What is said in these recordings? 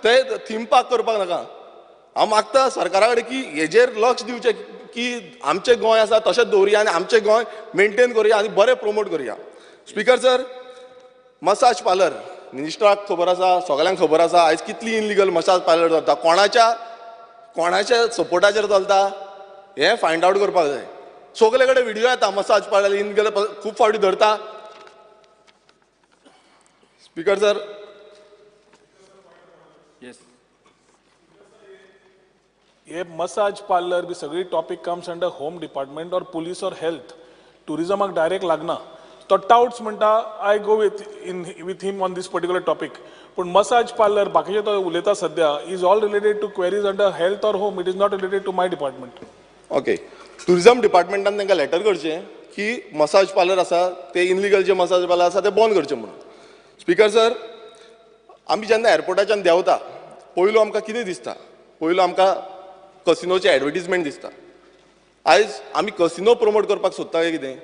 ते theme park करपाक नाका. हांव मागता सरकारा कडेन की हेजेर लक्ष दिवचें की आमचें गोंय आसा तशेंच दवरुया आनी आमचें गोंय मेंटेन करुया आनी बरें प्रमोट करुया. स्पिकर सर, मसाज पार्लर मिनिस्टराक खबर आसा, सगळ्यांक खबर आसा आयज कितली इनलिगल मसाज पार्लर चलता, कोणाच्या कोणाच्या सपोर्टाचेर चलता हें फायंड आवट करपाक जाय. सगळे कडेन व्हिडियो येता मसाज पार्लर इनलिगल खूब फावटी धरता. स्पिकर सर, हे मसाज पार्लर बी सगळी topic comes under home department or police or health. टुरिजमाक direct लागना. तो टाउट्स म्हणटा I go with in with him on this particular topic. पूण मसाज पार्लर बाकीचे तो उलयता सद्या is all related to queries under health or home. It is not related to my department. Okay, tourism डिपार्टमेंटान तांकां letter करचें की massage parlour आसा ते इनलिगल जे मसाज पार्लर आसा ते बंद करचे म्हणून. स्पिकर सर, आमी जेन्ना एअरपोर्टाच्यान देंवता पयलू आमकां कितें दिसता? पयलू आमकां कसिनोचे एडवर्टीजमेंट दिसता. आयज आमी कसिनो प्रमोट करपाक सोदता काय कितें,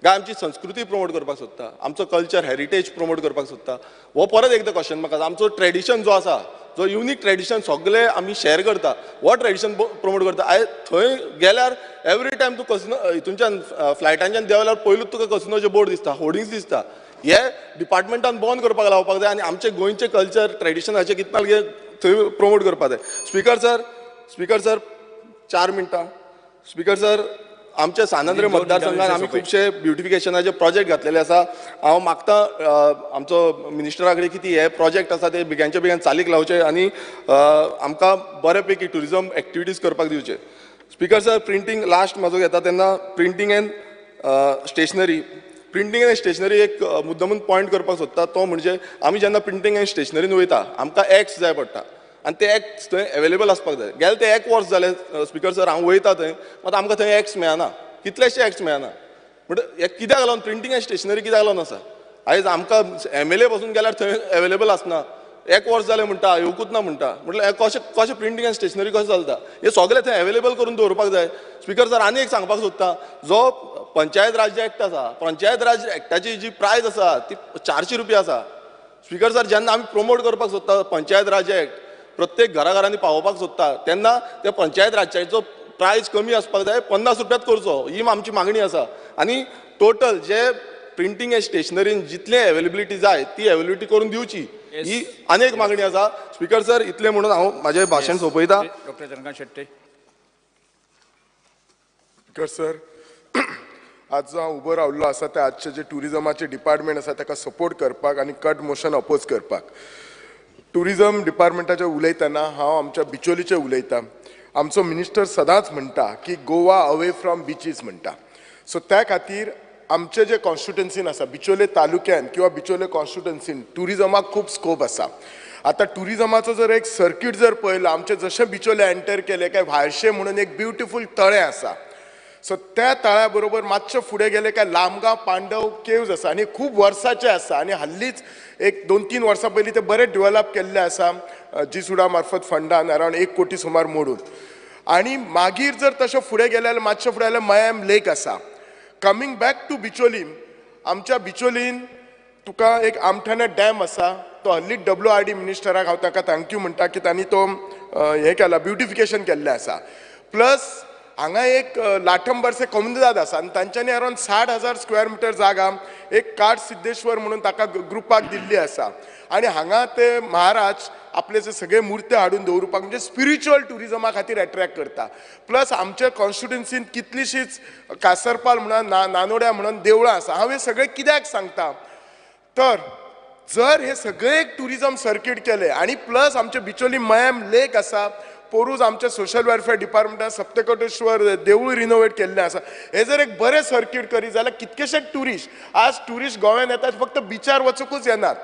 काय आमची संस्कृती प्रमोट करपाक सोदता, आमचो कल्चर हेरिटेज प्रमोट करपाक सोदता? हो परत एकदां क्वेश्चन म्हाका. आमचो ट्रेडिशन जो आसा, जो युनीक ट्रेडिशन सगळे आमी शेअर करता, हो ट्रेडिशन प्रमोट करता. आयज थंय गेल्यार एवरी टायम तूं कसिनो हितूनच्यान फ्लायटांच्यान देंवल्यार पयलूच तुका कसिनोचे बोर्ड दिसता, होर्डिंग्स दिसता. हे डिपार्टमेंटान बंद करपाक लावपाक जाय आनी आमचे गोंयचे कल्चर ट्रेडिशनाचे कितले थंय प्रमोट करपाक जाय. स्पिकर सर, स्पिकर सर 4 मिनटां. स्पिकर सर, आमच्या सान आंद्रे मतदारसंघात आमी खुबशे ब्युटिफिकेशनाचे प्रोजेक्ट घातलेले आसा. हांव मागता आमचो मिनिस्टरा कडेन की ती हे प्रोजेक्ट आसा ते बेगिनच्या बेगीन चालीक लावचे आनी आमकां बरे पैकी ट्युरिजम एक्टिविटीज करपाक दिवचे. स्पिकर सर, प्रिंटींग लास्ट म्हाजो घेता तेन्ना printing and stationery. Printing and stationery एक मुद्दमून पॉयंट करपाक सोदता तो म्हणजे आमी जेन्ना प्रिंटींग एंड स्टेशनरीन वयता आमकां एक्स जाय पडटा आनी ते एक्स थंय एवेलेबल आसपाक जाय. गेले ते एक वर्स जालें स्पिकर सर हांव वयता थंय, मात आमकां थंय एक्स मेळना, कितलेशे एक्स मेळना. म्हणटा हे कित्याक लागून प्रिंटींग एंड स्टेशनरी कित्याक लागून आसा? आयज आमकां MLA पासून गेल्यार थंय एवेलेबल आसना. एक वर्स जालें म्हणटा, येवकूच ना म्हणटा. म्हटल्यार कशें कशें प्रिंटींग एंड स्टेशनरी कशें चलता? हे सगळें थंय एवेलेबल करून दवरपाक जाय. स्पिकर सर, आनी एक सांगपाक सोदता, जो पंचायत राज्य एक्ट आसा, पंचायत राज्य एक्टाची जी प्रायज आसा ती 400 रुपया आसा. स्पिकर सर, जेन्ना आमी प्रमोट करपाक सोदता पंचायत राज्य एक्ट प्रत्येक घराघरांनी पावोवपाक सोदता तेन्ना त्या पंचायत राज्याचो प्रायज कमी आसपाक जाय, 50 रुपयात करचो, ही आमची मागणी आसा. आनी टोटल जे प्रिंटींग एंड स्टेशनरीन जितले एवेलेबिलिटी जाय ती एवेलेबिलिटी करून दिवची, ही आनी एक मागणी आसा. स्पिकर सर, इतलें म्हणून हांव म्हाजें भाशण सोंपयता. Doctor Chandrakant Shetty. Speaker sir, आज जो हांव उबो रावल्लो आसा ते आजचे जे ट्युरिजमाचे डिपार्टमेंट आसा ताका सपोर्ट करपाक आनी कट मोशन अपोज करपाक. ट्युरिजम डिपार्टमेंटाचें उलयतना हांव आमच्या बिचोलीचें उलयतां. आमचो मिनिस्टर सदांच म्हणटा की गोवा अवे फ्रॉम बिचीस म्हणटा. सो त्या खातीर आमचे जे कॉन्स्टिट्युएन्सीन आसा बिचोले तालुक्यान किंवा बिचोले कॉन्स्टिट्युएन्सीन ट्युरिजमाक खूब स्कोप आसा. आतां ट्युरिजमाचो जर एक सर्कीट जर पळयलो, आमचें जशें बिचोले एंटर केलें काय व्हाळशे म्हणून एक ब्युटिफूल तळें आसा. सो त्या तळ्या बरोबर मातशें फुडें गेलें काय लामगांव पांडव केव्ज आसा आनी खूब वर्साचें आसा आनी हाल्लींच एक 2-3 वर्सां पयलीं ते बरें डेवलप केल्लें आसा जीसुडा मार्फत फंडान अरावंड 1 कोटी सुमार मोडून. आनी मागीर जर तशें फुडें गेलें जाल्यार मातशें फुडें जाल्यार मयॅम लेक आसा. कमींग बॅक टू बिचोलीम, आमच्या बिचोलीन तुका एक आमठाणे डॅम आसा, तो हल्लीच WRD मिनिस्टराक हांव ताका thank you म्हणटा की तांणी तो हें केला, ब्युटिफिकेशन केल्लें आसा. प्लस हांगा एक लाठंबरसे कोमुनिदाद आसा आनी तांच्यांनी अरावंड 60,000 स्क्वेअर मिटर जागा एक काट सिद्धेश्वर म्हणून ताका ग्रुपाक दिल्ली आसा आनी हांगा ते महाराज आपले जे सगळे मुर्ती हाडून दवरुपाक म्हणजे स्पिरिच्युअल ट्युरिजमा खातीर एट्रॅक्ट करता. प्लस आमच्या कॉन्स्टिट्युएन्सीन कितलीशीच कासरपाल म्हणून नानोड्या म्हणून देवळां आसा. हांव हें सगळें कित्याक सांगता तर जर हे सगळे एक ट्युरिजम सर्कीट केले आनी प्लस आमचे बिचोली मयॅम लेक आसा, पोरूच आमच्या सोशल वेलफेअर डिपार्टमेंटान सप्तकोटेश्वर देवूळ रिनोवेट केल्लें आसा, हे जर एक बरें सर्कीट करीत जाल्यार कितकेशे ट्युरिस्ट आज ट्युरिस्ट गोव्यान येतात फक्त बिचार वचुकूच येनात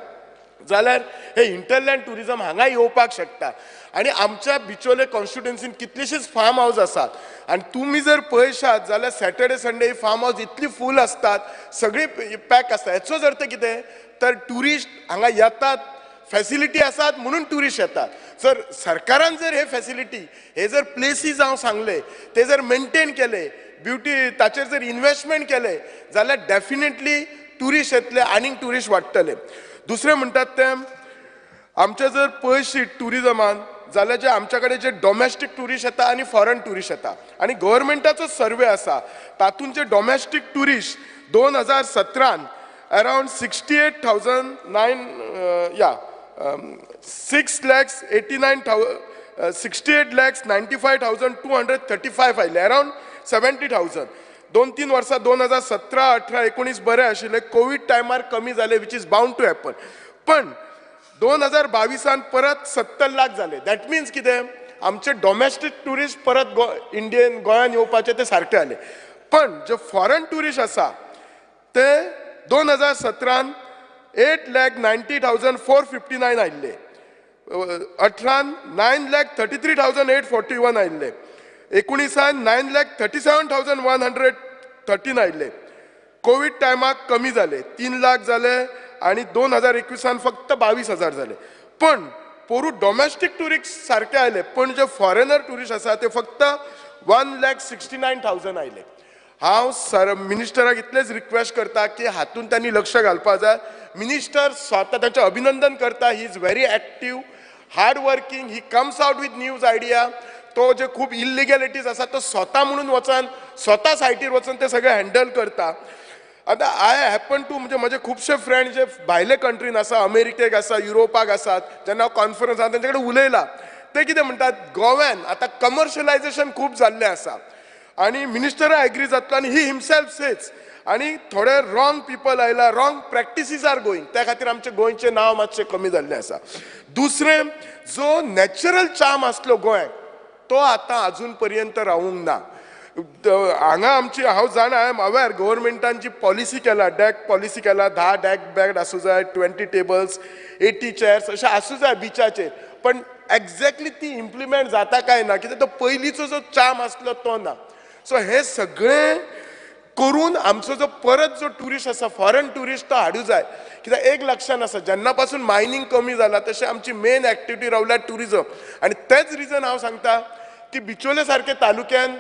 जाल्यार हे हिंटरलँड ट्युरिजम हांगा येवपाक शकता. आनी आमच्या बिचोले कॉन्स्टिट्युएन्सीन कितलेशेच फार्म हावज आसात आनी तुमी जर पळयशात जाल्यार सॅटर्डे संडे ही फार्म हावज इतली फूल आसतात, सगळी पॅक आसता. हेचो अर्थ कितें तर ट्युरिस्ट हांगा येतात, फॅसिलिटी आसात म्हणून ट्युरिस्ट येतात. जर सरकारान जर हे फॅसिलिटी हे जर प्लेसीस हांव सांगले ते जर मेंटेन केले, ब्युटी ताचेर जर इन्वेस्टमेंट केले जाल्यार डेफिनेटली ट्युरिस्ट येतले आनीक ट्युरिस्ट वाडटले. दुसरें म्हणटात तें आमचे जर पळयशी ट्युरिजमान जाल्यार जे आमच्या कडेन जे डोमेस्टीक ट्युरिस्ट येता आनी फॉरन ट्युरिस्ट येता आनी गव्हर्मेंटाचो सर्वे आसा तातूंत जे डोमेस्टीक ट्युरिस्ट 2017 around 68,000 nine या 6 lakhs 89 68,95,235 आयले, अरावंड 70,000. 2-3 वर्सां 2017, 18, 19 बरे आशिल्ले. कोवीड टायमार कमी जाले, which is bound to happen. पण 2022 परत 70 लाख जाले. That means कितें, आमचे डोमेस्टीक ट्युरिस्ट परत गो इंडियन गोंयान येवपाचे ते सारके जाले. पण जे फॉरन ट्युरिस्ट आसा ते 2017 8,90,459 आयिल्ले, 18 9,33,841 आयिल्ले, 19 9,37,113 आयिल्ले. कोवीड टायमाक कमी जाले, 3 लाख जाले आनी 2021 फक्त 22,000 जाले. पण पोरू डोमेस्टीक ट्युरिस्ट सारके आयले, पण जे फॉरेनर ट्युरिस्ट आसा ते फक्त 1,69,000 आयले. हांव सर मिनिस्टराक इतलेंच रिक्वेस्ट करता की हातून त्यांनी लक्ष घालपा जाय. मिनिस्टर स्वता, तांचें अभिनंदन करता, he is very active, hard working, he comes out with news idea. तो जे खूब इलिगॅलिटीज आसा तो स्वता म्हणून वचन, स्वता सायटीर वचून ते सगळे हँडल करता. आतां I happen to म्हणजे म्हजे खुबशे फ्रेंड जे भायले कंट्रीन आसा, अमेरिकेक आसा, युरोपाक आसात, जेन्ना हांव कॉन्फरन्स आसा तेंचे कडेन उलयला, ते कितें म्हणटात, गोव्यान आतां कमर्शलायजेशन खूब जाल्लें आसा आनी मिनिस्टराय एग्री जातलो आनी ही हिमसेल्फ सेज आनी थोडे रॉंग पिपल आयला, रॉंग प्रॅक्टिसीस are going, त्या खातीर आमचें गोंयचें नांव मातशें कमी जाल्लें आसा. दुसरें, जो नॅचरल चार्म आसलो गोंयाक तो आतां अजून पर्यंत रावूंक ना हांगा आमची. हांव जाणा, I am aware, गव्हर्मेंटान जी पॉलिसी केला, डॅक पॉलिसी केला, 10 डॅक बॅड आसूं जाय, 20 टेबल्स, 80 चेअर्स अशें आसूं जाय बिचाचेर, पण एक्झॅक्टली ती इम्प्लिमेंट जाता काय ना, कित्याक तो पयलींचो जो चार्म आसलो तो ना. सो हें सगळें करून आमचो जो परत जो ट्युरिस्ट आसा, फॉरन ट्युरिस्ट, तो हाडूं जाय. कित्याक एक लक्षान आसा, जेन्ना पासून मायनींग कमी जाला तशें आमची मेन एक्टिविटी रावल्या ट्युरिजम. आनी तेच रिजन हांव सांगता की बिचोले सारके तालुक्यान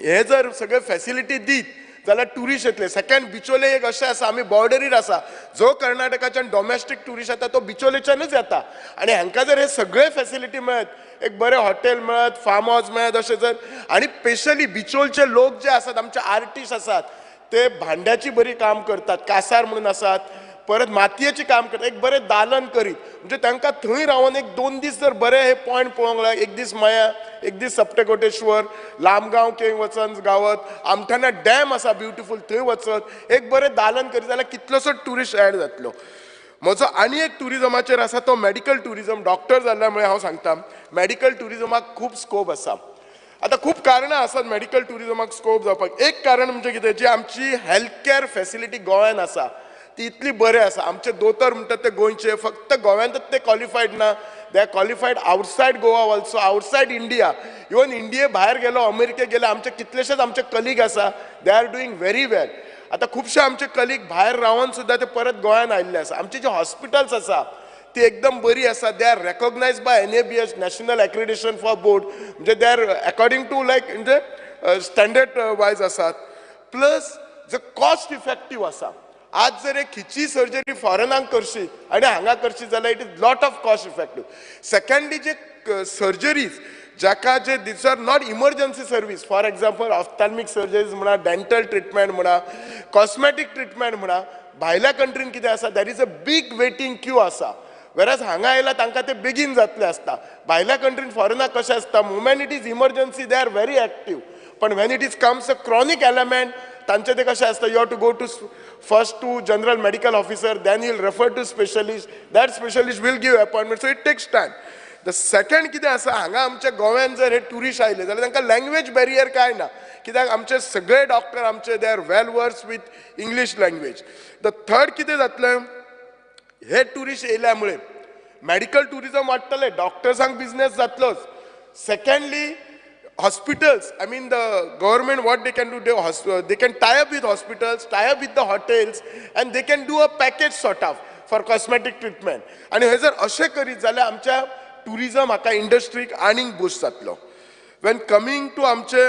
हे जर सगळे फॅसिलिटी दीत जाल्यार ट्युरिस्ट येतले. सेकंड, बिचोले एक अशें आसा, आमी बॉर्डरीर आसा, जो कर्नाटकाच्यान डोमेस्टीक ट्युरिस्ट येता तो बिचोलेच्यानूच येता. आनी हांकां जर हे सगळे फॅसिलिटी मेळत, एक बरें हॉटेल मेळत, फार्म हावस मेळत अशें जर, आनी स्पेशली बिचोलचे लोक जे आसात, आमचे आर्टिस्ट आसात, ते भांड्याची बरी काम करतात, कासार म्हणून आसात, परत मातयेची काम करतात, एक बरें दालन करीत म्हणजे तांकां थंय रावन एक दोन दीस जर बरे हे पॉयंट पळोवंक लागले, एक दीस मया, एक दीस सप्तकोटेश्वर, लामगांव केंग वचन गावत, आमठाणा डॅम आसा ब्युटिफूल थंय वचत, एक बरें दालन करीत जाल्यार कितलोसो ट्युरिस्ट एड जातलो. म्हजो आनी एक ट्युरिजमाचेर आसा तो मेडिकल ट्युरिजम. डॉक्टर जाल्ल्या मुळे हांव सांगता, मेडिकल ट्युरिजमाक खूब स्कोप आसा. आतां खूब कारणां आसात मेडिकल ट्युरिजमाक स्कोप जावपाक. एक कारण म्हणजे कितें, जी आमची हेल्थ केअर फॅसिलिटी गोंयान आसा ती इतली बरें आसा. आमचे दोतोर म्हणटात ते गोंयचे, फक्त गोंयांतच ते क्वॉलिफायड ना, they are qualified outside Goa also, outside India. Even इंडिये भायर गेलो, अमेरिकेक गेले, आमचे कितलेशेच आमचे कलीग आसा, they are doing very well. आतां खुबशे आमचे कलीग भायर रावन सुद्दां ते परत गोंयान आयिल्ले आसा. आमची जी हॉस्पिटल्स आसा ती एकदम बरी आसा. They are recognized by NABH, National Accreditation for Board, म्हणजे they are according to like म्हणजे स्टँडर्ड वायज आसात. प्लस जे कॉस्ट इफेक्टीव आसा. आज जर एक खिची सर्जरी फॉरेनाक करशी आनी हांगा करशी जाल्यार it is lot of cost effective. Secondly, J surgeries जाका जे these are not emergency service, for example ophthalmic surgeries म्हणा, डेंटल ट्रिटमेंट म्हणा, कॉस्मॅटीक ट्रिटमेंट म्हणा, भायल्या कंट्रीन कितें आसा, there is a big waiting queue आसा. वेराज हांगा आयल्यार तांकां ते बेगीन जातलें आसता. भायल्या कंट्रीन, फॉरेनाक कशें आसता, moment it is emergency they are very active, पण when it is comes a chronic element, तांचे ते कशें आसता, you have to go to first to general medical officer, then he'll refer to specialist, that specialist will give appointment, so it takes time. The second कितें आसा, हांगा आमच्या गोंयान जर हे ट्युरिस्ट आयले जाल्यार तांकां लँग्वेज बॅरियर कांय ना, कित्याक आमचे सगळे डॉक्टर आमचे they are well versed with English language. The third कितें जातलें, हे ट्युरिस्ट येयल्या मुळे मेडिकल ट्युरिजम वाडटलें, डॉक्टर्सांक business जातलोच. Secondly, hospitals, I mean, the government, what they can do, they can tie up with hospitals, tie up with the hotels and they can do a package sort of for cosmetic treatment. आनी हे जर अशें करीत जाल्यार आमच्या tourism हाका इंडस्ट्रीक आनीक boost जातलो. When coming to आमचे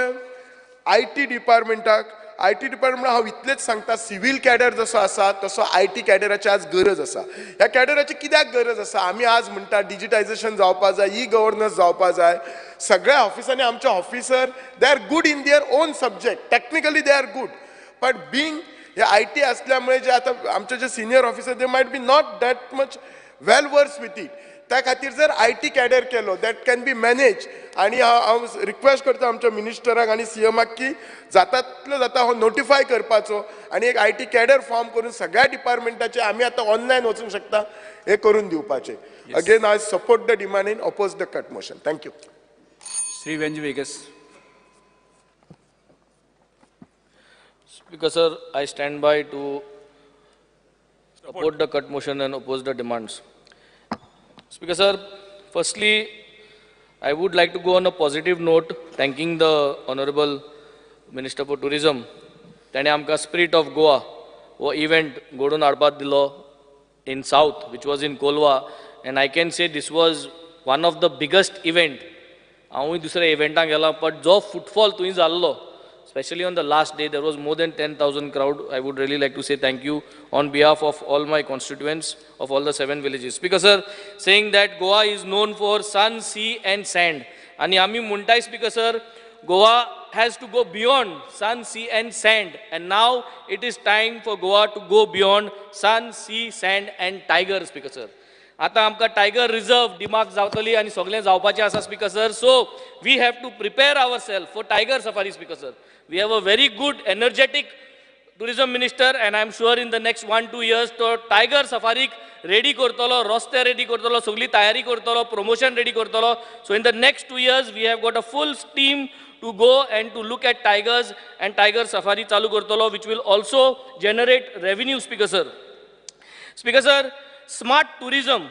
IT डिपार्टमेंटाक, I T department हांव इतलेंच सांगता, सिवील कॅडर जसो आसा तसो I T कॅडराची आज गरज आसा. ह्या कॅडराची कित्याक गरज आसा? आमी आज म्हणटा डिजिटायजेशन जावपा जाय, ई गव्हर्नन्स जावपा जाय. सगळ्या ऑफिसांनी आमचे officer, they are good in their own subject, technically they are good, but being hey I T असल्यामुळे जे आता आमचे जे senior officer, they might be not that much well versed with it. त्या खातीर जर I T cadre केलो, that can be manage. आनी हांव request करता आमच्या मिनिस्टराक आनी सी एमाक की जाता जाता हो नोटिफाय करपाचो आनी एक I T cadre form करून सगळ्या डिपार्टमेंटाचे आमी आतां ऑनलायन वचूंक शकता, हे करून दिवपाचे. Again, I support the demand and oppose the cut motion. Thank you. Shri Venzy Viegas. Speaker sir, I stand by to support the cut motion and oppose the demands. Speaker sir, firstly, I would like to go on a positive note, thanking the Honorable Minister for Tourism. ताणें आमकां Spirit of Goa हो event घडोवन हाडपाक दिलो in South, which was in Colva, and I can say this was one of the biggest event. हांवूय दुसऱ्या इव्हेंटाक गेला, but जो फुटफॉल थंय जाल्लो, especially on the last day, there was more than 10,000 crowd. I would really like to say thank you on behalf of all my constituents of all the 7 villages. Speaker sir, saying that Goa is known for sun, sea and sand. Ani ami muntai, Speaker sir, Goa has to go beyond sun, sea and sand. And now it is time for Goa to go beyond sun, sea, sand and tiger, Speaker sir. आता आमकां tiger reserve दिमाग जावतली आनी सगळें जावपाचें आसा, Speaker sir. So we have to prepare our self for tiger safari, Speaker sir. We have a very good energetic tourism minister and I am sure in the next 1-2 years तो tiger सफारीक ready करतलो, रस्ते ready करतलो, सगळी तयारी करतलो, promotion ready करतलो. So in the next 2 years we have got a full team to go and to look at tigers and tiger safari चालू करतलो, which will also generate revenue, Speaker sir. Speaker sir, smart tourism.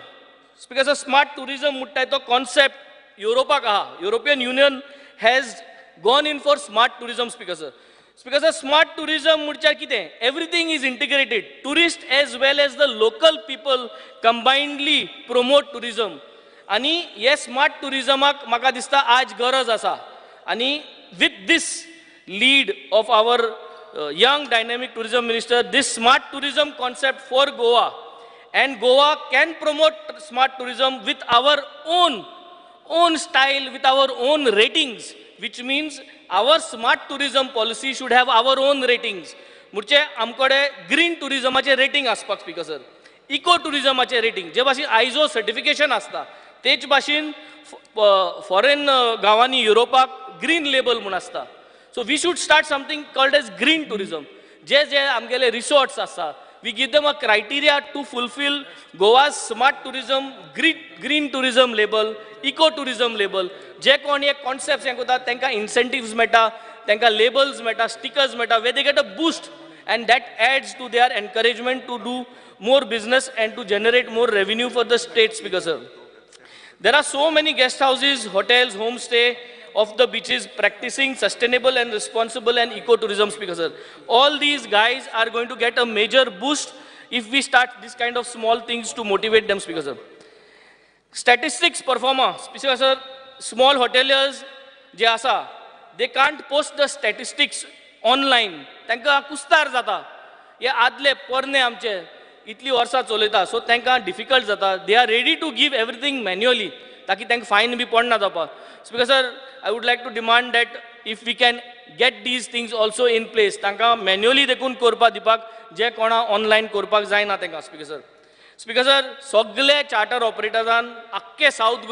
Speaker sir, smart tourism म्हणटाय तो concept युरोपाक आहा. European Union has gone in for smart tourism, Speaker sir. Speaker sir, smart tourism म्हणल्यार कितें? Everything is integrated. Tourist as well as the local people combinedly promote tourism. आनी हे smart टुरिजमाक म्हाका दिसता आज गरज आसा. आनी with this lead of our young dynamic tourism minister, this smart tourism concept for Goa, and Goa can promote smart tourism with our own style, with our own ratings, which means our smart tourism policy should have our own ratings. म्हणजे आमकडे green टुरिजमाचे rating आसपाक, speaker sir, eco टुरिजमाचे rating, जे भाशेन आयजो certification आसता तेच भाशेन foreign गांवांनी युरोपाक green label म्हूण आसता. So we should start something called as green tourism. जे जे आमगेले रिसॉर्ट्स आसा, we give them a criteria to fulfill Goa's smart tourism, green tourism label, eco tourism label. जे कोण हे कॉन्सेप्ट हें करता तांकां इन्सेंटिव्स मेळटा, तांकां लेबल्स मेळटा, स्टिकर्स मेळटा, way they get a boost and that adds to their encouragement to do more business and to generate more revenue for the state, Speaker sir. There are so many guest houses, hotels, homestay of the beaches practicing sustainable and responsible and eco-tourism, Speaker sir. All these guys are going to get a major boost if we start this kind of small things to motivate them, Speaker sir. Statistics performer, Speaker sir, small hoteliers जे आसा, they can't post the statistics online. तांकां कुस्तार जाता. हे आदले पोरणे आमचे इतली वर्सां चलयता, सो तांकां डिफिकल्ट जाता. They are ready to give everything manually, ताकी तांकां फायन बी पडना जावपाक. Speaker sir, I would like to demand that if we can get these things also in place, तांकां मॅन्युअली देखून करपाक दिवपाक, जे कोणा ऑनलायन करपाक जायना तांकां. स्पीकर सर, स्पीकर सर, सगळे चार्टर ऑपरेटरान आख्खे सावथ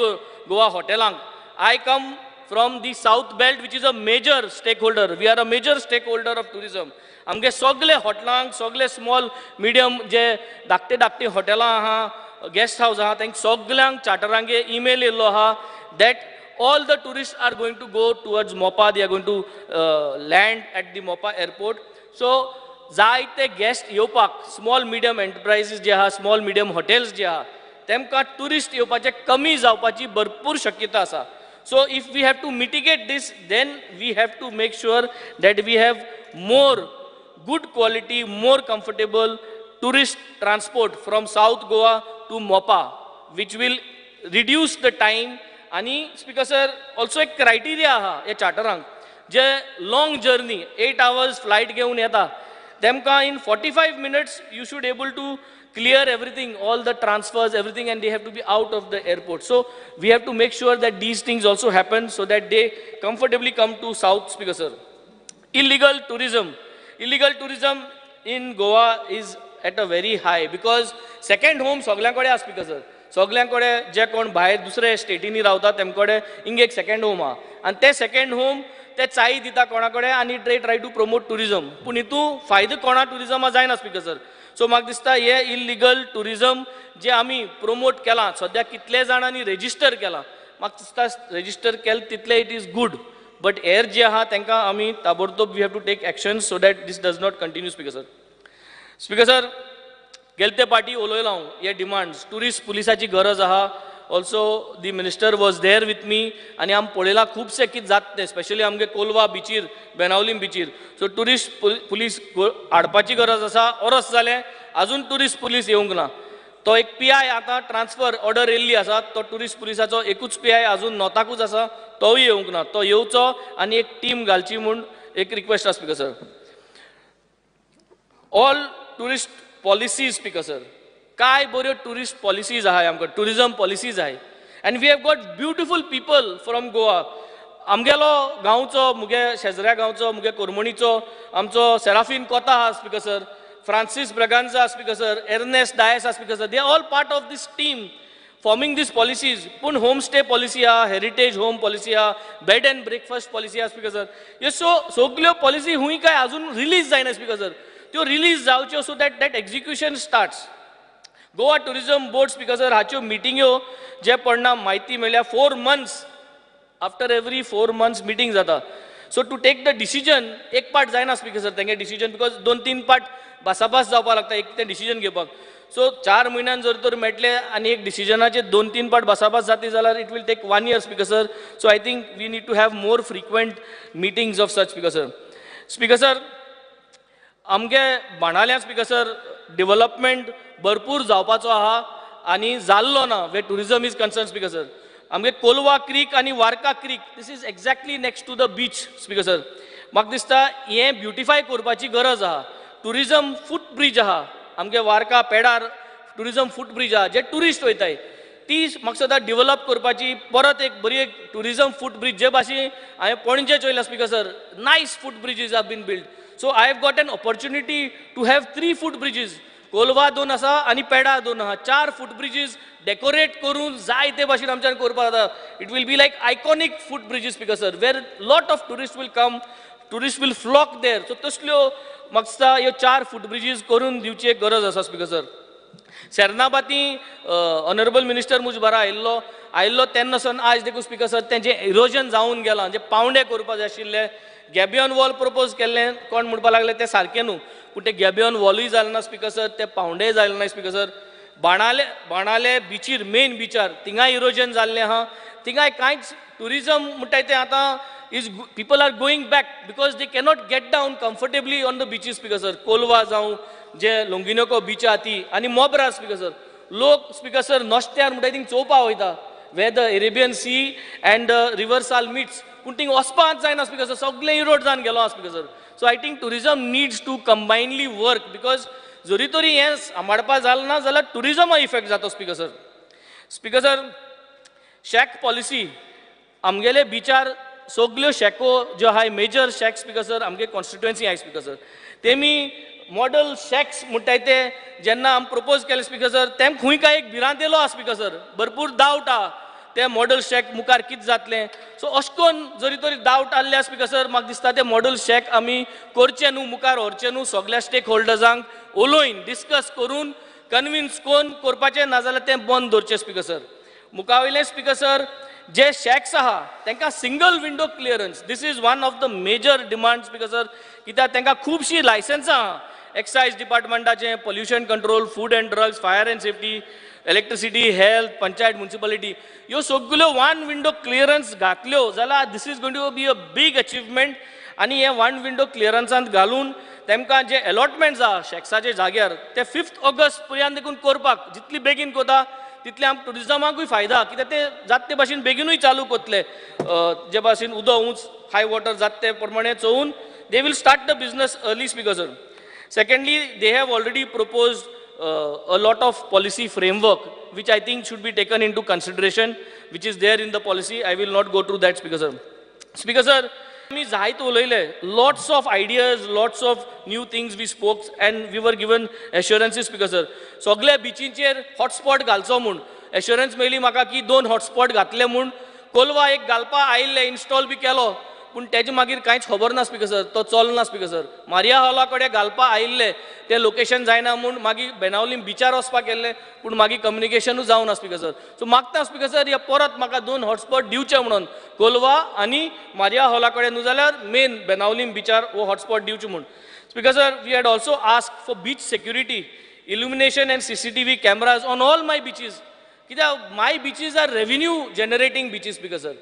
गोवा हॉटेलांक, I come from the south belt, which is a major stakeholder. We are a major stakeholder of tourism. आमगे सगळे हॉटेलांक, सगळे स्मॉल मिडियम जे धाकटे धाकटे हॉटेलां आहा, गेस्ट हावस आहा, तांकां सगळ्यांक चार्टरांगे ईमेल येयल्लो आहा that all the tourists are going to go towards Mopa. They are going to land at the Mopa airport. So जायते गेस्ट येवपाक, स्मॉल मिडियम एंटरप्रायजीस जे आहा, स्मॉल मिडियम हॉटेल्स जे आहा, तेमकां ट्युरिस्ट येवपाचे कमी जावपाची भरपूर शक्यता आसा. So if we have to mitigate this, then we have to make sure that we have more good quality, more comfortable tourist transport from South Goa to Mopa, which will reduce the time. आनी speaker sir, also एक criteria आहा ह्या चार्टरांक. जे long journey 8 hours flight घेवन येता तेमकां in 45 minutes you should able to clear everything, all the transfers, everything, and they have to be out of the airport. So we have to make sure that these things also happen so that they comfortably come to South, Speaker sir. Illegal tourism. Illegal tourism in Goa is at a very high because second home सगळ्यां कडेन आसा, Speaker sir. सगळ्यां कडेन जे कोण भायर दुसरे स्टेटींनी रावता तेम कडेन हिंग एक सेकंड होम आहा आनी ते सेकंड होम ते चाई दिता कोणा कडेन आनी they try to promote tourism. पूण हितून फायदो कोणा टुरिजमा जायना, स्पीकर सर. सो म्हाका दिसता हे इलिगल टुरिजम जे आमी प्रमोट केलां सद्या कितले जाणांनी रेजिस्टर केलां, म्हाका दिसता रेजिस्टर केलें तितलें it is good, but हेर जे आहा तांकां आमी ताबडतोब we have to take action so that this does not continue, Speaker sir. Speaker sir, गेले ते पाटी उलयलो हांव हे डिमांड्स, टुरिस्ट पुलिसाची गरज आहा. Also the minister was there with me आनी आमी पळयलां खुबशें कितें जाता तें, स्पेशली आमगे कोलवा बिचीर, बेनावलीम बिचीर. सो टुरिस्ट पुलीस हाडपाची गरज आसा. ओरस जालें आजून टुरिस्ट पुलीस येवंक ना. तो एक पी I आतां ट्रान्सफर ऑर्डर येयल्ली आसा, तो टुरिस्ट पुलिसाचो एकूच पी I आजून नॉताकूच आसा, तोवूय येवंक ना. तो येवचो आनी एक टीम घालची म्हूण एक रिक्वेस्ट आसा, Speaker sir. All tourist policies, Speaker sir, काय बऱ्यो टुरिस्ट पॉलिसीज आहाय आमकां, टुरिजम पॉलिसीज आहाय, and we have got beautiful people from Goa. आमगेलो गांवचो, मुगे शेजऱ्या गांवचो, मुगे कोरमणीचो आमचो सेराफीन कोता आहा, Speaker sir, Francis Braganza, Speaker sir, Ernest Dias आहा, Speaker sir. They are all part of this team forming these policies. पूण होम स्टे पॉलिसी आहा, हेरिटेज होम पॉलिसी आहा, बेड अँड ब्रेकफास्ट पॉलिसी आहा, स्पीकर सर. ह्यो so सगल्यो policy हुंय काय आजून release जायना, स्पीकर सर. त्यो release जावच्यो so that that execution starts. Goa tourism board, Speaker sir, हाच्यो मिटिंग्यो जे पडना म्हायती मेळ्ळ्या 4 months, after every 4 months meeting जाता. So to take the decision एक पार्ट जायना, स्पीकर सर, तेंगे डिसिजन because 2-3 part भासाभास जावपाक लागता एक तें डिसिजन घेवपाक. सो 4 म्हयन्यान जर तर मेळटले आनी एक डिसिजनाचे 2-3 पार्ट भासाभास जाती जाल्यार it will take 1 year, Speaker sir. So I think we need to have more frequent meetings of such, Speaker sir. Speaker sir, आमगे बाणाल्या, स्पीकर सर, डेव्हलपमेंट भरपूर जावपाचो आहा आनी जाल्लो ना where tourism is concern, Speaker sir. आमगे Colva creek आनी Varca creek, this is exactly next to the beach, Speaker sir. म्हाका दिसता हें ब्युटिफाय करपाची गरज आहा. टुरिजम फूट ब्रीज आहा आमगे वार्का पेडार, टुरिजम फूट ब्रीज आहा जे टुरिस्ट वयताय ती म्हाका सदां डेव्हलप करपाची परत एक बरी एक टुरिजम फूट ब्रीज जे भाशेन हांवें Panaji चोयला, Speaker sir, nice foot bridges have been build. So I have got an opportunity to have 3 foot bridges, Colva 2 आसा आनी पेडा 2 आहा, 4 फूट ब्रिजीस डेकोरेट करून जाय ते भाशेन आमच्यान करपाक जाता. It will be like iconic foot bridges, Speaker sir, where lot of tourist will come, tourist will flock there. So तसल्यो म्हाका दिसता ह्यो 4 फूट ब्रिजीस करून दिवची एक गरज आसा, स्पीकर सर. सेर्नाबाती ऑनरेबल मिनिस्टर मुजबारा आयिल्लो, आयिल्लो तेन्ना सावन आज देखून, स्पीकर सर, तेंचें इरोजन जावन गेलां. जे पावंडे करपा जाय आशिल्ले, गॅबियन वॉल प्रपोज केल्लें, कोण म्हणपाक लागले तें सारकें न्हू, पूण तें गॅबियन वॉलूय जालें ना, स्पीकर सर, ते पावंडेय जाले ना, स्पीकर सर. बाणाले बाणाले बिचीर, मेन बिचार थिंगाय इरोजन जाल्लें आहा. थिंगाय कांयच टुरिजम म्हणटाय तें आतां is people are going back because they cannot get down comfortably on the beaches, Speaker sir. Colva जावं, जे लोंगिनोको बीच आहा ती आनी मोब्रा, स्पीकर सर, लोक, स्पीकर सर, नस्त्यार म्हणटाय थिंग चोवपा वयता where the Arabian Sea and river Sal meets, पूण thing वचपाक जायना, स्पीकर सर, सगळें इरोड जावन गेलो आहा, Speaker sir. So I think tourism needs to combinedly work because जरी तरी हें सांबाळपा जालें ना जाल्यार टुरिजमा इफेक्ट जाता, Speaker sir. Speaker sir, shack policy, आमगेले बिचार सगल्यो शॅको ज्यो आहाय मेजर शॅक, स्पीकर सर, आमगे कॉन्स्टिट्युएन्सी आहाय, स्पीकर सर, तेमी मॉडल शॅक्स म्हणटाय ते जेन्ना आमी प्रपोज केले, स्पीकर सर, तेम खूंय काय एक भिरांत येयलो आहा, स्पीकर सर, भरपूर डावट आहा ते मॉडल शॅक मुखार कितें जातलें. सो अशें करून जरी तरी डावट आहले, स्पीकर सर, म्हाका दिसता ते मॉडल शॅक आमी करचें न्हू, मुखार व्हरचें न्हू, सगल्या स्टेक होल्डर्सांक उलोवन डिस्कस करून कन्विन्स करून करपाचें, नाजाल्यार तें बंद दवरचें, स्पीकर सर. मुखा वयलें, स्पीकर सर, जे शॅक्स आहा तांकां single window clearance, this is one of the major demand, Speaker sir, कित्याक तांकां खुबशीं लायसन्सां आहा, excise डिपार्टमेंटाचें, pollution control, food and drugs, fire and safety, electricity, health, panchayat, municipality, ह्यो सगल्यो वन विंडो क्लियरन्स घातल्यो जाल्यार this is going to be a big achievement. आनी हे वन विंडो क्लियरन्सांत घालून तेमकां जे एलॉटमेंट्स आहा शॅक्साचे जाग्यार ते 5 ऑगस्ट पर्यंत देखून करपाक जितली बेगीन कोता तितले आमकां टुरिजमाकूय फायदा, कित्याक ते जात ते भाशेन बेगिनूय चालू करतले, जे भाशेन उदक उंच हाय वॉटर जात ते प्रमाणे चोवन they will start the business early, Speaker sir. Secondly, they have already proposed a lot of policy framework which I think should be taken into consideration, which is there in the policy. I will not go through that, Speaker sir. Speaker sir, आमी जायत उलयले, lots of ideas, lots of new things we spoke and we were given assurances, Speaker sir. सगल्या बिचींचेर hotspot घालचो म्हूण एश्योरन्स मेळ्ळी म्हाका की 2 hotspot घातले म्हूण. कोलवा एक घालपा आयिल्ले, इन्स्टॉल बी केलो, पूण तेजे मागीर कांयच खबर ना स्पीकर सर, तो चलना स्पीकर सर. मारिया हॉला कडेन घालपा आयिल्ले, तें लोकेशन जायना म्हूण मागीर बेनावलीम बिचार वचपाक गेल्ले, पूण मागीर कम्युनिकेशनूय जावना स्पीकर सर. सो मागता स्पीकर सर, हे परत म्हाका 2 हॉटस्पॉट दिवचे म्हणून, कोलवा आनी मारिया हॉला कडेन, न्हू जाल्यार मेन बेनावलीम बिचार हो हॉटस्पॉट दिवचे म्हूण. Speaker sir, we had also ask for beach security, illumination and CCTV cameras on all my beaches, कित्याक my beaches are revenue generating beaches, Speaker sir.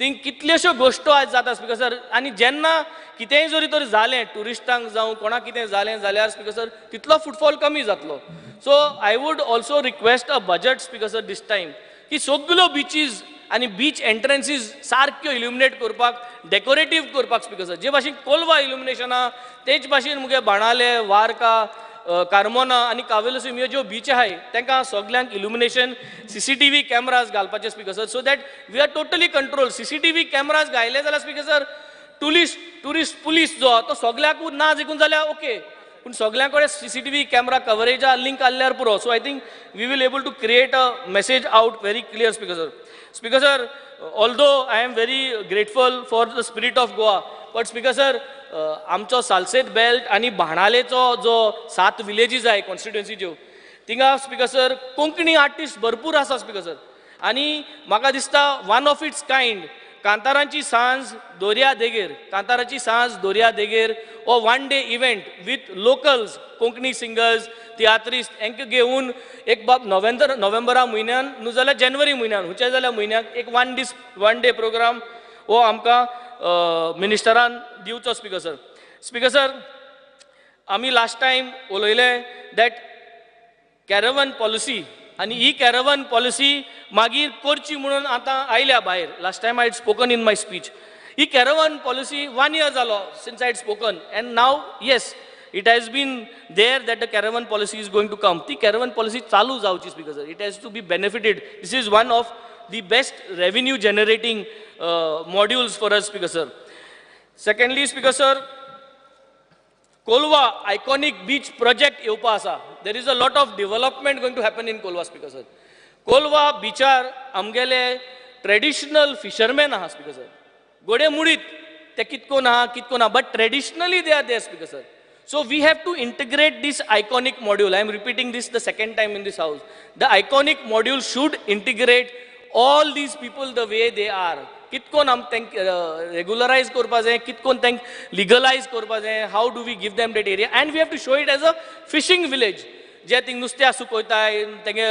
Thing कितल्योश्यो गोश्टो आयज जाता स्पीकर सर, आनी जेन्ना कितेंय जरी तर जालें ट्युरिस्टांक जावं कोणाक कितें जालें जाल्यार स्पीकर सर तितलो फुटफॉल कमी जातलो. So I would also request a budget, Speaker sir, this time की सगल्यो बिचीज आनी बीच एंट्रन्सीज सारक्यो इल्युमिनेट करपाक, डेकोरेटीव करपाक स्पीकर सर. जे भाशेन कोलवा इल्युमिनेशन आहा तेच भाशेन मुगे बाणाले, वार्का, कार्मोना आनी कावेलोसीम ह्यो ज्यो बीच आहाय तांकां सगल्यांक इल्युमिनेशन, CCTV cameras घालपाचे Speaker sir, so that we are totally control. CCTV cameras घायले जाल्यार स्पीकर सर ट्युरिस्ट पुलीस जो आहा तो सगल्याकूच ना जिखून जाल्यार ओके, पूण सगल्यां कडेन CCTV camera कवरेजा लिंक आहल्यार पुरो. So I think we will able to create a message out very clear, Speaker sir. Speaker sir, although I am very grateful for the spirit of Goa, but Speaker sir, आमचो Salcete belt आनी बाणालेचो जो 7 villages आहाय कॉन्स्टिट्युएन्सीच्यो, थिंगा speaker sir Konkani artist भरपूर आसा speaker sir. आनी म्हाका दिसता वन ऑफ it's kind कांतारांची सांज दर्या देगेर, कांताराची सांज दर्या देगेर हो 1 day event with locals, Konkani singers, tiatrist हांकां घेवन एक बाब नोव्हेंबरा म्हयन्यान न्हू जाल्यार जानेवारी म्हयन्यान, खंयच्याय जाल्यार म्हयन्याक एक 1 डे प्रोग्राम हो आमकां मिनिस्टरान दिवचो स्पीकर सर. स्पीकर सर, आमी लास्ट टायम उलयले that caravan policy, आनी ही कॅरवन पॉलिसी मागीर करची म्हणून आतां आयल्या भायर. Last time I had spoken in my speech, he caravan policy 1 year जालो since I had spoken, and now yes it has been there that the caravan policy is going to come. ती कॅरवन policy चालू जावची Speaker sir, it has to be benefited. This is one of the best revenue generating modules for us, Speaker sir. Secondly, Speaker sir, Colva iconic beach project येवपा आसा. There is a lot of development going to happen in Colva, Speaker sir. Colva बिचार आमगेले traditional fisherman आहा speaker sir, गोडे मुडीत ते कितको आहा कितको ना, but traditionally they are there, Speaker sir. So we have to integrate this iconic module. I am repeating this the second time in this house. The iconic module should integrate all these people the way they are. कितकोन आम तांकां रेगुलरायज करपा जाय, कितकोन तांकां legalise करपा जाय, how do we give them that area, and we have to show it as a fishing village. J thing नुस्त्या सुकयताय, तेंगे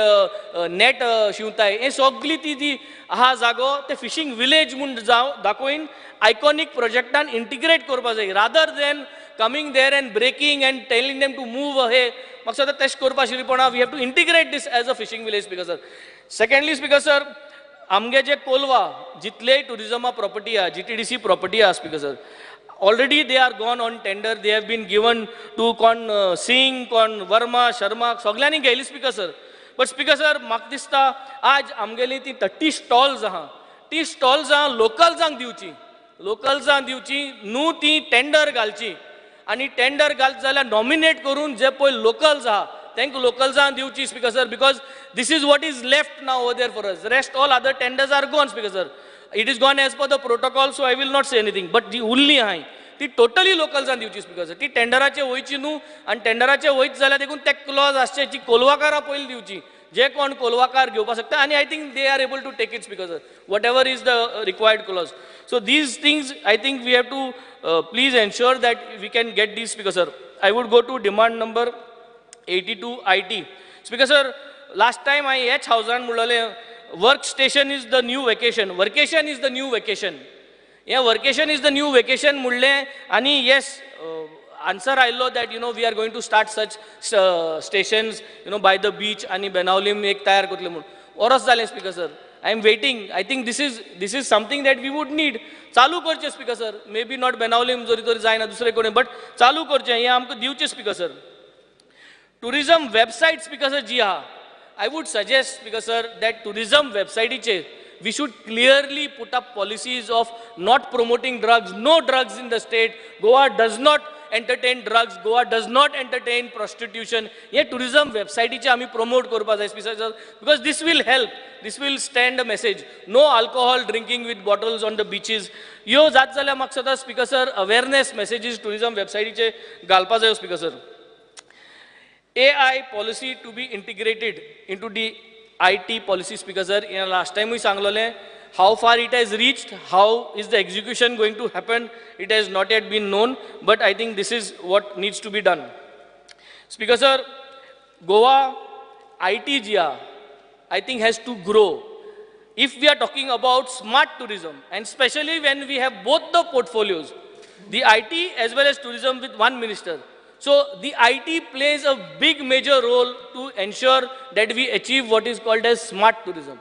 नेट शिंवताय, हें सगळी ती जी आहा जागो ते फिशींग विलेज म्हूण जावं दाखोवन आयकॉनीक प्रोजेक्टान इंटिग्रेट करपा जाय, rather than coming there and breaking and telling them to move away. म्हाका दिसता तशें करपा आशिल्लेपणा we have to integrate this as a fishing village, Speaker sir. Secondly, Speaker sir, आमगे जे कोलवा जितले टुरिजमा प्रॉपर्टी आहा, GTDC property आहा Speaker sir, already they are gone on tender, they have been given to कोण सिंग, कोण वर्मा, शर्मा, सगल्यांनी घेयली speaker sir. But speaker sir, म्हाका दिसता आज आमगेली ती 30 स्टॉल्स आहा, ती स्टॉल्सां लोकल्सांक दिवची, लोकल्सांक दिवची न्हू, ती टेंडर घालची, आनी टेंडर घालत जाल्यार नॉमिनेट करून जे पळय लोकल्स आहा तांकां लोकल्सांक दिवची speaker sir, because this is what is left now over there for us. Rest all other tenders are gone, Speaker sir. It is gone as per the protocol, so I will not say anything. But जी उरली आहाय ती totally लोकल्सांक दिवची speaker sir. ती टेंडराचे वयची न्हू, आनी टेंडराचे वयत जाल्यार देखून ते क्लॉज आसचे जी कोलवाकारां पयलीं दिवची, जे कोण कोलवाकार घेवपाक शकता, आनी I think they are able to take it, Speaker sir, whatever is the required clause. So these things I think we have to please ensure that we can get these, Speaker sir. I would go to demand number 82 IT. Speaker sir, last time I ह्याच हावजान म्हणलेलें, work station is the new vacation, workation is the new vacation. हें workation is the new vacation म्हणलें, आनी येस answer आयिल्लो that you know we are going to start such stations you know by the beach आनी बेनावलीम एक तयार करतले म्हूण. वरस जालें speaker sir. I am waiting. I think this is something that we would need. चालू करचें speaker sir, may be not Benaulim जरी तरी जायना दुसरे कडेन, बट चालू करचें, हें आमकां दिवचें speaker sir. Tourism website speaker sir जी आहा, I would suggest speaker sir that tourism वेबसायटीचेर we should clearly put up policies of not promoting drugs, no drugs in the state. Goa does not entertain drugs, Goa does not entertain prostitution. Ye tourism website iche ami promote karpa jai speaker sir, because this will help, this will stand a message. No alcohol drinking with bottles on the beaches. Yo jat jalya maka speaker sir awareness messages tourism website iche galpa jayo speaker sir. AI policy to be integrated into the IT policy speaker sir. In last time we sanglole how far it has reached, how is the execution going to happen, it has not yet been known, but I think this is what needs to be done. Speaker sir, Goa IT jiya I think has to grow. If we are talking about smart tourism, and especially when we have both the portfolios, the IT as well as tourism with one minister. So the IT plays a big major role to ensure that we achieve what is called as smart tourism.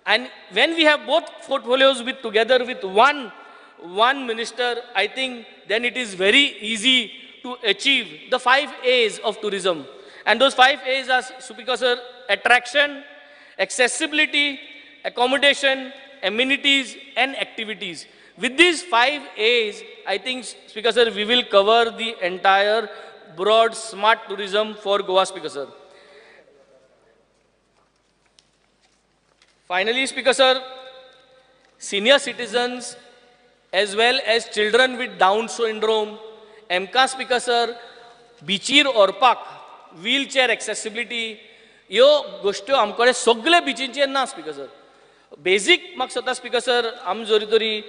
And when we have both portfolios with together with one minister, I think then it is very easy to achieve the 5 A's of tourism. And those 5 A's are, Speaker sir, attraction, accessibility, accommodation, amenities, and activities. With these 5 A's, I think, Speaker sir, we will cover the entire broad smart tourism for Goa, Speaker sir. Finally, Speaker sir, senior citizens as well as children with Down syndrome, MK Speaker sir, बिचीर व्हरपाक wheelchair accessibility ह्यो गोश्ट्यो आमकडे सगळे बिचींचेर ना speaker sir. Basic म्हाका दिसता speaker sir, आमी जरी तरी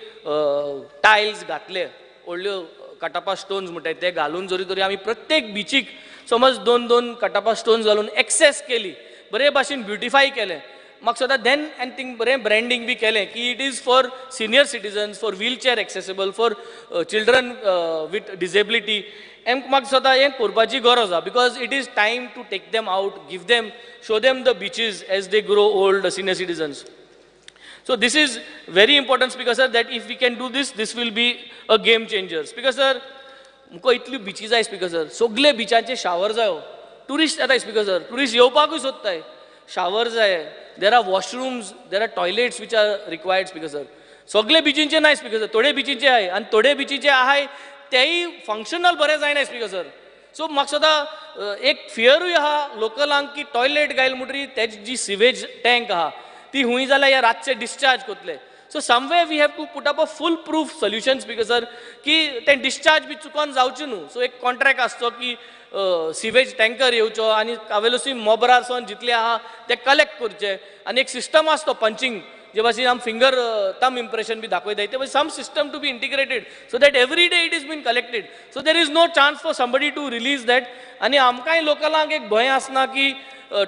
टायल्स घातले, व्हडल्यो कटापा स्टोन्स म्हणटात ते घालून जरी तरी आमी प्रत्येक बिचीक समज दोन दोन कटापा स्टोन्स घालून एक्सेस केली, बरे भाशेन ब्युटिफाय केलें, म्हाका दिसता then and thing बरें ब्रँडींग बी केलें की it is for senior citizens, for wheelchair accessible, for children with disability. म्हाका दिसता हें करपाची गरज आसा, because it is time to take them out, give them, show them the beaches as they grow old, senior citizens. So this is very important, Speaker sir, that if we can do this, this will be a game changer. Speaker sir, मुका इतल्यो बिची जाय speaker sir, सगळे बिचांचे shower जायो, tourist येताय speaker sir, tourist येवपाकूय सोदताय, shower जाय, there are washrooms, there are toilets which are required speaker sir. सगळे बिचींचे नाय स्पीकर सर, थोडे बिचींचे आहाय आनी थोडे बिचींचे आहाय तेय फंक्शनल बरें जायना स्पीकर सर. सो म्हाका दिसता एक फियरूय आहा लोकलांक की टॉयलेट घायल म्हणटरी तेजी जी सिवेज टँक आहा ती हुंय जाल्यार ह्या रातचे डिस्चार्ज करतले. So someway we have to put up a full proof solution speaker sir, की तें डिस्चार्ज बी चुकोन जावचें न्हू. सो एक कॉन्ट्रॅक्ट आसचो की सिवेज टँकर येवचो आनी कावेलोसी मोबरार सावन जितले आहा ते कलेक्ट करचे, आनी एक सिस्टम आसतो पंचींग, जे भाशेन आमी फिंगर थंब इम्प्रेशन बी दाखयताय ते भाशेन some system to be integrated so that every day it is been collected. So there is no chance for somebody to release that. आनी आमकांय लोकलांक एक भंय आसना की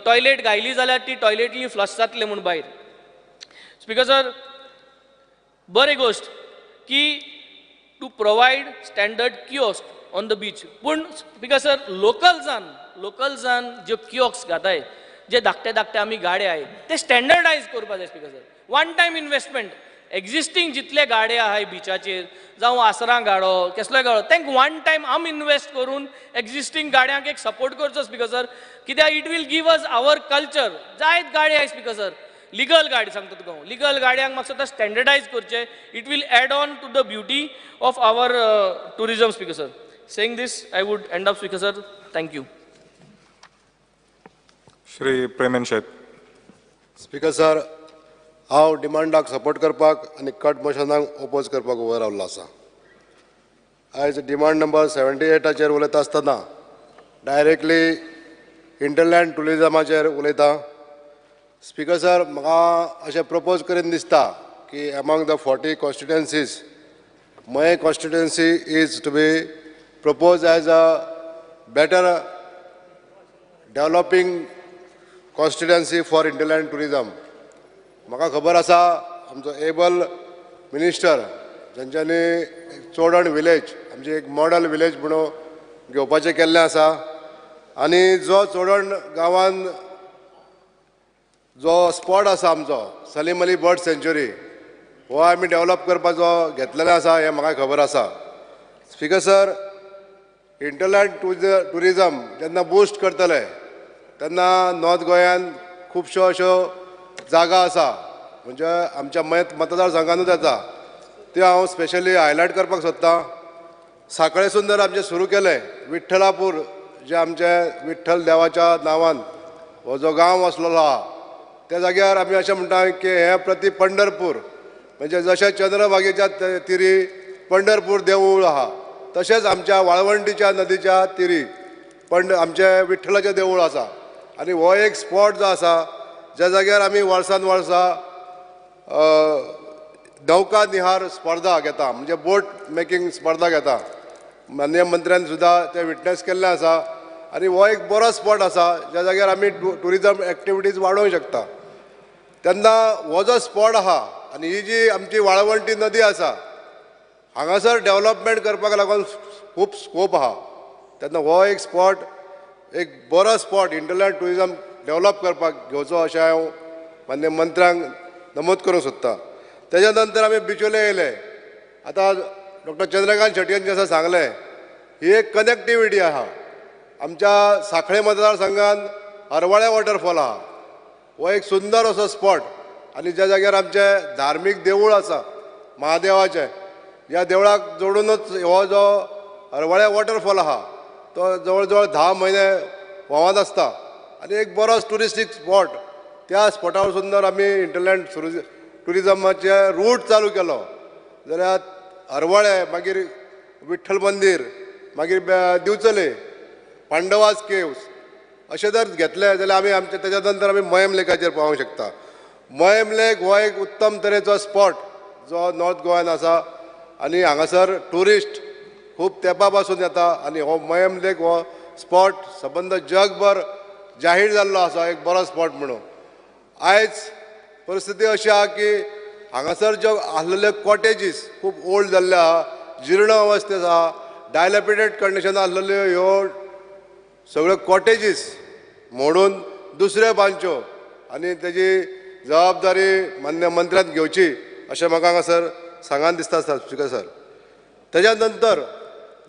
टॉयलेट घायली जाल्यार ती टॉयलेटली फ्लश जातले म्हूण भायर. स्पीकर सर, बरी गोश्ट की to provide standard kiosk on the beach, पूण स्पीकर सर लोकल्सान ज्यो कियोस्क घाताय, जे धाकटे धाकटे आमी गाडे आहाय ते स्टँडर्डायज करपाक जाय speaker sir. One time investment, existing जितले गाडे आहाय बिचाचेर, जावं आसरां गाडो, केसलोय गाडो, तांकां वन टायम आमी इनवेस्ट करून एक्झिस्टींग गाड्यांक एक सपोर्ट करचो स्पीकर सर, कित्याक it will give us our culture. जायत गाडे आहाय स्पीकर सर, लिगल गाडी सांगता तुका हांव, लिगल गाडयांक म्हाका दिसता स्टँडर्डायज करचें, it will add on to the beauty of our tourism speaker sir. Saying this I would end up speaker sir, thank you. Shri Premen Shet. Speaker sir, हांव डिमांडाक support करपाक आनी कट मोशनाक ओपोज करपाक उबो रावल्लो आसा. आयज डिमांड नंबर 78 उलयता आसतना directly इंटरलँड टुरिजमाचेर उलयता. स्पीकर सर, म्हाका अशें प्रपोज करीन दिसता की among the 40 constituencies, my constituency is to be propose as a better developing constituency for hinterland tourism. म्हाका खबर आसा आमचो एबल मिनिस्टर जांच्यांनी चोडण विलेज आमची एक मॉडल विलेज म्हणून घेवपाचें केल्लें आसा, आनी जो चोडण गांवान जो स्पॉट आसा आमचो सलीम अली बर्ड सँच्युरी हो आमी डेवलप करपाचो घेतलेलो आसा हें म्हाका खबर आसा. स्पीकर सर, हिंटरलँड टुरिजम जेन्ना बुस्ट करतले तेन्ना नॉर्थ गोंयान खुबश्यो अश्यो जागा आसा, म्हणजे आमच्या मतदारसंघानूच येता, त्यो हांव स्पेशली हायलायट करपाक सोदतां. साखळे सुंदर आमचें सुरू केलें, विठ्ठलापूर जे आमचे विठ्ठल देवाच्या नांवान हो जो गांव आसलेलो आहा त्या जाग्यार आमी अशें म्हणटा की हें प्रति पंढरपूर, म्हणजे जशें चंद्रभागेच्या तिरी पंढरपूर देवूळ आहा तशेंच आमच्या वाळवंटीच्या नदीच्या तिरी आमचें विठ्ठलाचें देवूळ आसा. आनी हो एक स्पॉट जो आसा ज्या जाग्यार आमी वर्सान वर्सा नौका निहार स्पर्धा घेता, म्हणजे बोट मेकिंग स्पर्धा घेता. माननीय मंत्र्यान सुद्दां तें विटनस केल्लें आसा आनी हो एक बरो स्पॉट आसा ज्या जाग्यार आमी टुरिजम एक्टिविटीज वाडोवंक शकता. तेन्ना हो जो स्पॉट आहा आनी ही जी आमची वाळवंटी नदी आसा हांगासर डेवलपमेंट करपाक लागून खूब स्कोप आहा. तेन्ना हो एक स्पॉट एक बरो स्पॉट हिंटरलँड टुरिजम डेवलप करपाक घेवचो अशें हांव माननीय मंत्र्यांक नमूद करूंक सोदतां. तेज्या नंतर आमी बिचोले येयले. आतां डॉक्टर चंद्रकांत शेटयेन जशें सांगलें ही एक कनेक्टिविटी आहा. आमच्या साखळे मतदारसंघान हरवळे वॉटरफॉल आहा, हो एक सुंदर असो स्पॉट आनी ज्या जाग्यार आमचें धार्मीक देवूळ आसा महादेवाचें, ह्या देवळाक जोडूनच हो जो हरवळे वॉटरफॉल आहा तो जवळ जवळ 10 म्हयने व्हांवत आसता आनी एक बरो ट्युरिस्टीक स्पॉट. त्या स्पॉटा वचून जर आमी हिंटरलँड टुरिजमाचे रूट चालू केलो जाल्यार हरवळे, मागीर विठ्ठल मंदीर, मागीर दिवचले, पांडवास केव्स अशें जर घेतले जाल्यार आमी आमचे तेच्या नंतर आमी मयम लेकाचेर पावोंक शकता. मयम लेक हो एक उत्तम तरेचो स्पॉट जो नॉर्थ गोव्यान आसा आनी हांगासर ट्युरिस्ट खूब तेंपा पासून येता आनी हो मयम लेक हो स्पॉट सबंद जगभर जाहीर जाल्लो आसा एक बरो स्पॉट म्हणून. आयज परिस्थिती अशी आहा की हांगासर ज्यो आसलेल्यो कॉटेजीस खूब ओल्ड जाल्ले आहा, जीर्ण अवस्थेत आहा, डायलॅपिडेट कंडिशन आसलेल्यो ह्यो सगळ्यो कॉटेजीस मोडून दुसऱ्यो बांदच्यो आनी तेजी जबाबदारी मान्य मंत्र्यान घेवची अशें म्हाका हांगासर सांगान दिसता स्पीकर सर. तेज्या नंतर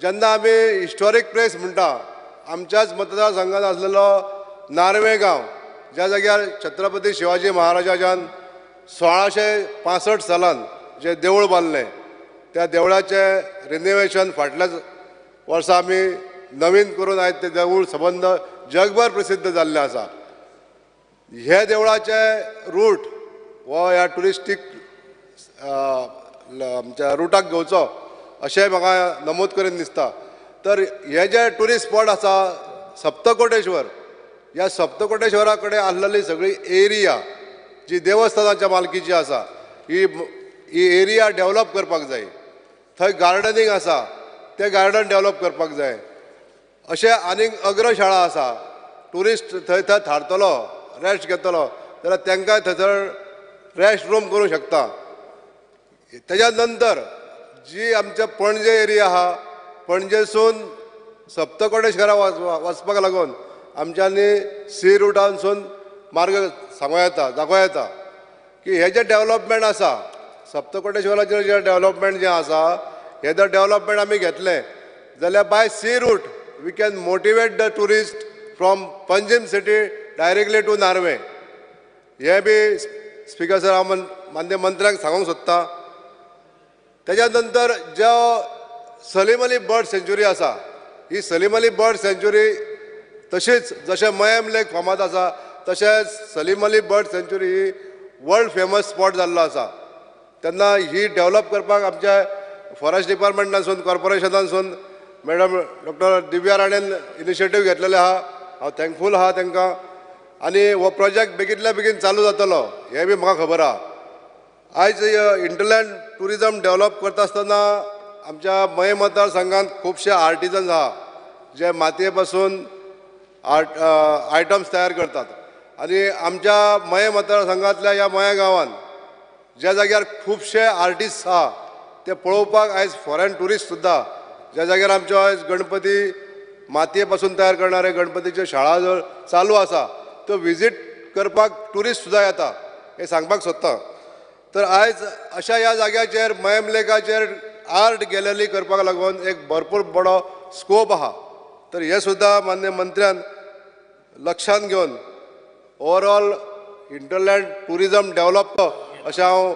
जेन्ना आमी हिस्टोरीक प्लेस म्हणटा आमच्याच मतदारसंघात आसलेलो नार्वे गांव ज्या जाग्यार छत्रपती शिवाजी महाराजाच्यान 1665 सालान जें देवूळ बांदलें त्या देवळाचें रिनोवेशन फाटल्याच वर्सा आमी नवीन करून आयज तें देवूळ सबंद जगभर प्रसिद्ध जाल्लें आसा. हे देवळाचे रूट हो ह्या ट्युरिस्टीक आमच्या रुटाक घेवचो अशें म्हाका नमूद करीन दिसता. तर हे जे ट्युरिस्ट स्पॉट आसा सप्तकोटेश्वर, ह्या सप्तकोटेश्वरा कडेन आसलेली सगळी एरिया जी देवस्थानाच्या मालकीची आसा ही एरिया डेवलप करपाक जाय. थंय गार्डनींग आसा तें गार्डन डेवलप करपाक जाय. अशें आनीक अग्रशाळा आसा, ट्युरिस्ट थंय थंय थारतलो रेस्ट घेतलो जाल्यार तांकां थंयसर रेस्ट रूम करूंक शकता. तेज्या नंतर जी आमच्या पणजे एरिया आहा पणजेसून सप्तकोटेश्वरा वचपाक लागून आमच्यांनी सी रुटानसून मार्ग सांगू येता, दाखोवं येता की हे जे डेवलपमेंट आसा सप्तकोटेश्वराचेर जें डेवलपमेंट जें आसा हे जर डेवलपमेंट आमी घेतलें जाल्यार by sea route we can motivate the tourist from Panjim city directly to Narve. हें बी स्पीकर सर हांव माननीय मंत्र्यांक सांगूंक सोदतां. तेज्या नंतर जो सलीम अली बर्ड सँच्युरी आसा ही सलीम अली बर्ड सँच्युरी तशीच जशें मयम लेक फामाद आसा तशेंच सलीम अली बर्ड सँच्युरी ही वर्ल्ड फेमस स्पॉट जाल्लो आसा. तेन्ना ही डेवलप करपाक आमच्या फॉरेस्ट डिपार्टमेंटानसून कॉर्पोरेशनानसून मॅडम डॉक्टर दिव्या राणेन इनिशिएटीव घेतलेले आहा, हांव थँकफूल आहा तांकां आनी हो प्रोजेक्ट बेगींतल्या बेगीन चालू जातलो हें बी म्हाका खबर आहा. आयज हिंटरलँड टुरिजम डेवलप करता आसतना आमच्या मये मतदारसंघांत खुबशे आर्टिजन्स आहा जे मातये पासून आर्ट आयटम्स तयार करतात आनी आमच्या मये मतदारसंघांतल्या ह्या मये गांवांत ज्या जाग्यार खुबशे आर्टिस्ट आहा ते पळोवपाक आयज फॉरेन ट्युरिस्ट सुद्दां ज्या जाग्यार आमच्यो आयज गणपती मातये पासून तयार करणारे गणपतीच्यो शाळा जर चालू आसा त्यो विजीट करपाक ट्युरिस्ट सुद्दां येता हें सांगपाक सोदता. तर आयज अशा ह्या जाग्याचेर मयम लेकाचेर आर्ट गॅलरी करपाक लागून एक भरपूर बरो स्कोप आहा. तर हे सुद्दां मान्य मंत्र्यान लक्षांत घेवन ओवरऑल इंटरलँड ट्युरिजम डेवलप अशें हांव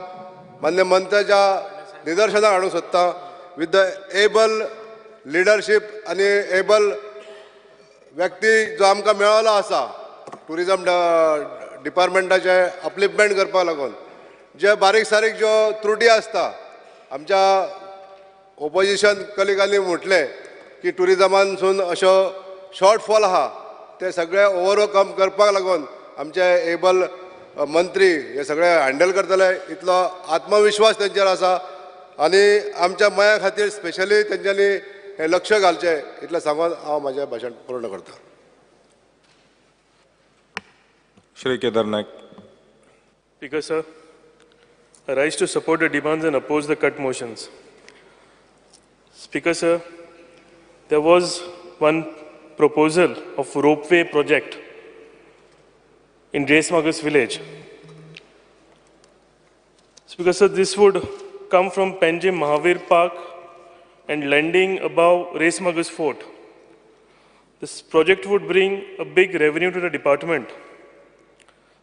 मान्य मंत्र्याच्या निदर्शनाक हाडूंक सोदतां विथ the able leadership आनी एबल व्यक्ती जो आमकां मेळ्ळो आसा ट्युरिजम डिपार्टमेंटाचें अपलिफ्टमेंट करपाक लागून जे बारीक सारीक ज्यो त्रुटी आसता आमच्या ओपोजिशन कलिगांनी म्हटलें की ट्युरिजमानसून अशो शॉर्टफॉल आहा ते सगळे ओवरकम करपाक लागून आमचे एबल मंत्री हे सगळे हँडल करतले इतलो आत्मविश्वास तेंचेर आसा आनी आमच्या मया खातीर स्पेशली तेंच्यांनी हें लक्ष घालचें इतलें सांगून हांव म्हाजें भाशण पूर्ण करता. Shri Kedar Naik. Speaker sir, I rise to support the demands and oppose the cut motions. Speaker sir, there was one proposal of ropeway project in Reis Magos village. Speaker sir, this would come from Panjim Mahavir Park and landing above Reis Magos Fort. This project would bring a big revenue to the department.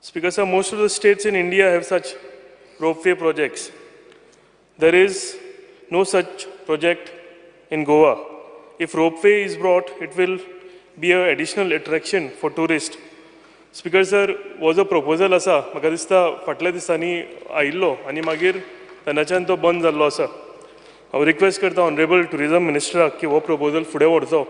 Speaker sir, most of the states in India have such ropeway projects. There is no such project in Goa. If ropeway is brought, it will be an additional attraction for tourists. Speaker sir, was a proposal आसा म्हाका दिसता फाटल्या दिसांनी आयिल्लो आनी मागीर तेन्नाच्यान तो बंद जाल्लो आसा. हांव रिक्वेस्ट करता ऑनरेबल ट्युरिजम मिनिस्टराक की हो प्रपोजल फुडें व्हरचो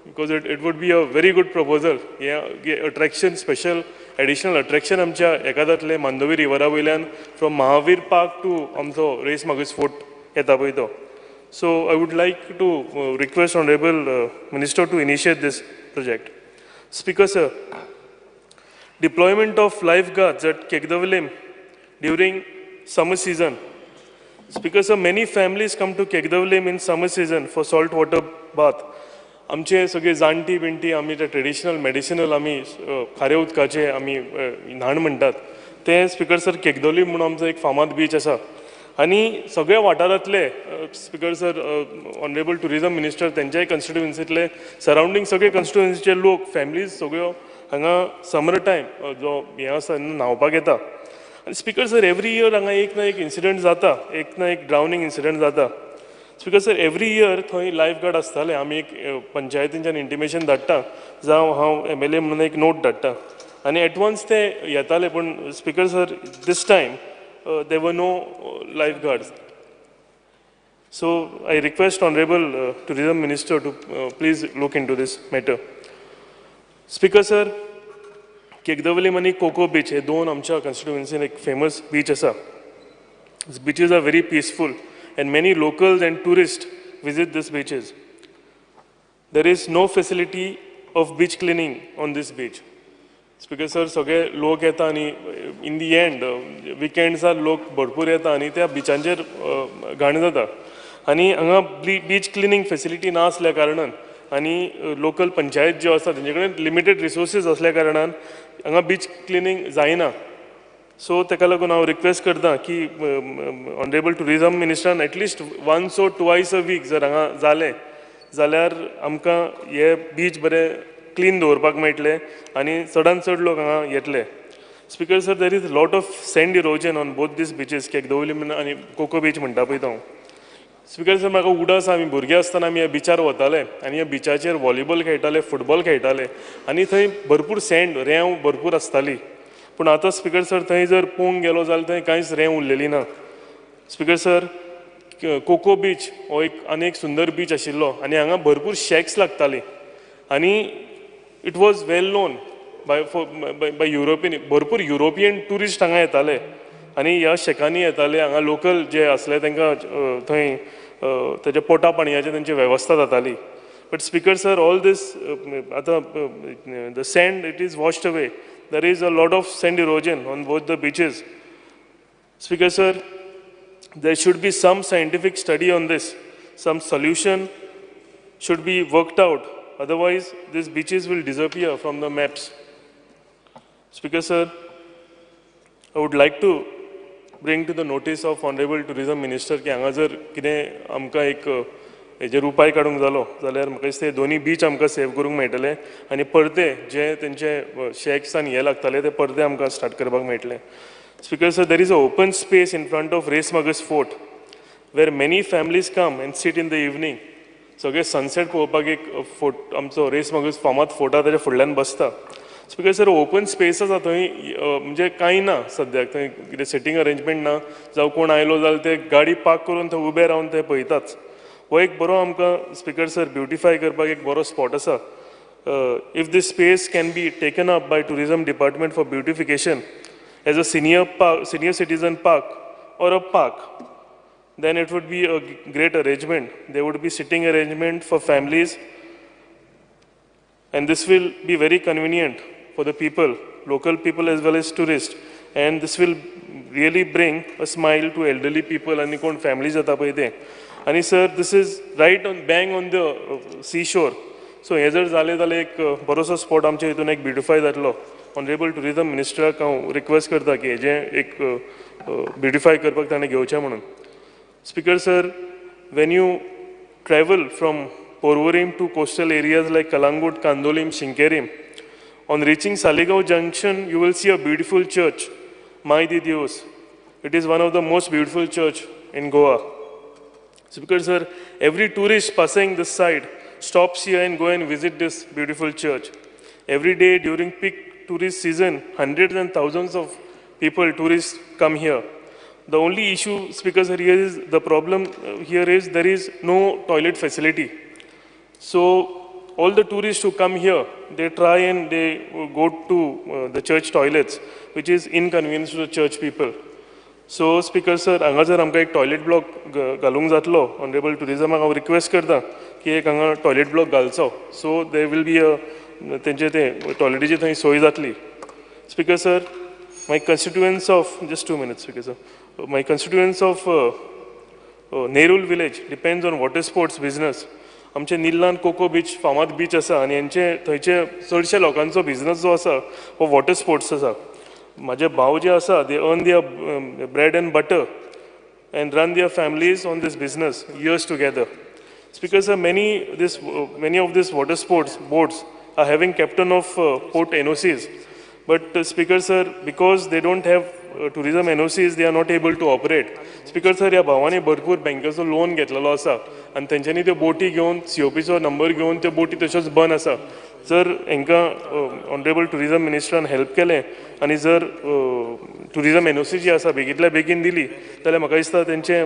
because it would be a very good proposal. हें अट्रॅक्शन स्पेशल एडिशनल अट्रॅक्शन आमच्या हेका जातलें मांडवी रिवरा वयल्यान फ्रॉम महावीर पार्क टू आमचो रेस मागूस फोर्ट येता पळय तो. So I would like to request honourable minister to initiate this project. Speaker sir, deployment of lifeguards at Kegdavlim during summer season. Speaker sir, many families come to Kegdavlim in summer season for salt water bath. आमचे सगळे जाणटी बिणटी आमी ते traditional medicinal आमी खाऱ्या उदकाचे आमी न्हाण म्हणटात तें स्पीकर सर केगदवलीम म्हणून आमचो एक फामाद बीच आसा आनी सगळ्या वाठारांतले speaker sir honourable tourism minister तेंच्याय कॉन्स्टिट्युएन्सींतले सरावंडींग सगळे कॉन्स्टिट्युएन्सीचे लोक फॅमिलीज सगळ्यो हांगा समर टायम जो हें आसा न्हांवपाक येता. आनी स्पीकर सर एवरी इयर हांगा एक ना एक इन्सिडंट जाता, एक ना एक ड्रावनींग इन्सिडंट जाता. स्पीकर सर एवरी इयर थंय लायफ गार्ड आसताले. आमी एक पंचायतींच्यान इंटिमेशन धाडटा जावं हांव एम एल ए म्हणून एक नोट धाडटा आनी एडवान्स ते येताले. पूण speaker sir this time there were no life guards. So I request honourable tourism minister to please look into this matter. Speaker sir, Kegdavlim आनी कोको बीच हे दोन आमच्या कॉन्स्टिट्युएन्सीन एक फेमस बीच आसा. Beaches are very peaceful and many locals and tourists visit these beaches. There is no facility of beach cleaning on this beach. Speaker sir, सगळे लोक येता आनी इन दी एंड विकेंड्सार लोक भरपूर येता आनी त्या बिचांचेर घाण जाता आनी हांगा बीच क्लिनींग फेसिलिटी ना आसल्या कारणान आनी लोकल पंचायत ज्यो आसा तेंचे कडेन लिमिटेड रिसोर्सीस आसल्या कारणान हांगा बीच क्लिनींग जायना. सो ताका लागून हांव रिक्वेस्ट करता की ऑनरेबल ट्युरिजम मिनिस्टरान at least once or twice a week जर हांगा जालें जाल्यार आमकां हे बीच बरे क्लीन दवरपाक मेळटले आनी चडान चड लोक हांगा येतले. Speaker sir, there is lot of sand erosion on both these beaches, Kegdavlim आनी कोको बीच म्हणटा पळय तो हांव. स्पीकर सर, म्हाका उडास आमी भुरगे आसतना आमी ह्या बिचार वताले आनी ह्या बिचाचेर व्हॉलीबॉल खेळटाले, फुटबॉल खेळटाले आनी थंय भरपूर सँड रेंव भरपूर आसताली. पूण आतां स्पीकर सर थंय जर पळोवंक गेलो जाल्यार थंय कांयच रेंव उरलेली ना. स्पीकर सर, कोको बीच हो एक आनी एक सुंदर बीच आशिल्लो आनी हांगा भरपूर शॅक्स लागताली आनी it was well known by by European, भरपूर युरोपियन ट्युरिस्ट हांगा येताले आनी ह्या शॅकांनी येताले. हांगा लोकल जे आसले तांकां थंय तेजे पोटा पाणयाची तेंची वेवस्था जाताली. But speaker sir, all this आतां the sand it is washed away. There is a lot of sand erosion on both the beaches. Speaker sir, there should be some scientific study on this. Some solution should be worked out. Otherwise, these beaches will disappear from the maps. Speaker sir, I would like to bring to the notice of honourable tourism minister की हांगा जर कितें आमकां एक हेजेर उपाय काडूंक जालो जाल्यार म्हाका दिसता हे दोनी बीच आमकां सेव करूंक मेळटले आनी परते जे तेंचे शॅक्स आनी हे लागताले ते परते आमकां स्टार्ट करपाक मेळटले. Speaker sir, there is a open space in front of Reis Magos fort where many families come and sit in the evening. सगळे सनसेट पळोवपाक एक फोर्ट आमचो रेस मागस फामाद फोर्ट आहा ताच्या फुडल्यान बसता. स्पीकर सर, ओपन स्पेस आसा थंय, म्हणजे कांय ना सद्याक, थंय कितें सिटींग अरेंजमेंट ना, जावं कोण आयलो जाल्यार ते गाडी पार्क करून थंय उबे रावन ते पळयताच. हो एक बरो आमकां स्पीकर सर ब्युटिफाय करपाक एक बरो स्पॉट आसा. If this space can be taken up by tourism department for beautification as a senior citizen park or a park, then it would be a great arrangement. There would be sitting arrangement for families, and this will be very convenient for the people, local people as well as tourists, and this will really bring a smile to elderly people and कोण families जाता पळय ते. आनी sir, this is right on bang on the seashore, so हें जर जालें जाल्यार एक बरोसो स्पॉट आमच्या हितून एक ब्युटिफाय जातलो. ऑनरेबल टुरिजम मिनिस्टराक हांव रिक्वेस्ट करता की हेजें एक ब्युटिफाय करपाक ताणें घेवचें म्हणून. Speaker sir, when you travel from Porvorim to coastal areas like Calangute, Candolim, Sinquerim, on reaching Saligao junction you will see a beautiful church, Mai de Deus. It is one of the most beautiful church in Goa. Speaker sir, every tourist passing this side stops here and go and visit this beautiful church. Every day during peak tourist season, hundreds and thousands of people, tourists come here. The only issue, Speaker sir, here is the problem here is there is no toilet facility. So all the tourists who come here, they try and they go to the church toilets, which is inconvenience to the church people. So Speaker sir, हांगा जर आमकां एक toilet block घालूंक जातलो, honourable टुरिजमाक हांव request करता की एक हांगा टॉयलेट ब्लॉक घालचो, so there will be a तेंचे ते टॉयलेटीची थंय सोय जातली. Speaker sir, my constituents of, just 2 minutes speaker sir, my constituents of Nerul village depends on water sports business. आमचे निल्लान कोको बीच फामाद बीच आसा आनी हेंचे थंयचे चडशे लोकांचो बिजनस जो आसा हो वॉटर स्पोर्ट्स आसा. म्हाजे भाव जे आसा, they earn their bread and butter and run their families on this business years together. Speaker sir, many of this water sports boats are having captain of port NOCs, but Speaker sir, because they don't have tourism NOCs, they are not able to operate. Speaker sir, ह्या भावांनी भरपूर बँकेचो loan घेतलेलो आसा आनी तेंच्यांनी त्यो बोटी घेवन सीओपीचो नंबर घेवन त्यो बोटी तश्योच बंद आसा. जर हांकां ऑनरेबल टुरिजम मिनिस्टरान हेल्प केलें आनी जर टुरिजम एनओसी जी आसा बेगींतल्या बेगीन दिली जाल्यार म्हाका दिसता तेंचें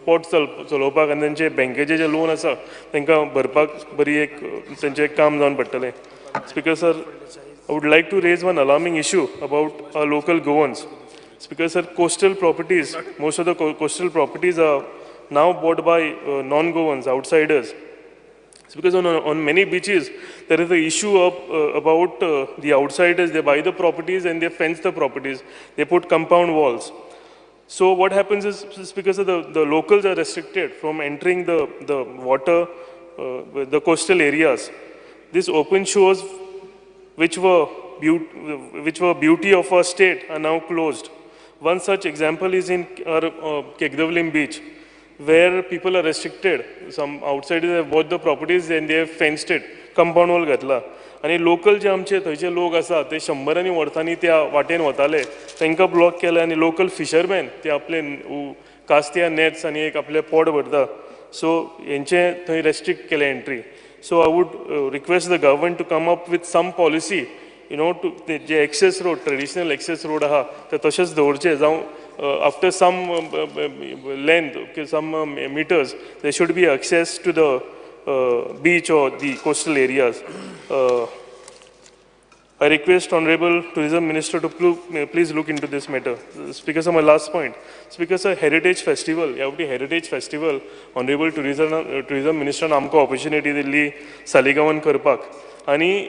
पोट चलोवपाक आनी तेंचें बँकेचें जें लोन आसा तांकां भरपाक बरी एक तेंचें काम जावन पडटलें. Speaker sir, I would like to raise one alarming issue about our local Goans. Speaker sir, coastal properties, most of the coastal properties are now bought by non-Goans, outsiders. It's because on many beaches, there is the issue of, about the outsiders. They buy the properties and they fence the properties. They put compound walls. So what happens is because of the locals are restricted from entering the water, the coastal areas. These open shores, which were beauty of our state, are now closed. One such example is in our Kegdavlim beach, where people are restricted. Some outsiders have bought the properties and they have fenced it, compound wall घातला. आनी local जे आमचे थंयचे लोक आसा ते शंबरांनी वर्सांनी त्या वाटेन वताले, तांकां ब्लॉक केले आनी लोकल फिशरमॅन ते आपले कास्त्या नॅट्स आनी एक आपलें पोट भरता, सो हेंचे थंय रेस्ट्रिक्ट केलें entry. So I would request the government to come up with some policy, you know, to J access road, traditional access road आहा ते तशेंच दवरचें, जावं after some length, some meters, there should be access to the beach or the coastal areas. I request Honorable Tourism Minister to please look into this matter. Speaker sir, my last point. Speaker sir, Heritage Festival, ह्या Heritage Festival, Honorable Tourism Minister आमकां opportunity दिल्ली सालिगांवान करपाक, आनी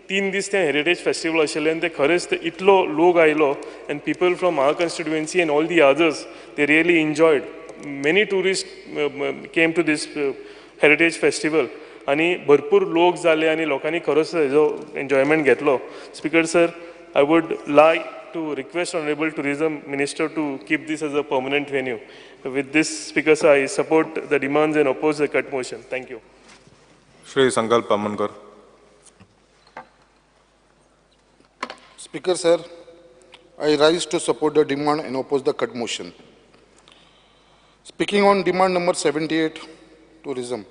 3 दीस तें heritage festival आशिल्लें आनी ते खरेंच इतलो लोक आयलो and people from our constituency and all the others, they really enjoyed. Many tourist came to this heritage festival आनी भरपूर लोक जाले आनी लोकांनी खरोच हेजो एन्जॉयमेंट घेतलो. Speaker sir, I would like to request Honorable Tourism Minister to keep this as a permanent venue. With this, Speaker sir, I support the demands and oppose the cut motion. Thank you. Shri Sankalp Amonkar. Speaker sir, I rise to support the demand and oppose the cut motion. Speaking on demand number 78, tourism.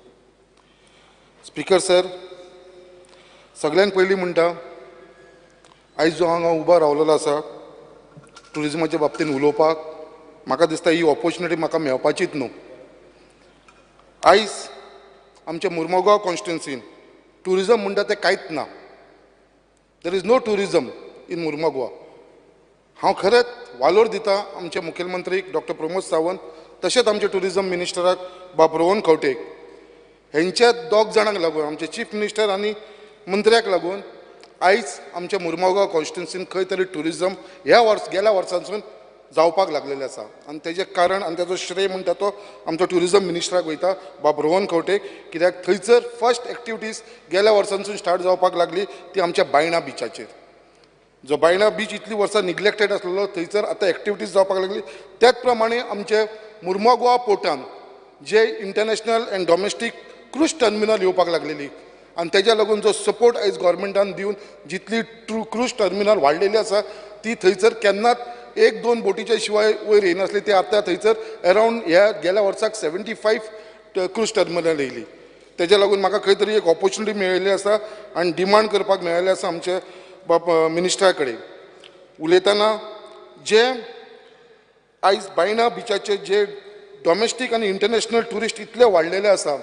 Speaker sir, सगळ्यांत पयलीं म्हणटा आयज जो हांगा उबो रावलेलो आसा टुरिजमाच्या बाबतीन उलोवपाक म्हाका दिसता ही ऑपोर्चुनिटी म्हाका मेळपाचीच न्हू. आयज आमच्या मुर्मुगांव कॉन्स्टिट्युन्सीन टुरिजम म्हणटा तें कांयच ना. There is no tourism in Mormugao. हांव खरेंच वालोर दिता आमच्या मुखेलमंत्रीक डॉक्टर प्रमोद सावंत तशेंच आमच्या टुरिजम मिनिस्टराक बाब रोहन खंवटेक. हेंच्या दोग जाणांक लागून आमचे चीफ मिनिस्टर आनी मंत्र्याक लागून आयज आमच्या मुर्मुगांव कॉन्स्टिट्युन्सीन खंय तरी टुरिजम ह्या वर्स गेल्या वर्सांसून जावपाक लागलेलें आसा आनी तेजें कारण आनी तेजो श्रेय म्हणटा तो आमचो टुरिजम मिनिस्टराक वयता बाब रोहन खंवटेक. कित्याक थंयसर फर्स्ट एक्टिविटीज गेल्या वर्सांसून स्टार्ट जावपाक लागली ती आमच्या बायणा बिचाचेर. जो बायणा बीच इतली वर्सां निग्लेक्टेड आसलेलो थंयसर आतां एक्टिविटीज जावपाक लागली. त्याच प्रमाणे आमचे मुर्मुगांव पोर्टान जे international and domestic cruise terminal येवपाक लागलेली आनी तेज्या लागून जो सपोर्ट आयज गव्हर्मेंटान दिवन जितली क्रूज टर्मिनल वाडलेली आसा ती थंयसर केन्नाच एक दोन बोटीच्या शिवाय वयर येयनासली. ती आतां थंयसर अरावंड ह्या गेल्या वर्साक 75 क्रूज टर्मिनल येयली. तेज्या लागून म्हाका खंय तरी एक ऑपोर्चुनिटी मेळिल्ली आसा आनी डिमांड करपाक मेळिल्लें आसा आमचे बाब मिनिस्टरा कडेन. उलयतना जे आयज बायणा बिचाचे जे डॉमेस्टीक आनी इंटरनॅशनल ट्युरिस्ट इतले वाडलेले आसा.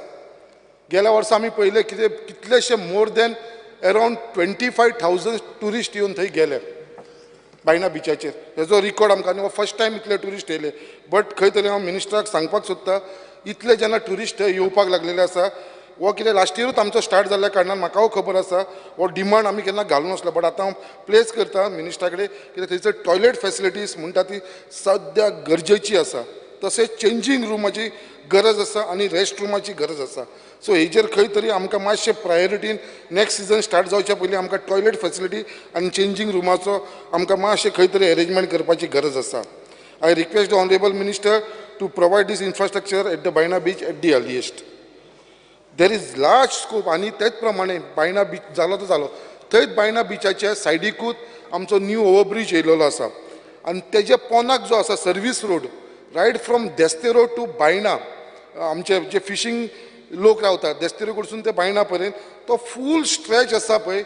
गेल्या वर्सा आमी पळयलें कितें कितलेशे मोर दॅन अरावंड 25,000 ट्युरिस्ट येवन थंय गेले बायणा बिचाचेर. हेजो रिकॉर्ड आमकां आनी फर्स्ट टायम इतले ट्युरिस्ट येयले. बट खंय तरी हांव मिनिस्टराक सांगपाक सोदता इतले जेन्ना ट्युरिस्ट थंय येवपाक लागलेले आसा हो कितें लास्ट इयरूच आमचो स्टार्ट जाल्ल्या कारणान म्हाकाय खबर आसा हो डिमांड आमी केन्ना घालून नासलो. बट आतां हांव प्लेस करता मिनिस्टरा कडेन कित्याक थंयसर टॉयलेट फेसिलिटीज म्हणटा ती सद्या गरजेची आसा. तशेंच चेंजींग रुमाची गरज आसा आनी रेस्ट रुमाची गरज आसा. सो हेजेर खंय तरी आमकां मातशें प्रायोरिटीन नेक्स्ट सिजन स्टार्ट जावच्या पयलीं आमकां टॉयलेट फेसिलिटी आनी चेंजींग रुमाचो आमकां मातशें खंय तरी अरेंजमेंट करपाची गरज आसा. I request the honourable minister to provide this infrastructure at the Baina beach at the earliest. There is large scope. आनी तेच प्रमाणे बायणा बीच जालो तो जालो थंयच बायणा बिचाच्या सायडीकूच आमचो न्यू ओवरब्रीज येयलेलो आसा आनी तेज्या पोनाक जो आसा service road right from Desteiro to Baina आमचे जे फिशींग लोक रावतात देस्तेरो कडसून ते बायणा पर्यंत तो फूल स्ट्रेच आसा पळय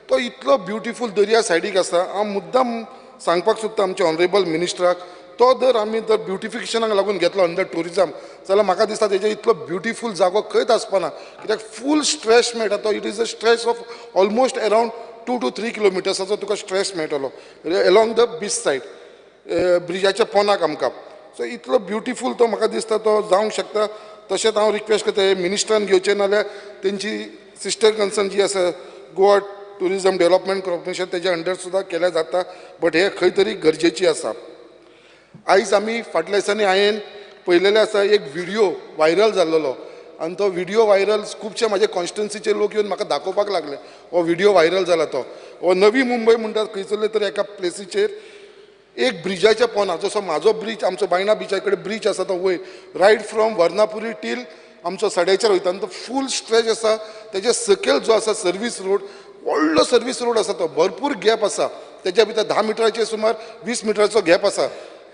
तो इतलो ब्युटिफूल दर्या सायडीक आसा. हांव मुद्दाम सांगपाक सोदता आमच्या ऑनरेबल मिनिस्टराक तो जर आमी जर ब्युटिफिकेशनाक लागून घेतलो अंडर ट्युरिजम जाल्यार म्हाका दिसता तेजे इतलो ब्युटिफूल जागो खंयच आसपाना. कित्याक फूल स्ट्रेच मेळटा तो it is a stretch of almost around 2 to 3 किलोमिटर्साचो तुका स्ट्रेच मेळटलो एलोंग the beach side ब्रिजाच्या पोनाक आमकां. सो इतलो ब्युटिफूल तो म्हाका दिसता तो जावंक शकता. तशेंच हांव रिक्वेस्ट करता हे मिनिस्टरान घेवचें नाल्यार तेंची सिस्टर कन्सर्न जी आसा गोवा टुरिजम डेव्हलपमेंट कॉर्पोरेशन तेज्या अंडर सुद्दां केल्यार जाता. बट हे खंय तरी गरजेची आसा. आयज आमी फाटल्या दिसांनी हांवें पळयलेलें आसा एक व्हिडियो व्हायरल जाल्लो आनी तो व्हिडियो व्हायरल खुबशे म्हाजे कॉन्स्टिट्युन्सीचे लोक येवन म्हाका दाखोवपाक लागले हो व्हिडियो व्हायरल जाला तो हो नवी मुंबय म्हणटात खंयसरले तरी एका प्लेसीचेर एक ब्रिजाच्या पोना जसो म्हाजो ब्रीज आमचो बायणा बिचा कडेन ब्रीज आसा तो वयर रायट फ्रॉम वर्णापुरी टील आमचो सड्याचेर वयता आनी तो फूल स्ट्रेच आसा. तेजे सकयल जो आसा सर्वीस रोड व्हडलो सर्वीस रोड आसा तो भरपूर गॅप आसा तेज्या भितर 10 मिटराचे सुमार 20 मिटराचो गॅप आसा.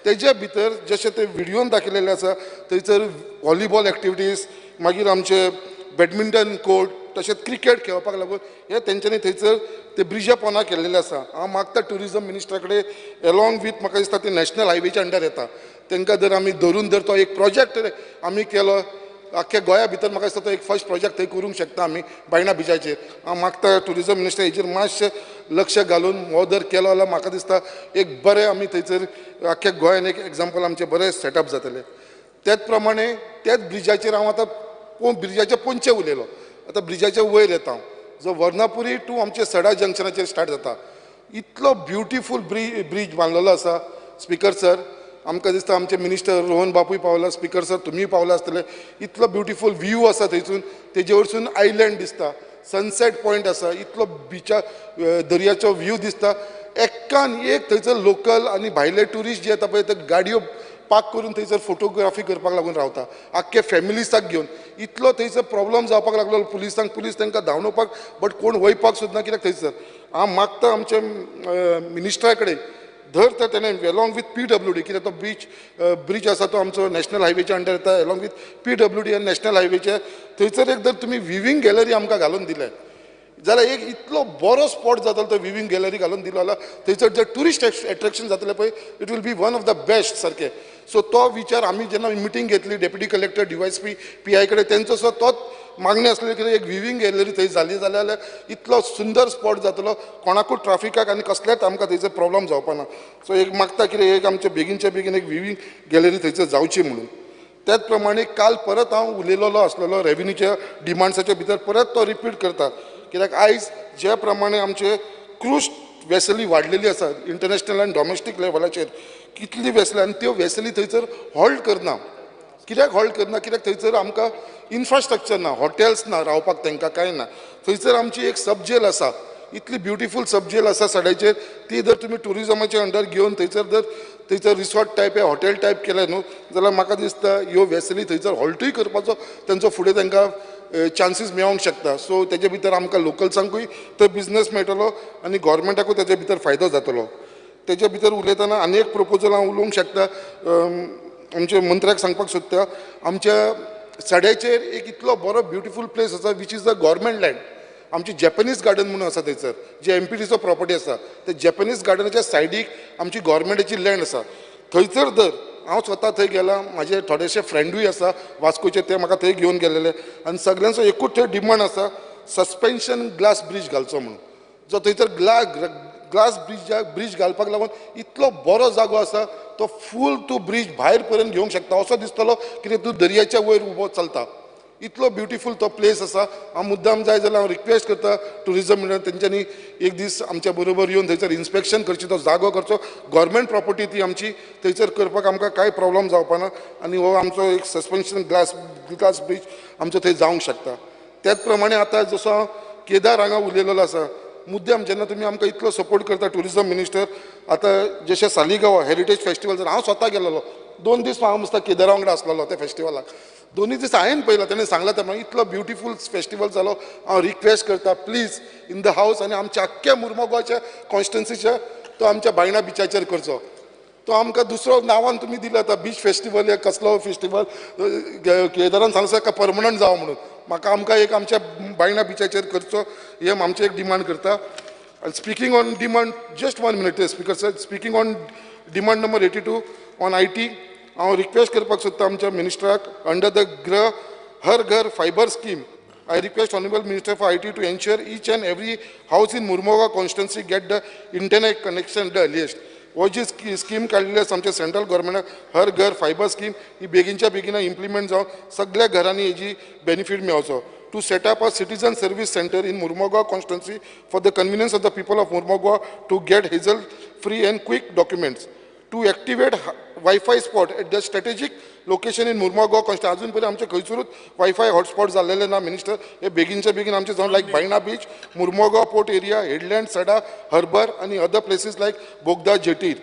तेज्या भितर जशें ते व्हिडियोन दाखयलेलें आसा थंयसर व्हॉलीबॉल एक्टिविटीज मागीर आमचे बॅडमिंटन कोर्ट तशेंच क्रिकेट खेळपाक लागून हे तेंच्यांनी थंयसर ते ब्रिजा पोना केल्लेले आसा. हांव मागता ट्युरिजम मिनिस्टरा कडेन एलोंग वीथ म्हाका दिसता ते नॅशनल हायवेच्या अंडर येता तांकां जर आमी धरून जर तो एक प्रोजेक्ट आमी केलो आख्ख्या गोंया भितर म्हाका दिसता तो एक फर्स्ट प्रोजेक्ट थंय करूंक शकता आमी बायणा बिचाचेर. हांव मागता ट्युरिजम मिनिस्टर हेजेर मातशें लक्ष घालून हो जर केलो जाल्यार म्हाका दिसता एक बरें आमी थंयसर आख्ख्या गोंयान एक एग्जाम्पल आमचें बरें सेटअप जातलें. त्याच प्रमाणे त्याच ब्रिजाचेर हांव आतां ब्रिजाच्या पोंचे उलयलो आतां ब्रिजाच्या वयर येता हांव जो वर्णापुरी टू आमचे सडा जंक्शनाचेर स्टार्ट जाता इतलो ब्युटिफूल ब्रीज बांदलेलो आसा. स्पीकर सर आमकां दिसता आमचे मिनिस्टर रोहन बापूय पावला, स्पीकर सर तुमीय पावला आसतले. इतलो ब्युटिफूल व्यू आसा थंयसून तेजे वरसून आयलँड दिसता, सनसेट पॉयंट आसा, इतलो बिचा दर्याचो व्यू दिसता. एक्कान एक थंयसर लोकल आनी भायले ट्युरिस्ट जे येता पळय ते गाडयो पार्क करून थंयसर फोटोग्राफी करपाक लागून रावता आख्खे फॅमिलीसाक घेवन. इतलो थंयसर प्रॉब्लम जावपाक लागलो पुलिसांक, पुलीस तांकां धांवडोवपाक बट कोण वयपाक सोदना कित्याक थंयसर. हांव मागता आमच्या मिनिस्टरा कडेन धर तर तेणें एलॉंग विथ PWD, कित्याक तो बीच ब्रिज आसा तो आमचो नॅशनल हायवेच्या अंडर येता, एलॉंग विथ PWD आनी नॅशनल हायवेच्या थंयसर एक जर तुमी विवींग गॅलरी आमकां घालून दिले जाल्यार एक इतलो बरो स्पॉट जातलो. तो विवींग गॅलरी घालून दिलो जाल्यार थंयसर जे ट्युरिस्ट एट्रेक्शन जातलें पळय it will be one of the best सारकें. सो तो विचार आमी जेन्ना मिटींग घेतली डेप्युटी कलेक्टर DYSP PI कडेन तेंचो सुद्दां तोच मागणी आसली की एक विवींग गॅलरी थंय जाली जाल्यार इतलो सुंदर स्पॉट जातलो, कोणाकूच ट्राफिकाक आनी कसलेच आमकां थंयसर प्रॉब्लम जावपा ना. सो एक मागता कितें एक आमचे बेगीनच्या बेगीन एक विवींग गॅलरी थंयसर जावची म्हणून. त्याच प्रमाणे काल परत हांव उलयलेलो आसलेलो रेवेन्यूच्या डिमांड्साच्या भितर परत तो रिपीट करता कित्याक आयज ज्या प्रमाणे आमचे क्रूज वेसली वाडलेली आसा इंटरनॅशनल आनी डॉमेस्टीक लेवलाचेर कितली वेसली आनी त्यो वेसली थंयसर हॉल्ट करना. कित्याक हॉल्ट करना? कित्याक थंयसर आमकां इन्फ्रास्ट्रक्चर ना, हॉटेल्स ना रावपाक तांकां कांय ना. थंयसर आमची एक सब जेल आसा, इतली ब्युटिफूल सब जेल आसा सड्याचेर, ती जर तुमी ट्युरिजमाचे अंडर घेवन थंयसर जर थंयसर रिसॉर्ट टायप या हॉटेल टायप केलें न्हू जाल्यार म्हाका दिसता ह्यो वेसली थंयसर हॉल्टूय करपाचो तेंचो फुडें तांकां चान्सीस मेळोंक शकता. सो तेजे भितर आमकां लोकल्सांकूय तो बिजनस मेळटलो आनी गोवोरमेंटाकूय तेजे भितर फायदो जातलो. तेजे भितर उलयतना आनी एक प्रपोजल हांव उलोवंक शकता, आमच्या मंत्र्याक सांगपाक सोदता. आमच्या सड्याचेर एक इतलो बरो ब्युटिफूल प्लेस आसा which is the government land. आमची जॅपनीज गार्डन म्हणून आसा थंयसर, जे MPTचो प्रॉपर्टी आसा ते जॅपनीज गार्डनाच्या सायडीक आमची गोवोरमेंटाची लँड आसा. थंयसर जर हांव स्वता थंय गेला, म्हाजे थोडेशे फ्रेंडूय आसा वास्कोचे, ते म्हाका थंय घेवन गेलेले आनी सगल्यांचो एकूच थंय डिमांड आसा सस्पेन्शन ग्लास ब्रीज घालचो म्हणून. जो थंयसर ग्लास ब्रीज घालपाक लागून इतलो बरो जागो आसा तो फूल तूं ब्रीज भायर पर्यंत घेवंक शकता असो दिसतलो कित्याक तूं दर्याच्या वयर उबो चलता, इतलो ब्युटिफूल तो प्लेस आसा. हांव मुद्दाम जाय जाल्यार हांव रिक्वेस्ट करता ट्युरिजम मिनिस्टर तेंच्यांनी एक दीस आमच्या बरोबर येवन थंयसर इन्स्पेक्शन करचें, तो जागो करचो. गोवोरमेंट प्रॉपर्टी ती आमची, थंयसर करपाक आमकां कांय प्रॉब्लम जावपा ना आनी हो आमचो एक सस्पेन्शन ग्लास ब्रीज आमचो थंय जावंक शकता. त्याच प्रमाणे आतां जसो हांव केदार हांगा उलयलेलो आसा मुद्दाम जेन्ना तुमी आमकां इतलो सपोर्ट करता ट्युरिजम मिनिस्टर, आतां जशें सालिगांव हेरिटेज फेस्टिवल जालें, हांव स्वता गेलेलो 2 दीस हांव मस्त केदारा वांगडा आसलेलो त्या फेस्टिवलाक, 2 दीस हांवें पळयला तेणें सांगलां तें इतलो ब्युटिफूल फेस्टिवल जालो. हांव रिक्वेस्ट करता प्लीज इन the house आनी आमच्या आख्ख्या मुर्मगांवच्या कॉन्स्टिट्युन्सीच्या तो आमच्या बायणा बिचाचेर करचो. तो आमकां दुसरो नांवान तुमी दिला आतां बीच फेस्टिवल या कसलो फेस्टिवल केदारान सांगता का परमनंट जावं म्हणून, म्हाका आमकां एक आमच्या बायणा बिचाचेर करचो हे आमचें एक डिमांड करता. Speaking on demand just 1 minute speaker sir, speaking on demand number 82 on IT हांव रिक्वेस्ट करपाक सोदता आमच्या मिनिस्टराक अंडर the ग्रह Har Ghar fibre scheme I request honourable minister for IT to ensure each and every house in Mormugao constituency get the internet connection the earliest. हो जी scheme काडलेली आसा आमच्या सेंट्रल गव्हर्मेंटान हर घर फायबर स्कीम ही बेगीनच्या बेगीन implement जावन सगळ्या घरांनी हेजी बेनिफीट मेळचो. To set up a citizen service centre in Mormugao constituency for the convenience of the people of Mormugao to get hassle free and quick documents. To activate WiFi spot at the strategic location in Mormugao constituency. अजून पर्यंत आमचे खंयसरूच wifi hotspot जाल्लेले ना minister, हे बेगीनच्या बेगीन आमचे जावन like Baina beach, Mormugao port area, headland, Sada harbour आनी अदर प्लेसीस लायक बोगदा जेटीर.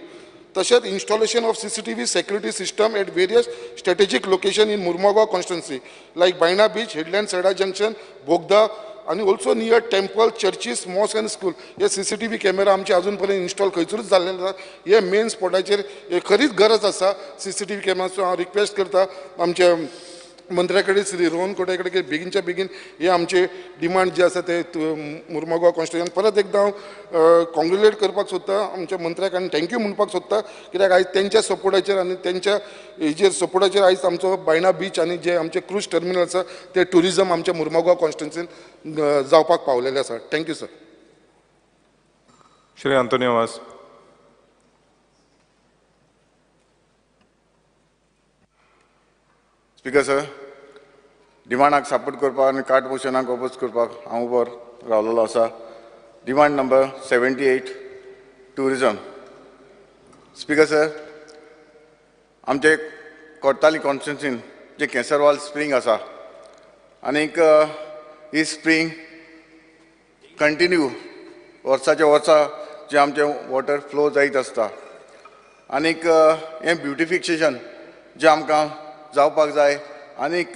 तशेंच installation of CCTV security system at various strategic location in Mormugao constituency like Baina beach, headland, Sada junction, Bogda आनी also near temple, churches, mosque आनी school. हे CCTV camera आमचे अजून पर्यंत install खंयसरूच जाल्ले ना. हे मेन स्पॉटाचेर खरीच गरज आसा CCTV कॅमेराचो. हांव रिक्वेस्ट करता आमच्या मंत्र्या कडेन श्री रोहन खंवटे कडेन की बेगीनच्या बेगीन हे आमचे डिमांड जे आसा ते मुर्मगांव कॉन्स्टिट्युएन्सी. परत एकदां हांव कॉंग्रेच्युलेट करपाक सोदता आमच्या मंत्र्याक आनी thank you म्हणपाक सोदता कित्याक आयज तेंच्या सपोर्टाचेर आनी तेंच्या हेजेर सपोर्टाचेर आयज आमचो बायणा बीच आनी जे आमचे क्रूज टर्मिनल आसा ते ट्युरिजम आमच्या मुर्मगांव कॉन्स्टिट्युएन्सीन जावपाक पावलेले आसा. Thank you sir. Shri Antonio Vaz. Speaker sir, डिमांडाक support करपाक आनी कार्ट मोशनाक ओपोज करपाक हांव उबो रावलेलो आसा. Demand number 78 tourism. Speaker sir, आमचे कोर्ताली कॉन्स्टिट्युन्सीन जे केसरवाल स्प्रींग आसा आनीक ही स्प्रींग कंटिन्यू वर्साच्या वर्सा जें आमचें वॉटर फ्लो जायत आसता. आनीक हें ब्युटिफिकेशन जें आमकां जावपाक जाय आनीक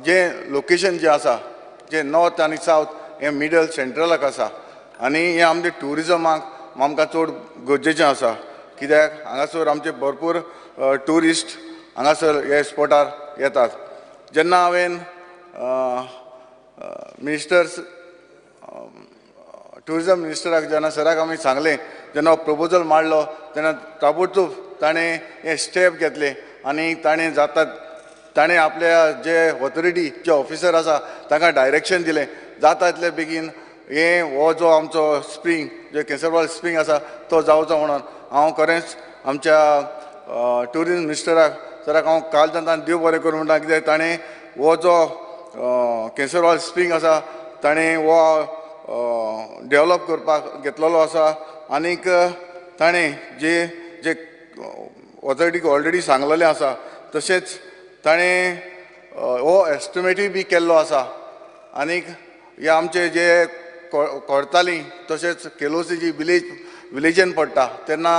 जें लोकेशन जें आसा जें नॉर्थ आनी सावथ हें मिडल सेंट्रलाक आसा आनी हें आमचें ट्युरिजमाक आमकां चड गरजेचें आसा, कित्याक हांगासर आमचे भरपूर ट्युरिस्ट हांगासर हे स्पॉटार येतात. जेन्ना हांवें मिनिस्टर्स ट्युरिजम मिनिस्टराक जेन्ना सराक आमी सांगलें, जेन्ना प्रपोजल मांडलो तेन्ना ताबडतोब ताणें हें स्टेप घेतलें आनी ताणें जाता ताणें आपल्या जे ऑथॉरिटी जे ऑफिसर आसा तांकां डायरेक्शन दिलें जाता तितले बेगीन हें हो जो आमचो स्प्रींग जे केसरवाल स्प्रींग आसा तो जावचो म्हणून. हांव खरेंच आमच्या ट्युरिजम मिनिस्टराक सराक हांव कालच्यान देव बरें करूं म्हणटा, कित्याक ताणें हो जो केसरवाल स्प्रींग आसा ताणें हो डेवलप करपाक घेतलेलो आसा आनीक ताणें जे जे ऑथॉरिटीक ऑलरेडी सांगलेलें आसा तशेंच ताणें हो एस्टिमेटूय बी केल्लो आसा. आनीक हे आमचे जे कोरताली तशेंच केलोसी जी विलेजन पडटा तेन्ना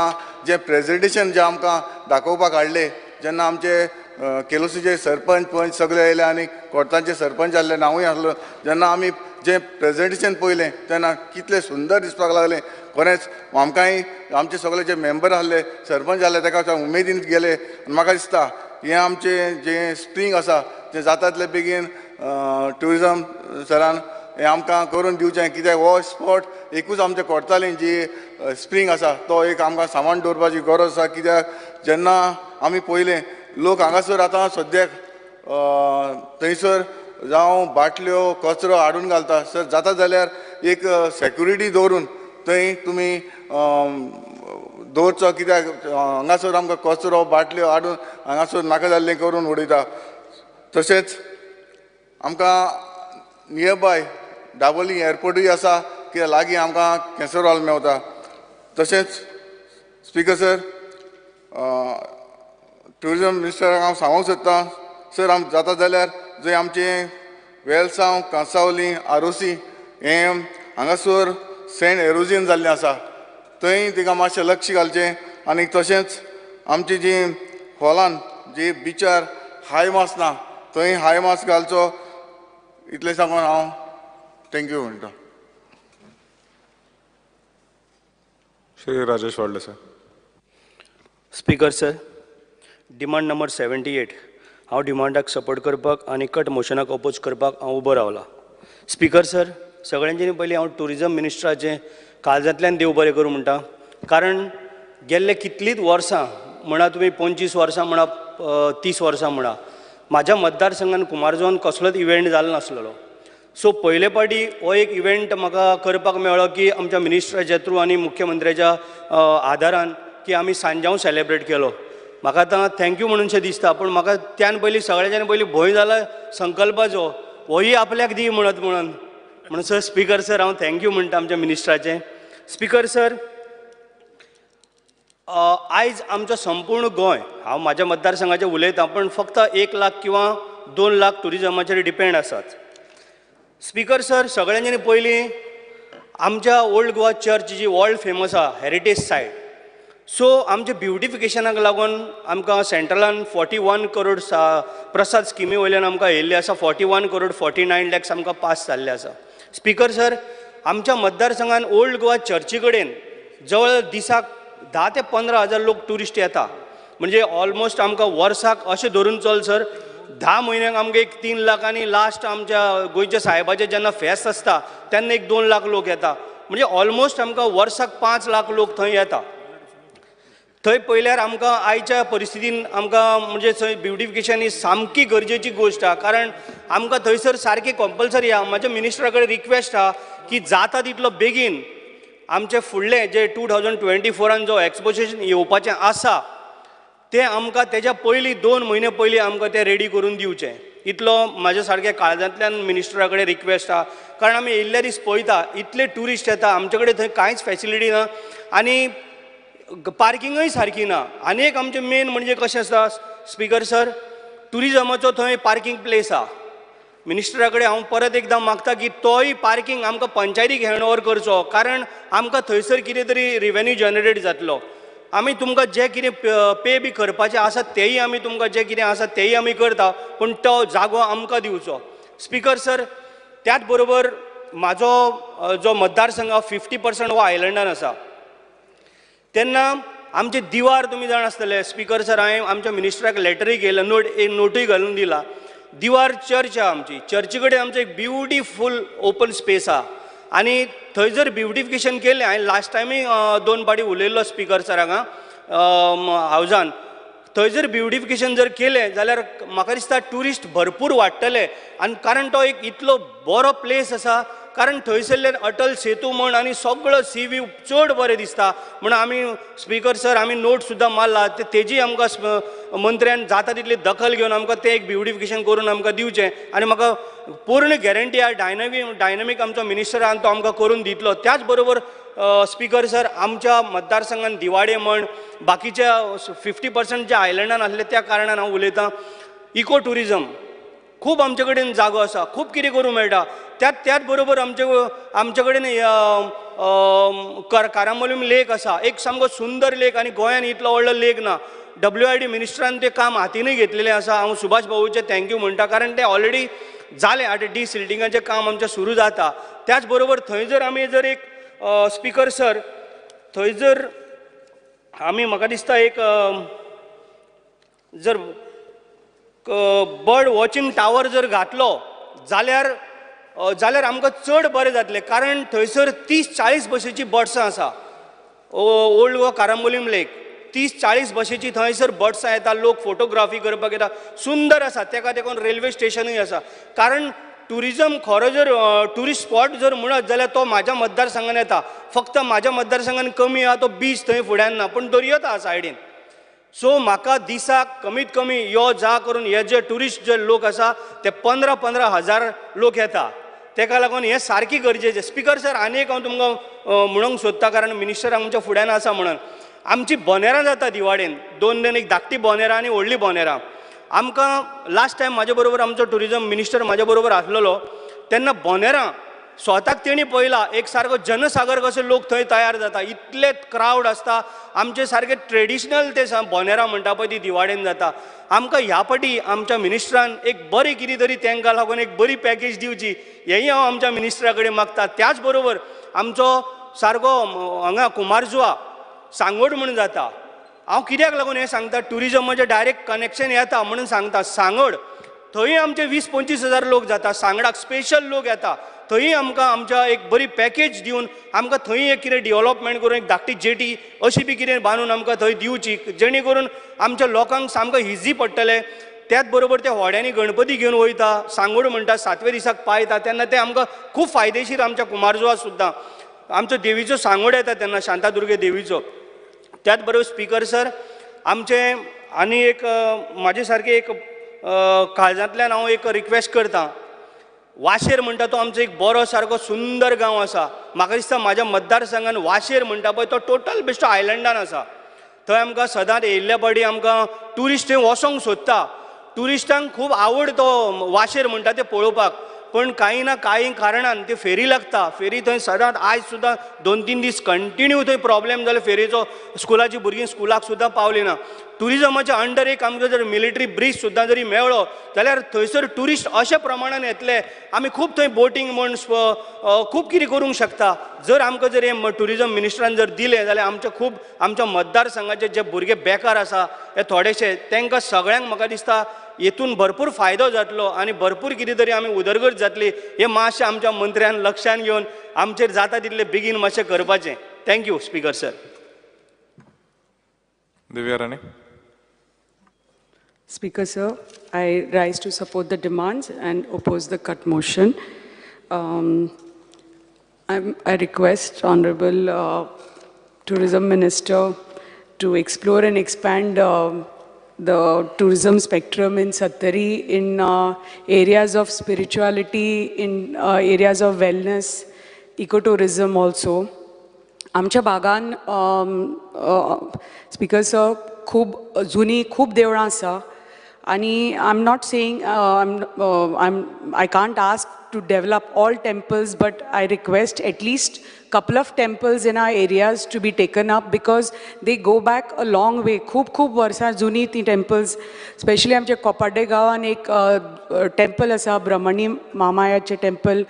जें प्रेजेंटेशन जें आमकां दाखोवपाक हाडलें जेन्ना आमचे केलोसीचे सरपंच पंच सगळे आयले आनी कोर्तांचे सरपंच आसले, नांवूय आसलो, जेन्ना आमी जें प्रेजेंटेशन पळयलें तेन्ना कितलें सुंदर दिसपाक लागलें. खरेंच आमकांय आमचे सगळे जे मेंबर आसले सरपंच आसले ताका उमेदीन गेले. म्हाका दिसता हें आमचें जें स्प्रींग आसा तें जाता तितले बेगीन ट्युरिजम सरान हें आमकां करून दिवचें, कित्याक हो स्पॉट एकूच आमच्या कोर्ताली जी स्प्रींग आसा तो एक आमकां सांबाळून दवरपाची गरज आसा. कित्याक जेन्ना आमी पळयलें लोक हांगासर आतां सद्याक थंयसर जावं बाटल्यो कचरो हाडून घालता सर, जाता जाल्यार एक सेक्युरिटी दवरून थंय तुमी दवरचो, कित्याक हांगासर आमकां कचरो बाटल्यो हाडून हांगासर नाका जाल्लें करून उडयता. तशेंच आमकां नियरबाय दाबोली एअरपोर्टूय आसा, कित्याक लागीं आमकां केसरवाल मेवता. तशेंच स्पीकर सर ट्युरिजम मिनिस्टराक हांव सांगूंक सोदतां सर, आम जाता जाल्यार जंय आमचें वेलसांव कांसावली आरोसी हें हांगासर सँड एरोजन जाल्लें आसा थंय तिका मातशें लक्ष घालचें. आनी तशेंच आमची जी हॉलान जी बिचार हाय मास ना थंय हाय मास घालचो. इतलें सांगून हांव thank you म्हणटा. Shri Rajesh Phaldesai. Speaker sir, demand number 78 हांव डिमांडाक सपोर्ट करपाक आनी कट मोशनाक अपोज करपाक हांव उबो रावला. स्पीकर सर, सगळ्यांच्यानी पयलीं हांव ट्युरिजम मिनिस्टराचें काळजांतल्यान देव बरें करूं म्हणटा, कारण गेल्ले कितलींच वर्सां म्हणा तुमी 25 वर्सां म्हणा 30 वर्सां म्हणा म्हाज्या मतदारसंघान कुमारजुवान कसलोच इव्हेंट जालो नासलेलो. सो पयले पाटी हो एक इव्हेंट म्हाका करपाक मेळ्ळो की आमच्या मिनिस्टराच्या थ्रू आनी मुख्यमंत्र्याच्या आदारान की आमी सांजांव सेलेब्रेट केलो. म्हाका आतां thank you म्हणूनशें दिसता, पूण म्हाका त्यान पयलीं सगळ्याच्यान पयलीं भंय जाला संकल्पाचो, होय आपल्याक दी म्हणत म्हणून म्हणून सर स्पीकर सर हांव thank you म्हणटा आमच्या मिनिस्टराचें. स्पीकर सर, आयज आमचो संपूर्ण गोंय, हांव म्हाज्या मतदारसंघाचें उलयतां, पूण फक्त 1 लाख किंवा 2 लाख ट्युरिजमाचेर डिपेंड आसात. स्पीकर सर, सगळ्यांनी पयलीं आमच्या ओल्ड गोवा चर्च जी वर्ल्ड फेमस आहा हेरिटेज सायट, सो आमच्या ब्युटिफिकेशनाक लागून आमकां सेंट्रलान 41 करोड प्रसाद स्किमी वयल्यान आमकां येयल्ले आसा 41 करोड 49 लॅक्स आमकां पास जाल्ले आसा. स्पीकर सर, आमच्या मतदारसंघान ओल्ड गोवा चर्ची कडेन जवळ दिसाक 10 ते 15 हजार लोक ट्युरिस्ट येता, म्हणजे ऑलमोस्ट आमकां वर्साक अशें धरून चल सर 10 म्हयन्यांक आमकां एक 3 लाख आनी लास्ट आमच्या गोंयच्या साहेबाचें जेन्ना फेस्त आसता तेन्ना एक 2 लाख लोक येता, म्हणजे ऑलमोस्ट आमकां वर्साक 5 लाख लोक थंय येता. थंय पळयल्यार आमकां आयच्या परिस्थितीन आमकां म्हणजे थंय ब्युटिफिकेशन ही सामकी गरजेची गोश्ट आहा, कारण आमकां थंयसर सारकी कंपल्सरी आहा. म्हाज्या मिनिस्टरा कडेन रिक्वेस्ट आहा की जाता तितलो बेगीन आमचे फुडलें जे 2024 जो एक्सपोजिशन येवपाचें आसा तें आमकां तेज्या पयलीं 2 म्हयने पयलीं आमकां तें रेडी करून दिवचें. इतलो म्हाज्या सारक्या काळजांतल्यान मिनिस्टरा कडेन रिक्वेस्ट आहा, कारण आमी येयल्ले दीस पळयता इतले ट्युरिस्ट येता, आमचे कडेन थंय कांयच फेसिलिटी ना आनी पार्किंगय सारकी ना. आनी एक आमचें मेन म्हणजे कशें आसता स्पीकर सर, ट्युरिजमाचो थंय पार्किंग प्लेस आहा, मिनिस्टरा कडेन हांव परत एकदां मागता की तोय पार्किंग आमकां पंचायतीक हँड ओवर करचो, कारण आमकां थंयसर कितें तरी रिवेन्यू जनरेट जातलो. आमी तुमकां जें कितें पे बी करपाचें आसा तेंय आमी तुमकां जें कितें आसा तेंय आमी करता, पूण तो जागो आमकां दिवचो. स्पिकर सर, त्याच बरोबर म्हाजो जो मतदारसंघ 50% हो आयलंडान आसा. तेन्ना आमचे दिवार तुमी जाण आसतले स्पिकर सर, हांवें आमच्या मिनिस्टराक लेटरूय केला, नोटूय घालून दिला. दिवार चर्च आहा आमची, चर्ची कडेन आमचो एक ब्युटिफूल ओपन स्पेस आहा आनी थंय जर ब्युटिफिकेशन केलें, हांवें लास्ट टायमूय 2 पाटी उलयल्लो स्पिकर सर हांगा हावजान, थंय जर ब्युटिफिकेशन जर केलें जाल्यार म्हाका दिसता ट्युरिस्ट भरपूर वाडटले. आनी कारण तो एक इतलो बरो प्लेस आसा, कारण थंयसरल्यान अटल सेतू म्हण आनी सगळो सी व्यू चड बरें दिसता. म्हण आमी स्पिकर सर आमी नोट सुद्दां मारला, तेजी आमकां मंत्र्यान जाता तितली दखल घेवन आमकां तें एक ब्युटिफिकेशन करून आमकां दिवचें. आनी म्हाका पूर्ण गॅरंटी आहा डायनामीक आमचो मिनिस्टर आहा तो आमकां करून दितलो. त्याच बरोबर स्पिकर सर, आमच्या मतदारसंघान दिवाडे म्हण बाकीच्या 50% जे आयलंडान आसले त्या कारणान हांव उलयतां. इको ट्युरिजम खूब आमचे कडेन जागो आसा, खूब कितें करूंक मेळटा. त्याच बरोबर आमचे कडेन कारामोलीम लेक आसा, एक सामको सुंदर लेक आनी गोंयान इतलो व्हडलो लेक ना. WID मिनिस्टरान तें काम हातीनूय घेतलेलें आसा. हांव सुभाष बाबूचें thank you म्हणटा, कारण तें ऑलरेडी जालें. आतां डिसिल्टिंगाचें काम आमचें सुरू जाता. त्याच बरोबर थंय जर आमी जर एक स्पिकर सर, थंय जर आमी म्हाका दिसता एक जर बर्ड वॉचिंग टावर जर घातलो जाल्यार जाल्यार आमकां चड बरें जातलें, कारण थंयसर 30-40 बशीची बर्ड्सां आसा. ओल्ड गोवा कारांबोलीम लेक 30-40 बशीची थंयसर बर्ड्सां येता, लोक फोटोग्राफी करपाक येता, सुंदर आसा. तेका तेकून रेल्वे स्टेशनूय आसा. कारण ट्युरिजम खरो जर ट्युरिस्ट स्पॉट जर म्हणत जाल्यार तो म्हाज्या मतदारसंघान येता. फक्त म्हाज्या मतदारसंघान कमी आहा तो बीच थंय फुड्यान ना, पूण दर्योच आहा सायडीन. सो म्हाका दिसाक कमीत कमी यो जा करून हे जे ट्युरिस्ट जे लोक आसा ते 15-15 हजार लोक येता. तेका लागून हें सारकी गरजेचें. स्पिकर सर, आनी एक हांव तुमकां म्हणूंक सोदता, कारण मिनिस्टर आमच्या फुड्यान आसा म्हणून. आमची बोनेरां जाता दिवाडेन, 2 एक धाकटी बोनेरां आनी व्हडली बोनेरां. आमकां लास्ट टायम म्हाजे बरोबर आमचो ट्युरिजम मिनिस्टर म्हाजे बरोबर आसलेलो तेन्ना बोनेरां स्वताक तेणी पळयला, एक सारको जनसागर कसो लोक थंय तयार जाता, इतले क्रावड आसता. आमचे सारके ट्रेडिशनल ते बोनेरां म्हणटा पळय ती दिवाडेन जाता. आमकां ह्या पाटी आमच्या मिनिस्टरान एक बरी कितें तरी तांकां लागून एक बरी पॅकेज दिवची, हेंय हांव आमच्या मिनिस्टरा कडेन मागता. त्याच बरोबर आमचो सारको हांगा कुमारजुआ सांगोड म्हणून जाता. हांव कित्याक लागून हें सांगता, ट्युरिजमाचें डायरेक्ट कनेक्शन येता म्हणून सांगता. सांगोड थंय आमचे 20-25 हजार लोक जाता, सांगडाक स्पेशल लोक येता. थंय आमकां आमच्या एक बरी पॅकेज दिवन आमकां थंय एक कितें डेवलपमेंट करून एक धाकटी जेटी अशी बी कितें बांदून आमकां थंय दिवची, जेणे करून आमच्या लोकांक सामको इजी पडटलें. त्याच बरोबर त्या होड्यांनी गणपती घेवन वयता, सांगोड म्हणटा, 7व्या दिसाक पायता, तेन्ना तें आमकां खूब फायदेशीर. आमच्या कुमारजुआ सुद्दां आमचो देवीचो सांगोड येता तेन्ना, शांतादुर्गे देवीचो. त्याच बरोबर स्पिकर सर, आमचें आनी एक म्हाजे सारकें एक काळजांतल्यान हांव एक रिक्वेस्ट करता. वाशेर म्हणटा तो आमचो एक बरो सारको सुंदर गांव आसा. म्हाका दिसता म्हाज्या मतदारसंघान वाशेर म्हणटा पळय तो टोटल बेश्टो आयलंडान आसा. थंय आमकां सदांच येयल्ल्या पाटी आमकां ट्युरिस्ट थंय वचोंक सोदता. ट्युरिस्टांक खूब आवड तो वाशेर म्हणटा ते पळोवपाक, पण कांय ना कांय कारणान ती फेरी लागता. फेरी थंय सदांच आयज सुद्दां 2-3 दीस कंटिन्यू थंय प्रॉब्लेम जालो फेरयेचो. स्कुलाची भुरगीं स्कुलाक सुद्दां पावली ना. ट्युरिजमाच्या अंडर एक आमकां जर मिलिटरी ब्रीज सुद्दां जरी मेळ्ळो जाल्यार थंयसर ट्युरिस्ट अशा प्रमाणान येतले. आमी खूब थंय बोटींग म्हण खूब कितें करूंक शकता. जर आमकां जर हें ट्युरिजम मिनिस्टरान जर दिलें जाल्यार आमचे खूब आमच्या मतदारसंघाचे जे भुरगे बेकार आसा हे थोडेशे, तांकां सगळ्यांक म्हाका दिसता हेतून भरपूर फायदो जातलो आनी भरपूर कितें तरी आमी उदरगत जातली. हें मातशें आमच्या मंत्र्यान लक्षान घेवन आमचेर जाता तितलें बेगीन मातशें करपाचें. Thank you speaker sir. Divya Rane. Speaker sir, I rise to support the demands and oppose the cut motion. I request Honorable Tourism Minister to explore and expand the tourism spectrum in Sattari, in areas of spirituality, in areas of wellness, ecotourism also. आमच्या भागान speaker sir खूब जुनी खूब देवळां आसा आनी I am not saying I can't ask to develop all temples, but I request at least couple of temples in our areas to be taken up because they go back a long way. खूब खूब वर्सां जुनी ती temples, specially आमच्या कोपार्डे गांवान एक temple आसा, ब्रह्मणी मामायाचें temple,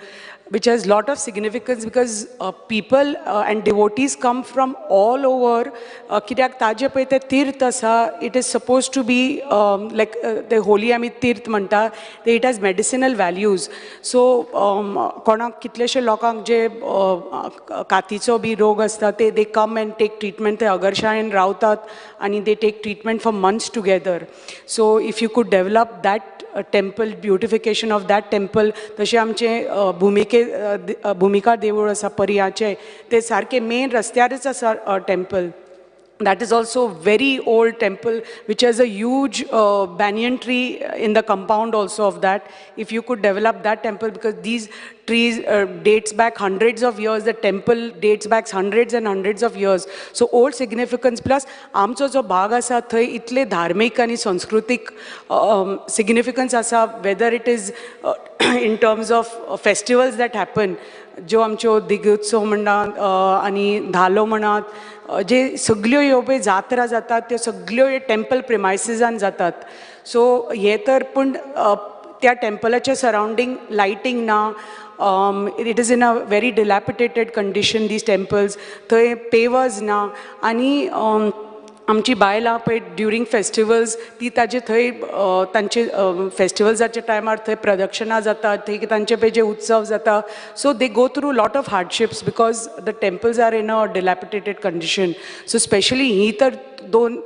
which has lot of significance because people and devotees come from all over. कित्याक ताजें पळय तें तीर्थ आसा, it is suppose to be like ते होली आमी तीर्थ म्हणटा ते, it has medicinal values. So कोणाक कितलेशे लोकांक जे कातीचो बी रोग आसता ते they come and take treatment, ते अगरशाळेन रावतात आनी they take treatment for months together. So if you could develop that temple, beautification of that temple, तशें आमचें भुमिका देवूळ आसा पर्याचें, ते सारकें मेन रस्त्यारच आसा temple. That is also very old temple which has a huge banyan tree in the compound also of that. If you could develop that temple, because these trees dates back hundreds of years, the temple dates back hundreds and hundreds of years. So old significance, plus आमचो जो भाग आसा थंय इतले धार्मीक आनी संस्कृतीक significance आसा, whether it is in terms of festivals that happen, ज्यो आमच्यो दिगोत्सव म्हणा आनी धालो म्हणात, जे सगल्यो ह्यो पळय जात्रा जातात त्यो सगल्यो ह्यो टेम्पल प्रिमायसिसान जातात. सो हे तर पूण त्या टेम्पलाच्या सरावंडींग लायटींग ना, it is in a very dilapidated condition these temples, थंय पेवर्स ना आनी आमची बायलां पळय ड्युरींग फेस्टिवल्स ती ताजे थंय तांचे फेस्टिवल्साच्या टायमार थंय प्रदक्षिणा जाता, थंय तांचे पळय जे उत्सव जाता, so they go through lot of hardships because the temples are in a dilapidated condition. So specially ही तर दोन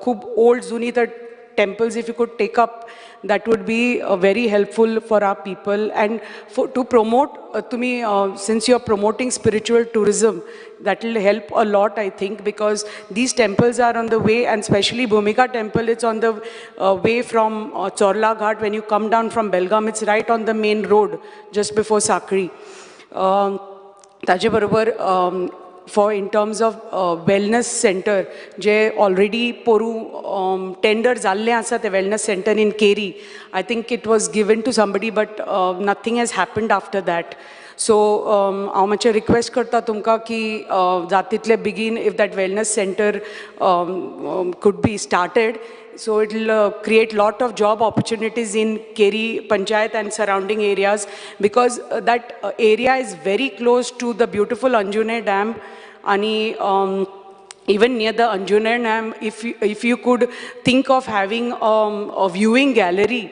खूब ओल्ड जुनी तर temples if you could take up, that would be very helpful for our people and for, to promote to me, since you are promoting spiritual tourism, that will help a lot, I think, because these temples are on the way, and especially Bhumika temple, it's on the way from Chorla Ghat. When you come down from Belgaum, it's right on the main road just before Sakri. Taje barobar for in terms of wellness center, J already poru tender जाल्ले आसा ते wellness center in Keri. I think it was given to somebody, but nothing has happened after that. So हांव मातशें request करता तुमकां की जाता तितले बेगीन if that wellness center could be started, so it will create lot of job opportunities in Keri Panchayat and surrounding areas, because that area is very close to the beautiful Anjune Dam, ani even near the Anjune Dam, if you could think of having a viewing gallery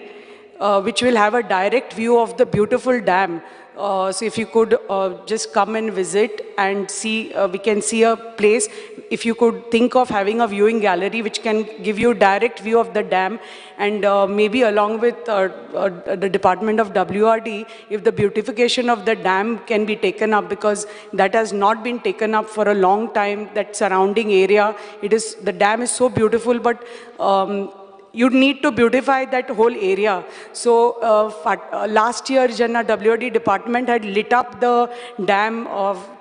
which will have a direct view of the beautiful dam. So if you could just come and visit and see, we can see a place. If you could think of having a viewing gallery which can give you direct view of the dam, and maybe along with the Department of WRD, if the beautification of the dam can be taken up, because that has not been taken up for a long time, that surrounding area. It is, the dam is so beautiful, but you need to beautify that whole area. So last year, Janna WRD department had lit up the dam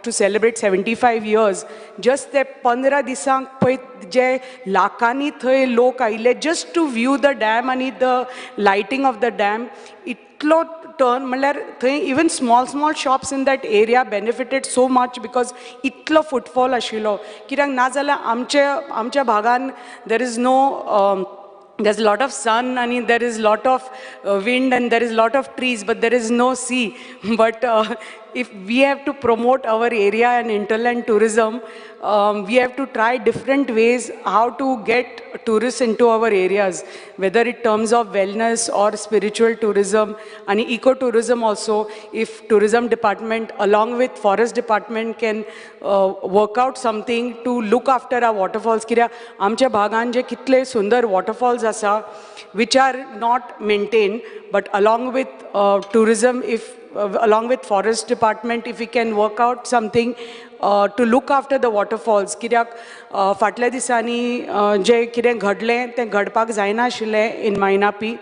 to celebrate 75 years. Just the 15 दिसांक पळय जे लाखांनी थंय लोक आयिल्ले just to view the dam आनी the lighting of the dam. इतलो turn म्हणल्यार थंय even small small shops in that area benefited so much because इतलो फुटफॉल आशिल्लो. कित्याक नाजाल्यार आमच्या भागान there is no, there's a lot of sun and there is lot of wind and there is lot of trees, but there is no sea. But if we have to promote our area and hinterland tourism, we have to try different ways how to get tourists into our areas, whether in terms of wellness or spiritual tourism and ecotourism also. If tourism department along with forest department can work out something to look after our waterfalls. कित्याक आमच्या भागान जे कितले सुंदर waterfalls आसा which are not maintained, but along with tourism, if along with forest department, if we can work out something to look after the waterfalls. कित्याक फाटल्या दिसांनी जे कितें घडलें तें घडपाक जायना आशिल्लें in Mainapi.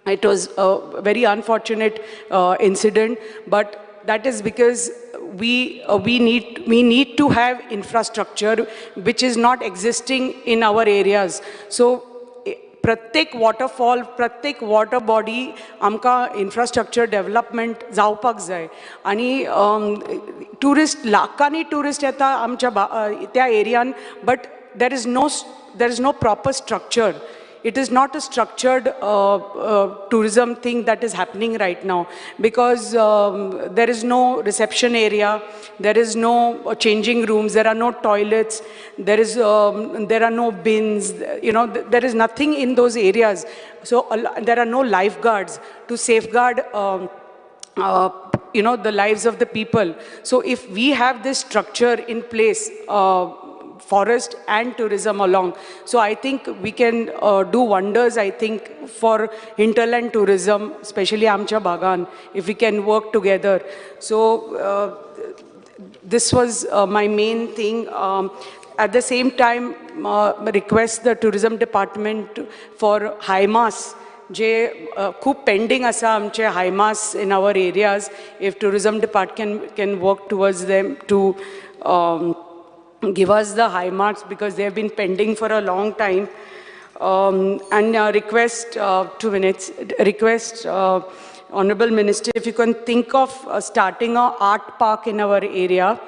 It was a very unfortunate incident, but that is because we need to have infrastructure which is not existing in our areas. So प्रत्येक वॉटरफॉल, प्रत्येक वॉटर बॉडी आमकां इन्फ्रास्ट्रक्चर डेवलपमेंट जावपाक जाय. आनी ट्युरिस्ट, लाखांनी tourist येता आमच्या त्या एरियान, but there is no proper structure. It is not a structured tourism thing that is happening right now because there is no reception area, there is no changing rooms, there are no toilets, there are no bins, there is nothing in those areas. So there are no lifeguards to safeguard the lives of the people. So if we have this structure in place, forest and tourism along, so I think we can do wonders, I think, for hinterland tourism, especially आमच्या भागान, if we can work together. So this was my main thing. At the same time, request the tourism department for high mast, जे खूप pending आसा आमचे high mast in our areas, if tourism department can work towards them to give us the high masts because they have been pending for a long time. And request, 2 minutes, request Honorable Minister if you can think of starting a art park in our area.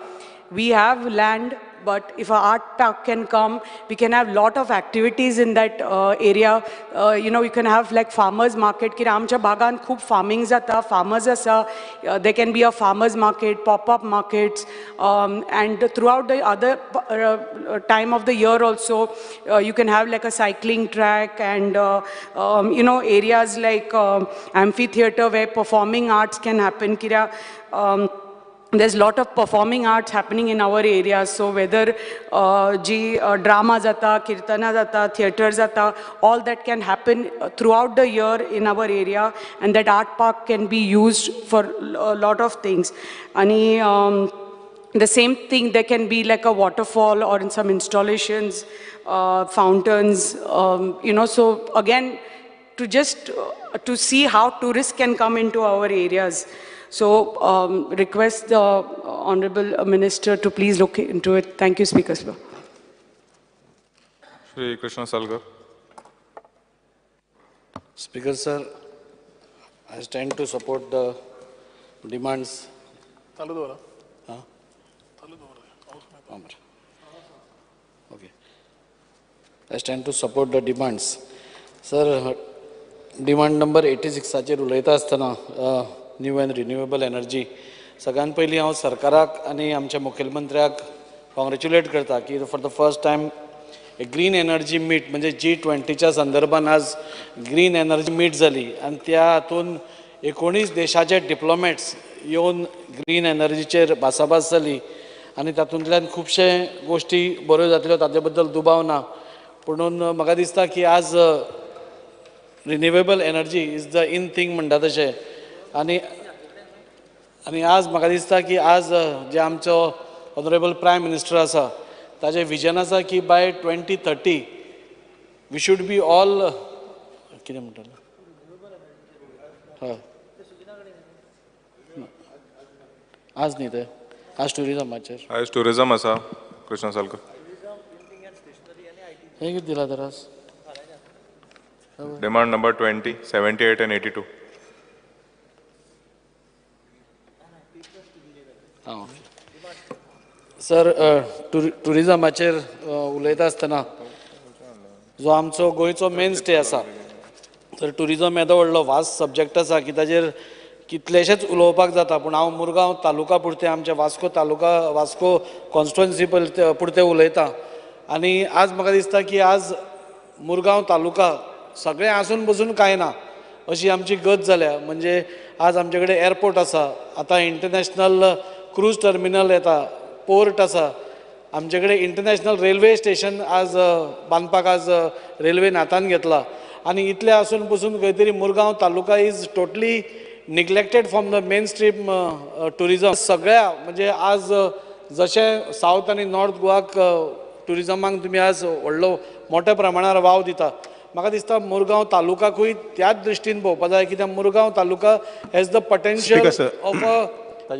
We have land, but if an art park can come, we can have lot of activities in that area. You can have like farmers market, की आमच्या भागान खूप farming जाता, farmers आसा, there can be a farmers market, pop-up markets, and throughout the other time of the year also, you can have like a cycling track and areas like amphitheater where performing arts can happen. कित्याक there's a lot of performing arts happening in our area. So whether ji drama जाता, कीर्तना जाता, theater जाता, all that can happen throughout the year in our area, and that art park can be used for a lot of things. आणि the same thing, there can be like a waterfall or in some installations, fountains, so again, to just to see how tourists can come into our areas. So request the Honorable Minister to please look into it. Thank you, Speaker sir. Shri Krishna Salkar. Speaker sir, I stand to support the demands. चालू दवरा. हां? चालू दवरा. Okay. I stand to support the demands. Sir, demand number 86 चेर उलयता आसतना new and renewable energy, सगळ्यात पयलीं हांव सरकाराक आनी आमच्या मुखेलमंत्र्याक कॉंग्रेच्युलेट करता की for the first time green energy meet, म्हणजे जी 20च्या संदर्भान आज ग्रीन एनर्जी मीट जाली आनी त्या हातून 19 देशाचे डिप्लोमॅट्स येवन ग्रीन एनर्जीचेर भासाभास जाली आनी तातूंतल्यान खुबशे गोश्टी बऱ्यो जातल्यो ताचे बद्दल दुबाव ना. पुणून म्हाका दिसता की आज renewable energy is the in thing म्हणटा तशें आनी आनी आज म्हाका दिसता की आज जे आमचो ऑनरेबल प्रायम मिनिस्टर आसा, ताजें विजन आसा की by 2030 we should be all, कितें म्हणटालो, हय, आज न्ही तें, आज ट्युरिजमाचेर. आयज टुरिजम आसा, कृष्णा सालकर. हें कितें दिलां तर आज? Demand number 20, 78 and 82. आं, सर, ट्युरिजमाचेर उलयता आसतना जो आमचो गोंयचो मेन स्टे आसा, तर ट्युरिजम येदो व्हडलो वास्ट सब्जॅक्ट आसा की ताजेर कितलेशेच उलोवपाक जाता. पूण हांव मुरगांव तालुका पुरतें, आमच्या वास्को तालुका, वास्को कॉन्स्टिट्युएन्सी पुरतें उलयतां. आनी आज म्हाका दिसता की आज मुरगांव तालुका सगळें आसून बसून कांय ना अशी आमची गत जाल्या. म्हणजे आज आमचे कडेन एअरपोर्ट आसा, आतां इंटरनॅशनल क्रूज टर्मिनल येता, पोर्ट आसा आमचे कडेन, इंटरनॅशनल रेल्वे स्टेशन आज बांदपाक आज रेल्वेन हातान घेतला. आनी इतलें आसून पसून खंय तरी Murgaon taluka is totally neglected from the main stream tourism. सगळ्या म्हणजे आज जशें सावथ आनी नॉर्थ गोवाक ट्युरिजमाक तुमी आज व्हडलो मोठ्या प्रमाणार वाव दिता, म्हाका दिसता मुरगांव तालुकाकूय त्याच दृश्टीन पळोवपा जाय, कित्याक Murgaon taluka has the potential of a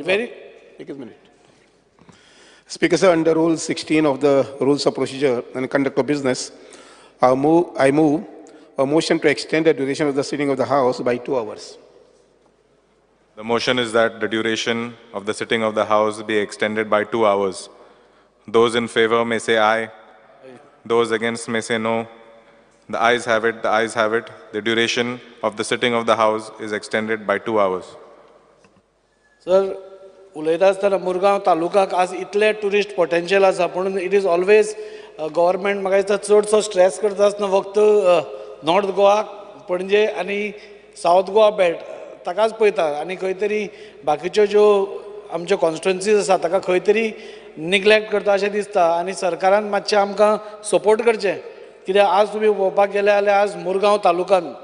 very एकच minute. Speaker sir, under Rule 16 of the Rules of Procedure and Conduct of Business, I move a motion to extend the duration of the sitting of the House by 2 hours. The motion is that the duration of the sitting of the House be extended by 2 hours. Those in favor may say aye. Those against may say no. The ayes have it, the ayes have it. The duration of the sitting of the House is extended by 2 hours. Sir, उलयता आसतना मुरगांव तालुकाक आज इतले tourist potential आसा, पूण it is always government म्हाका दिसता चडसो stress करता आसतना फक्त नॉर्थ गोवा, पणजे आनी सावथ गोवा बेल्ट ताकाच पळयता आनी खंय तरी बाकीच्यो ज्यो आमच्यो कॉन्स्टिट्युएन्सीज आसा ताका खंय तरी निग्लेक्ट करता अशें दिसता. आनी सरकारान मातशें आमकां सपोर्ट करचें, कित्याक आज तुमी पळोवपाक गेले जाल्यार आज मुरगांव तालुकान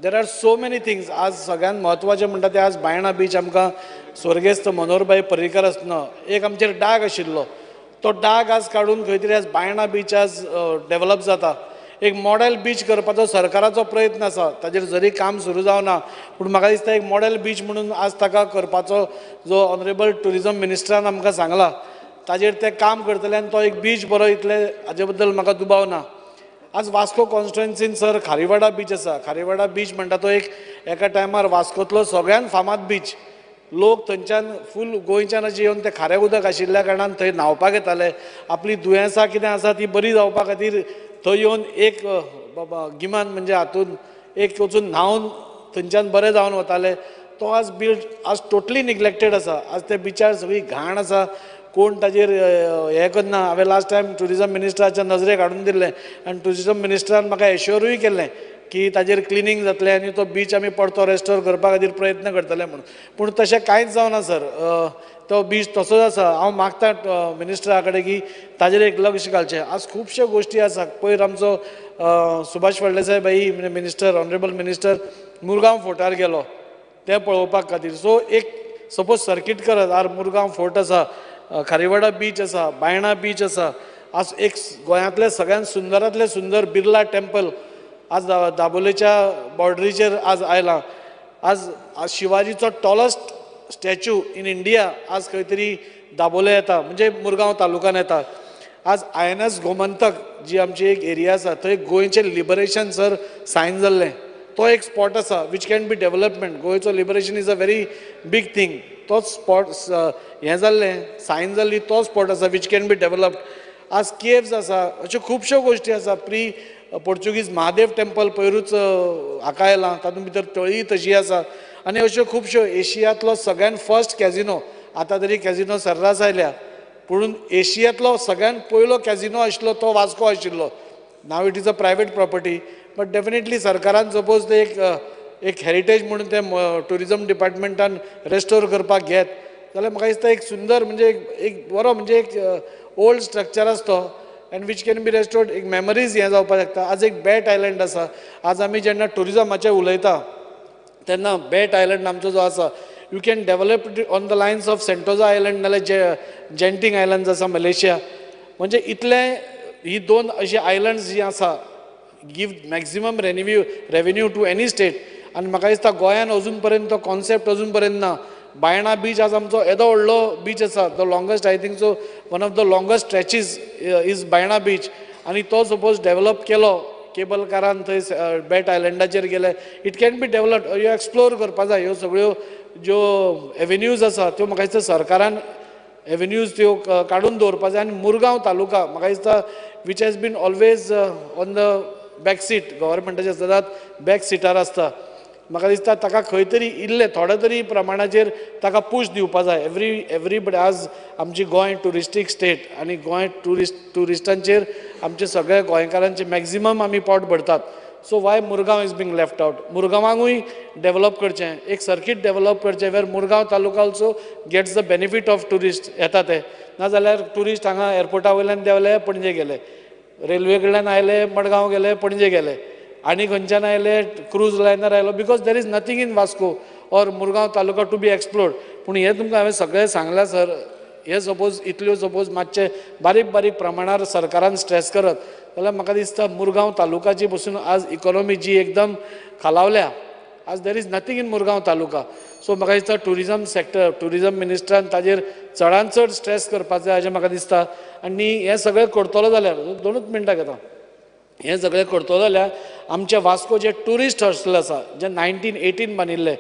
there are so many things. आज सगळ्यांत म्हत्वाचें म्हणटा तें आज बायणा बीच आमकां स्वर्गेस्त मनोहरभाई पर्रीकर आसतना एक आमचेर डाग आशिल्लो, तो डाग आज काडून खंय तरी आज बायणा बीच आज डेवलप जाता. एक मॉडेल बीच करपाचो सरकाराचो प्रयत्न आसा, ताजेर जरी काम सुरू जावना पूण म्हाका दिसता एक मॉडेल बीच म्हणून आज ताका करपाचो जो ऑनरेबल ट्युरिजम मिनिस्टरान आमकां सांगला ताजेर ते काम करतले आनी तो एक बीच बरो इतले हाजे बद्दल म्हाका दुबाव ना. आज वास्को कॉन्स्टिट्युएन्सीन सर खारीवाडा बीच आसा. खारीवाडा बीच म्हणटा तो एक एका टायमार वास्कोंतलो सगळ्यान फामाद बीच. लोक थंयच्यान फूल गोंयच्यान अशें येवन ते खारें उदक आशिल्ल्या कारणान थंय न्हांवपाक येताले, आपली दुयेंसां कितें आसा ती बरी जावपा खातीर थंय येवन एक बाबा गिमान म्हणजे हातून एक वचून न्हांवन थंयच्यान बरें जावन वताले. तो आज बीच आज टोटली निग्लेक्टेड आसा. आज त्या बिचार सगळी घाण आसा, कोण ताजेर हें करना. हांवें लास्ट टायम ट्युरिजम मिनिस्टराच्या नजरेक हाडून दिल्लें आनी ट्युरिजम मिनिस्टरान म्हाका एश्योरूय केल्लें की ताजेर क्लिनींग जातलें आनी तो बीच आमी परतो रेस्टोर करपा खातीर प्रयत्न करतले म्हणून, पूण तशें कांयच जावना सर. तो बीच तसोच आसा. हांव मागता मिनिस्टरा कडेन की ताजेर एक लक्ष घालचें. आज खुबश्यो गोश्टी आसा. पयर आमचो सुभाष फळदेसाय भाई मिनिस्टर, ऑनरेबल मिनिस्टर मुरगांव फोर्टार गेलो तें पळोवपाक खातीर. सो एक सपोज सर्कीट करत आर मुरगांव फोर्ट आसा, खारीवाडा बीच आसा, बायणा बीच आसा, आज एक गोंयांतलें सगळ्यांत सुंदरांतलें सुंदर बिर्ला टेम्पल आज दाबोलेच्या बॉर्डरीचेर आज आयलां. आज शिवाजीचो टॉलस्ट स्टॅच्यू इन इंडिया आज खंय तरी दाबोले येता, म्हणजे मुरगांव तालुक्यान येता. आज INS Gomantak जी आमची एक एरिया आसा थंय गोंयचें लिबरेशन सर सायन जाल्लें, तो एक स्पॉट आसा which can be development. गोंयचो liberation is a very big thing. तोच स्पॉट हें जाल्लें सायन जाल्ली तो स्पॉट आसा which can be developed. आज केव्स आसा, अश्यो खुबश्यो गोश्टी आसा. प्री पोर्चुगीज महादेव टेम्पल पयरूच हाका आयलां, तातूंत भितर तळी तशी आसा आनी अश्यो खुबश्यो. एशियांतलो सगळ्यांत फर्स्ट कॅझिनो, आतां तरी कॅझिनो सर्रास आयल्या, पूण एशियांतलो सगळ्यांत पयलो कॅझिनो आशिल्लो तो वास्को आशिल्लो. Now it is a private property, but definitely सरकारान सपोज ते एक हेरिटेज म्हणून ते ट्युरिजम डिपार्टमेंटान रेस्टोर करपाक घेत जाल्यार म्हाका दिसता एक सुंदर म्हणजे एक बरो म्हणजे एक ओल्ड स्ट्रक्चर आसतो and which can be restored. एक मेमरीज हें जावपाक शकता. आज एक बेट आयलंड आसा. आज आमी जेन्ना ट्युरिजमाचेर उलयता तेन्ना बेट आयलंड आमचो जो आसा you can develop on the lines of Sentosa island नाल्यार जेंटींग आयलंड्स आसा मलेशिया. म्हणजे इतलें ही दोन अशी आयलंड्स जी आसा give maximum revenue to any state. आनी म्हाका दिसता गोंयान अजून पर्यंत तो कॉन्सेप्ट अजून पर्यंत ना. बायणा बीच आज आमचो येदो व्हडलो बीच आसा, the longest I think so one of the longest stretches is Baina beach. आनी तो सपोज डेवलप केलो केबल कारान थंय बेट आयलंडाचेर गेले, it can be developed. ह्यो एक्सप्लोर करपा जाय. ह्यो सगळ्यो ज्यो एवेन्यूज आसा त्यो म्हाका दिसता सरकारान एवेन्यूज त्यो काडून दवरपा जाय. आनी मुरगांव तालुका म्हाका दिसता which has been always on the back seat, गव्हर्मेंटाच्या सदांच बॅक सिटार आसता. म्हाका दिसता ताका खंय तरी इल्लें थोडे तरी प्रमाणाचेर ताका पूश दिवपा जाय. एवरीबडी आज आमची गोंय ट्युरिस्टीक स्टेट आनी गोंय ट्युरिस्टांचेर आमचे सगळे गोंयकारांचे मॅक्झिमम आमी पोट भरतात. So why Murgaon is being left out? मुरगांवांकूय develop करचें, एक सर्कीट डेवलप करचें where Murgaon taluka also gets the benefit of tourist येता ते. नाजाल्यार ट्युरिस्ट हांगा एअरपोर्टा वयल्यान देंवले पणजे गेले, रेल्वे कडल्यान आयले मडगांव गेले पणजे गेले, आनी खंयच्यान आयले क्रूज लायनर आयलो, because there is nothing in Vasco or Murgaon taluka to be explored. पूण हें तुमकां हांवें सगळें सांगलां सर. हे सपोज इतल्यो सपोज मातशें बारीक बारीक प्रमाणार सरकारान स्ट्रेस करत जाल्यार म्हाका दिसता मुरगांव तालुकाची पसून आज इकॉनॉमी जी एकदम खालावल्या. आज there is nothing in Murgaon taluka. So म्हाका दिसता ट्युरिजम सेक्टर, ट्युरिजम मिनिस्टरान ताजेर चडान चड स्ट्रेस करपाक जाय अशें म्हाका दिसता. आनी हें सगळें करतलो जाल्यार दोनूच मिनटां घेता. हें सगळें करतलो जाल्यार आमच्या वास्को जे ट्युरिस्ट हॉस्टेल आसा जें 1918 बांदिल्लें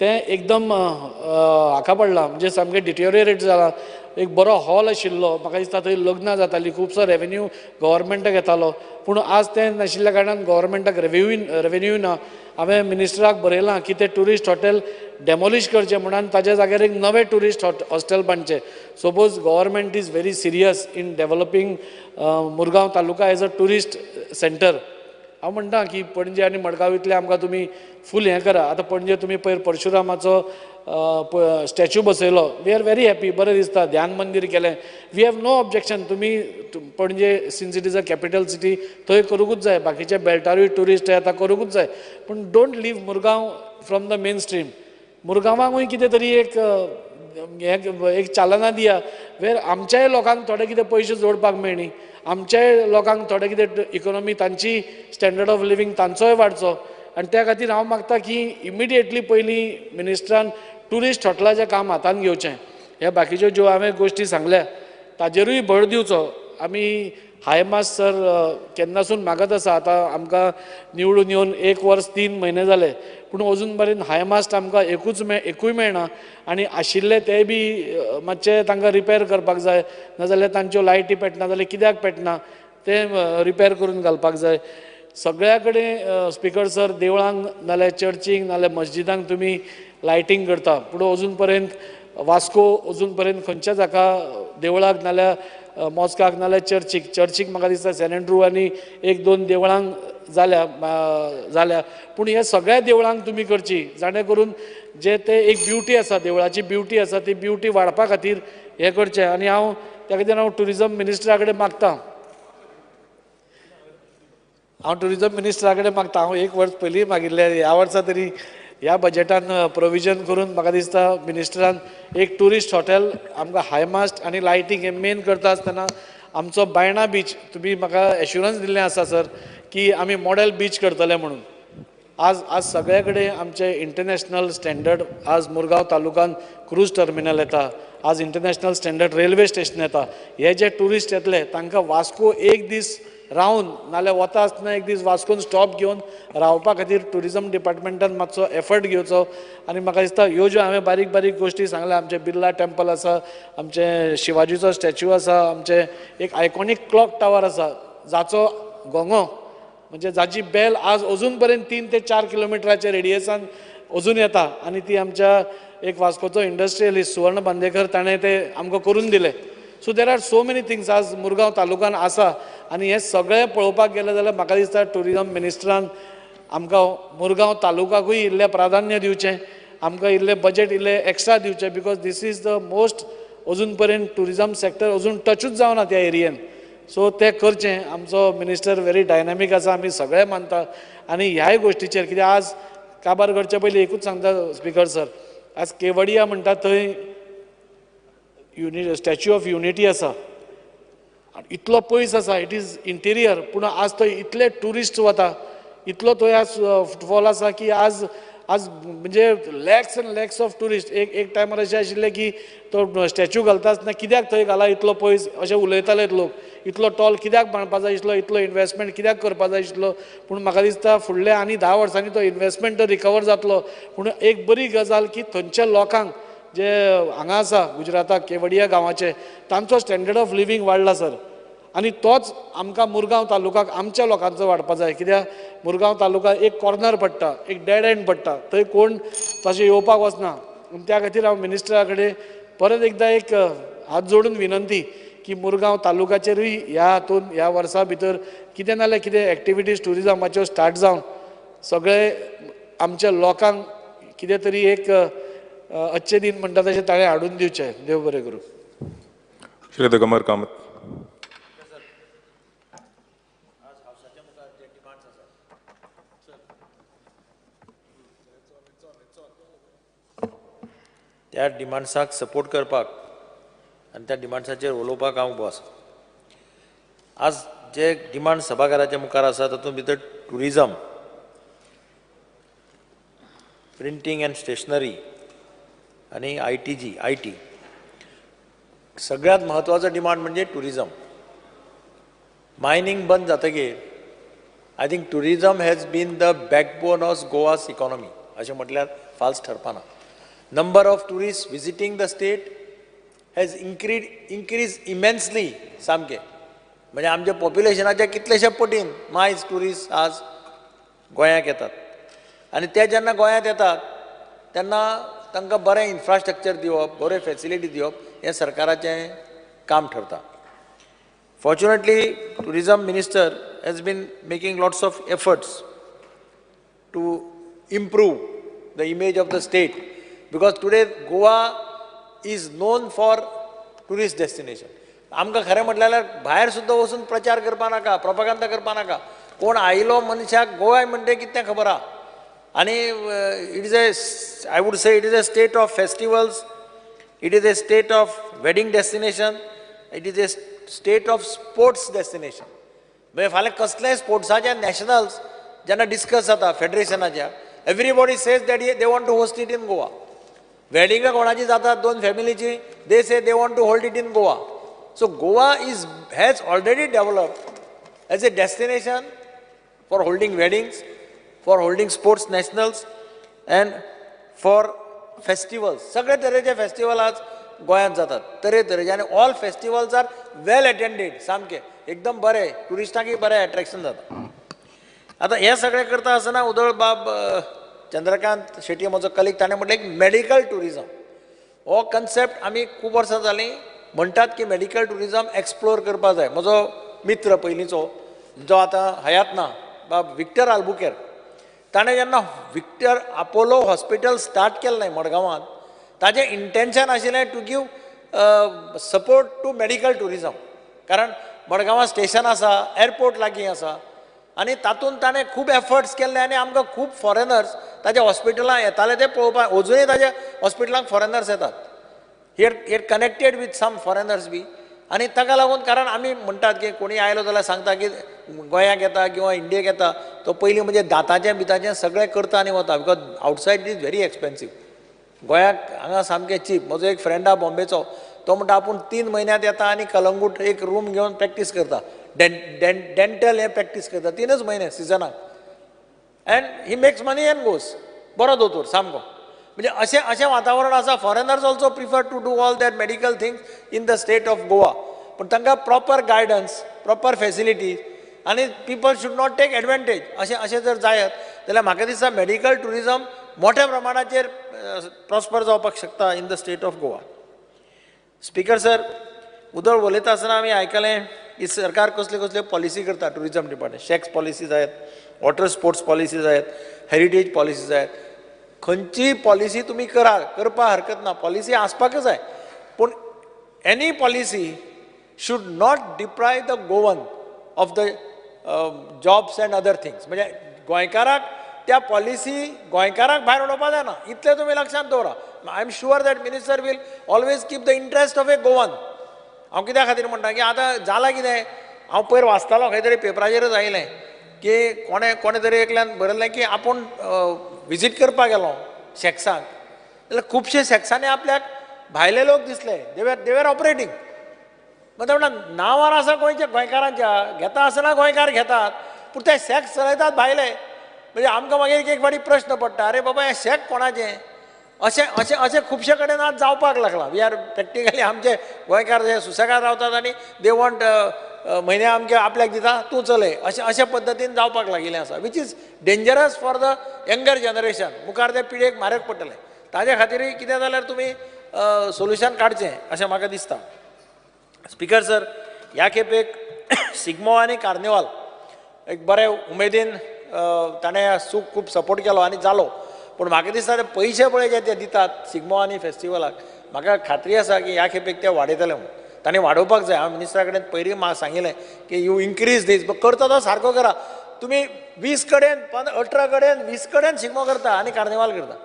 तें एकदम हाका पडलां, म्हणजे सामकें डिटेरियोरेट जालां. एक बरो हॉल आशिल्लो, म्हाका दिसता थंय लग्नां जातालीं, खुबसो रेवेन्यू गव्हर्मेंटाक येतालो, पूण आज तें नाशिल्ल्या कारणान गव्हर्मेंटाक रेवेन्यू ना. हांवें मिनिस्टराक बरयलां की तें ट्युरिस्ट हॉटेल डेमोलिश करचें म्हणून ताज्या जाग्यार एक नवें ट्युरिस्ट हॉस्टेल बांदचें. Suppose government is very serious in developing Murgaon taluka as a tourist centre. हांव म्हणटा की पणजे आनी मडगांव इतलें आमकां तुमी फूल हें करा. आतां पणजे तुमी पयर परशुरामाचो स्टॅच्यू बसयलो, we are very happy, बरें दिसता. ध्यान मंदीर केलें, we have no objection. तुमी Panaji since it is a capital city थंय करूंकूच जाय, बाकीचे बेल्टारूय ट्युरिस्ट येता करूंकूच जाय, पूण don't leave Murgaon from the main stream. मुरगांवांकूय कितें तरी एक एक चालना दिया वेर आमच्याय लोकांक थोडे कितें पयशे जोडपाक मेळ्ळी, आमच्याय लोकांक थोडे कितें इकोनॉमी तांची स्टँडर्ड ऑफ लिवींग तांचोय वाडचो. आनी त्या खातीर हांव मागता की इमिडिएटली पयलीं मिनिस्टरान ट्युरिस्ट हॉटेलाचें काम हातान घेवचें. ह्या बाकीच्यो ज्यो हांवें गोश्टी सांगल्या ताजेरूय भर दिवचो. आमी हाय मास सर केन्नासून मागत आसा, आतां आमकां निवडून येवन 1 वर्स 3 म्हयने जाले, पूण अजून मेरेन हाय मास्ट आमकां एकूय मेळना आनी आशिल्ले ते बी मातशे तांकां रिपेर करपाक जाय, नाजाल्यार तांच्यो लायटी पेटना जाल्यार कित्याक पेटना तें रिपेर करून घालपाक जाय. सगळ्या कडेन स्पिकर सर देवळांक नाल्यार चर्चींक नाल्यार मस्जिदांक तुमी लायटींग करता, पूण अजून पर्यंत वास्को अजून पर्यंत खंयच्याच हाका देवळाक नाल्यार मॉस्काक नाल्यार चर्चीक, चर्चीक म्हाका दिसता सेंट एंड्रू आनी 1-2 देवळांक जाल्या, पूण ह्या सगळ्या देवळांक तुमी करची, जाणे करून जे ते एक ब्युटी आसा देवळाची ब्युटी आसा ती ब्युटी वाडपा खातीर हें करचें. आनी हांव त्या खातीर हांव ट्युरिजम मिनिस्टरा कडेन मागता, हांव ट्युरिजम मिनिस्टरा कडेन मागता, हांव 1 वर्स पयलीं मागिल्लें, ह्या वर्सा तरी ह्या बजेटान प्रोविजन करून म्हाका दिसता मिनिस्टरान एक ट्युरिस्ट हॉटेल आमकां हायमास्ट आनी लायटींग हें मेन करता आसतना आमचो बायणा बीच तुमी म्हाका एश्युरन्स दिल्लें आसा सर की आमी मॉडेल बीच करतले म्हणून. आज आज सगळे कडेन आमचे इंटरनॅशनल स्टँडर्ड, आज मुरगांव तालुकान क्रूज टर्मिनल येता, आज इंटरनॅशनल स्टँडर्ड रेल्वे स्टेशन येता, हे जे ट्युरिस्ट येतले तांकां वास्को एक दीस रावन नाल्यार वता आसतना एक दीस वास्कोन स्टॉप घेवन रावपा खातीर ट्युरिजम डिपार्टमेंटान मातसो एफर्ट घेवचो. आनी म्हाका दिसता ह्यो ज्यो हांवें बारीक बारीक गोश्टी सांगल्या, आमचें बिर्ला टेम्पल आसा, आमचें शिवाजीचो स्टॅच्यू आसा, आमचें एक आयकॉनीक क्लॉक टावर आसा जाचो घोंगो म्हणजे जाची बेल आज अजून पर्यंत 3 ते 4 किलोमिटराच्या रेडियसान अजून येता आनी ती आमच्या एक वास्कोचो इंडस्ट्रियलिस्ट सुवर्ण बांदेकर ताणें ते आमकां करून दिलें. So there are so many things आज मुरगांव तालुकान आसा आनी हें सगळें पळोवपाक गेलें जाल्यार म्हाका दिसता ट्युरिजम मिनिस्टरान आमकां मुरगांव तालुकाकूय इल्लें प्राधान्य दिवचें, आमकां इल्लें बजेट इल्लें एक्स्ट्रा दिवचें, because this is the most अजून पर्यंत ट्युरिजम सेक्टर अजून टचूच जावना त्या एरियेन. सो तें करचें. आमचो मिनिस्टर व्हेरी डायनामीक आसा, आमी सगळे मानता आनी ह्याय गोश्टीचेर कित्याक आज काबार करचे पयलीं एकूच सांगता स्पिकर सर, आज केवडिया म्हणटा थंय स्टॅच्यू ऑफ युनिटी आसा, इतलो पयस आसा, it is interior, पूण आज थंय इतले ट्युरिस्ट वता, इतलो थंय आज फुटफॉल आसा की आज आज म्हणजे lakhs and lakhs of tourist. एक एक टायमार अशें आशिल्लें की तो स्टॅच्यू घालता आसतना कित्याक थंय घाला इतलो पयस अशें उलयताले लोक, इतलो टॉल कित्याक बांदपा जाय आशिल्लो, इतलो इन्वेस्टमेंट कित्याक करपा जाय आशिल्लो. पूण म्हाका दिसता फुडल्या आनी 10 वर्सांनी तो इन्वेस्टमेंट रिकवर जातलो. पूण एक बरी गजाल की थंयच्या लोकांक जे हांगा आसा गुजराताक केवडिया गांवाचे तांचो स्टँडर्ड ऑफ लिवींग वाडला सर, आनी तोच आमकां मुरगांव तालुकाक आमच्या लोकांचो वाडपा जाय. कित्याक मुरगांव तालुका एक कॉर्नर पडटा, एक डेड एंड पडटा, थंय कोण तशें येवपाक वचना. त्या खातीर हांव मिनिस्टरा कडेन परत एकदां एक हात जोडून विनंती की मुरगांव तालुकाचेरूय ह्या हातून ह्या वर्सा भितर कितें ना जाल्यार कितें एक्टिविटीज ट्युरिजमाच्यो स्टार्ट जावन सगळे आमच्या लोकांक कितें तरी एक अच्छे दिन म्हणटा तशें ताणें हाडून दिवचें. देव बरें करूं. श्री दिगंबर कामत. त्या डिमांड्साक सपोर्ट करपाक आनी त्या डिमांड्साचेर उलोवपाक हांव उबो आसा. आज जे डिमांड सभाघराच्या मुखार आसा तातूंत भितर टुरिजम, प्रिंटींग अँड स्टेशनरी आनी I T. सगळ्यांत म्हत्वाचो डिमांड म्हणजे टुरिजम. मायनींग बंद जातकीर I think tourism has been the backbone of Goa's economy अशें म्हटल्यार false ठरपाना. Number of tourist visiting the state has increase immensely सामकें. म्हणजे आमच्या पॉप्युलेशनाच्या कितलेशे पटीन मायज ट्युरिस्ट आज गोंयाक येतात आनी ते जेन्ना गोंयांत येतात तेन्ना तांकां बरें इन्फ्रास्ट्रक्चर दिवप, बऱ्यो फॅसिलिटी दिवप हें सरकाराचें काम ठरता. Fortunately tourism minister has been making lots of efforts to improve the image of the state because today Goa is known for tourist destination. आमकां खरें म्हटल्यार भायर सुद्दां वचून प्रचार करपा नाका, प्रोपागंदा करपा नाका. कोण आयलो मनशाक गोवा म्हणटे कितें खबर आहा. आनी it is a, I would say it is a state of festivals, it is a state of wedding destination, it is a state of sports destination. म्हणजे फाल्यां कसलेय स्पोर्ट्साचे नॅशनल्स जेन्ना डिस्कस जाता फेडरेशनाच्या, everybody says that they want to host it in Goa. वेडिंगां कोणाची जातात दोन फॅमिलीची, they say they want to hold it in Goa. So Goa is has already developed as a destination for holding weddings, for holding sports nationals and for festivals. सगळे तरेचे festival आज गोंयांत जातात तरेतरेचे आनी all festivals are well attended सामके एकदम बरे, ट्युरिस्टांकय बरें एट्रेक्शन जाता. आतां हें सगळें करता आसतना उदळ बाब चंद्रकांत शेट्ये म्हजो कलीग, ताणें म्हटलें एक मेडिकल ट्युरिजम हो कन्सेप्ट आमी खूब वर्सां जालीं म्हणटात की मेडिकल ट्युरिजम एक्सप्लोर करपाक जाय. म्हजो मित्र पयलींचो जो आतां हयात ना, बाब विक्टर आल्बुकेर, ताणें जेन्ना विक्टर अपोलो हॉस्पिटल स्टार्ट केल्लें मडगांवांत, ताजें इंटेन्शन आशिल्लें to give support to medical tourism. कारण मडगांवां स्टेशन आसा, एअरपोर्ट लागीं आसा आनी तातूंत ताणें खूब एफर्ट्स केल्ले आनी आमकां खूब फॉरेनर्स ताज्या हॉस्पिटलां येताले ते पळोवपाक. अजुनूय ताज्या हॉस्पिटलांक फॉरेनर्स येतात. He connected with some foreigners बी. आनी ताका लागून, कारण आमी म्हणटात की कोणी आयलो जाल्यार सांगता की गोंयाक येता किंवा इंडियेक येता तो पयलीं म्हणजे दांताचें बिताचें सगळें करता आनी वता, because outside is very expensive. गोंयाक हांगा सामकें चीप. म्हजो एक फ्रेंड आहा बॉम्बेचो, तो म्हणटा आपूण 3 म्हयन्यांत येता आनी कलंगूट एक रूम घेवन प्रॅक्टीस करता, डेंटल हें प्रॅक्टीस करता 3 म्हयने सिजनाक, and he makes money and goes. बरो दोतोर सामको. म्हणजे अशें अशें वातावरण आसा. Foreigners also prefer to do all that medical things in the state of Goa, पूण तांकां प्रॉपर गायडन्स, प्रॉपर फॅसिलिटीज आनी people should not take advantage. अशें अशें जर जायत जाल्यार म्हाका दिसता मेडिकल ट्युरिजम मोठ्या प्रमाणाचेर प्रॉस्पर जावपाक शकता in the state of Goa. Speaker sir, उदळ उलयता आसतना आमी आयकलें की सरकार कसल्यो कसल्यो पॉलिसी करता टुरिजम डिपार्टमेंट, शॅक्स पॉलिसी जायत, वॉटर स्पोर्ट्स पॉलिसी जायत, हेरिटेज पॉलिसी जायत. खंयची पॉलिसी तुमी करा, करपाक हरकत ना, पॉलिसी आसपाकच जाय, पूण any policy should not deprive the Goan of the jobs and other things. म्हणजे गोंयकाराक त्या पॉलिसी गोंयकाराक भायर उडोवपाक जायना, इतलें तुमी लक्षांत दवरा. I am sure that minister will always keep the interest of a Goan. हांव कित्या खातीर म्हणटा की आतां जालां कितें, हांव पयर वाचतालो खंय तरी पेपराचेरच आयलें की कोणें कोणें तरी एकल्यान बरयलें की आपूण विजीट करपाक गेलो शॅक्सांक, जाल्यार खुबशे शॅक्सांनी आपल्याक भायले लोक दिसले, they were operating. मागीर म्हणटा नांवार आसा गोंयच्या गोंयकारांच्या, घेता आसतना गोंयकार घेतात, पूण ते शॅक्स चलयतात भायले. म्हणजे आमकां मागीर एक फावटी प्रश्न पडटा, अरे बाबा हें शॅक कोणाचें? अशें अशें अशें खुबशे कडेन आज जावपाक लागलां. We are practically आमचे गोंयकार जे सुसेगाद रावतात आनी they want म्हयन्या आमचे आपल्याक दिता तूं चलय, अशें अशे पद्दतीन जावपाक लागिल्लें आसा, which is dangerous for the younger generation. मुखार ते पिळगेक म्हारग पडटलें. ताजे खातीरूय कितें जाल्यार तुमी सोल्युशन काडचें अशें म्हाका दिसता. स्पीकर सर, ह्या खेपेक शिगमो आनी कार्निवाल एक बरे उमेदीन ताणें सूख खूब सपोर्ट केलो आनी जालो, पूण म्हाका दिसता ते पयशे पळय जे ते दितात शिगमो आनी फेस्टिवलाक, म्हाका खात्री आसा की ह्या खेपेक ते वाडयतले म्हणून. तांणी वाडोवपाक जाय. हांवें मिनिस्टरा कडेन पयलीं म्हाका सांगिल्लें की you increase दीस, करता तो सारको करा. तुमी 20 कडेन 18 कडेन 20 कडेन शिगमो करता आनी कार्निवाल करता.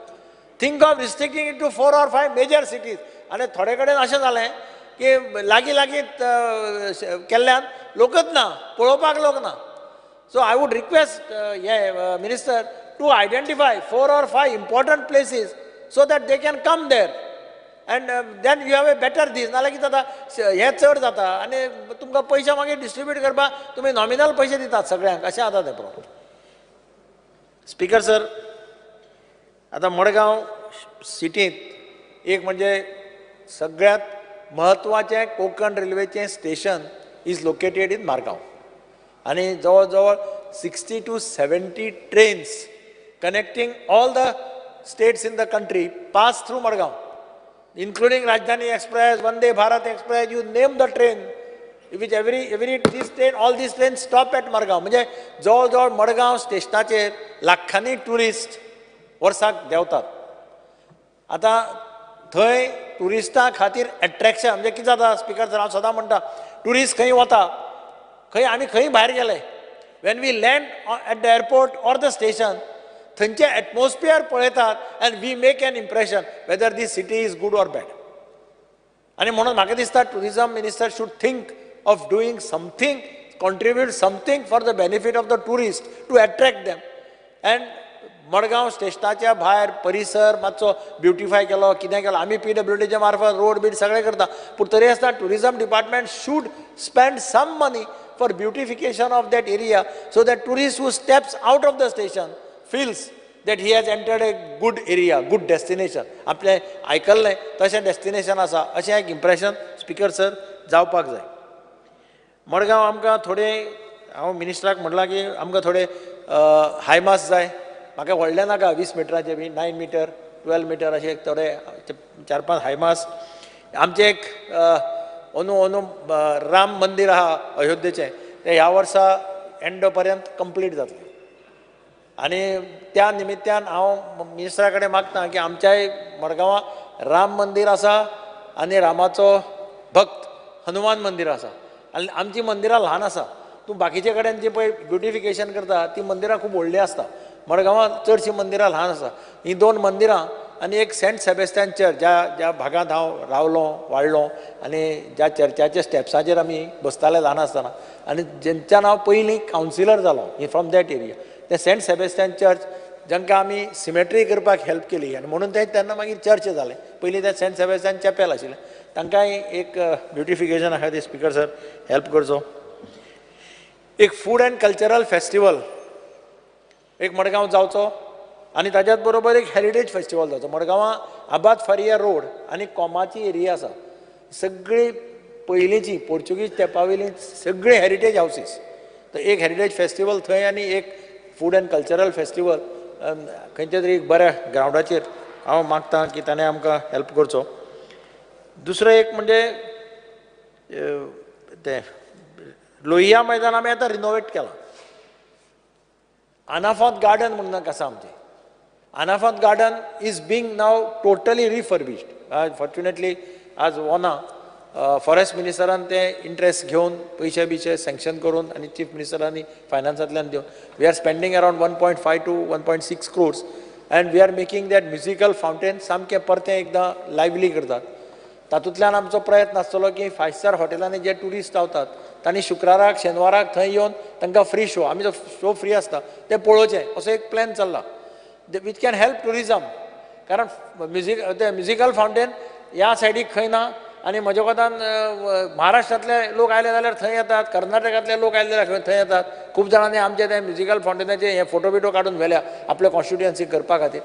Think of restricting it to 4 or 5 major cities. आनी थोडे कडेन अशें जालें की लागीं लागीं केल्ल्यान लोकच ना, पळोवपाक लोक ना. So I would request हे minister to identify 4 or 5 important places so that they can come there. And then you have a better दीस. नाल्यार कितें जाता, हें चड जाता आनी तुमकां पयशे मागीर डिस्ट्रिब्यूट करपाक तुमी नॉमिनल पयशे दितात सगळ्यांक, अशें जाता तें प्रॉब्लम. स्पीकर सर, आतां मडगांव सिटींत एक म्हणजे सगळ्यांत म्हत्वाचें Konkan रेल्वेचें station is located in Margao आनी जवळ जवळ 60 to 70 trains connecting all the states in the country pass through Madgaon, including Rajdhani Express, Vande Bharat Express, you name the train, which every this train, all these trains stop at Margao. म्हणजे जवळ जवळ मडगांव स्टेशनाचेर लाखांनी tourist वर्साक देंवतात. आतां थंय ट्युरिस्टां खातीर attraction म्हणजे कितें जाता स्पीकर सर, हांव सदां म्हणटा ट्युरिस्ट खंय वता, खंय आमी खंय भायर गेले, when we land at the airport or the station थंयचें एटमॉस्फियर पळयतात and we make an impression whether the city is good or bad. आनी म्हणून म्हाका दिसता tourism minister should think of doing something, contribute something for the benefit of the tourist to attract them. And Madgaon स्टेशनाच्या भायर परिसर मातसो beautify केलो, कितें केलो, आमी PWDच्या मार्फत रोड बीड सगळें करता, पूण तरी आसतना tourism department should spend some money for beautification of that area so that tourist who steps out of the station feels that he has entered a good area, good destination. आपलें आयकल्लें तशें destination आसा अशें एक impression speaker sir जावपाक जाय. मडगांव आमकां थोडे, हांव मिनिस्टराक म्हणलां की आमकां थोडे हायमास जाय, म्हाका व्हडलें नाका, 20 मिटराचे बी 9 मिटर 12 मिटर अशे थोडे 4-5 हायमास. आमचें एक अंदू अंदू राम मंदीर आहा अयोध्येचें, तें ह्या वर्सा एंड पर्यंत कंप्लीट जातलें. आनी त्या निमित्यान हांव मिनिस्टरा कडेन मागता की आमच्याय मडगांवां राम मंदीर आसा आनी रामाचो भक्त हनुमान मंदीर आसा, आनी आमचीं मंदिरां ल्हान आसा. तूं बाकीचे कडेन जी पळय ब्युटिफिकेशन करता ती मंदिरां खूब व्हडलीं आसता, मडगांवां चडशीं मंदिरां ल्हान आसा. हीं 2 मंदिरां आनी एक सेंट सेबेस्टियन चर्च, ज्या ज्या भागांत हांव रावलो वाडलो आनी ज्या चर्चाच्या स्टेप्साचेर आमी बसताले ल्हान आसतना आनी जेंच्यान हांव पयलीं कावन्सिलर जालो फ्रॉम that area, ते सेंट सेबेस्टियन चर्च जांकां आमी सिमेट्री करपाक हेल्प केली आनी म्हणून ते तेन्ना मागीर चर्च जालें. पयलीं ते सेंट सेबेस्टियन चॅपेल आशिल्लें, तांकांय एक ब्युटिफिकेशन खातीर स्पीकर सर हेल्प करचो. एक फूड अँड कल्चरल फेस्टिवल एक मडगांव जावचो आनी ताच्याच बरोबर एक हेरिटेज फेस्टिवल जावचो. मडगांवां आबाद फारिया रोड आनी कोमाची एरिया आसा, सगळी पयलींची पोर्चुगीज तेंपावेली सगळी हेरिटेज हावसीस, तर एक हेरिटेज फेस्टिवल थंय आनी एक फूड अँड कल्चरल फेस्टिवल खंयच्या तरी एक बऱ्या ग्रावंडाचेर हांव मागता की ताणें आमकां हेल्प करचो. दुसरें एक म्हणजे तें लोहिया मैदान आमी आतां रिनोवेट केलां. आनाफात गार्डन म्हणून आसा आमचें, Anafat garden is being now totally refurbished. Fortunately आज वोना फॉरेस्ट मिनिस्टरान ते इंट्रस्ट घेवन पयशे बिशे सँक्शन करून आनी चीफ मिनिस्टरांनी फायनान्सांतल्यान दिवन we are spending around 1.5 to 1.6 crores and we are making that musical fountain सामकें परतें एकदां लायवली करतात. तातूंतल्यान आमचो प्रयत्न आसतलो की 5 स्टार हॉटेलांनी जे ट्युरिस्ट रावतात तांणी शुक्राराक शेनवाराक थंय येवन तांकां फ्री शो, आमी जो शो फ्री आसता ते पळोवचें असो एक प्लॅन चल्ला which can help tourism. कारण ते म्युजिकल फावंटेन ह्या सायडीक खंय ना आनी म्हज्या कोतान महाराष्ट्रांतले लोक आयले जाल्यार थंय येतात, कर्नाटकांतले लोक आयले जाल्यार थंय येतात. खूब जाणांनी आमचे ते म्युजिकल फावंटेनाचे हे फोटो बिटो काडून व्हेल्या आपल्या कॉन्स्टिट्युएन्सी करपा खातीर.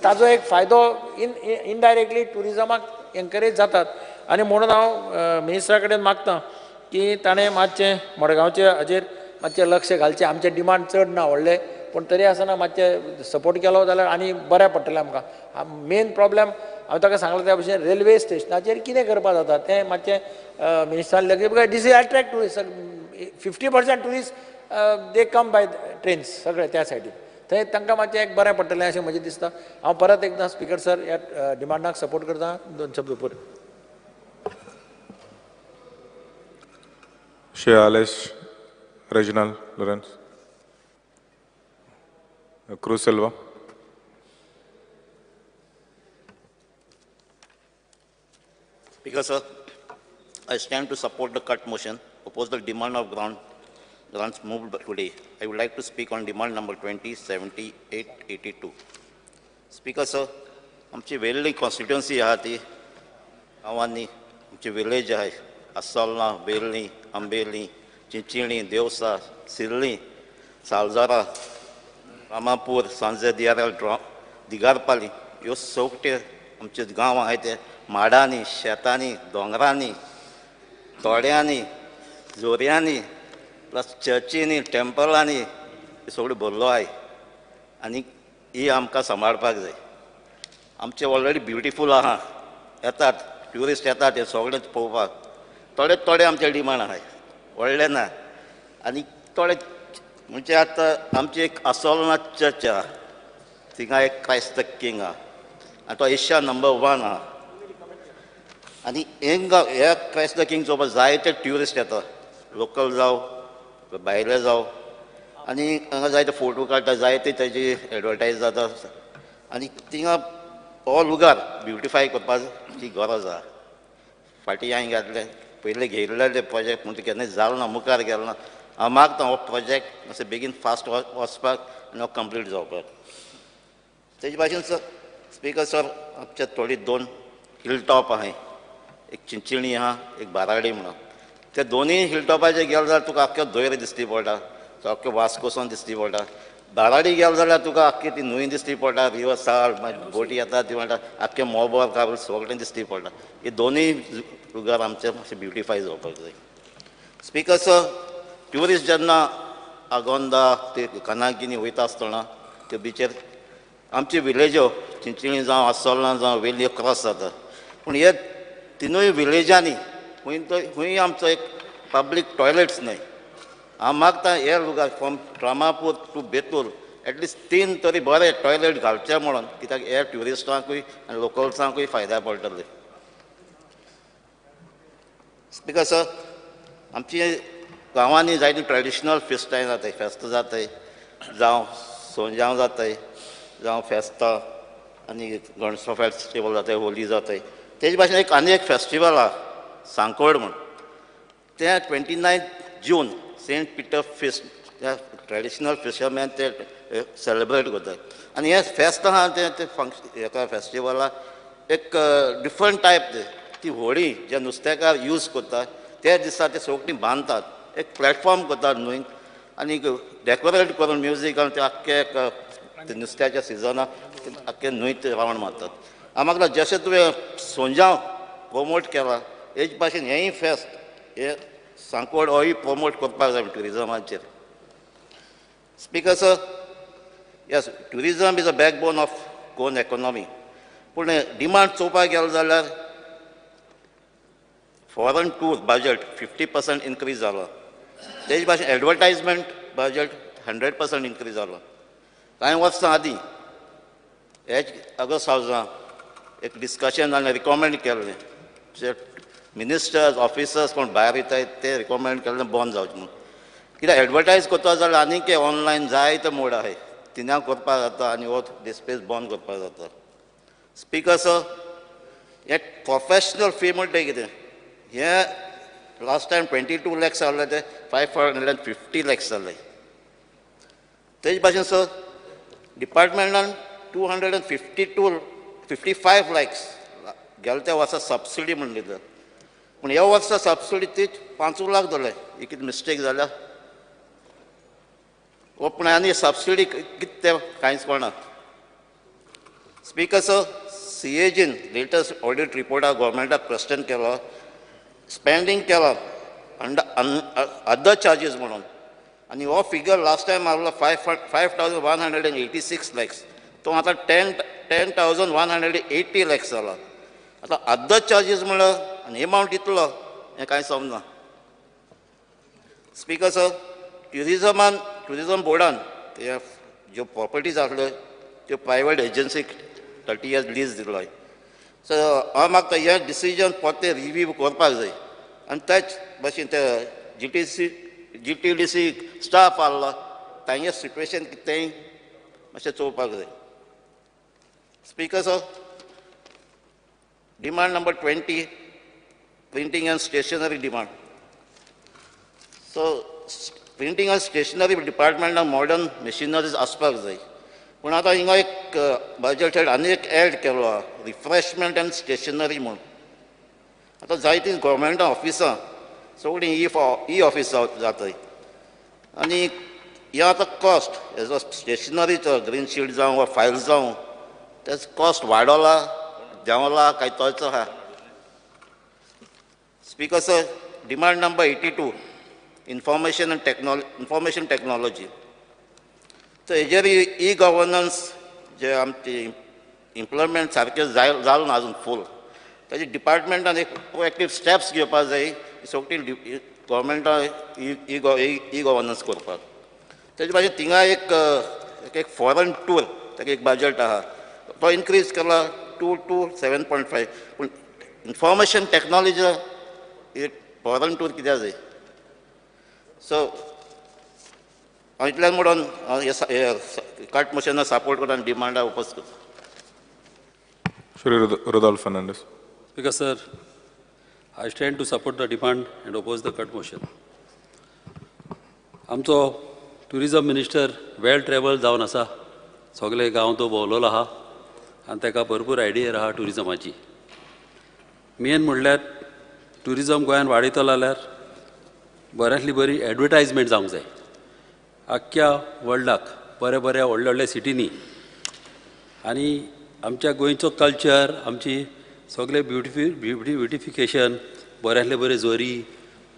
ताजो एक फायदो इनडायरेक्टली ट्युरिजमाक एनकरेज जातात आनी म्हणून हांव मिनिस्टरा कडेन मागता की ताणें मातशें मडगांवचे हाजेर मातशें लक्ष घालचें. आमचें डिमांड चड ना व्हडलें, पूण तरी आसतना मातशें सपोर्ट केलो जाल्यार आनी बरें पडटलें आमकां. मेन प्रॉब्लम हांवें ताका सांगलां त्या भशेन रेल्वे स्टेशनाचेर कितें करपाक जाता तें मातशें मिनिस्टरान लगेच, because this is attract tourist, 50% tourist they come by trains सगळे त्या सायडीन, थंय तांकां मातशें एक बरें पडटलें अशें म्हजें दिसता. हांव परत एकदां स्पीकर सर ह्या डिमांडाक सपोर्ट करता. 2 शब्द पुरो. Shri Alesh Reginald Lawrence Cruz Silva. Speaker sir, I stand to support the cut motion, oppose the demand of grants moved today. I would like to speak on demand number 20, 78, 82. Speaker sir, आमची वेल्ली constituency आहा ती गांवांनी आमचे village आहाय आसोलना, वेर्ली, आंबेली, चिंचिणी, देवसा, सिर्ली, सालजारा, रामापूर, सांजे दियार, दिगारपाली ह्यो सगळे आमचे गांव आहाय ते माडांनी, शेतांनी, दोंगरांनी, तोड्यांनी, जोऱ्यांनी, प्लस चर्चींनी, टेम्पलांनी सगळें भरलो आहाय आनी ही आमकां सांबाळपाक जाय. आमचे ऑलरेडी ब्युटिफूल आहा, येतात ट्युरिस्ट येतात हे सगळें पळोवपाक. थोडे थोडे आमचे डिमांड आहाय, व्हडले ना. आनी थोडे म्हणजे आतां आमची एक आसोलना चर्च आहा, थिंगा एक क्रायस्त किंग आहा आनी तो एशिया नंबर 1 आहा. आनी हिंगा ह्या क्रायस्त किंग चोवपाक जायते ट्युरिस्ट येता, लोकल जावं भायले जावं, आनी हांगा जायते फोटो काडटा, जायते तेजी एडवर्टायज जाता आनी थिंगा हो लुगार ब्युटिफाय करपाची गरज आहा. फाटीं हांवें घातलें पयलें घेयल्ले ते प्रोजेक्ट पूण केन्ना जालो ना, मुखार गेलो ना. हांव मागता हो प्रोजेक्ट मातसो बेगीन फास्ट वचपाक आनी हो कंप्लीट जावपाक. तेजे भाशेन सर स्पीकर सर आमच्या थोडी 2 हिल टॉप आहाय, एक चिंचिणी आहा, एक बाराडी म्हणून. ते दोनूय हिल टॉपाचेर गेले जाल्यार तुका आख्खे दोयर दिसती पडटा, आख्खे वास्कोसून दिसती पडटा. बाराडी गेले जाल्यार तुका आख्खी ती न्हंय दिसती पडटा, रिवर साल, मागीर बोटी येता ती म्हणटा, आख्खे मोबर काबल सगळें दिसती पडटा. हे दोनूय लुगार आमचे मातशें ब्युटिफाय जावपाक जाय. स्पीकर सर ट्युरिस्ट जेन्ना आगोंदा ते कनागिनी वयता आसतना ते बिचेर आमची विलेज्यो चिंचिणी जावं आसोलना जावं वेली क्रॉस जाता, पूण हे तिनूय विलेजांनी खंय खंय आमचो एक पब्लीक टॉयलेट्स न्हय. हांव मागता हे लुगार from Ramapur to Betul at least 3 तरी बरे टॉयलेट घालचे म्हणून, कित्याक हे ट्युरिस्टांकूय आनी लोकल्सांकूय फायद्या पडटले. स्पीकर सर आमची गांवांनी जायती ट्रेडिशनल फेस्तां जाताय, फेस्त जाताय, जावं सोंजांव जाताय, जावं फेस्तां आनी गणसो फेस्टिवल जाताय, होली जाताय. तेजे भाशेन एक आनी एक फेस्टिवल आहा सांकोड म्हूण, तें 29 जून सेंट पिटर फेस्ट, त्या ट्रेडिशनल फिशरमॅन ते सेलिब्रेट करतात. आनी हें फेस्त आहा तें फंक्शन हेका फेस्टिवला एक डिफरंट टायप ते ती होडी जे नुस्तेकार यूज करता त्या दिसा ते सगळीं बांदतात, एक प्लॅटफॉर्म करतात न्हय आनी डेकोरेट करून म्युजीक ते आख्खे एक नुस्त्याच्या सिजनाक आख्खे न्हंय ते रावंड मारतात. हांव म्हाका जशें तुवें सोंजांव प्रोमोट केला हेच भाशेन हेंय फेस्त हे सांकोड होय प्रोमोट करपाक जाय ट्युरिजमाचेर. Speaker sir yes tourism is a backbone of Goan economy, पूण डिमांड चोवपाक गेलो जाल्यार फॉरन टूर बजट 50% इनक्रीज जालो, तेज भाशेन एडवर्टायजमेंट बजट 100% इनक्रीज जालो. कांय वर्सां आदीं हेच ऑगस्ट हावजान एक डिस्कशन जालें, रिकॉमेंड केल्लें मिनिस्टर्स ऑफिसर्स कोण भायर वयताय ते रिकॉमेंड केल्लें बंद जावचें म्हणून. कित्याक एडवर्टायज करता जाल्यार आनीक ऑनलायन जायते मोड आहाय, तिन्या करपाक जाता आनी हो डिस्पेस बंद करपाक जाता. स्पीकर सर हे प्रोफेशनल फी म्हणटा कितें, हे लास्ट टायम 22 लॅक्स आहले ते 550 लॅक्स जाले. तेज भाशेन सर डिपार्टमेंटान 252-55 लॅक्स गेले त्या वर्सा सबसिडी म्हण दिता, पूण ह्या वर्सा सबसिडी ती 5 लाख जाले. ही कितें मिस्टेक जाल्या हो, पूण आनी सबसिडी कितें तें कांयच कळना. स्पीकर सर सीएजीन लेटस्ट ऑडिट रिपोर्टाक गोवोरमेंटाक क्वेश्चन केलो, स्पेंडींग केला अदर चार्जीस म्हणून, आनी हो फिगर लास्ट टायम आहलो 5,186 लॅक्स, तो आतां 10,180 लॅक्स जाला. आतां अदर चार्जीस म्हणल्यार आनी एमावंट इतलो हें कांय समजना. स्पीकर सर ट्युरिजमान ट्युरिजम बोर्डान ते ज्यो प्रॉपर्टीज आसल्यो त्यो प्रायवेट एजन्सीक 30 इयर्स लीज दिलो. सो हांव मागता हें डिसिजन परतें रिव्यू करपाक जाय आनी त्याच भाशेन ते GTDC staff आहलो तांगे सिट्युएशन कितें मातशें चोवपाक जाय. Speaker sir demand number 20 printing and stationery demand. So printing and stationery डिपार्टमेंटाक modern machineries आसपाक जाय, पूण आतां हिंगा एक बजट आनी एक एड केलो आहा रिफ्रेशमेंट एंड स्टेशनरी म्हूण. आतां जायतीं गोवोरमेंटा ऑफिसां सगळीं ई ऑफीस जाताय आनी हें आतां कॉस्ट हेजो स्टेशनरीचो ग्रीन शीट जावं वा फायल जावं तेजो कॉस्ट वाडोला देंवला काय तोच आहा. Speaker sir, demand number 82 information and information technology. तर हेजेर ई गवर्नन्स जे आमचे इम्प्लिमेंट सारकें जालें ना आजून फूल, ताजे डिपार्टमेंटान एक प्रोएक्टीव स्टेप्स घेवपाक जाय सगळी गोवोरमेंटान ई गवर्नन्स करपाक. तेजे भाशेन थिंगा एक एक फॉरन टूर ताका एक बजट आहा तो इनक्रीज केला 2 to 7.5. पूण इन्फॉर्मेशन टॅक्नोलॉजी एक फॉरन टूर कित्याक जाय. सो हांव इतल्यान म्हणून हांव कट मोशना सपोर्ट करता आनी डिमांडा ओपोज करता. Shri Rudolph Fernandes. Speaker sir, I stand to support the demand and oppose the cut motion. आमचो टुरिजम मिनिस्टर वेल ट्रॅवल जावन आसा, सगळे गांव तो भोंवलोलो आहा आनी ताका भरपूर आयडिया आहा टुरिजमाची. मेन म्हणल्यार टुरिजम गोंयान वाडयतलो जाल्यार बऱ्यांतली बरी एडवर्टायजमेंट जावंक जाय आख्ख्या वर्ल्डाक, बऱ्या बऱ्या व्हडल्या व्हडल्या सिटींनी. आनी आमच्या गोंयचो कल्चर, आमची सगळे ब्युटिफिकेशन, बऱ्यांतले बरे जोरी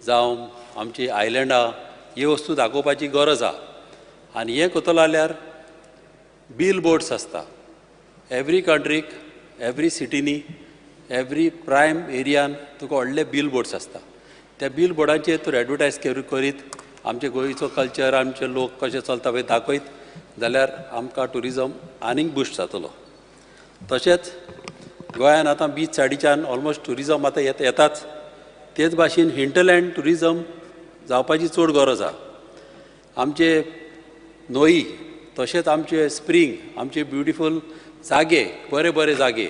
जावं आमची आयलंडां, ही वस्तू दाखोवपाची गरज आहा. आनी हें करतलो जाल्यार बील बोर्ड्स आसता एवरी कंट्रीक, एवरी सिटींनी, एवरी प्रायम एरियान तुका व्हडले बील बोर्ड्स आसता. त्या बील बोर्डांचेर तूं एडवर्टायज करीत आमचे गोंयचो कल्चर, आमचे लोक कशे चलता पळय दाखयत जाल्यार आमकां टुरिजम आनीक बुस्ट जातलो. तशेंच गोंयान आतां बीच सायडीच्यान ऑलमोस्ट टुरिजम आतां येताच, तेच भाशेन हिंटरलँड टुरिजम जावपाची चड गरज आहा. आमचे न्हंयी तशेंच आमचे स्प्रींग, आमचे ब्युटिफूल जागे, बरे बरे जागे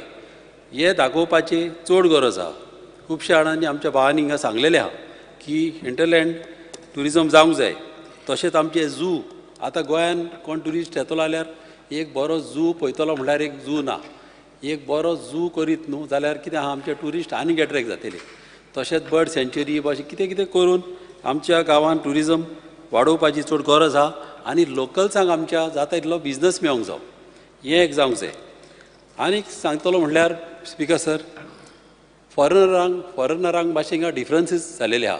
हे दाखोवपाची चड गरज आहा. खुबश्या जाणांनी आमच्या भावांनी हिंगा सांगलेलें आहा की हिंटरलँड टुरिजम जावंक जाय. तशेंच आमचे झू, आतां गोंयान कोण ट्युरिस्ट येतलो जाल्यार एक बरो झू पळयतलो म्हणल्यार एक झू ना, एक बरो झू करीत न्हू जाल्यार कितें आहा आमचे ट्युरिस्ट आनीक एट्रेक्ट जातले. तशेंच बर्ड सँच्युरी अशें कितें कितें करून आमच्या गांवान ट्युरिजम वाडोवपाची चड गरज आहा आनी लोकल्सांक आमच्या जाता इतलो बिजनस मेळोंक जावं, हें एक जावंक जाय. आनीक सांगतलो म्हणल्यार स्पिकर सर, फॉरनरांक मातशें हिंगा डिफरन्सीस जालेले आहा.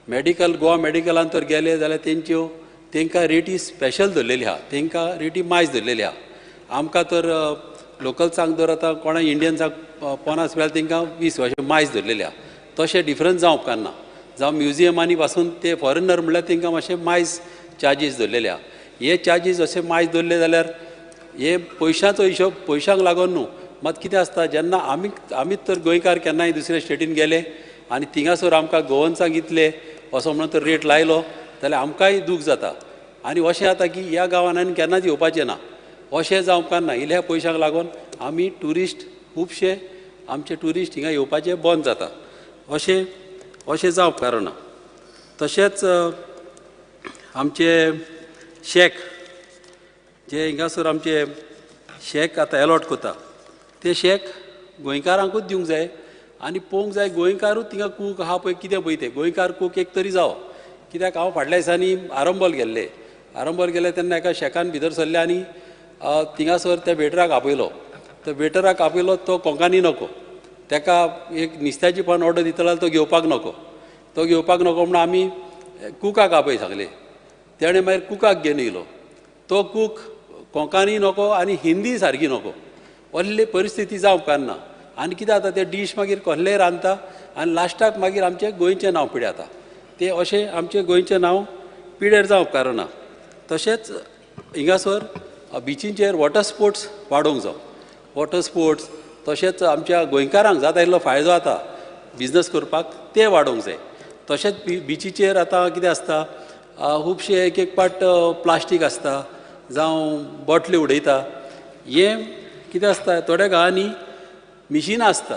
मेडिकल, गोवा मेडिकलान तर गेले जाल्यार तेंच्यो तेंकां रेटी स्पेशल धरलेली आहा, तेंकां रेटी मायज धरलेली आहा. आमकां तर लोकल्सांक जर आतां कोणा इंडियन्सांक 50 जाल्यार तेंकां 20 अशें मायज धरलेली आहा. तशें डिफरन्स जावंक उपकारना. जावं म्युजियमांनी पासून ते फॉरेनर म्हणल्यार तेंकां मातशें मायज चार्जीस धरलेले आहा. हे चार्जीस अशे मायज धरले जाल्यार हे पयशांचो हिशोब पयशांक लागून न्हू, मात कितें आसता जेन्ना आमी तर गोंयकार केन्नाय दुसऱ्या स्टेटीन गेले आनी थिंगासर आमकां गोवन्सांक इतले असो म्हणून तर रेट लायलो जाल्यार आमकांय दूख जाता. आनी अशें जाता की ह्या गांवान आनी केन्नाच येवपाचें ना, अशें जावंक ना. इल्ल्या पयशांक लागून आमी ट्युरिस्ट खुबशे आमचे ट्युरिस्ट हिंगा येवपाचें बंद जाता, अशें अशें जावंक कारण. तशेंच आमचे शेक जे हिंगासर आमचे शेक आतां एलॉट करता ते शेक गोंयकारांकूच दिवंक जाय आनी पळोवंक जाय गोंयकारूच थिंगा कूक आहा पळय कितें पळय ते गोंयकार कूक एक तरी जावो. कित्याक हांव फाटल्या दिसांनी आरंबोल गेल्ले, आरंबोल गेले तेन्ना एका शेकान भितर सरले आनी थिंगासर त्या वेटराक आपयलो. त्या वेटराक आपयलो तो कोंकणी नको, ताका एक नुस्त्याची पण ऑर्डर दितलो जाल्यार तो घेवपाक नको, तो घेवपाक नको म्हणून आमी कुकाक आपय सांगले. तेणें मागीर कुकाक घेवन येयलो, तो कूक कोंकणी नको आनी हिंदी सारकी नको. असली परिस्थिती जावंक उपकारना. आनी कितें जाता ते डीश मागीर कसलेय रांदता आनी लास्टाक मागीर आमचें गोंयचें नांव पिड्यार जाता, तें अशें आमचें गोंयचें नांव पिड्यार जावंक उपकारना. तशेंच हिंगासर बिचींचेर वॉटर स्पोर्ट्स वाडोवंक जावं, वॉटर स्पोर्ट्स तशेंच आमच्या गोंयकारांक जाता इल्लो फायदो जाता बिजनस करपाक ते वाडोवंक जाय. तशेंच बिचीचेर आतां कितें आसता खुबशे एक एक पाट प्लास्टीक आसता जावं बॉटली उडयता, हें कितें आसता थोड्या गांवांनी मिशिनां आसता,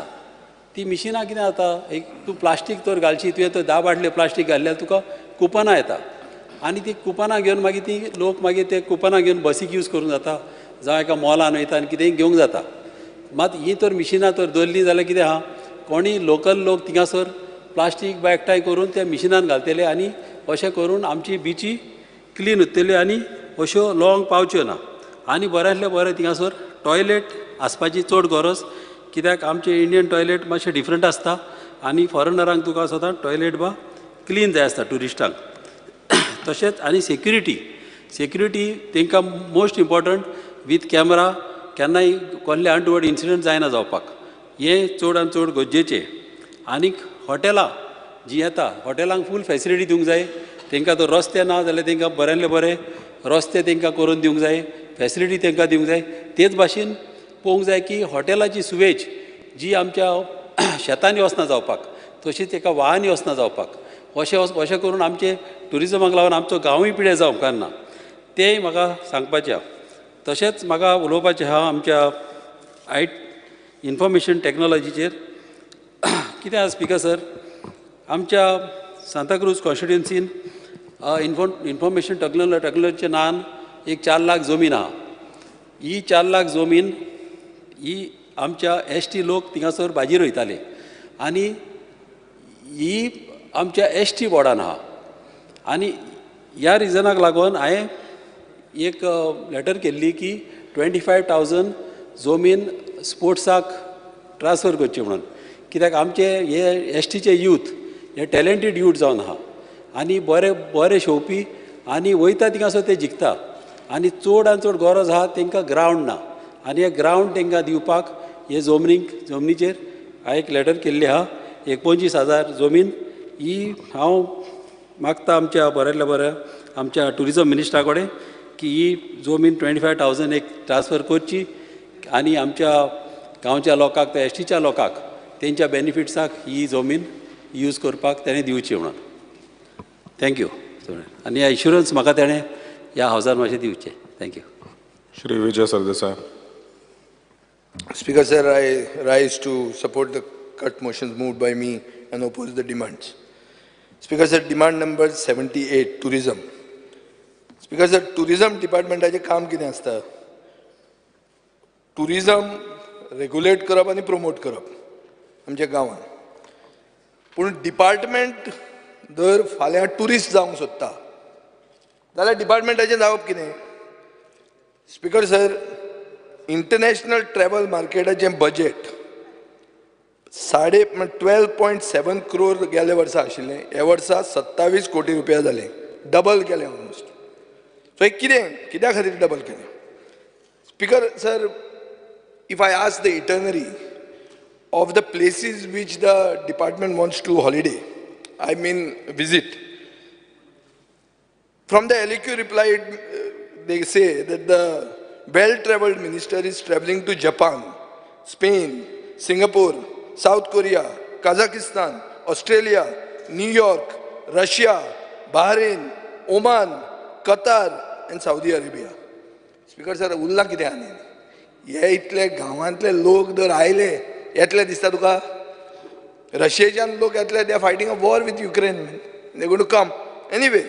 ती मिशिनां कितें जाता एक तूं प्लास्टीक तर घालशी, तुवें तर 10 बाटल्यो प्लास्टीक घातल्यार तुका कुपनां येता आनी ती कुपनां घेवन मागीर ती लोक मागीर ते कुपनां घेवन बसीक यूज करूंक जाता जावं एका मॉलान वयता आनी कितेंय घेवंक जाता. मात ही तर मिशिनां तर दवरलीं जाल्यार कितें आहा कोणी लोकल लोक थिंगासर प्लास्टीक बा एकठांय करून ते मिशिनान घालतले आनी अशें करून आमची बिची क्लीन उरतली आनी अश्यो लॉंग पावच्यो ना. आनी बऱ्यांतलें बरें थिंगासर टॉयलेट आसपाची चड गरज, कित्याक आमचे इंडियन टॉयलेट मातशें डिफरंट आसता आनी फॉरेनरांक तुका सदां टॉयलेट बा क्लीन जाय आसता ट्युरिस्टांक. तशेंच आनी सेक्युरिटी, सेक्युरिटी तांकां मोस्ट इम्पॉर्टंट वीथ कॅमरा, केन्नाय कसले अनटुवर्ड इन्सिडंट जायना जावपाक, हें चड आनी चड गरजेचें. आनीक हॉटेलां जीं येता हॉटेलांक फूल फॅसिलिटी दिवंक जाय, तांकां जर रस्ते ना जाल्यार तांकां बऱ्यांतले बरे रस्ते तांकां करून दिवंक जाय, फॅसिलिटी तांकां दिवंक जाय. तेच भाशेन पळोवंक जाय की हॉटेलाची सुवेज जी आमच्या शेतांनी वचना जावपाक, तशीच एका वाहांनी वचना जावपाक, अशें अशें करून आमचे ट्युरिजमाक लागून आमचो गांवूय पिड्यार जावंक ना, तेंय म्हाका सांगपाचें आहा. तशेंच म्हाका उलोवपाचें आहा आमच्या आयट इन्फॉर्मेशन टॅक्नोलॉजीचेर. कितें आसा स्पिकर सर, आमच्या सांताक्रूज कॉन्स्टिट्युन्सीन इन्फॉर्मेशन टॅक्नोलॉजीच्या नान एक 4 लाख जमीन आहा. ही 4 लाख जमीन ही आमच्या एस टी लोक थिंगासर भाजी रोयताले आनी ही आमच्या एस टी बोर्डान आहा. आनी ह्या रिजनाक लागून हांवें एक लेटर केल्ली की 25,000 जमीन स्पोर्ट्साक ट्रान्सफर करची म्हणून, कित्याक आमचे हे एस टीचे यूथ हे टॅलेंटेड यूथ जावन आहा आनी बरे बरे शोवपी आनी वयता थिंगासर ते जिखता आनी चड आनी चड गरज आहा तांकां ग्रावंड ना आनी हे ग्रावंड तांकां दिवपाक हे जमनीचेर हांवें एक लेटर केल्ली आहा. 25,000 जमीन ही हांव मागता आमच्या बऱ्यांतल्या बऱ्या आमच्या ट्युरिजम मिनिस्टरा कडेन की ही जमीन 25,000 एक ट्रान्सफर करची आनी आमच्या गांवच्या लोकांक, त्या एस टीच्या लोकांक तेंच्या बेनिफिट्साक ही जमीन यूज करपाक तेणें दिवची म्हणून. Thank you. आनी इन्शुरन्स म्हाका तेणें ह्या हावजार मातशें दिवचें. Thank you. Shri Vijay Sardesai. Speaker sir, I rise to support the cut motions moved by me and oppose the demands. Speaker sir, demand number 78, tourism. Speaker sir, tourism डिपार्टमेंटाचें काम कितें आसता? Tourism regulate करप आनी promote करप आमच्या गांवांत. पूण department जर फाल्यां ट्युरिस्ट जावंक सोदता जाल्यार डिपार्टमेंटाचें जावप कितें? स्पिकर सर, इंटरनॅशनल ट्रॅवल मार्केटाचें बजेट 12.7 क्रोर गेल्या वर्सा आशिल्लें, ह्या वर्सा 27 कोटी रुपया जालें, डबल केलें ऑलमोस्ट. सो हें कितें, कित्या खातीर डबल केलें? Speaker sir, if I ask the itinerary of the places which the department wants to holiday, I mean visit, from the LAQ reply they say that the well-traveled minister is traveling to Japan, Spain, Singapore, South Korea, Kazakhstan, Australia, New York, Russia, Bahrain, Oman, Qatar and Saudi Arabia. Speaker sir, उरला कितें आनी? हे इतले गांवांतले लोक जर आयले येतले दिसता तुका? रशियेच्यान लोक येतले, they are fighting a war with Ukraine, they going to come. Anyway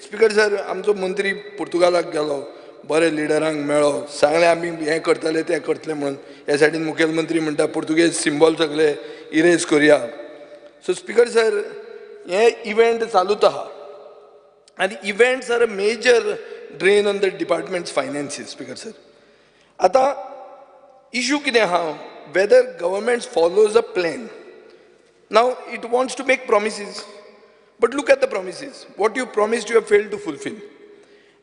speaker sir, आमचो मंत्री पुर्तुगालाक गेलो, बरे लिडरांक मेळ्ळो, सांगलें आमी हें करतले तें करतले म्हणून. ह्या सायडीन मुखेलमंत्री म्हणटा पुर्तुगेज सिंबॉल सगळे इरेज करुया. सो स्पिकर सर, हे इव्हेंट चालूच आहा आनी events are a major drain on the department's finances. Speaker sir, आतां इशू कितें आहा, whether government follows a plan. Now it wants to make promises, but look at the promises. What you promised you have failed to fulfil.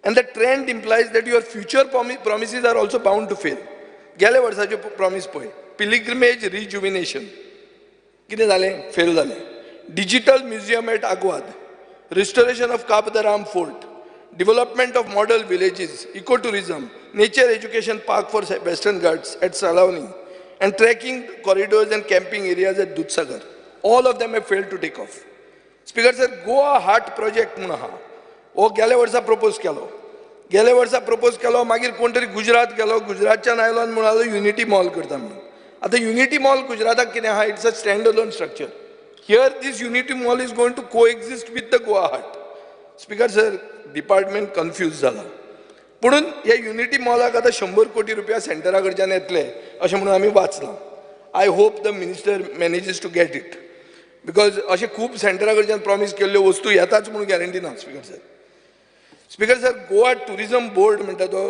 And the trend implies that your future promises are also bound to fail. गेल्या वर्साच्यो promise पळय, pilgrimage rejuvenation कितें जालें? Fail जालें. Digital museum at Aguada, restoration of Cabo de Rama fort, development of model villages, eco tourism, nature education park for Western Ghats at Salaulim, and trekking corridors and camping areas at Dudhsagar. All of them have failed to take off. Speaker sir, Goa Haat project म्हूण आहा, हो गेल्या वर्सा propose केलो, गेल्या वर्सा propose केलो, मागीर कोण तरी गुजरात गेलो, गुजरातच्यान आयलो आनी म्हणालो युनिटी मॉल करता म्हणून. आतां युनिटी मॉल गुजराताक कितें आहा, it's a stand alone structure. Here this Unity Mall is going to coexist with the Goa Haat. Speaker sir, department confuse जाला. पुणून ह्या युनिटी मॉलाक आतां 100 कोटी रुपया सेंटरा कडच्यान येतले अशें म्हणून आमी वाचलां. I hope the minister manages to get it, because अशें खूब सेंटरा कडच्यान प्रॉमीस केल्ल्यो वस्तू येताच म्हणून गॅरंटी ना. Speaker sir, speaker sir, Goa tourism board म्हणटा तो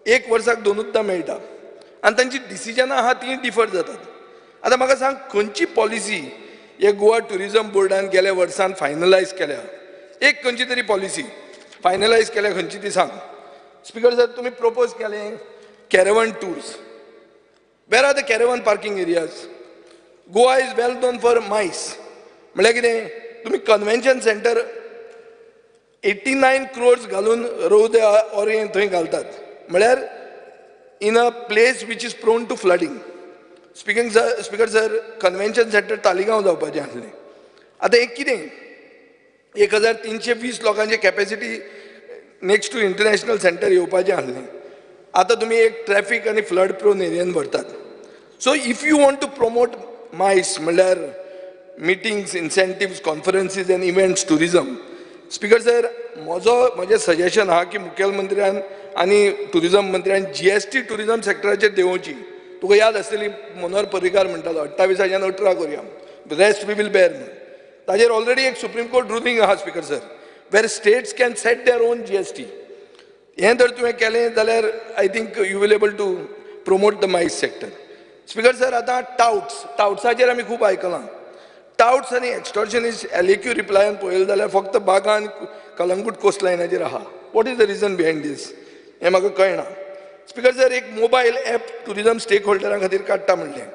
एक वर्साक दोनूचदां मेळटा आनी तांची डिसिजनां आहा तीं डिफर जातात. आतां म्हाका सांग, खंयची पॉलिसी हे गोवा ट्युरिजम बोर्डान गेल्या वर्सान फायनलायज केल्या? एक खंयची तरी पॉलिसी फायनलायज केल्या, खंयची ती सांग. स्पीकर सर, तुमी प्रपोज केलें caravan tours. Where are the caravan parking areas? Goa is well known for MICE. म्हळ्यार कितें, तुमी कन्व्हेन्शन सेंटर 89 crores घालून रोवदे ओरियन थंय घालतात, म्हळ्यार in a place which is prone to flooding. Speaker sir, convention centre Taleigao जावपाचें आसलें. आतां एक कितें 1320 लोकांची capacity next to international centre येवपाचें आसलें. आतां तुमी एक ट्रॅफीक आनी फ्लड प्रोन एरियन व्हरतात. So if you want to promote MICE, म्हणल्यार meetings, incentives, conferences and events tourism, speaker sir, म्हजो म्हजें सजेशन आहा की मुखेलमंत्र्यान आनी ट्युरिजम मंत्र्यान GST ट्युरिजम सेक्टराचेर देंवोवची. तुका याद आसतली, मनोहर पर्रीकार म्हणटालो 28 18 करुया, रेस्ट we will bear म्हणून. ताजेर ऑलरेडी एक सुप्रीम कोर्ट रुलींग आहा speaker sir, where states can set their own GST. हें जर तुवें केलें जाल्यार I think you will able to promote the MICE sector. Speaker sir, आतां टावट्स, टावट्साचेर आमी खूब आयकलां. टावट्स आनी एक्स्टॉर्शनिस्ट LAQ रिप्लायान पळयलें जाल्यार फक्त बागा आनी कलंगूट कोस्ट लायनाचेर आहा. What is the reason behind this हें म्हाका कळना. स्पीकर सर, एक मोबायल एप ट्युरिजम स्टेक होल्डरां खातीर काडटा म्हणलें,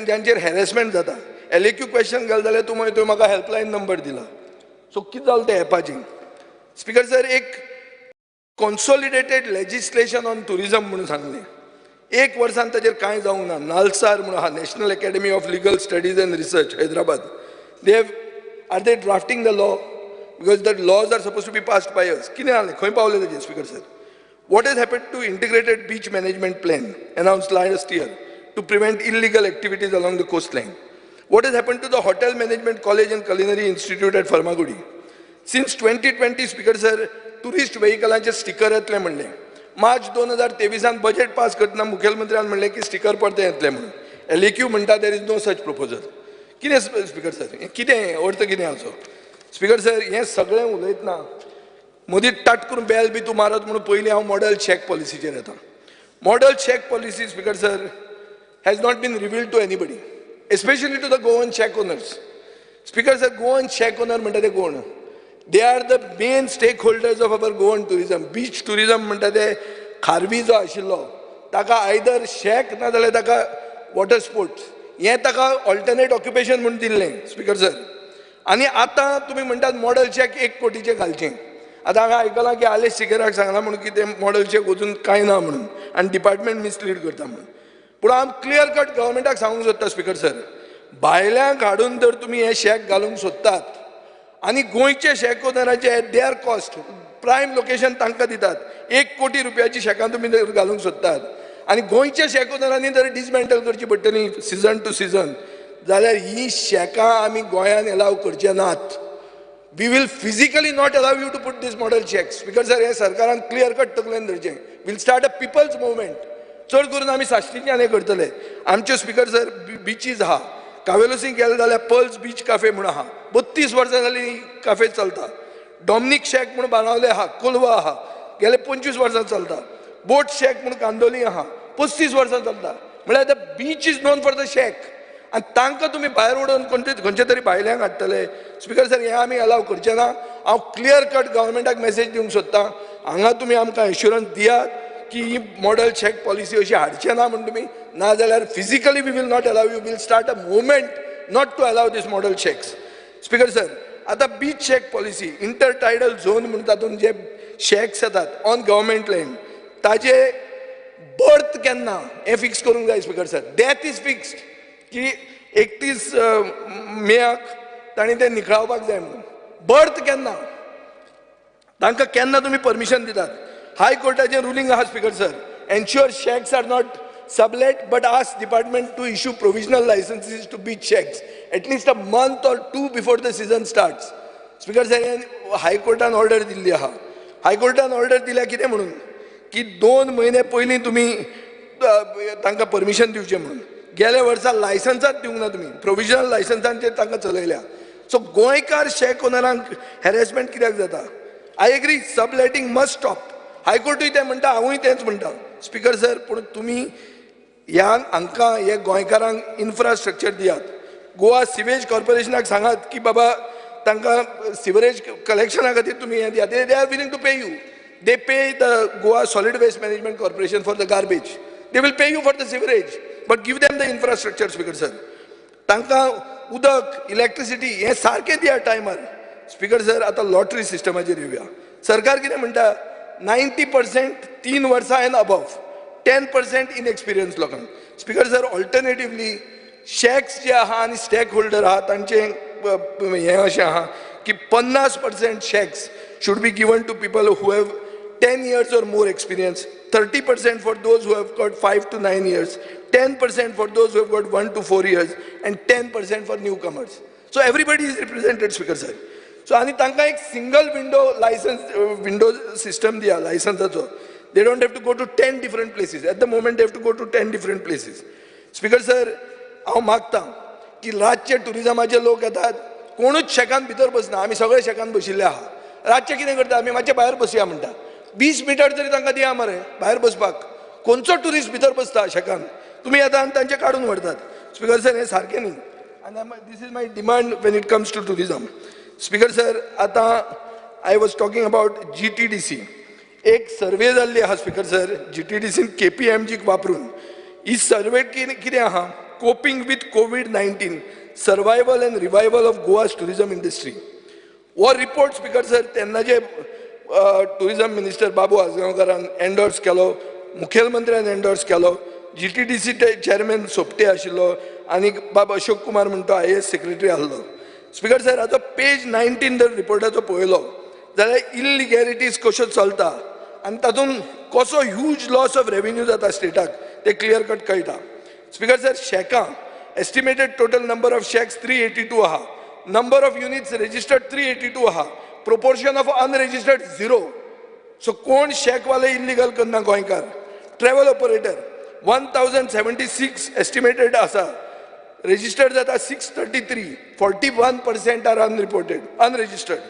ज्यांचेर हॅरेसमेंट जाता. LAQ question घाल जाल्यार तूं तुवें म्हाका हेल्पलायन नंबर दिला. सो कितें जालें तें एपाचें? स्पीकर सर, एक कॉन्सोलिडेटेड लेजिस्लेशन ऑन ट्युरिजम म्हणून सांगलें, एक वर्सान ताजेर कांय जावंक ना. नालसार म्हणून आहा, National Academy of Legal Studies and Research, Hyderabad. They have are they drafting the law? Because the laws are suppose to be passed by us. कितें जालें, खंय पावलें ताजेर? Speaker sir, what has happen to integrated beach management plan announce last year to prevent illegal activities along the coast line? What has happen to the hotel management college and culinary institute at Farmagudi? Since 2020 speaker sir, tourist व्हेकलांचे sticker येतले म्हणलें. मार्च 2023 budget pass करतना मुखेलमंत्र्यान म्हणलें की sticker परते येतले म्हणून. LAQ म्हणटा there is no such proposal. कितें स्पीकर सर, हें कितें अर्थ कितें हाचो? स्पीकर सर, हें सगळें उलयतना मदीं टाट करून बेल बी तूं मारत म्हणून पयलीं हांव मॉडल शॅक पॉलिसीचेर येता. Model shack policy speaker sir has not been revealed to anybody, especially to the Goan shack owners. Speaker sir, Goan shack owner म्हणटा ते कोण? They are the main stake holders of our Goan tourism. Beach tourism म्हणटा ते खारवी जो आशिल्लो ताका either shack ना जाल्यार ताका वॉटर स्पोर्ट्स हें ताका ऑल्टरनेट ऑक्युपेशन म्हूण दिल्लें स्पीकर सर. आनी आतां तुमी म्हणटात मॉडल शॅक 1 कोटीचें घालचें. आतां हांवें आयकलां की आलेश सिकेराक सांगलां म्हणून की तें मॉडल शॅक वचून कांय ना म्हणून आनी डिपार्टमेंट मिसलीड करता म्हणून. पूण हांव क्लियर कट गव्हर्मेंटाक सांगूंक सोदता स्पीकर सर, भायल्यांक हाडून जर तुमी हें शॅक घालूंक सोदतात आनी गोंयचे shack ओनराचे at their cost prime location तांकां दितात, 1 कोटी रुपयाची शॅकां तुमी जर घालूंक सोदतात आनी गोंयच्या शॅक ओनरांनी जर डिसमेंटल करची पडटली सिजन टू सिजन, जाल्यार ही शॅकां आमी गोंयान एलाव करचे नात. We will physically not allow you to put this model shacks. Speaker sir, हें सरकारान क्लियर कट तकलेन धरचें. Will start a people's movement. चड करून आमी साश्टीच्यान हें करतले. आमच्यो स्पीकर सर बिचीज आहा, कावेलोसी गेले जाल्यार पर्ल्स बीच काफे म्हणून आहा, 32 वर्सां जालीं काफे चलता. डॉमनीक शॅक म्हणून बाणावले आहा, कोलवा आहा, गेले 25 वर्सां चलता. बोट शॅक म्हणून कांदोली आहा, 35 वर्सां चलता. म्हळ्यार the beach is known for the shack. आनी तांकां तुमी भायर उडोवन खंयचे तरी भायल्यांक हाडटले. स्पीकर सर, हें आमी अलाव करचें ना. हांव क्लियर कट गव्हर्मेंटाक मॅसेज दिवंक सोदतां, हांगा तुमी आमकां एश्युरन्स दियात की ही मॉडल शॅक पॉलिसी अशी हाडचे ना म्हूण तुमी, ना जाल्यार physically we will not allow you. Will start a movement not to allow this model shacks. Speaker sir, आतां beach shack policy, intertidal zone म्हूण तातूंत जे शॅक्स येतात ऑन गव्हर्मेंट लँड, ताजे बर्थ केन्ना हें फिक्स करूंक जाय speaker sir. Death is fixed की 31 मेयाक तांणी तें निखळावपाक जाय म्हणून. बर्थ केन्ना, तांकां केन्ना तुमी परमिशन दितात? हायकोर्टाचें रुलींग आहा speaker sir, ensure shacks are not sublet but ask department to issue provisional licenses to beach shacks at least a month or 2 before the season starts. Speaker sir, हायकोर्टान order दिल्ली आहा. हायकोर्टान order दिल्या कितें म्हणून की 2 म्हयने पयलीं तुमी तांकां परमिशन दिवचें म्हणून. गेल्या वर्सा लायसन्सांच दिवंक ना तुमी, प्रोविजनल लायसन्सांचेर तांकां चलयल्या. सो गोंयकार शॅक ओनरांक हॅरेसमेंट कित्याक जाता? I agree, subletting must stop. हायकोर्टूय तें म्हणटा, हांवूय तेंच म्हणटा स्पीकर सर. पूण तुमी ह्या हांकां हे गोंयकारांक इन्फ्रास्ट्रक्चर दियात. गोवा सिवेज कॉर्पोरेशनाक सांगात की बाबा तांकां सिवरेज कलेक्शना खातीर तुमी हें दियात. They are willing to pay you. They pay the Goa Solid Waste Management Corporation for the garbage. They will pay you for the sewerage, but give them the infrastructure speaker sir. तांकां उदक, electricity हें सारकें दिया टायमार. Speaker sir, आतां lottery सिस्टमाचेर येवया. सरकार कितें म्हणटा, 90% 3 वर्सां एंड अबव, 10% इनएक्सपिरियन्स लोकांक. स्पीकर सर, ऑल्टरनेटिवली शॅक्स जे आहा आनी स्टॅक होल्डर आहा तांचें हें अशें आहा की 50% shacks should be given to people who have 10 years or more experience, 30% for those who have got 5 to 9 years, 10% for those who have got 1 to 4 years, and 10% for newcomers. So everybody is represented, Speaker sir. So आनी तांकां एक single window license, window system दिया लायसन्साचो. They don't have to go to 10 different places. At the moment they have to go to 10 different places. Speaker sir, हांव मागता की रातचे टुरिजमाचे लोक येतात, कोणूच शॅकान भितर बसना, आमी सगळे शॅकान बशिल्ले आहा. रातचे कितें करता, आमी मातशे भायर बसया म्हणटा. 20 मिटर तरी तांकां दिया मरे भायर बसपाक. खंयचो ट्युरिस्ट भितर बसता शॅकान? तुमी येता आनी तांचे काडून व्हरतात. स्पीकर सर, हें सारकें न्ही. आनी this is my demand when it comes to tourism. Speaker sir, आतां I was talking about GTDC. एक सर्वे जाल्ली आहा स्पीकर सर, GTDCन KPMGक वापरून. ही सर्वे कितें आहा, coping with COVID-19, survival and revival of Goa's tourism industry. हो रिपोर्ट स्पीकर सर तेन्नाचे tourism minister बाबू आजगांवकारान एन्डोर्स केलो, मुखेलमंत्र्यान एन्डोर्स केलो, GTDC chairman Sopte आशिल्लो आनी बाब अशोक कुमार म्हणतो IAS secretary आहलो. स्पीकर सर, हाचो पेज 19 जर रिपोर्टाचो पळयलो जाल्यार इल्लिगॅलिटीज कश्यो चलता आनी तातूंत कसो ह्यूज लॉस ऑफ रेवेन्यू जाता स्टेटाक ते क्लियर कट कळटा. स्पीकर सर, शॅकां estimated total number of shacks 382 आहा, नंबर ऑफ युनिट्स रजिस्टर्ड 382 आहा, प्रोपोर्शन ऑफ अनरजिस्टर्ड 0. सो कोण शॅकवाले इल्लिगल करना गोंयकार. ट्रॅवल ऑपरेटर 1076 एस्टिमेटेड आसा, रजिस्टर्ड जाता 633, 41% are unreported, unregistered.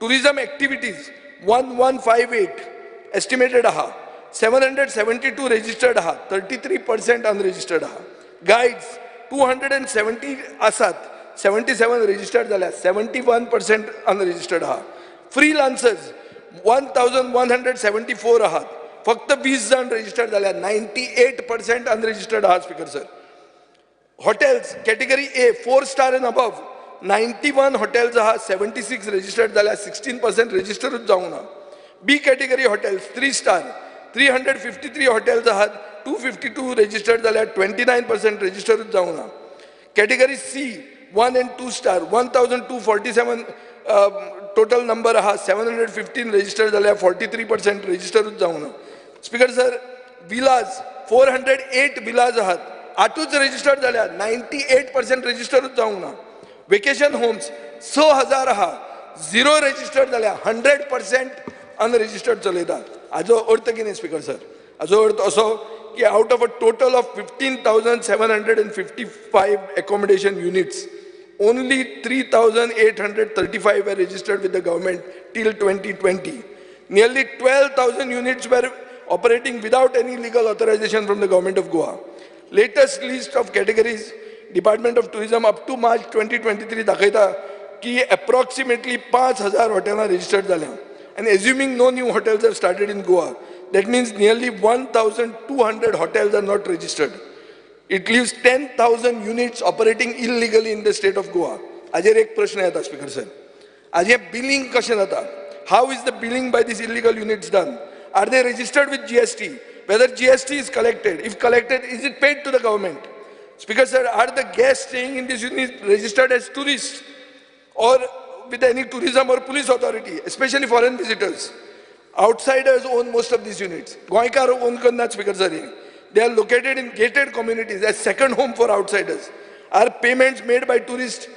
Tourism activities 1158 estimated आहा, 772 रजिस्टर्ड आहा, 33% अनरजिस्टर्ड आहा. गायड्स 270 आसात, 77 रजिस्टर्ड जाल्या, 71% अनरजिस्टर्ड आहा. फ्रीलान्सर्स 1174 आहात, फक्त 20 जाण रजिस्टर्ड जाल्या, 98% अनरजिस्टर्ड आहा speaker sir. Hotels category A 4 star and above 91 hotels आहा, 76 रजिस्टर्ड जाल्या, 16% रजिस्टरूच जावंक ना. B category hotels 3 star 353 hotels आहात, 252 रजिस्टर्ड जाल्या, 29% रजिस्टरूच जावंक ना. Category C 1 and 2 star 1247 total number आहा, 715 रजिस्टर्ड जाल्या, 43% रजिस्टरूच जावंक ना. स्पीकर सर, विलाज 408 विलाज आहात, 8ूच रजिस्टर्ड जाल्या, 98% रजिस्टरूच जावंक ना. वेकेशन होम्स 6000 आहा, 0 रजिस्टर्ड जाल्या, 100% अनरजिस्टर्ड चलयतात. हाजो अर्थ कितें स्पीकर सर? हाजो अर्थ असो की out of a total of 15,755 accommodation units, only 3,835 were registered with the government till 2020. Nearly 12,000 units were operating without any legal authorization from the government of Goa. Latest list of categories, Department of Tourism up to March 2023 दाखयता की approximately 5,000 हॉटेलां registered जाल्या. And assuming no new hotels have started in Goa, that means nearly 1,200 hotels are not registered. It leaves 10,000 units operating illegally in the state of Goa. हाजेर एक प्रश्न येता speaker sir, आज हें बिलिंग कशें जाता? How is the billing by these illegal units done? Are they registered with GST? Whether GST is collected? If collected, is it paid to the government? Speaker sir, are the guests staying in this unit registered as tourists or with any tourism or police authority, especially foreign visitors? Outsiders own most of these units. Goenkar own karnat, Speaker sir. They are located in gated communities as second home for outsiders. Are payments made by tourists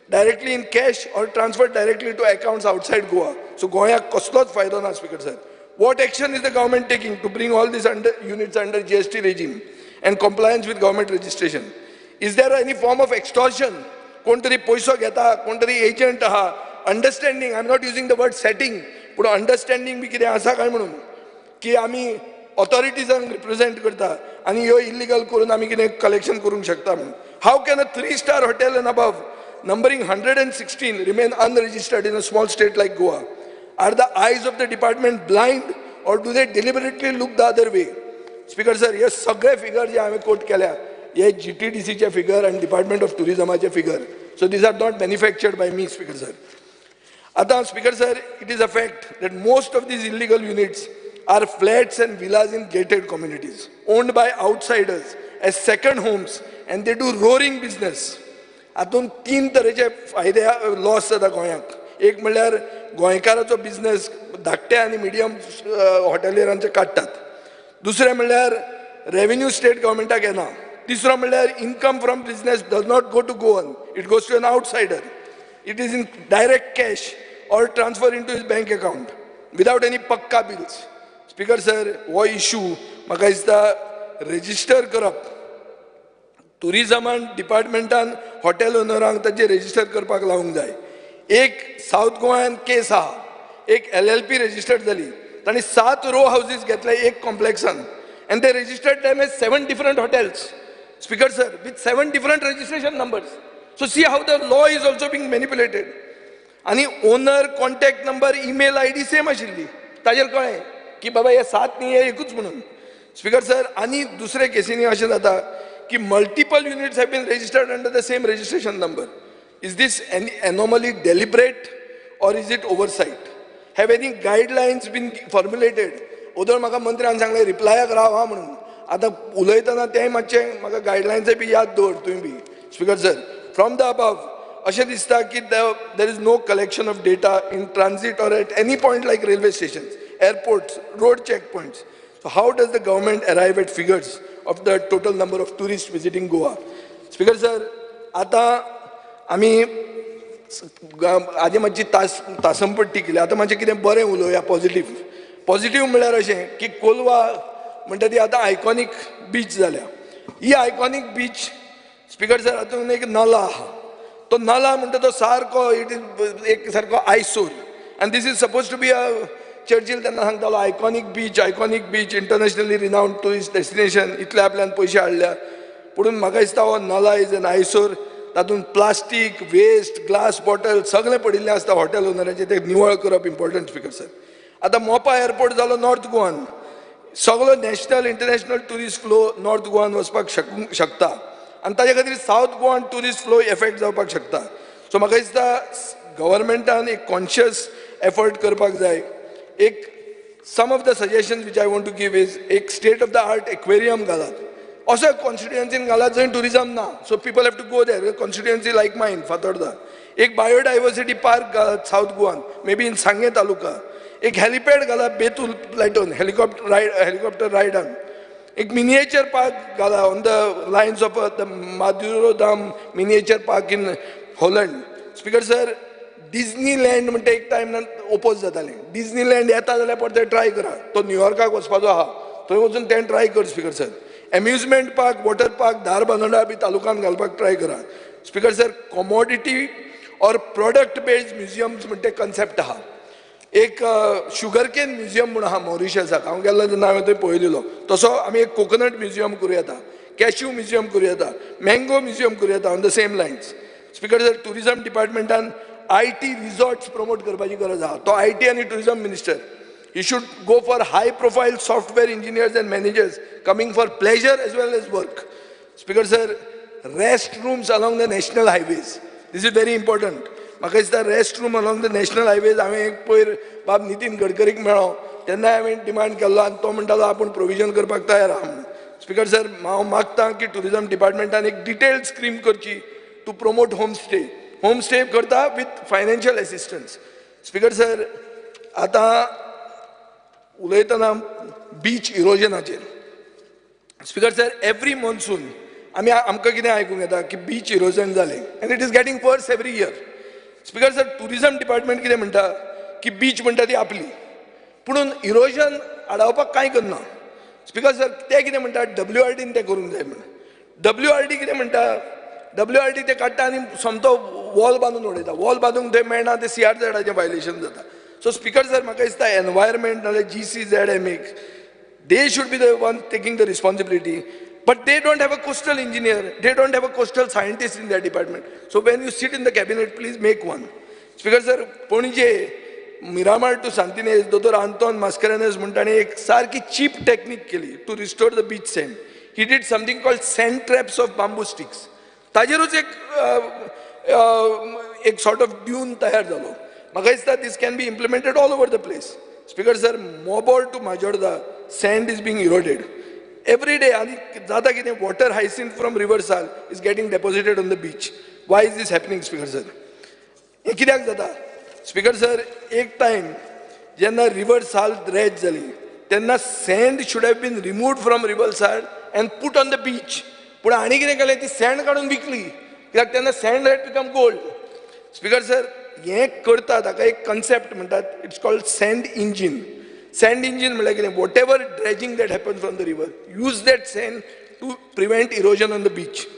directly in cash or transferred directly to accounts outside Goa? So Goa kasloch faydo na, Speaker sir. What action is the government taking to bring all these units under GST regime and compliance with government registration? Is there any form of extortion? कोण तरी पयसो घेता, कोण तरी agent आहा, understanding, I am not using the word setting, पूण understanding बी कितें आसा काय म्हणून की आमी ऑथॉरिटीजांक रिप्रेझेंट करता आनी ह्यो इलिगल करून आमी कितें कलेक्शन करूंक शकता म्हणून. How can a 3-star hotel and above numbering 116 remain unregistered in a small state like Goa? Are the eyes of the department blind or do they deliberately look the other way? Speaker sir, हे सगळे figure जे हांवें quote केल्या हे GTDCचे figure आनी department of टुरिजमाचे figure. So these are not manufactured by me, speaker sir. आतां speaker sir, it is a fact that most of these illegal units are flats and villas in gated communities owned by outsiders as second homes and they do roaring business. हातूंत तीन तरेचे फायदे loss जाता गोंयाक. एक म्हणल्यार गोंयकाराचो business धाकटे आनी मिडियम हॉटेलियरांचे काडटात. दुसरें म्हणल्यार रेवेन्यू स्टेट गव्हर्मेंटाक येना. तिसरो म्हणल्यार income from business does not go to Goan, it goes to an outsider. It is in direct cash or transfer into his bank account without any pakka bills. Speaker sir, हो issue म्हाका दिसता register करप, टुरिजमान डिपार्टमेंटान hotel ओनरांक तांचे register करपाक लावंक जाय. एक south गोंयान केस आहा, एक LLP registered जाली, तांणी 7 रो हावजीस घेतले एक कॉम्प्लेक्सान and they registered them as 7 different hotels. Speaker sir, with 7 different registration numbers. So see how the law is also being manipulated. आनी owner contact number, email ID same आशिल्ली, ताजेर कळ्ळें की बाबा हे 7 न्ही हे एकूच म्हणून. स्पीकर सर, आनी दुसरे केसींनी अशें जाता की multiple units have been registered under the same registration number. Is this an anomaly deliberate or is it oversight? Have any guidelines been formulated? Other म्हाका मंत्र्यान सांगलें रिप्लायाक राव हा म्हणून. आतां उलयतना तेंय मातशें म्हाका गायडलायन्सय बी याद दवर तुवें बी. Speaker sir, from the above अशें दिसता की there is no collection of data in transit or at any point like railway stations, airports, road check points. So how does the government arrive at figures of the total number of tourists visiting Goa? Speaker sir, आतां आमी आदी मातशी तासमपट्टी केली, आतां मातशें कितें बरें उलोवया पॉझिटीव. पॉझिटीव म्हणल्यार अशें की कोलवा म्हणटा ती आतां आयकॉनीक बीच जाल्या. ही आयकॉनीक बीच स्पीकर सर, हातूंत एक नला आहा, तो नला म्हणटा तो सारको it is एक सारको आयसोर आनी this is suppose to be a Churchill तेन्ना सांगतालो iconic beach, iconic beach, internationally renowned tourist destination, इतले आपल्यान पयशे हाडल्या. पूण म्हाका दिसता हो नला is N eyesore. तातूंत प्लास्टीक वेस्ट, ग्लास बॉटल सगळें पडिल्लें आसता हॉटेल ओनराचें, तें निवळ करप इम्पॉर्टंट स्पीकर सर. आतां मोपा एअरपोर्ट जालो नॉर्थ गोवान, सगळो national international tourist flow north Goan वचपाक शकता आनी ताजे खातीर south Goan tourist flow effect जावपाक शकता. सो म्हाका दिसता गव्हर्मेंटान एक कॉन्शियस एफर्ट करपाक जाय. एक some of the suggestions which I want to give is एक state of the art aquarium घालात, असो कॉन्स्टिट्युएन्सीन घालात जंय टुरिजम ना, so people have to go there, constituency like mine Fatorda. एक बायोडायवर्सिटी पार्क घालात south Goan, may be in Sanguem taluka. एक helipad घाला बेतूल प्लॅटोन हेलिकॉप्टर रायडान. एक मिनिएचर पार्क घाला on the lines of the Madurodam miniature park in Holland. Speaker sir, Disneyland म्हणटा एक time oppose जातालें, डिजनीलँड येता जाल्यार परतें ट्राय करा, तो न्यूयॉर्काक वचपाचो आहा, थंय वचून तें ट्राय कर speaker sir. Amusement park, water park Dharbandora बी तालुकान घालपाक ट्राय करा. Speaker sir, commodity or product based museums म्हणटे कन्सेप्ट आहा. एक शुगर केन म्युझियम म्हूण आहा मॉरिशसाक, हांव गेल्लो तेन्ना हांवें थंय पळयलेलो, तसो आमी एक कोकोनट म्युझियम करूं येता, कॅश्यू म्युझियम करूं येता, मँगो म्युझियम करूं येता on the same lines. Speaker sir, tourism डिपार्टमेंटान IT resorts promote करपाची गरज आहा. तो IT आनी tourism minister, he should go for high profile software engineers and managers coming for pleasure as well as work. Speaker sir, rest rooms along the national highways, this is very important. म्हाका दिसता rest room along the national highways हांवें एक पयर बाब नितीन गडकरीक मेळ्ळो तेन्ना हांवें demand केल्लो आनी तो म्हणटालो आपूण प्रोविजन करपाक तयार आहा म्हणून. स्पीकर सर, हांव मागता की टुरिजम डिपार्टमेंटान एक डिटेल्ड स्कीम करची to promote home stay. Home stay करता with financial assistance. Speaker sir, आतां उलयतना बीच इरोजनाचेर. स्पीकर सर, एवरी मॉन्सून आमी आमकां कितें आयकूंक येता की बीच इरोजन जालें and it is getting worse every year. Speaker sir, tourism department कितें म्हणटा की बीच म्हणटा ती आपली, पुणून इरोजन आडावपाक कांय करना. स्पीकर सर, ते कितें म्हणटा WRDन तें करूंक जाय म्हणून. WRD कितें म्हणटा, WRD ते काडटा आनी सोमतो वॉल बांदून उडयता. वॉल बांदूंक थंय मेळना, ते CRZाचें वायलेशन जाता. सो स्पीकर सर, म्हाका दिसता एनवायरमेंट नाल्यार GCZMA, they should be the one taking the responsibility. But they don't have a coastal engineer, they don't have a coastal scientist in their department. So when you sit in the cabinet, please make one. Speaker sir, Panaji Miramar to Santa Inez दोतोर Anton Mascarenhas म्हणटा आनी एक सारकी cheap technique केली to restore the beach sand. He did something called sand traps of bamboo sticks. ताजेरूच एक एक sort of dune तयार जालो. म्हाका दिसता this can be implemented all over the place. Speaker sir, Mobor to Majorda sand is being eroded every day. आनी जाता कितें, water hyacinth from river Sal is getting deposited on the beach. Why is this happening speaker sir? हें कित्याक जाता speaker sir? एक time जेन्ना river साल dredge जाली तेन्ना sand should have been removed from river Sal and put on the beach. पूण आनी कितें केलें, ती सँड काडून विकली, कित्याक तेन्ना sand had become gold. Speaker sir, हें करता ताका एक कन्सेप्ट म्हणटात, it's called sand engine. Sand engine म्हणल्यार कितें, whatever dredging that happen from the river, use that sand to prevent erosion on the beach.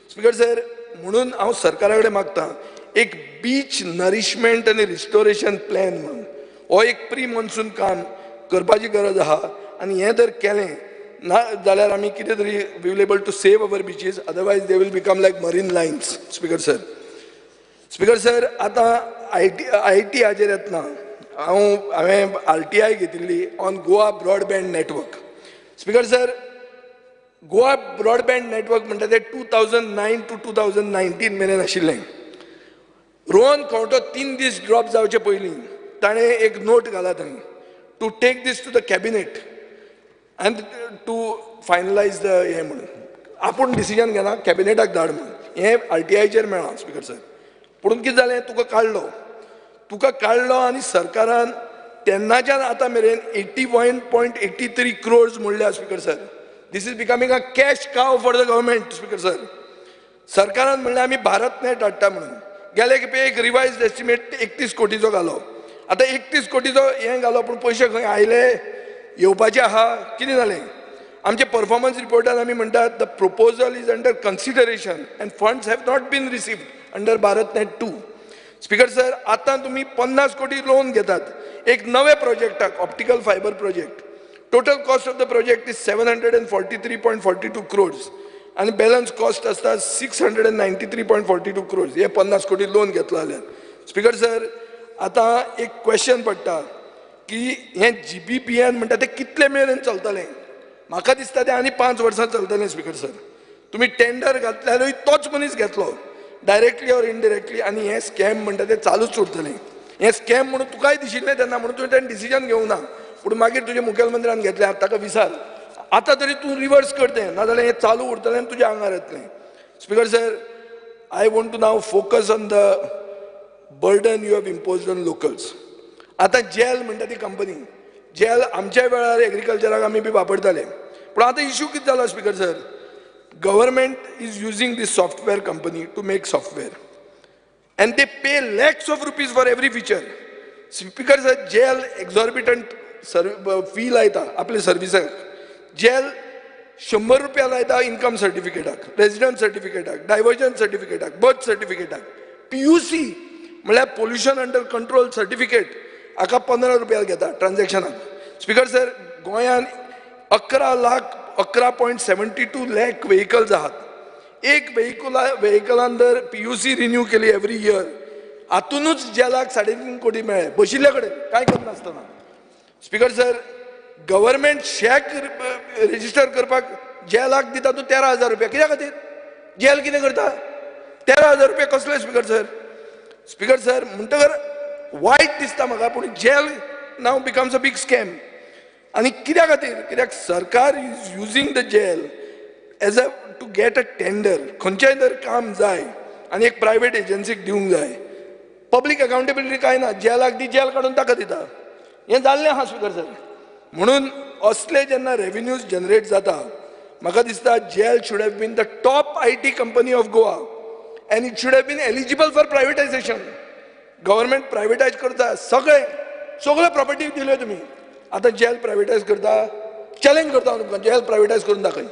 Speaker sir, म्हणून हांव सरकारा कडेन मागता एक बीच नरिशमेंट आनी रिस्टोरेशन प्लॅन म्हणून हो एक प्री मॉन्सून काम करपाची गरज आहा. आनी हें जर केलें ना जाल्यार आमी कितें तरी we will able to save our beaches, otherwise they will become like marine lines. Speaker sir, speaker sir, आतां I T हाजेर येतना हांवें RTI घेतिल्ली on Goa broadband network. Speaker sir, Goa broadband network म्हणटा तें 2009 to 2019 मेरेन आशिल्लें. रोहन खंवटो 3 दीस ड्रॉप जावचे पयलीं ताणें एक नोट घाला थंय to take this to the cabinet and to finalise the हें म्हणून. आपूण डिसिजन घेना, कॅबिनेटाक धाड म्हणून. हें RTIचेर मेळ्ळां स्पीकर सर. पूण कितें जालें, तुका काडलो आनी सरकारान तेन्नाच्यान आतां मेरेन 81.83 crores मोडल्या speaker sir. This is becoming a cash cow for the government. Speaker sir, सरकारान म्हणलें आमी भारत नेट हाडटा म्हणून. गेले खेपे एक रिवायज एस्टिमेट 31 कोटीचो घालो. आतां 31 कोटीचो हें घालो, पूण पयशे खंय आयले, येवपाचे आहा, कितें जालें? आमचे परफॉर्मन्स रिपोर्टान आमी म्हणटात the proposal is under consideration and funds have not been received under BharatNet 2. Speaker sir, आतां तुमी 50 कोटी लोन घेतात एक नवे प्रोजेक्टाक, optical fibre project. Total cost of the project is 743.42 crores आनी बॅलन्स कॉस्ट आसता 693.42 crores. हे 50 कोटी लोन घेतलो जाल्यार स्पीकर सर, आतां एक क्वेश्चन पडटा की हें GBPN म्हणटा तें कितले मेरेन चलतलें? म्हाका दिसता तें आनी 5 वर्सां चलतलें स्पीकर सर. तुमी टेंडर घातल्यारूय तोच मनीस घेतलो डायरेक्टली ऑर इनडायरेक्टली, आनी हें स्कॅम म्हणटा तें चालूच उरतलें. हें स्कॅम म्हणून तुकाय दिशिल्लें तेन्ना, म्हणून तुवें तें डिसिजन घेवंक ना, पूण मागीर तुज्या मुखेलमंत्र्यान घेतलें, ताका विसार. आतां तरी तूं रिवर्स कर तें, नाजाल्यार हें चालू उरतलें आनी तुज्या आंगार येतलें. Speaker sir, I want to now focus on the burden you have imposed on locals. आतां जेल म्हणटा ती कंपनी, जेल आमच्या वेळार एग्रीकल्चराक आमी बी वापरताले, पूण आतां इशू कितें जाला speaker sir, government is using this software company to make software and they pay lakhs of rupees for every feature. Speaker sir, GEL exorbitant fee लायता आपल्या सर्विसाक. जेल 100 रुपया लायता income सर्टिफिकेटाक, residence सर्टिफिकेटाक, diversion सर्टिफिकेटाक, birth सर्टिफिकेटाक. PUC म्हळ्यार pollution under control certificate हाका 15 रुपया घेता ट्रान्झॅक्शनाक. Speaker sir, गोंयान 11.72 lakh vehicles आहात. एक व्हेकलान जर PUC renew केली एवरी इयर, हातूनच जेलाक 3.5 कोटी मेळ्ळे बशिल्ले कडेन कांय करनासतना. Speaker sir, government shack register करपाक जेलाक दिता तूं 13,000 रुपया. कित्या खातीर? जेल कितें करता? 13,000 रुपया कसले स्पीकर सर? स्पीकर सर, म्हणटकर वायट दिसता म्हाका, पूण GEL now becomes a big scam. आनी कित्या खातीर? कित्याक सरकार is using the GEL as a to get a tender. खंयचेंय जर काम जाय आनी एक प्रायवेट एजन्सीक दिवंक जाय, पब्लीक अकाउंटेबिलिटी कांय ना. जेलाक दी, जेल काडून ताका दिता. हें जाल्लें आहा स्पीकर सर. म्हणून असले जेन्ना रेविन्यूज जनरेट जाता, म्हाका दिसता GEL should have been the top IT company of Goa and it should have been eligible for privatisation. Government privatise करता, सगळे सगळे प्रॉपर्टी दिल्यो तुमी, आतां जेल प्रायवेटायज करता. चॅलेंज करता हांव तुमकां, जेल प्रायवेटायज करून दाखय.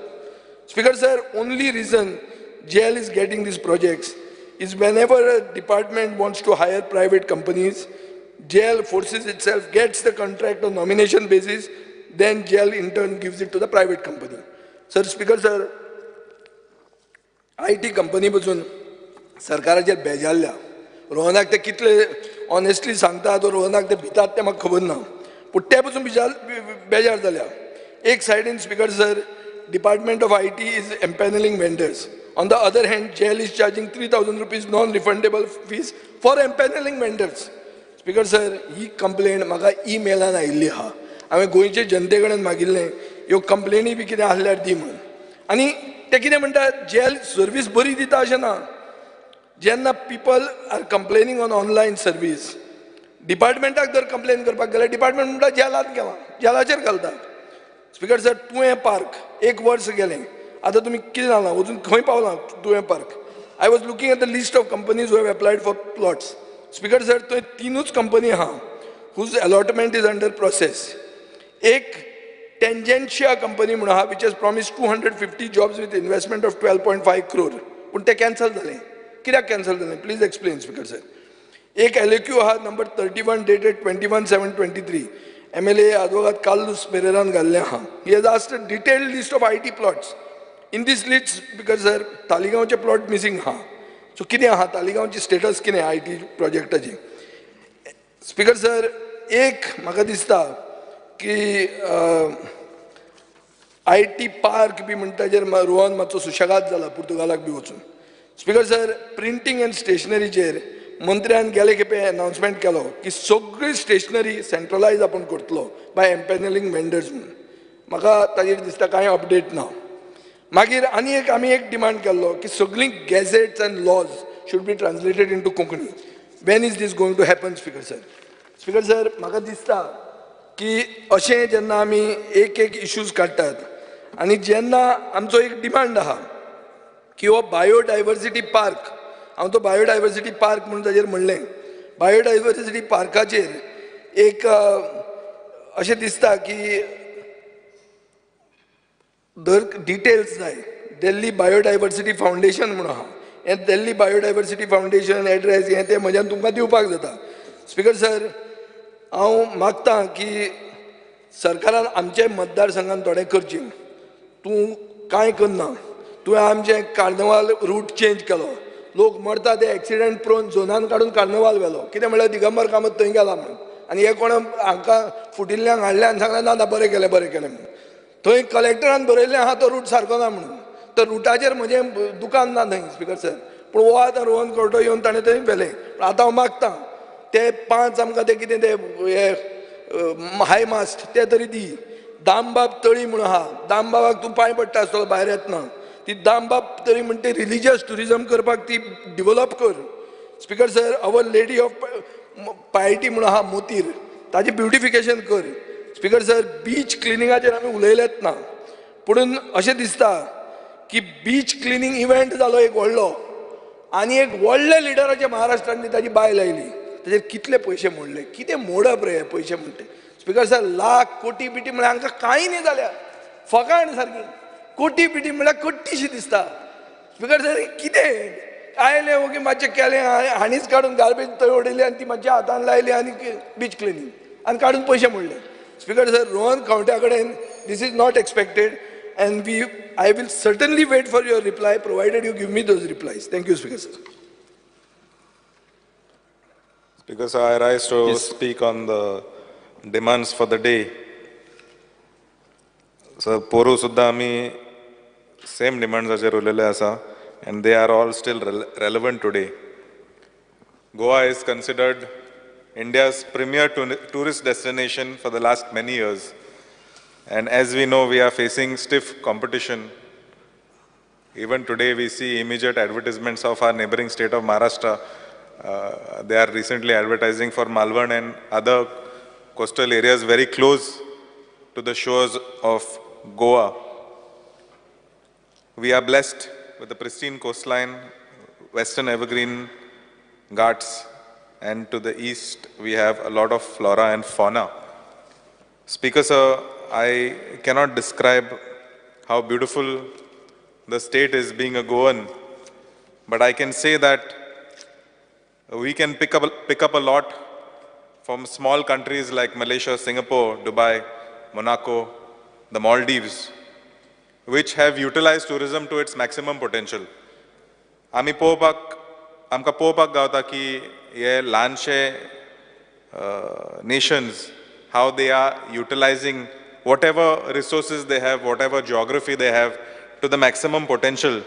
Speaker sir, only reason JL is getting these projects is whenever a department wants to hire private companies, JL forces itself, gets the contract on nomination basis, then JL in turn gives it to the private company. Sir, Speaker sir, IT company पसून सरकाराचेर बेजारल्या. रोहनाक ते कितले honestly सांगतात वो रोहनाक ते भितात ते म्हाका खबर ना, पूण ते पसून बेजार जाल्या. एक सायडीन speaker sir, department of IT is empanelling vendors. On the other hand, JL is charging 3,000 rupees non-refundable fees for empanelling vendors. Speaker sir, he complaint म्हाका ईमेलान आयिल्ली आहा. हांवें गोंयचे जनते कडेन मागिल्लें ह्यो कंप्लेनी बी कितें आसल्यार दी म्हूण. आनी ते कितें म्हणटा, जेल सर्वीस बरी दिता अशें ना. जेन्ना people are complaining on online service, डिपार्टमेंटाक जर कंप्लेन करपाक गेल्यार डिपार्टमेंट म्हणटा जेलांत गेला, जेलाचेर घालता. स्पीकर सर, तुयें पार्क एक वर्स गेलें, आतां तुमी कितें जालां, वचून खंय पावलां Tuem park? I was looking at the list of companies who have applied for plots. Speaker sir, थंय तिनूच कंपनी आहा whose allotment is under process. एक टेंजेन्शिया कंपनी म्हणून आहा which has promise 250 jobs with investment of 12.5 crore, पूण तें cancel जालें. कित्याक cancel जालें? Please explain speaker sir. एक LAQ आहा number 31 dated 21/7/23, MLA Advocate Carlos पेरेरान घाल्लें आहा. He has asked a detailed list of IT plots. In this list because sir तालिगांवचे plot missing आहा. सो कितें आहा तालिगांवची स्टेटस कितें I T प्रोजेक्टाची? स्पीकर सर, एक म्हाका दिसता की I T park बी म्हणटा ताजेर रोहन मातसो सुशेगाद जाला पुर्तुगालाक बी वचून. स्पीकर सर, प्रिंटींग एंड स्टेशनरीचेर मंत्र्यान गेले खेपे अनाउन्समेंट केलो की सगळी स्टेशनरी सेंट्रलायज आपूण करतलो बाय एम्पॅनलिंग वेंडर्स म्हणून. म्हाका ताजेर दिसता कांय अपडेट ना. मागीर आनी एक आमी एक डिमांड केल्लो की सगळीं gazettes and laws should be translated into Konkani. When is this going to happen speaker sir? Speaker sir, म्हाका दिसता की अशें जेन्ना आमी एक एक इश्यूज काडटात आनी जेन्ना आमचो एक डिमांड आहा की हो बायोडायवर्सिटी पार्क, हांव तो बायोडायवर्सिटी पार्क म्हणून ताजेर म्हणलें, बायोडायवर्सिटी पार्काचेर एक अशें दिसता की दर डिटेल्स जाय. दिल्ली बायोडायवर्सिटी फावंडेशन म्हणून आहा, हें दिल्ली बायोडायवर्सिटी फावंडेशन एड्रेस हें तें म्हज्यान तुमकां दिवपाक जाता. स्पीकर सर, हांव मागता की सरकारान आमच्या मतदारसंघान थोडें करचें. तूं कांय करना, तुवें आमचें कार्नवाल रूट चेंज केलो, लोक मरता ते एक्सिडंट प्रोन झोनान काडून कार्नवाल व्हेलो. कितें म्हणल्यार दिगंबर कामत थंय गेला म्हणून, आनी हे कोण हांकां फुटिल्ल्यांक हाडले आनी सांगलें ना ना बरें केलें बरें केलें म्हणून. थंय कलेक्टरान बरयल्लें आहा तो रूट सारको ना म्हणून, तर रुटाचेर म्हजें दुकान ना थंय स्पीकर सर. पूण हो आतां रोहन खंवटो येवन ताणें थंय व्हेलें. पूण आतां हांव मागता ते 5 आमकां ते कितें ते हे हाय मास्ट ते तरी दी. दामबाब तळी म्हणून आहा, दामबाबाक तूं पांय पडटा आसतलो भायर येतना, ती दामबाब तळी म्हणटा ती रिलिजियस ट्युरिजम करपाक ती डिवलप कर. Speaker sir, our lady of piety म्हणून आहा मोतीर, ताजें ब्युटिफिकेशन कर. स्पीकर सर, बीच क्लिनिंगाचेर आमी उलयलेच ना, पुणून अशें दिसता की बीच क्लिनींग इव्हेंट जालो एक व्हडलो, आनी एक व्हडल्या लिडराचे महाराष्ट्रान ताजी बायल आयली, ताजेर कितले पयशे मोडले, कितें मोडप रे पयशे म्हणटे. स्पीकर सर, लाख कोटी बिटी म्हळ्यार हांकां कांय न्ही जाल्या, फकाण सारकी. कोटी बिटी म्हळ्यार कट्टीशी दिसता. स्पीकर सर, कितें आयलें ओगी मातशें केलें, हांणीच काडून गार्बेज थंय उडयली आनी ती मातशी हातान लायली आनी बीच क्लिनींग आनी काडून पयशे मोडले. स्पीकर सर, रोहन खंवट्या कडेन this is not expected and I will certainly wait for your reply provided you give me those replies. Thank you speaker sir. Speaker sir, I rise to speak on the demands for the day. Sir, पोरू सुद्दां आमी same डिमांड्साचेर उरलेले आसा and they are all still relevant today. Goa is considered India's premier tourist destination for the last many years. And as we know, we are facing stiff competition. Even today, we see immediate advertisements of our neighboring state of Maharashtra. They are recently advertising for Malvan and other coastal areas very close to the shores of Goa. We are blessed with a pristine coastline, western evergreen ghats, and to the east we have a lot of flora and fauna. Speaker sir, I cannot describe how beautiful the state is, being a Goan, but I can say that we can pick up a lot from small countries like Malaysia, Singapore, Dubai, Monaco, the Maldives, which have utilized tourism to its maximum potential. आमी पळोवपाक आमकां पळोवपाक गावता की हे ल्हानशे nations, how they are utilizing whatever resources they have, whatever geography they have, to the maximum potential.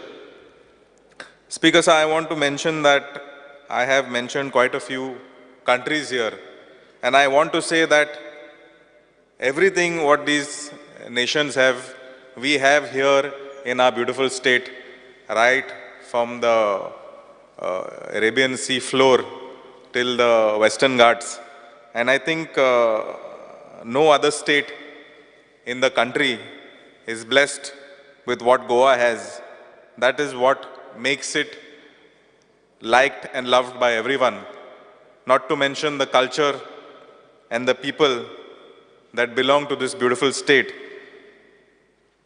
Speaker sir, I want to mention that I have mentioned quite a few countries here, and I want to say that everything what these nations have, we have here in our beautiful state, right from the Arabian Sea floor till the Western Ghats. And I think no other state in the country is blessed with what Goa has. That is what makes it liked and loved by everyone. Not to mention the culture and the people that belong to this beautiful state.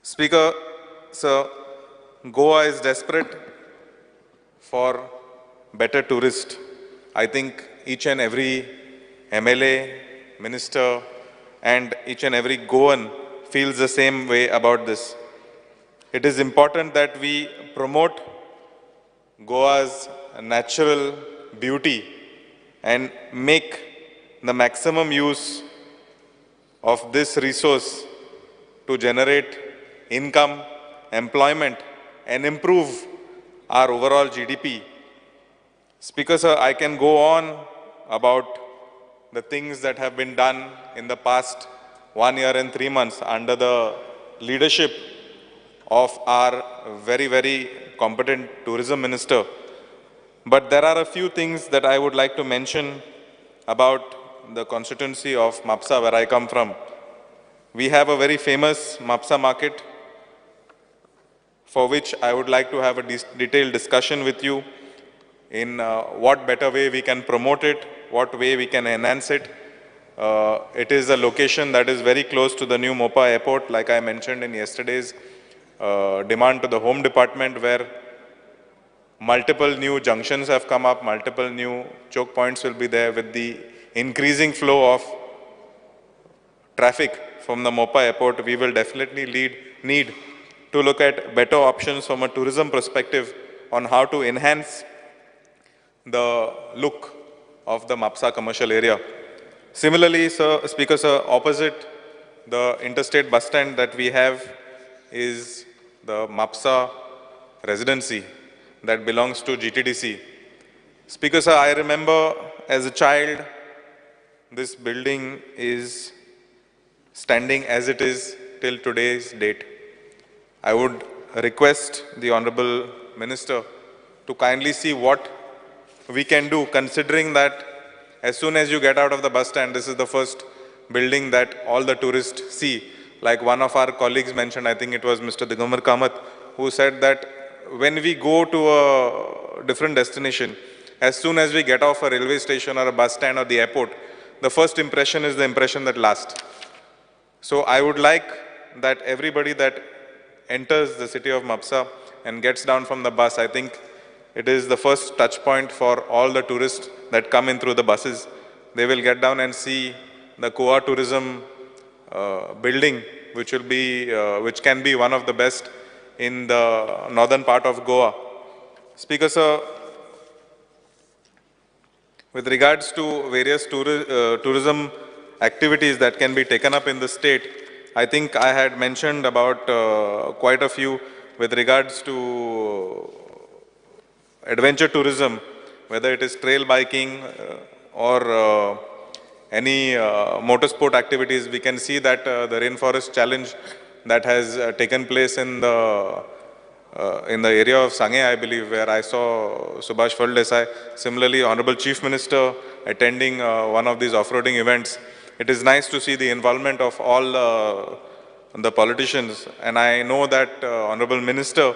Speaker, sir, Goa is desperate for better tourists. I think each and every MLA, minister, and each and every Goan feels the same way about this. It is important that we promote Goa's natural beauty and make the maximum use of this resource to generate income, employment, and improve our overall GDP. Speaker sir, I can go on about the things that have been done in the past 1 year and 3 months under the leadership of our very, very competent tourism minister. But there are a few things that I would like to mention about the constituency of Mapsa, where I come from. We have a very famous Mapsa market, for which I would like to have a detailed discussion with you in what better way we can promote it, what way we can enhance it. It is a location that is very close to the new Mopa airport, like I mentioned in yesterday's demand to the Home Department, where multiple new junctions have come up, multiple new choke points will be there with the increasing flow of traffic from the Mopa airport. We will definitely need to look at better options from a tourism perspective on how to enhance the look of the Mapsa commercial area. Similarly, sir, Speaker sir, opposite the interstate bus stand that we have is the Mapsa residency that belongs to GTDC. Speaker sir, I remember as a child, this building is standing as it is till today's date. I would request the Honorable Minister to kindly see what we can do, considering that as soon as you get out of the bus stand, this is the first building that all the tourists see. Like one of our colleagues mentioned, I think it was Mr. Digambar Kamath, who said that when we go to a different destination, as soon as we get off a railway station or a bus stand or the airport, the first impression is the impression that lasts. So I would like that everybody that enters the city of Mapsa and gets down from the bus, I think it is the first touch point for all the tourists that come in through the buses. They will get down and see the Goa tourism building, which will be, which can be one of the best in the northern part of Goa. Speaker sir, with regards to various tourism activities that can be taken up in the state, I think I had mentioned about quite a few with regards to adventure tourism, whether it is trail biking or any motorsport activities. We can see that the Rainforest Challenge that has taken place in the area of Sange, I believe, where I saw Subhash Phaldesai. Similarly, Honorable Chief Minister attending one of these off-roading events. It is nice to see the involvement of all the politicians, and I know that Honorable Minister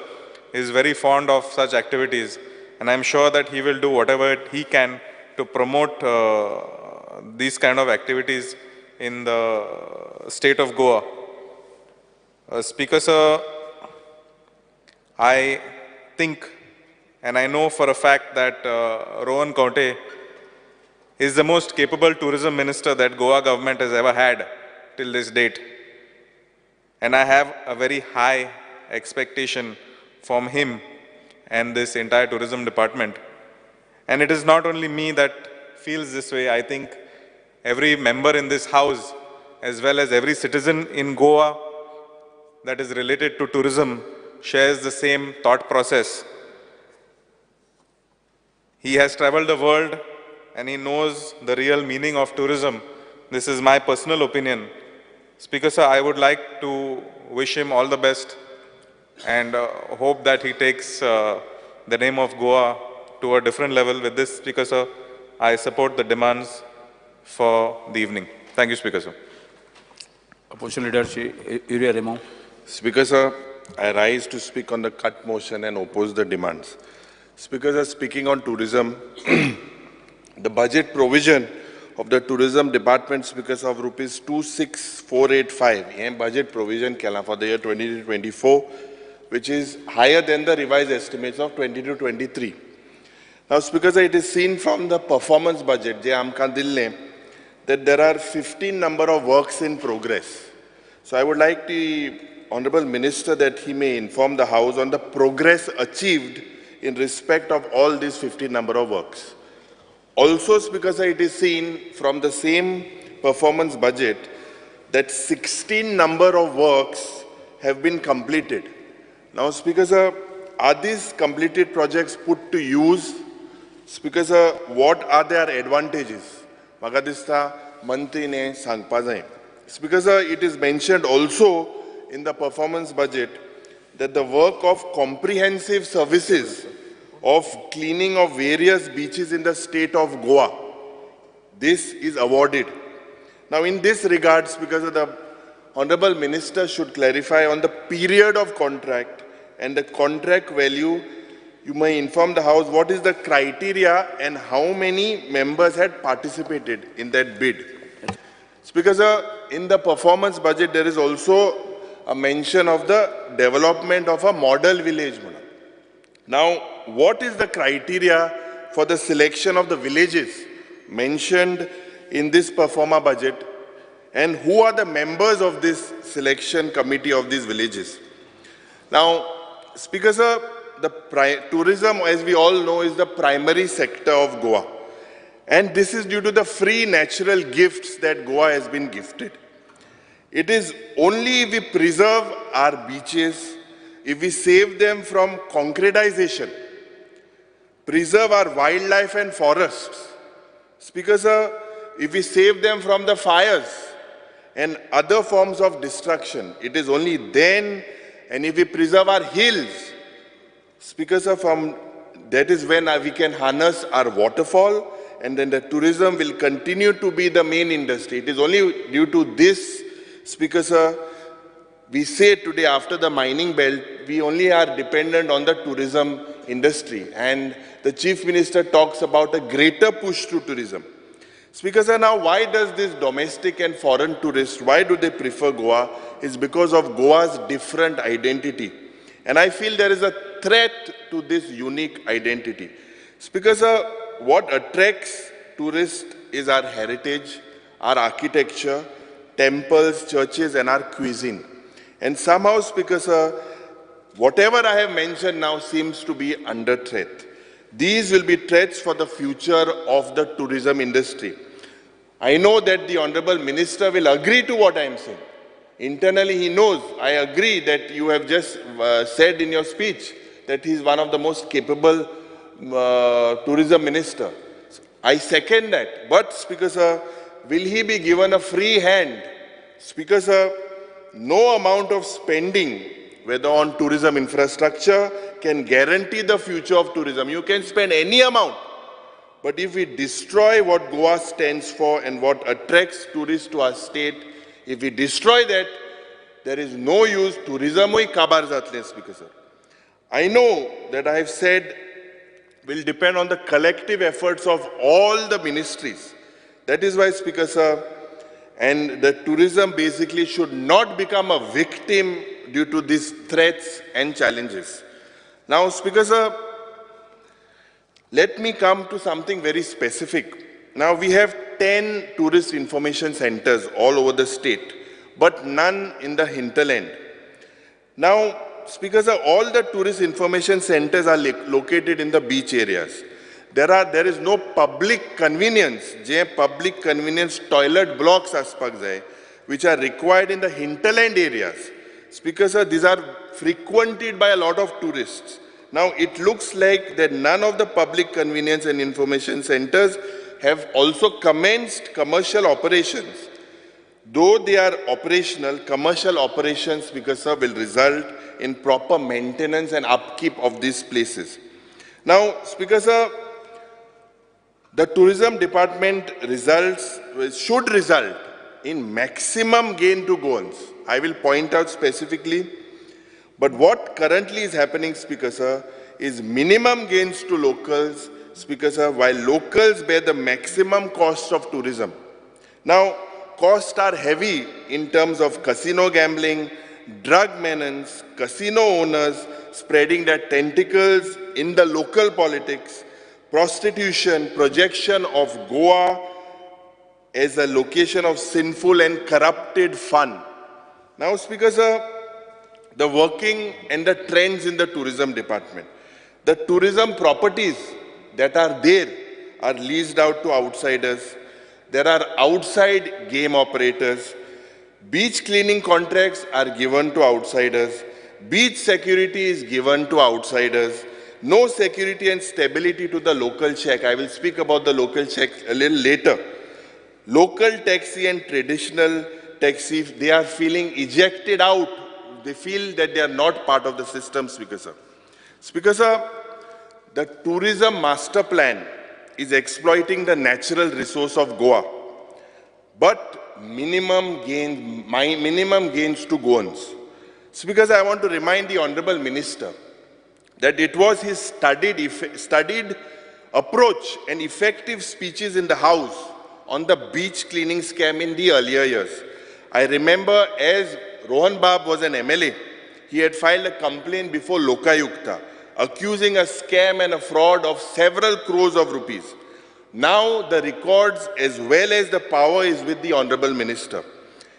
is very fond of such activities, and I'm sure that he will do whatever he can to promote these kind of activities in the state of Goa. Speaker sir, I think and I know for a fact that Rohan Khaunte is the most capable tourism minister that Goa government has ever had till this date. And I have a very high expectation from him and this entire tourism department. And it is not only me that feels this way. I think every member in this house, as well as every citizen in Goa that is related to tourism, shares the same thought process. He has traveled the world and he knows the real meaning of tourism. This is my personal opinion. Speaker sir, I would like to wish him all the best and hope that he takes the name of Goa to a different level. With this, Speaker sir, I support the demands for the evening. Thank you, Speaker sir. Opposition Leader Shri Yuri Alemao. Speaker sir, I rise to speak on the cut motion and oppose the demands. Speaker sir, speaking on tourism, the budget provision of the tourism department, Speaker sir, of rupees 26485, budget provision for the year 2024, which is higher than the revised estimates of 22-23. Now, Speaker sir, it is seen from the performance budget, je amka dille, that there are 15 number of works in progress. So I would like the Honorable Minister that he may inform the House on the progress achieved in respect of all these 15 number of works. Also, Speaker sir, it is seen from the same performance budget that 16 number of works have been completed. Now, Speaker sir, are these completed projects put to use? Speaker sir, what are their advantages? Maka dista mantri ne sangpa jai. Speaker sir, it is mentioned also in the performance budget that the work of comprehensive services of cleaning of various beaches in the state of Goa, this is awarded. Now, in this regards, because of the Honorable Minister should clarify on the period of contract and the contract value, you may inform the House what is the criteria and how many members had participated in that bid. Speaker sir, in the performance budget, there is also a mention of the development of a model village. Now, what is the criteria for the selection of the villages mentioned in this performa budget, and who are the members of this selection committee of these villages? Now, Speaker sir, the tourism, as we all know, is the primary sector of Goa. And this is due to the free natural gifts that Goa has been gifted. It is only if we preserve our beaches, if we save them from concretization, preserve our wildlife and forests, Speaker sir, if we save them from the fires and other forms of destruction, it is only then, and if we preserve our hills, Speaker sir, from that is when we can harness our waterfall, and then the tourism will continue to be the main industry. It is only due to this, Speaker sir, we say today after the mining belt, we only are dependent on the tourism industry. And the Chief Minister talks about a greater push to tourism. Speaker sir, now why does this domestic and foreign tourists, why do they prefer Goa? It's because of Goa's different identity. And I feel there is a threat to this unique identity. Speaker sir, what attracts tourists is our heritage, our architecture, temples, churches, and our cuisine. And somehow, Speaker sir, whatever I have mentioned now seems to be under threat. These will be threats for the future of the tourism industry. I know that the Honorable Minister will agree to what I am saying. Internally, he knows. I agree that you have just said in your speech that he is one of the most capable tourism minister. I second that. But, Speaker sir, will he be given a free hand? Speaker sir, no amount of spending, whether on tourism infrastructure, can guarantee the future of tourism. You can spend any amount. But if we destroy what Goa stands for and what attracts tourists to our state, if we destroy that, there is no use. Tourism ui kabar zatle, Speaker sir. I know that I have said will depend on the collective efforts of all the ministries. That is why, Speaker sir, and the tourism basically should not become a victim due to these threats and challenges. Now, Speaker sir, let me come to something very specific. Now, we have 10 tourist information centers all over the state, but none in the hinterland. Now, Speaker sir, all the tourist information centers are located in the beach areas. There is no public convenience, je public convenience toilet blocks aspak jai, which are required in the hinterland areas. Speaker sir, these are frequented by a lot of tourists. Now, it looks like that none of the public convenience and information centers have also commenced commercial operations. Though they are operational, commercial operations, Speaker sir, will result in proper maintenance and upkeep of these places. Now, Speaker sir, the tourism department results should result in maximum gain to Goans. I will point out specifically, but what currently is happening, Speaker sir, is minimum gains to locals, Speaker sir, while locals bear the maximum cost of tourism. Now, costs are heavy in terms of casino gambling, drug menace, casino owners spreading their tentacles in the local politics, prostitution, projection of Goa as a location of sinful and corrupted fun. Now, Speaker sir, the working and the trends in the tourism department. The tourism properties that are there are leased out to outsiders. There are outside game operators. Beach cleaning contracts are given to outsiders. Beach security is given to outsiders. No security and stability to the local shack. I will speak about the local shack a little later. Local taxi and traditional taxi, they are feeling ejected out. They feel that they are not part of the system, Speaker sir. Speaker sir, the tourism master plan is exploiting the natural resource of Goa, but minimum gains to Goans. Speaker sir, I want to remind the Honorable Minister that it was his studied approach and effective speeches in the House on the beach cleaning scam in the earlier years. I remember as Rohan Bab was an MLA, he had filed a complaint before Lokayukta, accusing a scam and a fraud of several crores of rupees. Now the records as well as the power is with the Honorable Minister.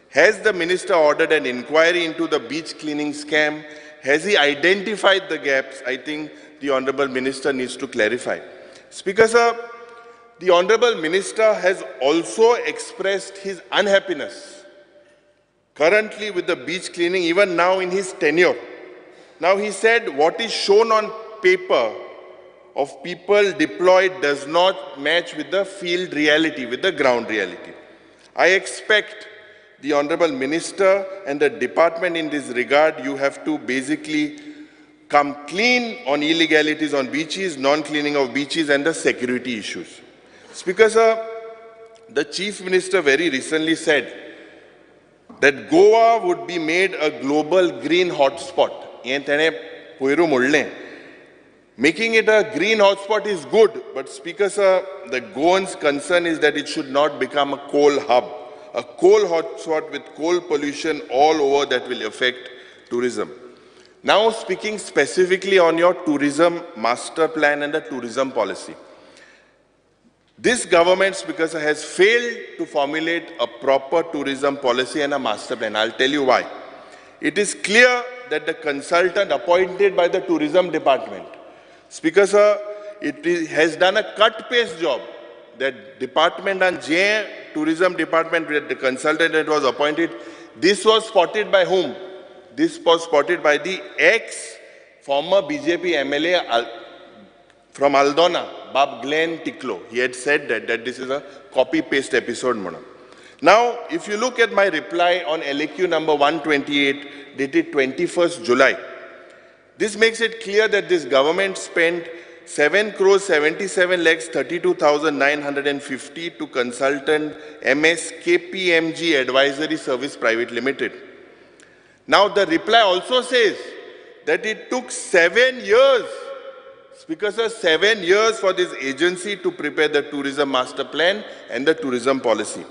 Has the Minister ordered an inquiry into the beach cleaning scam? Has he identified the gaps? I think the Honorable Minister needs to clarify. Speaker sir, the Honorable Minister has also expressed his unhappiness currently with the beach cleaning, even now in his tenure. Now he said what is shown on paper of people deployed does not match with the field reality, with the ground reality. I expect the Honorable Minister and the department in this regard, you have to basically come clean on illegalities on beaches, non-cleaning of beaches and the security issues. Speaker sir, the Chief Minister very recently said that Goa would be made a global green hotspot. Making it a green hotspot is good, but Speaker sir, the Goans' concern is that it should not become a coal hub, a coal hotspot with coal pollution all over that will affect tourism. Now speaking specifically on your tourism master plan and the tourism policy. This government, Speaker sir, has failed to formulate a proper tourism policy and a master plan. I'll tell you why. It is clear that the consultant appointed by the tourism department, Speaker sir, has done a cut-paste job. That department and J tourism department, the consultant that was appointed, this was spotted by whom? This was spotted by the ex-former BJP MLA from Aldona, Bab Glenn Tiklo. He had said that this is a copy-paste episode. Now, if you look at my reply on LAQ number 128, dated 21st July, this makes it clear that this government spent 7,77,32,950 to consultant MS KPMG Advisory Service Private Limited. Now, the reply also says that it took 7 years, Speaker sir, 7 years for this agency to prepare the tourism master plan and the tourism policy.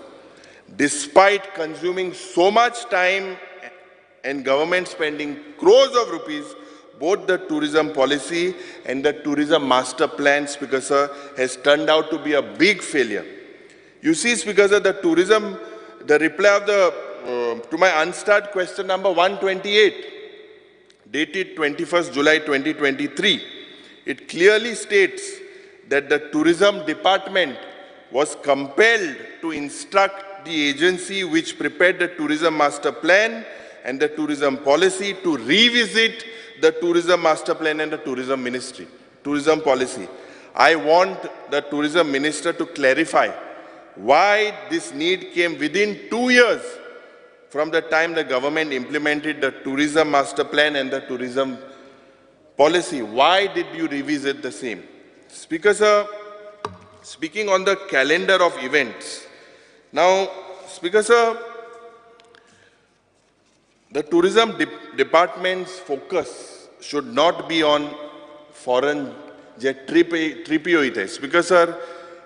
Despite consuming so much time and government spending crores of rupees, both the tourism policy and the tourism master plan, Speaker sir, has turned out to be a big failure. You see, Speaker sir, the tourism, the reply of the, to my unstarred question number 128, dated 21st July 2023, it clearly states that the tourism department was compelled to instruct the agency which prepared the tourism master plan and the tourism policy to revisit the tourism master plan and the tourism ministry, tourism policy. I want the tourism minister to clarify why this need came within 2 years from the time the government implemented the tourism master plan and the tourism policy. Why did you revisit the same? Speaker sir, speaking on the calendar of events. Now, Speaker sir, the tourism department's focus should not be on foreign trip. Speaker sir,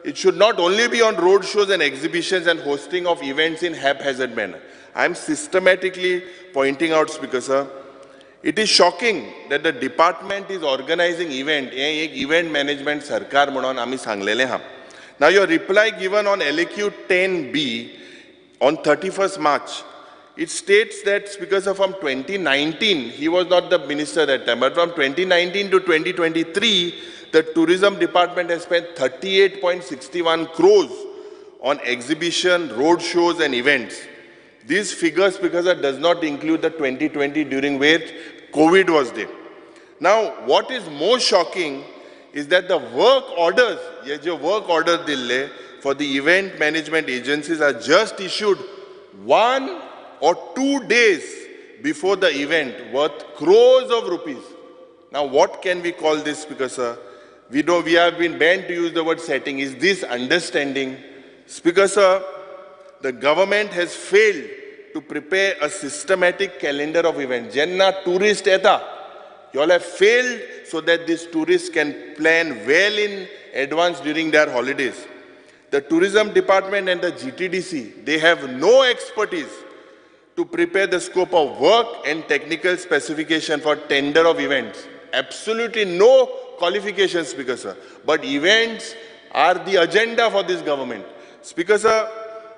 it should not only be on road shows and exhibitions and hosting of events in haphazard manner. I am systematically pointing out, Speaker sir, it is shocking that the department is organizing event. Event management sarkar म्हणून आमी सांगलेले हा. Now your reply given on LAQ 10B on 31st March, it states that, Speaker sir, from 2019, he was not the minister that time, but from 2019 to 2023, the tourism department has spent 38.61 crores on exhibition, road shows and events. These figures, Speaker sir, does not include the 2020 during which COVID was there. Now, what is more shocking is that the work orders, work order dille for the event management agencies are just issued 1 or 2 days before the event, worth crores of rupees. Now, what can we call this, Speaker sir? We know we have been banned to use the word setting. Is this understanding? Speaker sir, the government has failed to prepare a systematic calendar of events. Jenna tourist eta, you all have failed so that these tourists can plan well in advance during their holidays. The tourism department and the GTDC, they have no expertise to prepare the scope of work and technical specification for tender of events. Absolutely no qualifications, Speaker sir. But events are the agenda for this government. Speaker sir,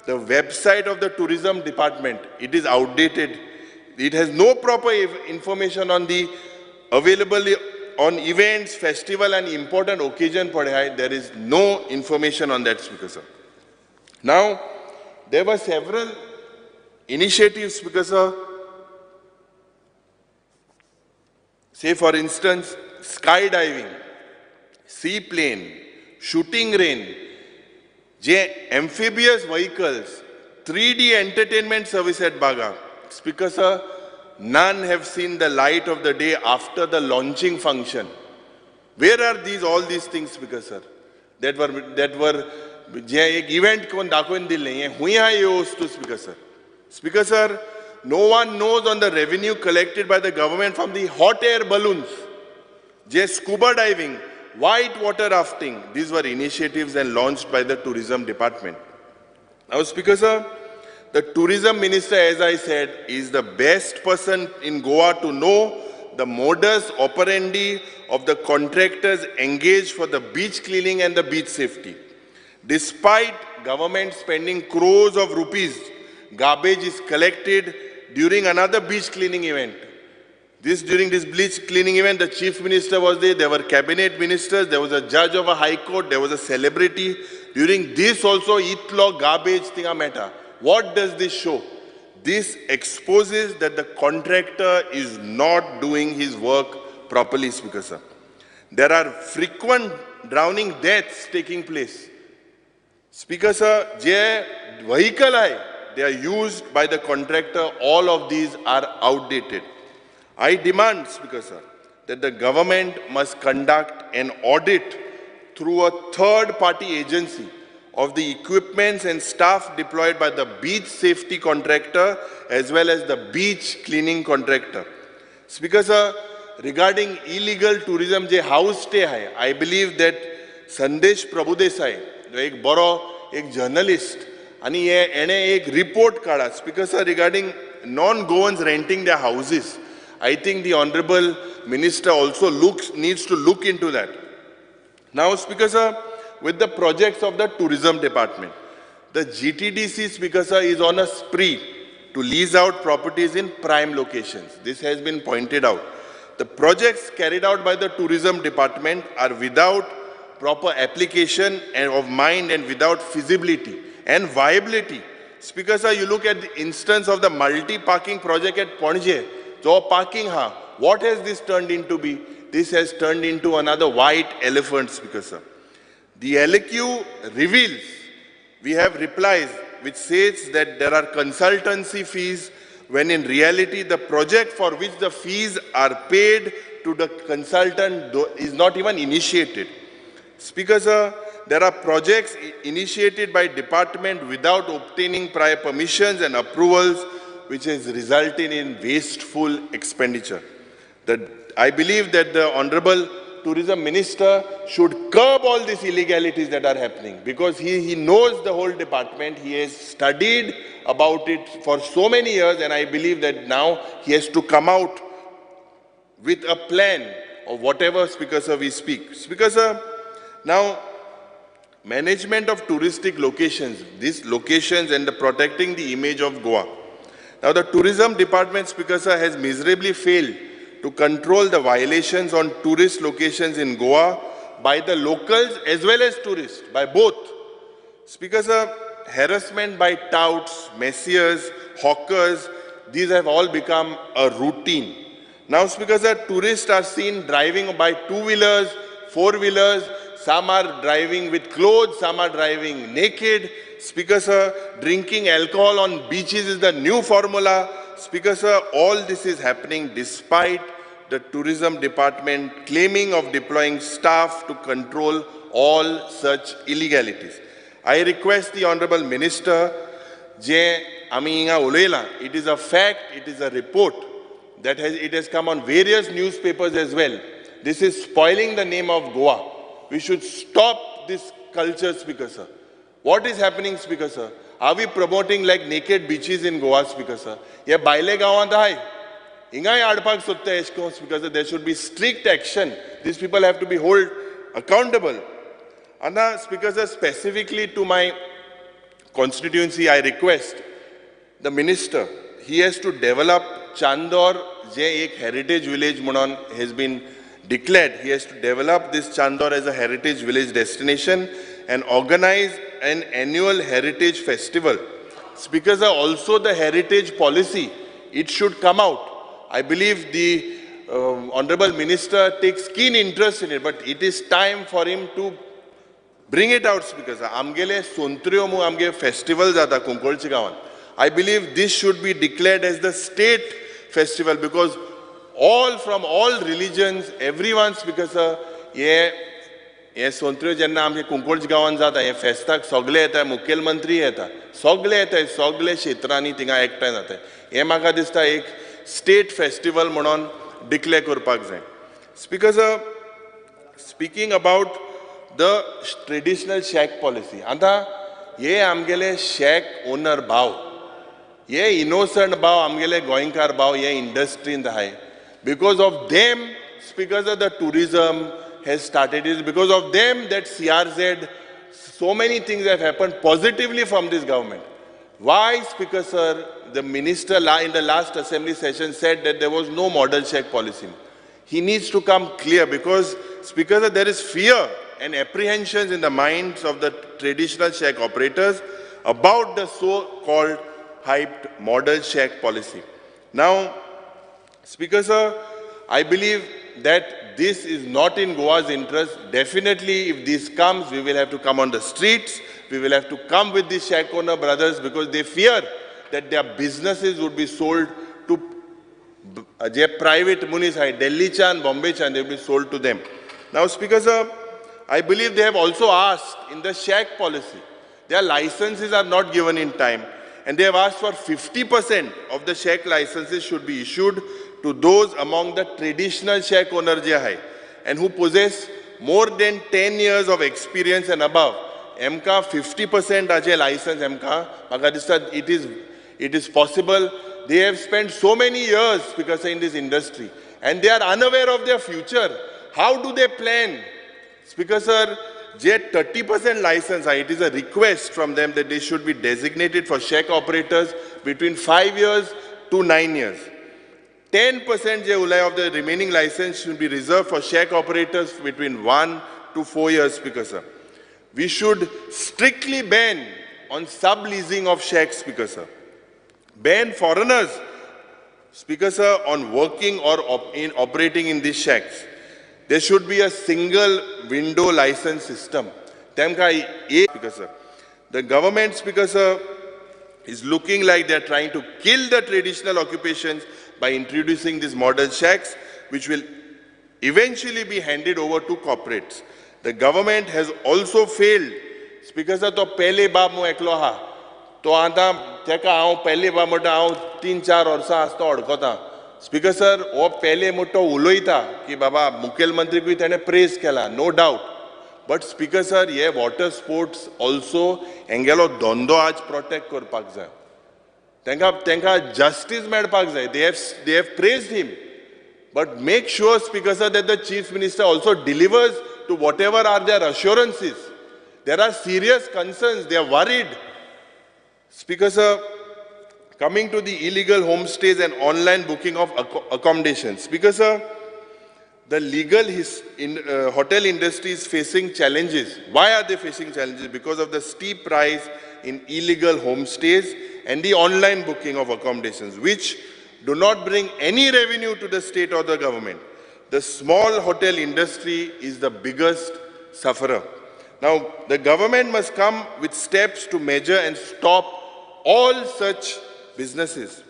the website of the tourism department, it is outdated. It has no proper information on the available on events, festival and important occasion. There is no information on that, Speaker sir. Now, there were several initiatives, Speaker sir. Say for instance, skydiving, seaplane, shooting range, amphibious vehicles, 3D entertainment service at Baga. Speaker sir, none have seen the light of the day after the launching function. Where are these, all these things, Speaker sir? That were event kon dakhon dille nahi hai hui Speaker sir. Speaker sir, no one knows on the revenue collected by the government from the hot air balloons, scuba diving, white water rafting. These were initiatives and launched by the tourism department. Now, Speaker sir, the tourism minister, as I said, is the best person in Goa to know the modus operandi of the contractors engaged for the beach cleaning and the beach safety. Despite government spending crores of rupees, garbage is collected during another beach cleaning event. During this beach cleaning event, the chief minister was there, there were cabinet ministers, there was a judge of a high court, there was a celebrity. During this also, itlo garbage thing matter. What does this show? This exposes that the contractor is not doing his work properly, Speaker sir. There are frequent drowning deaths taking place. Speaker sir, je vehicle hai, they are used by the contractor, all of these are outdated. I demand, Speaker sir, that the government must conduct an audit through a third-party agency of the equipments and staff deployed by the beach safety contractor as well as the beach cleaning contractor. Speaker sir, regarding illegal tourism, je house stay hai, I believe that Sandesh Prabhudesai, ek boro, ek journalist, ani ene ek report kada, Speaker sir, regarding non-Goans renting their houses. I think the Honorable Minister also needs to look into that. Now, Speaker sir, with the projects of the tourism department, the GTDC, Speaker sir, is on a spree to lease out properties in prime locations. This has been pointed out. The projects carried out by the tourism department are without proper application and of mind and without feasibility and viability. Speaker sir, you look at the instance of the multi-parking project at Panaji. So parking, what has this turned into be? This has turned into another white elephant, Speaker sir. The LAQ reveals, we have replies which says that there are consultancy fees when in reality the project for which the fees are paid to the consultant is not even initiated. Speaker sir, there are projects initiated by department without obtaining prior permissions and approvals, which has resulted in wasteful expenditure. I believe that the Honorable Tourism Minister should curb all these illegalities that are happening, because he knows the whole department, he has studied about it for so many years, and I believe that now he has to come out with a plan of whatever, Speaker sir, we speak. Speaker sir, now, management of touristic locations, these locations and the protecting the image of Goa. Now, the tourism department, Speaker sir, has miserably failed to control the violations on tourist locations in Goa by the locals as well as tourists, by both. Speaker sir, harassment by touts, messiers, hawkers, these have all become a routine. Now, Speaker sir, tourists are seen driving by two-wheelers, four-wheelers, some are driving with clothes, some are driving naked. Speaker sir, drinking alcohol on beaches is the new formula. Speaker sir, all this is happening despite the tourism department claiming of deploying staff to control all such illegalities. I request the Honorable Minister, J. Ami hinga ulayla, it is a fact, it is a report that has come on various newspapers as well. This is spoiling the name of Goa. We should stop this culture, Speaker sir. What is happening, Speaker sir? Are we promoting like naked beaches in Goa, Speaker sir? Ye baile gawan hai. Ingay aadpak sotte esko, Speaker sir. There should be strict action. These people have to be held accountable. Anna, Speaker sir, specifically to my constituency, I request the minister, he has to develop Chandor, je ek heritage village munon has been declared. He has to develop this Chandor as a heritage village destination and organize an annual heritage festival. Speakers are also the heritage policy. It should come out. I believe the Honorable Minister takes keen interest in it, but it is time for him to bring it out, Speakers. Amgele Sontriyo mu amge festival jata Kunkolchi gawan. I believe this should be declared as the state festival, because all from all religions, everyone, Speaker sir, ye हे सोंत्र्यो जेन्ना आमचे कुंकळज गांवांत जाता, हे फेस्ताक सगळे येता, मुखेलमंत्री येता, सगळे येता, सगळे क्षेत्रांनी थिंगा एकठांय जाता. हें म्हाका दिसता एक स्टेट फेस्टिवल म्हणून डिक्लेअर करपाक जाय. Speaker sir, speaking about the traditional shack policy, आतां हे आमगेले शॅक ओनर भाव, हे इनोसंट भाव, आमगेले गोंयकार भाव हे इंडस्ट्रींत आहाय. Because of them, Speaker sir, the tourism has started. It is because of them that CRZ, so many things have happened positively from this government. Why, Speaker sir, the minister in the last assembly session said that there was no model shack policy. He needs to come clear, because, Speaker sir, there is fear and apprehensions in the minds of the traditional shack operators about the so-called hyped model shack policy. Now, Speaker sir, I believe that this is not in Goa's interest. Definitely, if this comes, we will have to come on the streets. We will have to come with the shack owner brothers, because they fear that their businesses would be sold to their private munis, Delhi chan, Bombay chan, they will be sold to them. Now, Speaker sir, I believe they have also asked in the shack policy, their licenses are not given in time, and they have asked for 50% of the shack licenses should be issued to those among the traditional shack owner je hai and who possess more than 10 years of experience and above. Emka 50% aje license emka, maka dista it is possible. they have spent so many years, Speaker sir, in this industry, and they are unaware of their future. How do they plan? Speaker sir, J 30% license, it is a request from them that they should be designated for shack operators between 5 years to 9 years. 10% J ulai of the remaining license should be reserved for shack operators between 1 to 4 years, Speaker sir. We should strictly ban on subleasing of shacks, Speaker sir. Ban foreigners, Speaker sir, on working or in operating in these shacks. There should be a single window license system. Speaker sir, the government, Speaker sir, is looking like they are trying to kill the traditional occupations by introducing these modern shacks, which will eventually be handed over to corporates. The government has also failed. Speaker sir, to pehle baab mo eklo ha. To ata teka हांव पहले बाब म्हणटा हांव 3-4 वर्सां आसता अडकता. Speaker sir, हो पहले मोटो उलयता की बाबा मुखेलमंत्रीकूय तेणें प्रेज केला, no doubt. But speaker sir, हे वॉटर स्पोर्ट्स ऑल्सो हेंगेलो धंदो आज प्रोटेक्ट करपाक जाय. तेंकां जस्टीस मेळपाक जाय. They have praised him, but make sure, Speaker sir, that the chief minister also delivers to whatever are their assurances. There are serious concerns, they are worried. Speaker sir, coming to the illegal homestays and online booking of accommodations. Speaker sir, the legal hotel industry is facing challenges. Why are they facing challenges? Because of the steep rise in illegal homestays and the online booking of accommodations, which do not bring any revenue to the state or the government. The small hotel industry is the biggest sufferer. Now, the government must come with steps to measure and stop all such businesses.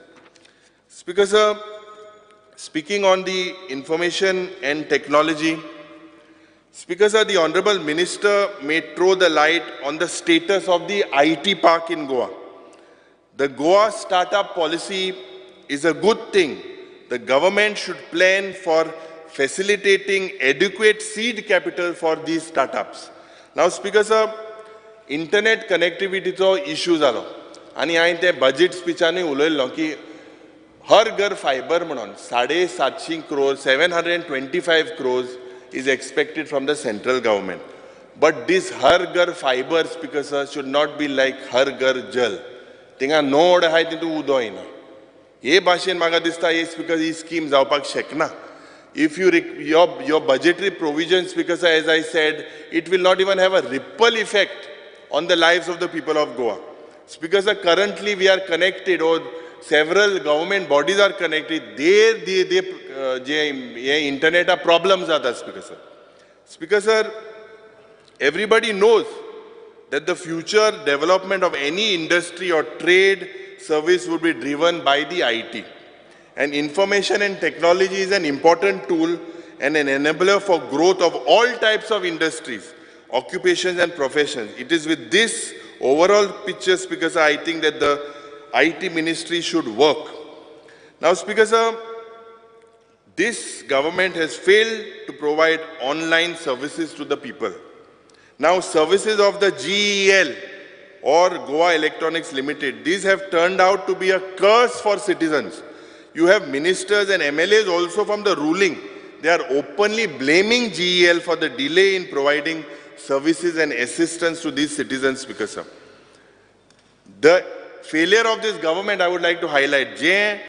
Speaker sir, speaking on the information and technology, Speaker sir, the Honorable Minister may throw the light on the status of the IT park in Goa. The Goa startup policy is a good thing. The government should plan for facilitating adequate seed capital for these startups. Now, Speaker sir, internet connectivity चो issue जालो आनी हांवें ते budget स्पिचानूय उलयल्लो की हर घर fibre म्हणून 750 crore, 725 crores is expected from the central government. But this Har Ghar fiber, Speaker sir, should not be like Har Ghar Jal. थिंगा node आहाय तितून उदो येना. हे भाशेन म्हाका दिसता हे स्पीकर ही स्कीम जावपाक शकना. If you your budgetary provisions, Speaker sir, as I said, it will not even have a ripple effect on the lives of the people of Goa. Speaker sir, currently we are connected, or several government bodies are connected. They J internet are problems जाता, Speaker sir. Speaker sir, everybody knows that the future development of any industry or trade service would be driven by the IT. And information and technology is an important tool and an enabler for growth of all types of industries, occupations and professions. It is with this overall picture, Speaker sir, I think that the IT ministry should work. Now, Speaker sir, this government has failed to provide online services to the people. Now, services of the GEL or Goa Electronics Limited, these have turned out to be a curse for citizens. You have ministers and MLAs also from the ruling. They are openly blaming GEL for the delay in providing services and assistance to these citizens, Speaker sir. The failure of this government, I would like to highlight, J,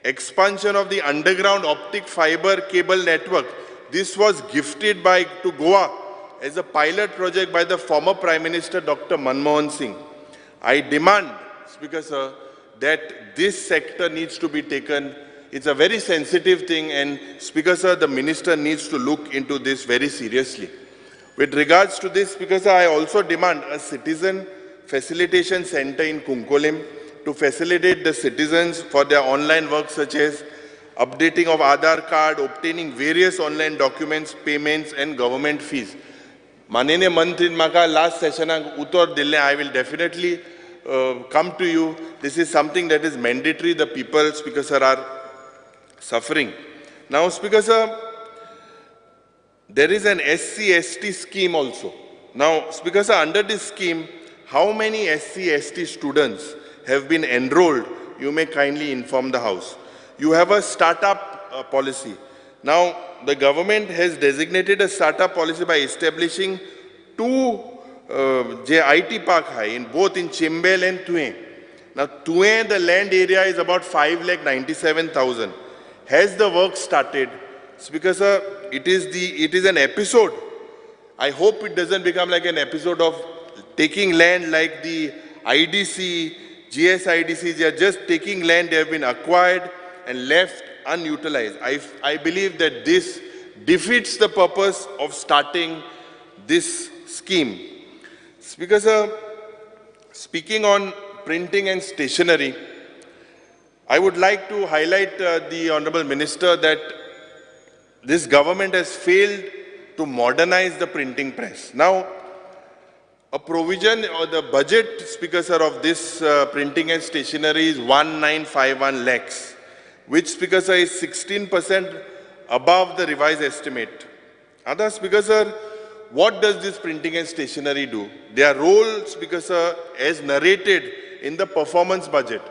expansion of the underground optic fiber cable network. This was gifted to Goa as a pilot project by the former Prime Minister, Dr. Manmohan Singh. I demand, Speaker sir, that this sector needs to be taken. It's a very sensitive thing, and Speaker sir, the minister needs to look into this very seriously. With regards to this, Speaker sir, I also demand a citizen facilitation center in Cuncolim to facilitate the citizens for their online work such as updating of Aadhaar card, obtaining various online documents, payments and government fees. Manene Mantrin maka last session uttar dille, I will definitely come to you. This is something that is mandatory. The people, Speaker sir, are suffering. Now, Speaker sir, there is an SC/ST scheme also. Now, Speaker sir, under this scheme, how many SC/ST students have been enrolled You may kindly inform the House. You have a startup policy. Now, the government has designated a startup policy by establishing two IT park high in both in Chimbel and Tuem. Now, Tuem, the land area is about 5,97,000. Has the work started? Speaker sir, it is an episode. I hope it doesn't become like an episode of taking land like the IDC, GSIDC. They are just taking land, they have been acquired and left unutilized. I believe that this defeats the purpose of starting this scheme. Speaker sir, speaking on printing and stationery, I would like to highlight the Honorable Minister that this government has failed to modernize the printing press. Now, a provision or the budget, Speaker sir, of this printing and stationery is 1951 lakhs, which, Speaker sir, is 16% above the revised estimate. Other, Speaker sir, what does this printing and stationery do? Their role, Speaker sir, as narrated in the performance budget.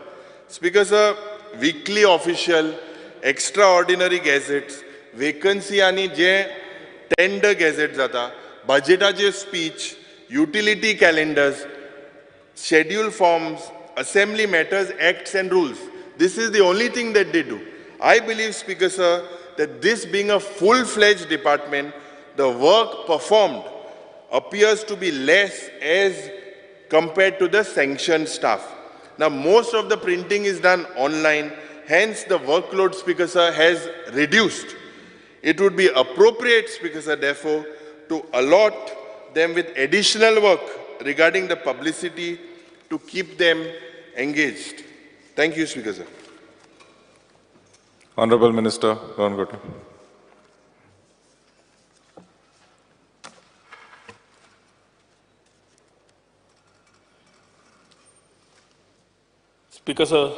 Speaker sir, weekly official, extraordinary gazettes, vacancy ani je tender gazette jata, budgetache speech, utility calendars, schedule forms, assembly matters, acts and rules. This is the only thing that they do. I believe, Speaker sir, that this being a full-fledged department, the work performed appears to be less as compared to the sanctioned staff. Now, most of the printing is done online, hence the workload, Speaker sir, has reduced. It would be appropriate, Speaker sir, therefore, to allot them with additional work regarding the publicity to keep them engaged. Thank you, Speaker sir. Honorable Minister, Rohan Khaunte. Speaker sir,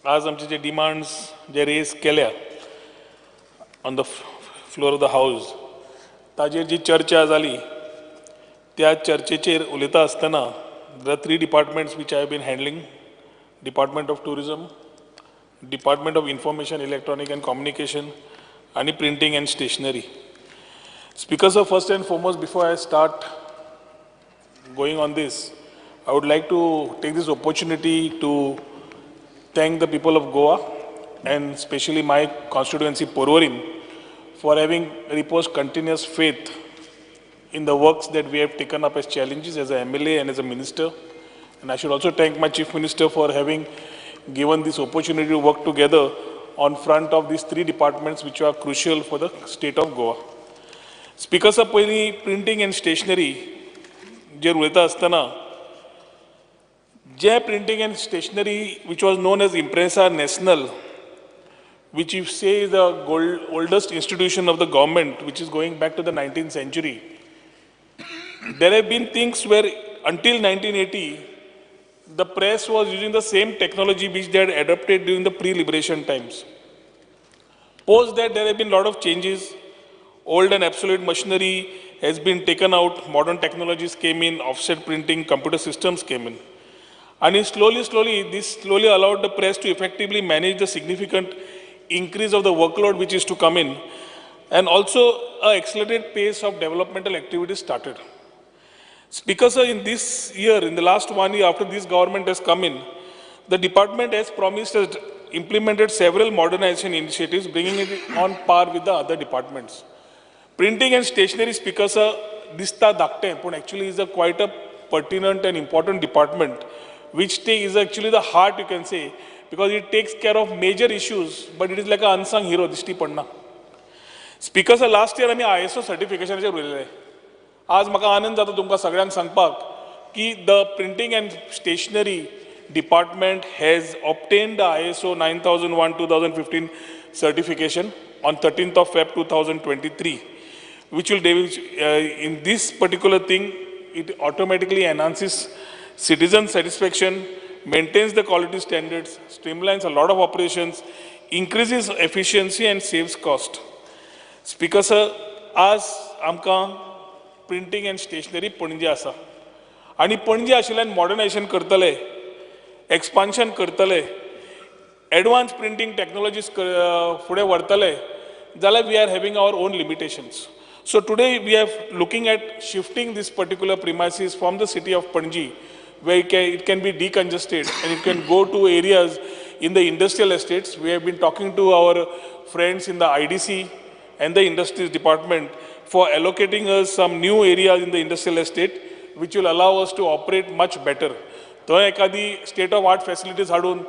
आज आमचे जे demands जे rays केल्या on the floor of the house, ताजेर जी चर्चा जाली त्या चर्चेचेर उलयता आसतना the three departments which I have been handling, Department of Tourism, Department of Information, Electronic and Communication, आनी Printing and Stationery. Speaker sir, first and foremost, before I start going on this, I would like to take this opportunity to thank the people of Goa and especially my constituency Porvorim for having reposed continuous faith in the works that we have taken up as challenges as a MLA and as a minister. And I should also thank my Chief Minister for having given this opportunity to work together on front of these three departments which are crucial for the state of Goa. Speaker sir, पयलीं printing and stationery जेर उलयता आसतना जे printing and stationery which was known as Impresa National, which you say is the oldest institution of the government, which is going back to the 19th century. There have been things where until 1980, the press was using the same technology which they had adopted during the pre-liberation times. Post that, there have been a lot of changes. Old and obsolete machinery has been taken out, modern technologies came in, offset printing, computer systems came in. And slowly, slowly, this slowly allowed the press to effectively manage the significant increase of the workload which is to come in, and also an accelerated pace of developmental activities started. Speaker sir, in this year, in the last 1 year after this government has come in, the department has promised, has implemented several modernization initiatives, bringing it on par with the other departments. Printing and stationery, Speaker sir, dista dakte, but actually is a quite a pertinent and important department, which is actually the heart, you can say, because it takes care of major issues, but it is like an unsung hero, dishti padna. Speaker sir, last year आमी ISO certification चेर उलयले. आज म्हाका आनंद जाता तुमकां सगळ्यांक सांगपाक की the printing and stationery department has obtained the ISO 9001-2015 certification on 13th of Feb 2023, which will, in this particular thing, it automatically enhances citizen satisfaction, maintains the quality standards, streamlines a lot of operations, increases efficiency and saves cost. Speaker sir, आज आमकां printing and stationery Panaji आसा आनी पणजे आशिल्ल्यान modernisation करतले expansion करतले, advance printing technologies फुडें व्हरतले जाल्यार we are having our own limitations. So today we are looking at shifting this particular premises from the city of Panaji, where it can be decongested and it can go to areas in the industrial estates. We have been talking to our friends in the IDC and the industries department for allocating us some new areas in the industrial estate, which will allow us to operate much better. थंय एखादी state of art facilities हाडून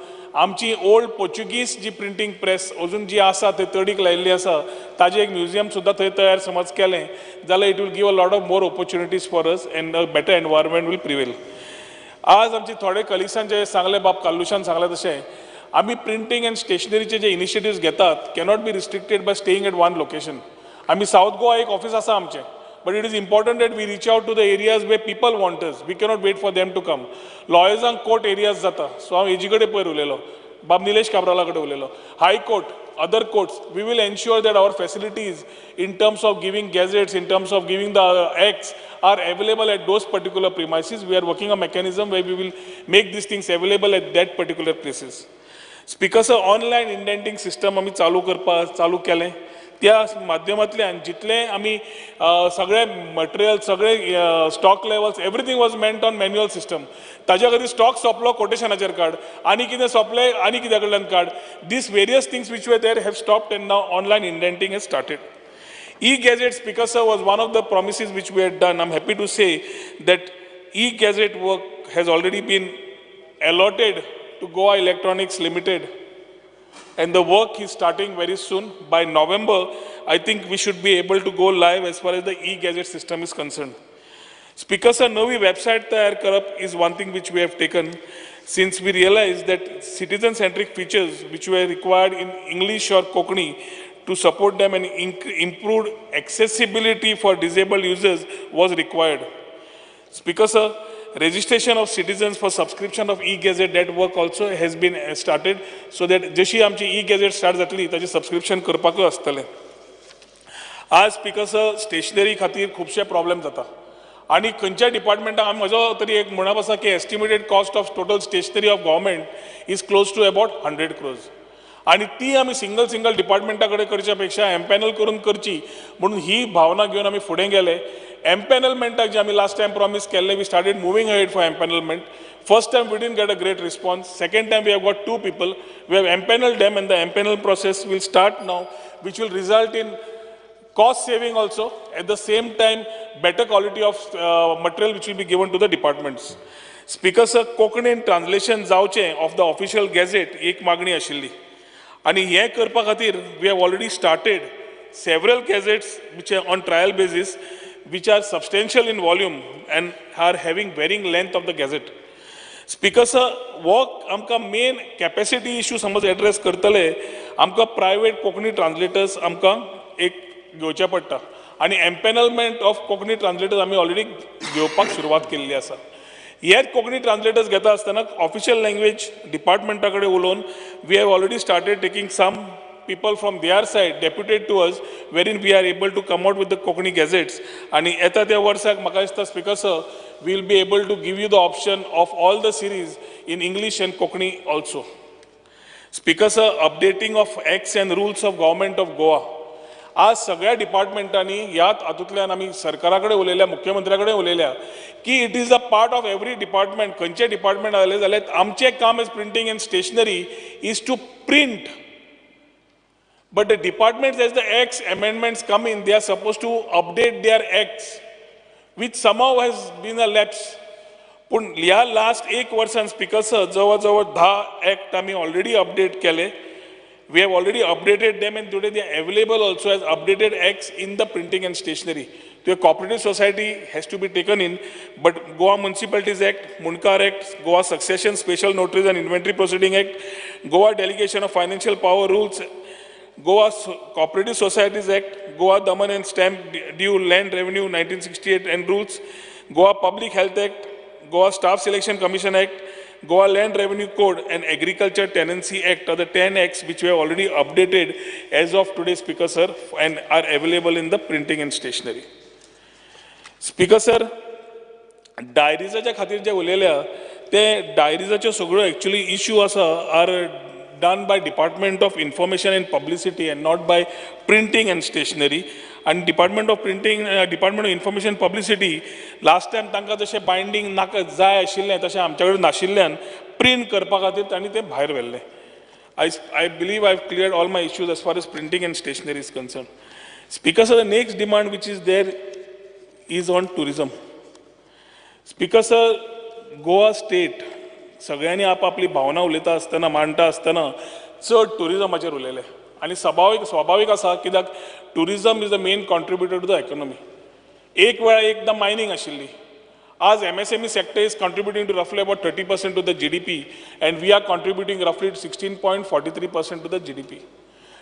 आमची old Portuguese जी printing press अजून जी आसा थंय तडीक लायिल्ली आसा, ताजें एक म्युझियम सुद्दां थंय तयार समज केलें जाल्यार it will give a lot of more opportunities for us and a better environment will prevail. आज आमचे थोडे कलिग्सान जे सांगलें, बाब काल्लुशान सांगलें तशें आमी प्रिंटींग एंड स्टेशनरीचे जे इनिशिएटिव्स घेतात cannot be restricted by staying at one location. आमी सावथ गोवा एक ऑफिस आसा आमचें, but it is important that we reach out to the areas where people want us. We cannot wait for them to come. लॉयर्सांक court areas जाता, so हांव हेजी कडेन पयर उलयलो, बाब निलेश काब्राला कडेन उलयलो, high court, other courts, we will ensure that our facilities in terms of giving gazettes, in terms of giving the acts are available at those particular premises. We are working a mechanism where we will make these things available at that particular places. Speaker sir, online indenting system आमी चालू करपाक चालू केलें. त्या माध्यमांतल्यान जितले आमी सगळे मटेरियल, सगळे stock levels, everything was meant on manual system. ताज्या खातीर स्टॉक सोंपलो कोटेशनाचेर काड, आनी कितें सोंपलें आनी कित्या कडल्यान काड. These various things which were there have stopped and now online indenting has started. E-Gazette, Speaker sir, was one of the promises which we had done. I'm happy to say that E-Gazette work has already been allotted to Goa Electronics Limited, and the work is starting very soon. By November, I think we should be able to go live as far as the E-Gazette system is concerned. Speaker sir, Navi website तयार करप is one thing which we have taken, since we realized that citizen-centric features which were required in English or Kokani to support them and improved accessibility for disabled users was required. Speaker sir, registration of citizens for subscription of e-gazette, that work also has been started, so that जशी आमची e-gazette start जातली ताची subscription करपाकूय आसतलें. आज speaker sir, stationery खातीर खुबशे problem जाता आनी खंयच्या डिपार्टमेंटाक आमी म्हजो तरी एक म्हणप आसा की estimated cost of total stationery of government is close to about 100 crores. आनी ती आमी सिंगल सिंगल डिपार्टमेंटा कडेन करच्या पेक्षा एम्पॅनल करून करची म्हणून ही भावना घेवन आमी फुडें गेले. एम्पॅनलमेंटाक जे आमी लास्ट टायम प्रॉमीस केल्लें, we started moving ahead for empanelment. First time we didn't get a great response. Second time we have got 2 people. We have empanelled them and the empanel process will start now, which will result in cost saving also, at the same time better quality of material which will be given to the departments. Speaker sir, कोंकणीन translation जावचें of the official gazette एक मागणी आशिल्ली आनी हें करपा खातीर we have already started several gazettes which are on trial basis, which are substantial in volume and are having varying length of the gazette. Speaker sir, work आमकां main capacity issue समज address करतले, आमकां private Konkani ट्रान्सलेटर्स आमकां एक घेवचें पडटा आनी empanelment of Konkani ट्रान्सलेटर्स आमी ऑलरेडी घेवपाक सुरवात केल्ली आसा. हेच कोंकणी ट्रान्सलेटर्स घेता आसतना ऑफिशियल लँग्वेज डिपार्टमेंटा कडेन उलोवन we have already started taking some people from their side deputed to us, wherein we are able to come out with the Konkani gazettes. आनी येता त्या वर्साक म्हाका दिसता speaker sir, we will be able to give you the option of all the series in English and Konkani also. Speaker sir, updating of acts and rules of government of Goa. आज सगळ्या डिपार्टमेंटांनी ह्या हातूंतल्यान आमी सरकारा कडेन उलयल्या, मुख्यमंत्र्या कडेन उलयल्या की it is a part of every department. खंयचें डिपार्टमेंट आसलें जाल्यार आमचें काम is printing and stationery is to print, but the departments as the acts amendments come in, they are suppose to update their acts, which somehow has been a lapse. पूण ह्या last एक वर्सान speaker sir, जवळ जवळ 10 act आमी already update केले. We have already updated them and today they are available also as updated acts in the printing and stationery. So a cooperative society has to be taken in, but Goa Municipalities Act, Mundkar Act, Goa Succession Special Notaries and Inventory Proceeding Act, Goa Delegation of Financial Power Rules, Goa Cooperative Societies Act, Goa Daman and Stamp Due Land Revenue 1968 and Rules, Goa Public Health Act, Goa Staff Selection Commission Act, Goa Land Revenue Code and Agriculture Tenancy Act are the 10 acts which we have already updated as of today, Speaker sir, and are available in the printing and stationery. Speaker sir, डायरिजाच्या खातीर जे उलयल्या ते डायरिजाच्यो सगळ्यो actually issue आसा are done by Department of Information and Publicity and not by Printing and Stationery. आनी Department of Printing, Department of Information Publicity last time तांकां जशें binding नाका जाय आशिल्लें तशें आमचे कडेन नाशिल्ल्यान प्रिंट करपा खातीर तांणी तें भायर व्हेल्लें. I believe I have cleared all my issues as far as printing and stationery is concerned. Speaker sir, the next demand which is there is on tourism. Speaker sir, Goa state सगळ्यांनी आपआपली भावना उलयता आसतना, मांडटा आसतना चड ट्युरिजमाचेर उलयले आनी स्वाभावीक आसा कित्याक tourism is the main contributor to the economy. एक वेळा एकदां मायनींग आशिल्ली, आज MSME sector is contributing to roughly about 30% to the GDP and we are contributing roughly 16.43% to the GDP.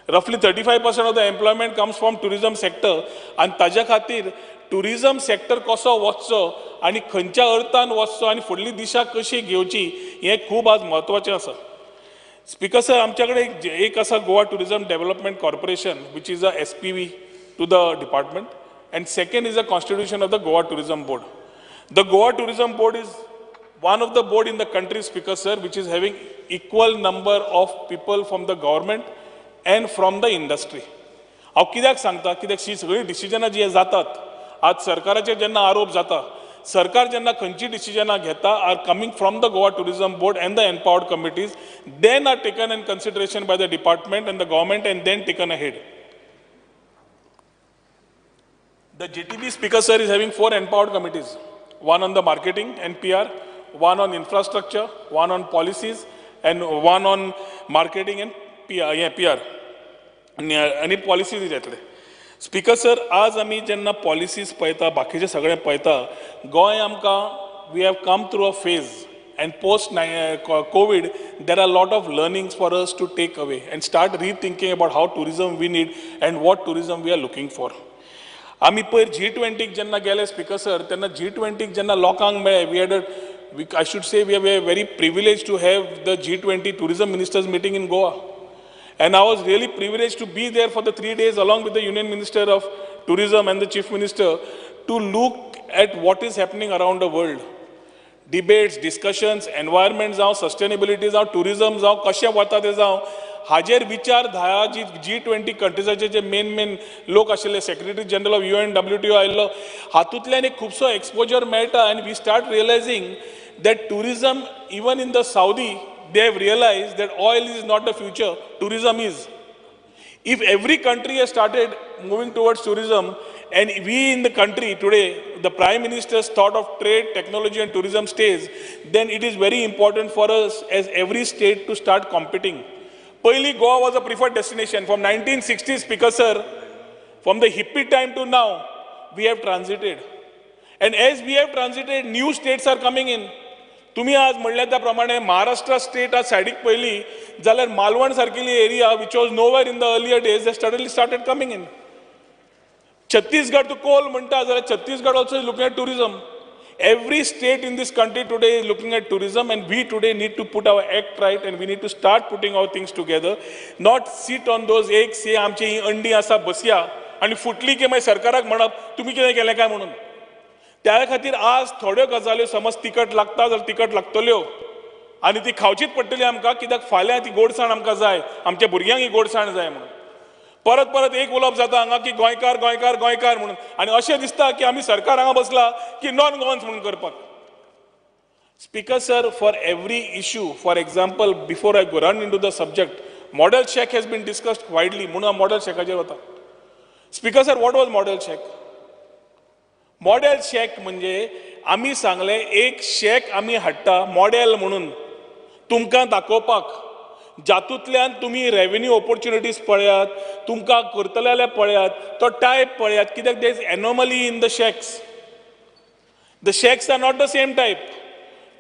Roughly 35% of the employment comes from tourism sector आनी ताज्या खातीर tourism sector कसो वचचो आनी खंयच्या अर्थान वचचो आनी फुडली दिशा कशी घेवची हें खूब आज म्हत्वाचें आसा. स्पीकर सर, आमच्या कडेन एक आसा Goa tourism development corporation which is a SPV to the department and second is a constitution of the Goa tourism board. The Goa tourism board is one of the board in the country, Speaker sir, which is having equal number of people from the government and from the industry. हांव कित्याक सांगता, कित्याक ही सगळीं डिसिजनां जीं जातात आज सरकाराचेर जेन्ना आरोप जाता, सरकार जेन्ना खंयची डिसिजनां घेता are coming from the Goa tourism board and the empowered committees, then are taken in consideration by the department and the government and then taken ahead. The GTB, Speaker sir, is having 4 empowered committees, one on the marketing and PR, one on infrastructure, one on policies and one on marketing and PR आनी policies येतले. Speaker sir, आज आमी जेन्ना policies पळयता, बाकीचे सगळें पळयता, गोंय आमकां we have come through a phase and post COVID there are lot of learnings for us to take away and start rethinking about how tourism we need and what tourism we are looking for. आमी पयर G20 जेन्ना गेले speaker sir, तेन्ना G20 जेन्ना लोकांक मेळ्ळे, we had a I should say we are very privileged to have the G20 tourism ministers meeting in Goa. And I was really privileged to be there for the 3 days along with the Union Minister of Tourism and the Chief Minister to look at what is happening around the world. Debates, discussions, environment जावं, sustainability जावं, tourism जावं, कशें वता तें जावं, हाजेर विचारधारा जी G20 कंट्रीजाचे जे मेन मेन लोक आशिल्ले, secretary general of UNWTO आयिल्लो, हातूंतल्यान एक खुबसो एक्सपोजर मेळटा आनी we start realizing that tourism even in the Saudi they have realized that oil is not the future, tourism is. If every country has started moving towards tourism, and we in the country today, the Prime Minister's thought of trade, technology and tourism stays, then it is very important for us as every state to start competing. Pahili Goa was a preferred destination. From 1960s, Speaker sir, from the hippie time to now, we have transited. And as we have transited, new states are coming in. तुमी आज म्हणल्या त्या प्रमाणे Maharashtra state आज सायडीक पळयली जाल्यार Malvan सारकेली area which was nowhere in the earlier days they suddenly started coming in. Chhattisgarh तूं कोल म्हणटा जाल्यार Chhattisgarh also is looking at tourism. Every state in this country today is looking at tourism and we today need to put our act right and we need to start putting our things together, not sit on those eggs, say आमची ही अंडी आसा बसया आनी फुटली की मागीर सरकाराक म्हणप तुमी कितें केलें काय म्हणून. त्या खातीर आज थोड्यो गजाल्यो समज तिखट लागता जाल्यार तिखट लागतल्यो आनी ती खावचीच पडटली आमकां, कित्याक फाल्यां ती गोडसाण आमकां जाय, आमच्या भुरग्यांक ही गोडसाण जाय म्हणून. परत परत एक उलोवप जाता हांगा की गोंयकार गोंयकार गोंयकार म्हणून, आनी अशें दिसता की आमी सरकार हांगा बसला की नॉन गोवन्स म्हणून करपाक. Speaker sir, for every issue, for example, before I go run into the subject, model shack has been discussed widely म्हणून हांव मॉडेल शॅकाचेर वता. Speaker sir, what was model shack? Model shack म्हणजे आमी सांगलें एक shack आमी हाडटा मॉडेल म्हणून तुमकां दाखोवपाक, जातूंतल्यान तुमी रेवेन्यू ऑपॉर्च्युनिटीज पळयात, तुमकां करतले जाल्यार पळयात, तो टायप पळयात, कित्याक there is anomaly in the shacks. The shacks are not the same type.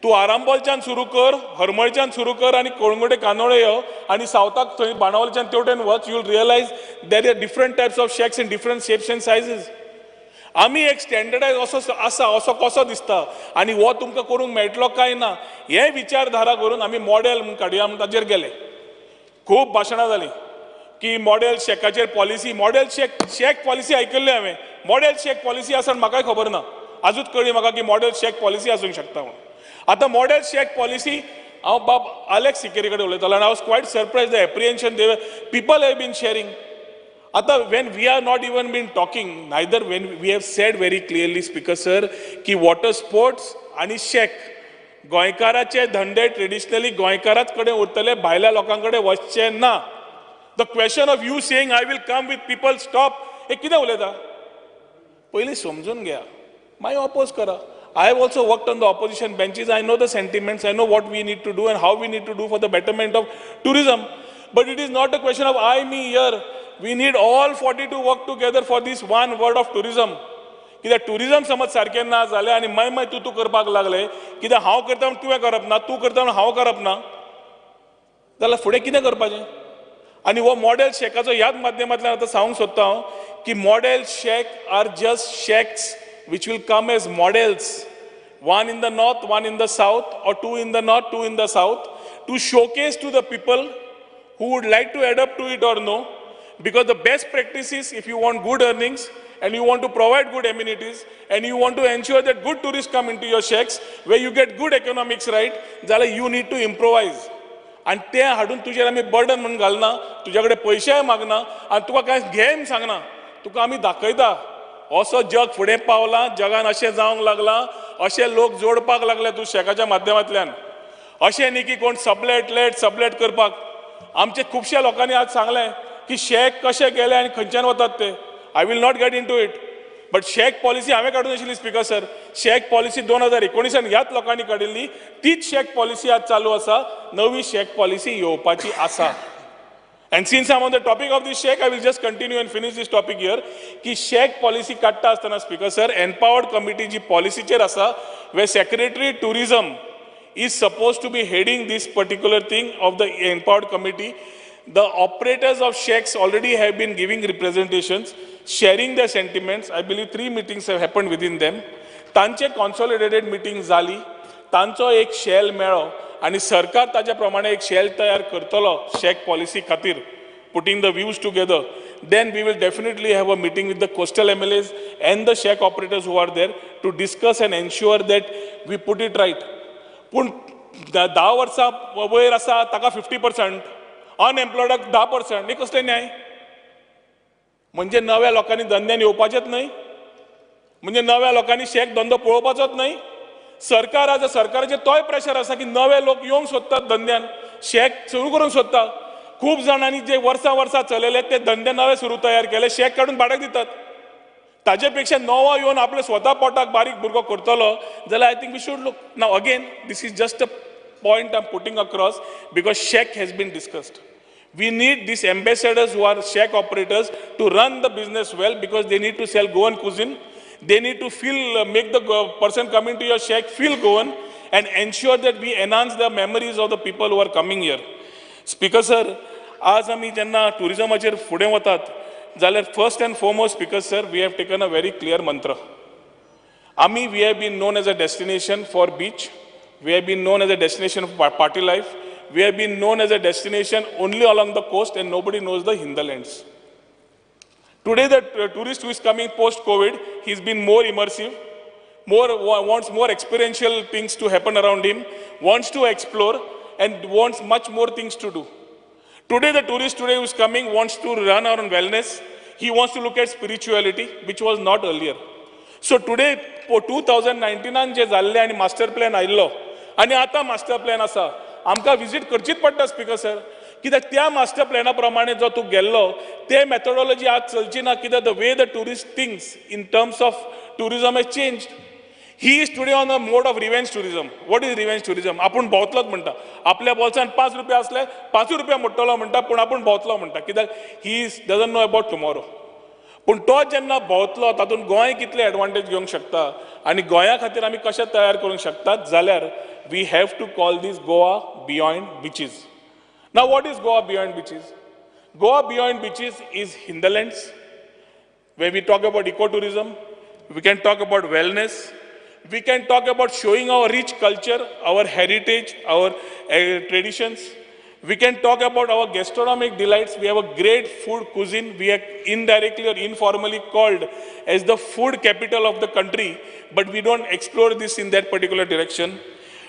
तूं आरांबोलच्यान सुरू कर, हरमळच्यान सुरू कर आनी कळंगूटे कांदोळे यो आनी सावथाक थंय बाणावलच्यान तेवटेन वच, you will realize there are different types of shacks in different shapes and sizes. आमी एक स्टँडर्डायज असो आसा असो कसो दिसता आनी हो तुमकां करूंक मेळटलो काय ना हे विचारधारा करून आमी मॉडेल म्हूण काडुया म्हूण ताचेर गेले. खूब भाशणां जालीं की मॉडेल शॅकाचेर policy, model shack shack policy आयकल्ली हांवें, मॉडेल शॅक पॉलिसी आसा म्हाकाय खबर ना. आजूच कळ्ळी म्हाका की मॉडेल शॅक पॉलिसी आसूंक शकता म्हणून. आतां मॉडेल शॅक पॉलिसी हांव बाब आलेक्स सिकेरी कडेन उलयतालो आनी I was quite surprise the apprehension they people have been sharing. आतां when we are not even been talking, neither when we have said very clearly speaker sir की water sports आनी shack गोंयकाराचे धंदे traditionally गोंयकाराच कडेन उरतले, भायल्या लोकां कडेन वचचे ना. The question of you saying I will come with people stop, हे कितें उलयता? पयलीं समजून घ्या, मागीर ऑपोज करा. I have also worked on the opposition benches. I know the sentiments. I know what we need to do and how we need to do for the betterment of tourism. But it is not a question of I, me here. We need all 42 work together for this one word of tourism. कित्याक tourism समज सारकें ना जालें आनी माय माय तूं तूं करपाक लागलें, कित्याक हांव करता म्हूण तुवें करप ना, तूं करता म्हूण हांव करप ना, जाल्यार फुडें कितें करपाचें? आनी हो मॉडेल शॅकाचो ह्याच माध्यमांतल्यान आतां सांगूंक सोदता हांव की model shack are just shacks which will come as models, one in the north, one in the south, or two in the north, two in the south, to showcase to the people who would like to adapt to it or no, because the best practice is if you want good earnings and you want to provide good amenities and you want to ensure that good tourists come into your shacks where you get good economics, right, जाल्यार you need to improvise. आनी तें हाडून तुजेर आमी burden म्हणून घालना, तुज्या कडेन पयशेय मागना आनी तुका कांय घेम सांगना, तुका आमी दाखयता असो जग फुडें पावलां, जगान अशें जावंक लागलां, अशे लोक जोडपाक लागले तूं शॅकाच्या माध्यमांतल्यान. अशें न्ही की कोण सबलेट लेट सबलेट करपाक. आमचे खुबश्या लोकांनी आज सांगलें की शॅक कशे गेले आनी खंयच्यान वतात ते. I will not get into it, but shack policy हांवें काडून आशिल्ली स्पिकर सर. शॅक पॉलिसी 2019 ह्याच लोकांनी काडिल्ली, तीच शॅक पॉलिसी आज चालू आसा. नवी शॅक पॉलिसी येवपाची आसा. And since I'm on the topic of this shack, I will just continue and finish this topic here. की shack policy काडटा आसतना speaker sir, empowered committee जी पॉलिसीचेर आसा, where secretary tourism is supposed to be heading this particular thing of the empowered committee. The operators of shacks already have been giving representations, sharing their sentiments. I believe 3 meetings have happened within them. तांचे consolidated meeting जाली, तांचो एक shell मेळ्ळो आनी सरकार ताच्या प्रमाणे एक शेल तयार करतलो शॅक पॉलिसी खातीर, putting the views together. Then we will definitely have a meeting with the coastal MLAs and the shack operators who are there to discuss and ensure that we put it right. पूण 10 वर्सां वयर आसा ताका 50%, अनएम्प्लॉयडाक 10%, हे कसले न्याय? म्हणजे नव्या लोकांनी धंद्यान येवपाचेच न्हय, म्हणजे नव्या लोकांनी शॅक धंदो पळोवपाचोच न्हय. सरकार आज सरकाराचेर तोय प्रेशर आसा की नवे लोक येवंक सोदतात धंद्यान, शॅक सुरू करूंक सोदता. खूब जाणांनी जे वर्सां वर्सां चलयले ते धंदे नवे सुरू तयार केले, शॅक काडून भाड्याक दितात. ताजे पेक्षा नवो येवन आपले स्वता पोटाक बारीक भुरगो करतलो जाल्यार I think we should look. Now again this is just a point I am putting across because shack has been discussed. We need these ambassadors who are shack operators to run the business well, because they need to sell Goan cuisine. They need to feel, make the person coming to your shack feel Goan and ensure that we enhance the memories of the people who are coming here. Speaker sir, आज आमी जेन्ना टुरिजमाचेर फुडें वतात जाल्यार first and foremost speaker sir, we have taken a very clear mantra. आमी we have been known as a destination for beach, we have been known as a destination for party life, we have been known as a destination only along the coast and nobody knows the hinterlands. Today the tourist who is coming post-COVID, he's been more immersive, wants more experiential things to happen around him, wants to explore and wants much more things to do. Today the tourist today who is coming wants to run on wellness, he wants to look at spirituality, which was not earlier. So today, 2019 जे जाल्ले आनी master plan आयिल्लो आनी आतां master plan आसा, आमकां visit करचीच पडटा speaker sir. कित्याक त्या मास्टर प्लॅना प्रमाणे जो तूं गेल्लो ते मेथोडॉलॉजी आज चलची ना, कित्याक the way the tourist thinks in terms of tourism has changed. He is today on a mode of revenge tourism. What is revenge tourism? आपूण भोंवतलोच म्हणटा, आपल्या बोल्सान 5 रुपया आसले 5 रुपया मोडटलो म्हणटा, पूण आपूण भोंवतलो म्हणटा, कित्याक he is doesn't know about tomorrow. पूण तो जेन्ना भोंवतलो तातूंत गोंय कितले एडवांटेज घेवंक शकता आनी गोंया खातीर आमी कशें तयार करूंक शकतात जाल्यार we have to call this Goa beyond beaches. Now what is Goa beyond beaches? Goa beyond beaches is hinterlands, where we talk about ecotourism, we can talk about wellness, we can talk about showing our rich culture, our heritage, our traditions. We can talk about our gastronomic delights. We have a great food cuisine. We are indirectly or informally called as the food capital of the country, but we don't explore this in that particular direction.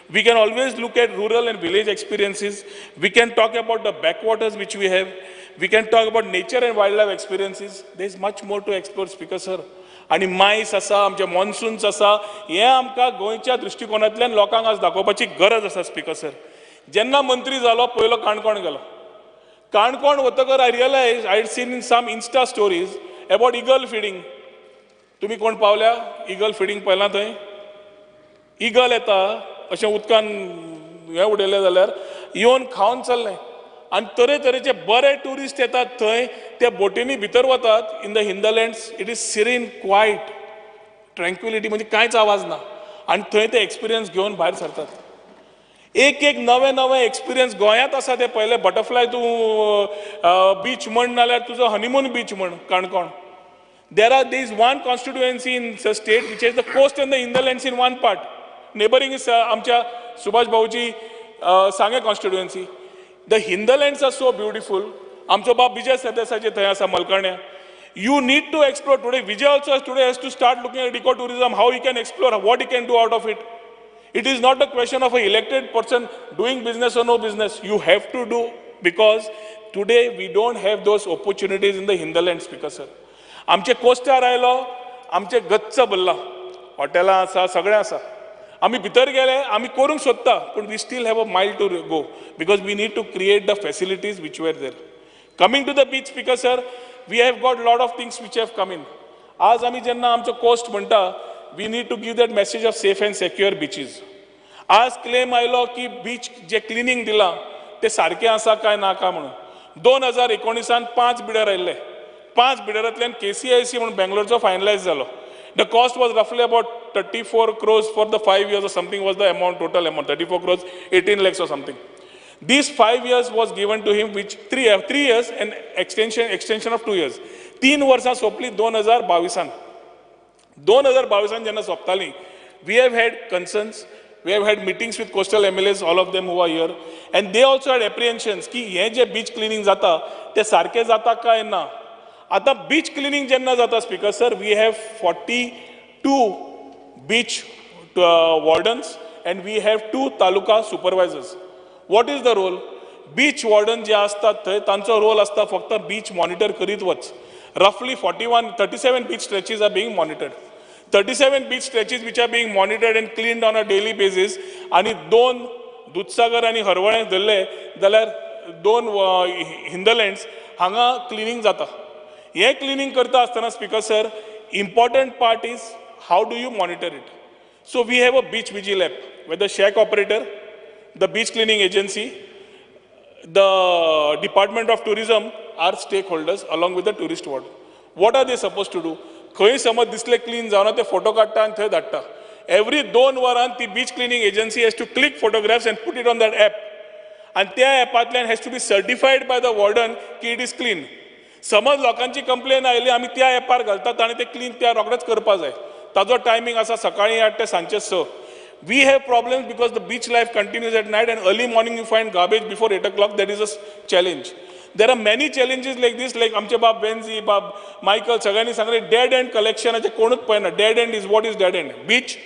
We can always look at rural and village experiences. We can talk about the backwaters which we have. We can talk about nature and wildlife experiences. There is much more to explore, Speaker sir. आनी minus आसा, आमचे मॉन्सून्स आसा, हें आमकां गोंयच्या दृश्टिकोनांतल्यान लोकांक आज दाखोवपाची गरज आसा, स्पीकर सर. जेन्ना मंत्री जालो पयलो काणकोण गेलो. Canacona वतकर I realize I had seen in some Insta stories about eagle feeding. तुमी कोण पावल्या इगल फिडींग पळयलां? थंय इगल येता, अशें उदकान हें उडयलें जाल्यार येवन खावन चल्लें. आनी तरेतरेचे बरे ट्युरिस्ट येतात थंय, त्या बोटींनी भितर वतात. In the hinterlands it is serene, quiet, tranquility, म्हणजे कांयच आवाज ना, आनी थंय ते एक्सपिरियन्स घेवन भायर सरतात. एक एक नवे नवे एक्सपिरियन्स गोंयांत आसा ते पळयले. बटरफ्लाय तूं बीच म्हण, नाल्यार तुजो हनीमून बीच म्हण Canacona. There is one constituency in the state which is the coast and the hinterlands in one part. Neighbouring is आमच्या सुभाष भाऊची सांगे constituency. The hinterlands are so beautiful. आमचो बाब विजय सरदेसाचे थंय आसा मलकण्या. You need to explore today. Vijay also today has to start looking at eco tourism, how he can explore, what he can do out of it. It is not a question of a elected person doing business or no business. You have to do, because today we don't have those opportunities in the hinterland, Speaker sir. आमचे co-star आयलो, आमचे गच्च भरला, हॉटेलां आसा, सगळें आसा. आमी भितर गेले, आमी करूंक सोदता, पूण we still have a mile to go, because we need to create the facilities which were there. Coming to the beach, Speaker sir, we have got lot of things which have come in. आज आमी जेन्ना आमचो coast म्हणटा, we need to give that message of safe and secure beaches. आज claim आयलो की beach जे cleaning दिलां तें सारकें आसा काय ना काय म्हणून. 2019 5 बिडर आयिल्ले. 5 बिडरांतल्यान KCIC म्हणून बेंगलोरचो फायनलायज जालो. The cost was roughly about 34 crores for the 5 years or something was the amount, total amount, 34 crores, 18 lakhs or something. These 5 years was given to him, which 3 years and extension of 2 years. 3 वर्सां सोंपली 2022. 2022 जेन्ना सोंपताली, we have had concerns, we have had meetings with coastal MLAs, all of them who are here, and they also had apprehensions की हें जें beach cleaning जाता तें सारकें जाता काय ना. आतां बीच क्लिनींग जेन्ना जाता, Speaker sir, we have 42 beach wardens and we have 2 taluka supervisors. What is the role? Beach warden जे आसतात थंय तांचो रोल आसता फक्त बीच मॉनिटर करीत वच. Roughly 37 beach stretches are being monitored. 37 beach stretches which are being monitored and cleaned on a daily basis. आनी 2 दुधसागर आनी हरवळें धरले जाल्यार 2 हिंदलँड्स हांगा क्लिनींग जाता. हें क्लिनींग करता आसतना, Speaker sir, important part is how do you monitor it. So we have a beach vigil app with the shack operator, the beach cleaning agency, the department of tourism are stakeholders along with the tourist ward. What are they suppose to do? खंय समज दिसले clean जावना ते photo काडटा आनी थंय धाडटा. Every 2 वरान ती beach cleaning agency has to click photographs and put it on that app, आनी त्या एपांतल्यान has to be certified by the warden की it is clean. समज लोकांची कंप्लेन आयली, आमी त्या एपार घालतात आनी ते क्लीन त्या रोखडेच करपा जाय. ताजो टायमींग आसा सकाळीं 8 ते सांजचे 6. We have problems because the beach life continues at night and early morning you find garbage before 8 o'clock. That is a challenge. There are many challenges like this, like आमचे बाब वेन्झी, बाब मायकल सगळ्यांनी सांगले dead and कलेक्शनाचे कोणूच पळयना. Dead end is what is dead end? Beach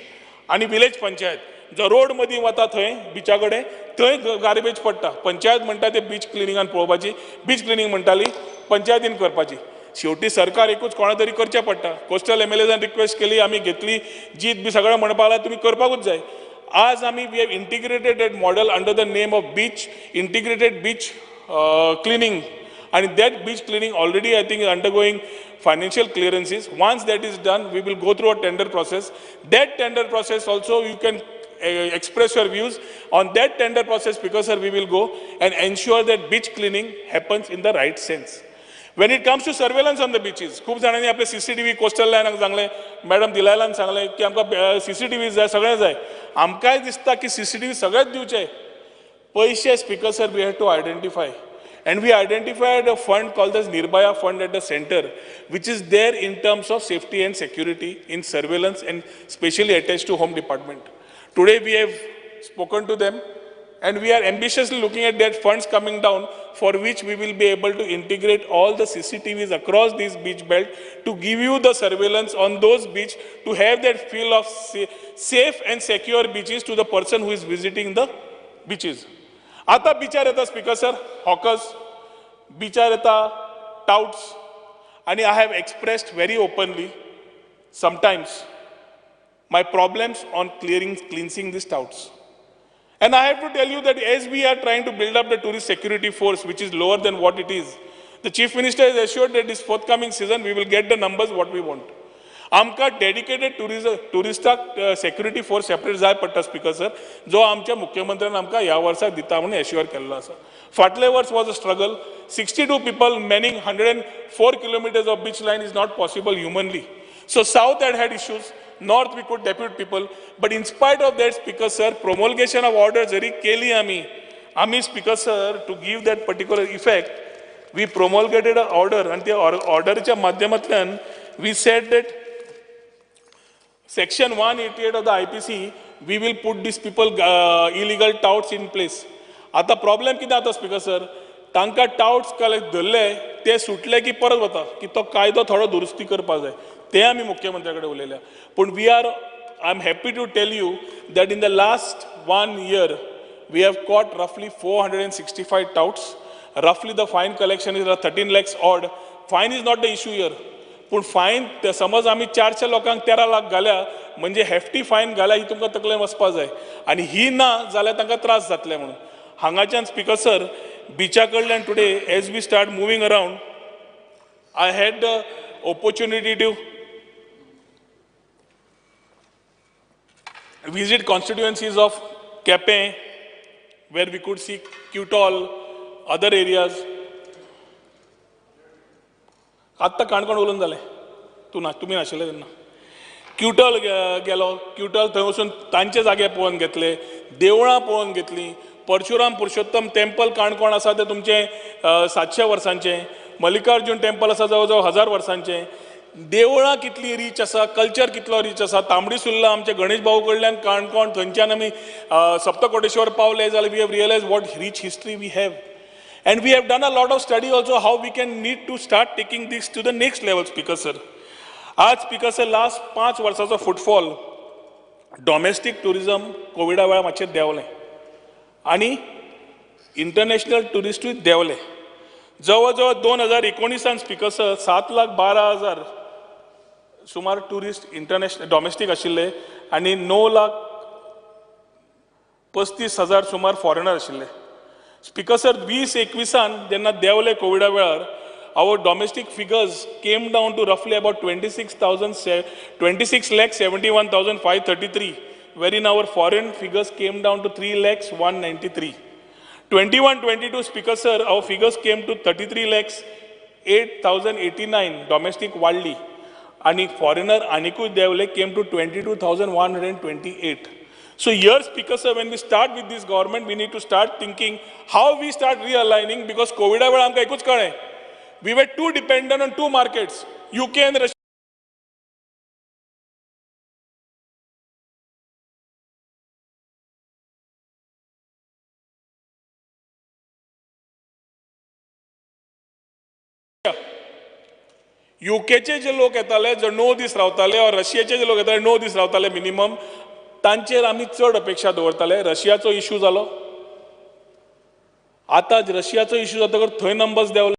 आनी village panchayat जो road मदीं वता थंय बिचा कडेन थंय गार्बेज पडटा. पंचायत म्हणटा ते बीच क्लिनिंगान पळोवपाची, बीच क्लिनींग म्हणटाली पंचायतीन करपाची. शेवटी सरकार एकूच कोणा तरी करचें पडटा. कोस्टल एमएलएजान रिक्वेस्ट केली, आमी घेतली जीत बी सगळें म्हणपाक लागले तुमी करपाकूच जाय. आज आमी we have integrated that model under the name of beach integrated beach cleaning, and that beach cleaning already I think is undergoing financial clearances. Once that is done, we will go through a tender process. That tender process also you can express your views on that tender process, because sir we will go and ensure that beach cleaning happens in the right sense. When it comes to surveillance on the beaches, खूब जाणांनी आपले CCTV coastal लायनाक सांगलें, madam दिलायलान सांगलें की आमकां CCTV जाय, सगळें जाय. आमकांय दिसता की CCTV सगळेच दिवचे. पयशे, Speaker sir, we have to identify, and we identified a fund called as Nirbhaya fund at the centre, which is there in terms of safety and security in surveillance and specially attach to home department. Today we have spoken to them. And we are ambitiously looking at that funds coming down, for which we will be able to integrate all the CCTVs across this beach belt to give you the surveillance on those beach, to have that feel of safe and secure beaches to the person who is visiting the beaches. आता बिचार येता speaker sir, hawkers बिचार येता, touts, आनी I have expressed very openly sometimes my problems on cleansing these touts. And I have to tell you that as we are trying to build up the tourist security force, which is lower than what it is, the Chief Minister has assured that this forthcoming season we will get the numbers what we want. आमकां dedicated टुरिस्टाक security force separate जाय पडटा speaker sir, जो आमच्या मुख्यमंत्र्यान आमकां ह्या वर्साक दिता म्हणून एश्युअर केल्लो आसा. फाटले वर्स was a struggle. 62 people manning 104 kilometers of beach line is not possible humanly. So south had had issues, north we could depute people, but in spite of that, Speaker sir, promulgation of order जरी केली आमी, आमी Speaker sir, to give that particular effect, we promulgated an order, आनी त्या ऑर्डरच्या माध्यमांतल्यान we said that section 188 of the IPC, we will put these people illegal touts in place. आता problem कितें जाता स्पीकर सर, तांकां टाउट्स कलेक्ट धरले ते सुटले की परत वता, की तो कायदो थोडो दुरुस्ती करपाक जाय, ते आमी मुख्यमंत्र्या कडेन उलयल्या. पूण we are, I am happy to tell you that in the last 1 year we have caught roughly 465 touts. Roughly the fine collection is 13 lakhs odd. Fine is not the issue here. पूण fine समज आमी 400 लोकांक 13 लाख घाल्या म्हणजे hefty fine घाल्या ही तुमकां तकलेन वचपा जाय, आनी ही ना जाल्यार तांकां त्रास जातले म्हणून. हांगाच्यान स्पीकर सर बिचा कडल्यान today as we start moving around, I had the opportunity to visit constituencies of Quepem, where we could see Cutol, other areas. आत्तां काणकोण उलोवन जालें, तूं ना, तुमी नाशिल्ले तेन्ना. क्युटॉल गेलो, क्युटॉल थंय वचून तांचे जागे पळोवन घेतले, देवळां पळोवन घेतलीं. परशुराम पुरुषोत्तम टेम्पल काणकोण आसा तें तुमचें 700 वर्सांचें, मल्लिकार्जून टेम्पल आसा जवळ जवळ 1000 वर्सांचें. देवळां कितली रीच आसा, कल्चर कितलो रीच आसा. तांबडी सुर्ला आमच्या गणेश भाऊ कडल्यान काणकोण, थंयच्यान आमी सप्तकोटेश्वर पावले जाल्यार we have realise what rich history we have. And we have done a lot of study also how we can need to start taking this to the next level, Speaker sir. आज speaker sir last 5 वर्साचो footfall domestic tourism कोविडा वेळार मातशें देंवलें आनी international ट्युरिस्टूय देंवले. जवळ जवळ 2019 speaker sir 7,12,000 सुमार tourist international domestic आशिल्ले आनी 9,35,000 सुमार फॉरेनर आशिल्ले. स्पीकर सर 2021 जेन्ना देंवले कोविडा वेळार, our domestic figures came down to roughly about 26,71,533, wherein our foreign figures came down to 3,01,93. 21-22 Speaker sir, our figures came to 33,08,089 domestic वाडली आनी फॉरेनर आनिकूय देंवले, came to 22,128. So here, Speaker sir, when we start with this government, we need to start thinking how we start realigning, because COVID वेळार आमकां एकूच कळ्ळें, we were too dependent on two markets, UK and Russia. UKचे जे लोक येताले जे 9 दीस रावताले, और रशियाचे जे लोक येताले 9 दीस रावताले मिनिमम, तांचेर आमी चड अपेक्षा दवरताले. रशियाचो इशू जालो, आतां रशियाचो इशू जातकर थंय नंबर्स देंवले.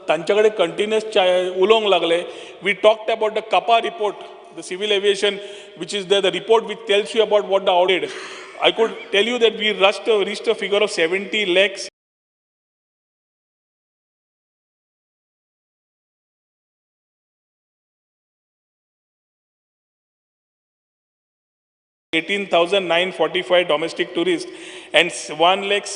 तांचे कडेन कंटिन्युअस उलोवंक लागले. We talked about the CAPA report, the civil aviation which is the report which tells you about what the audit. I could tell you that we reached a figure of 70 lakhs. 18,945 domestic tourist and 1 lakh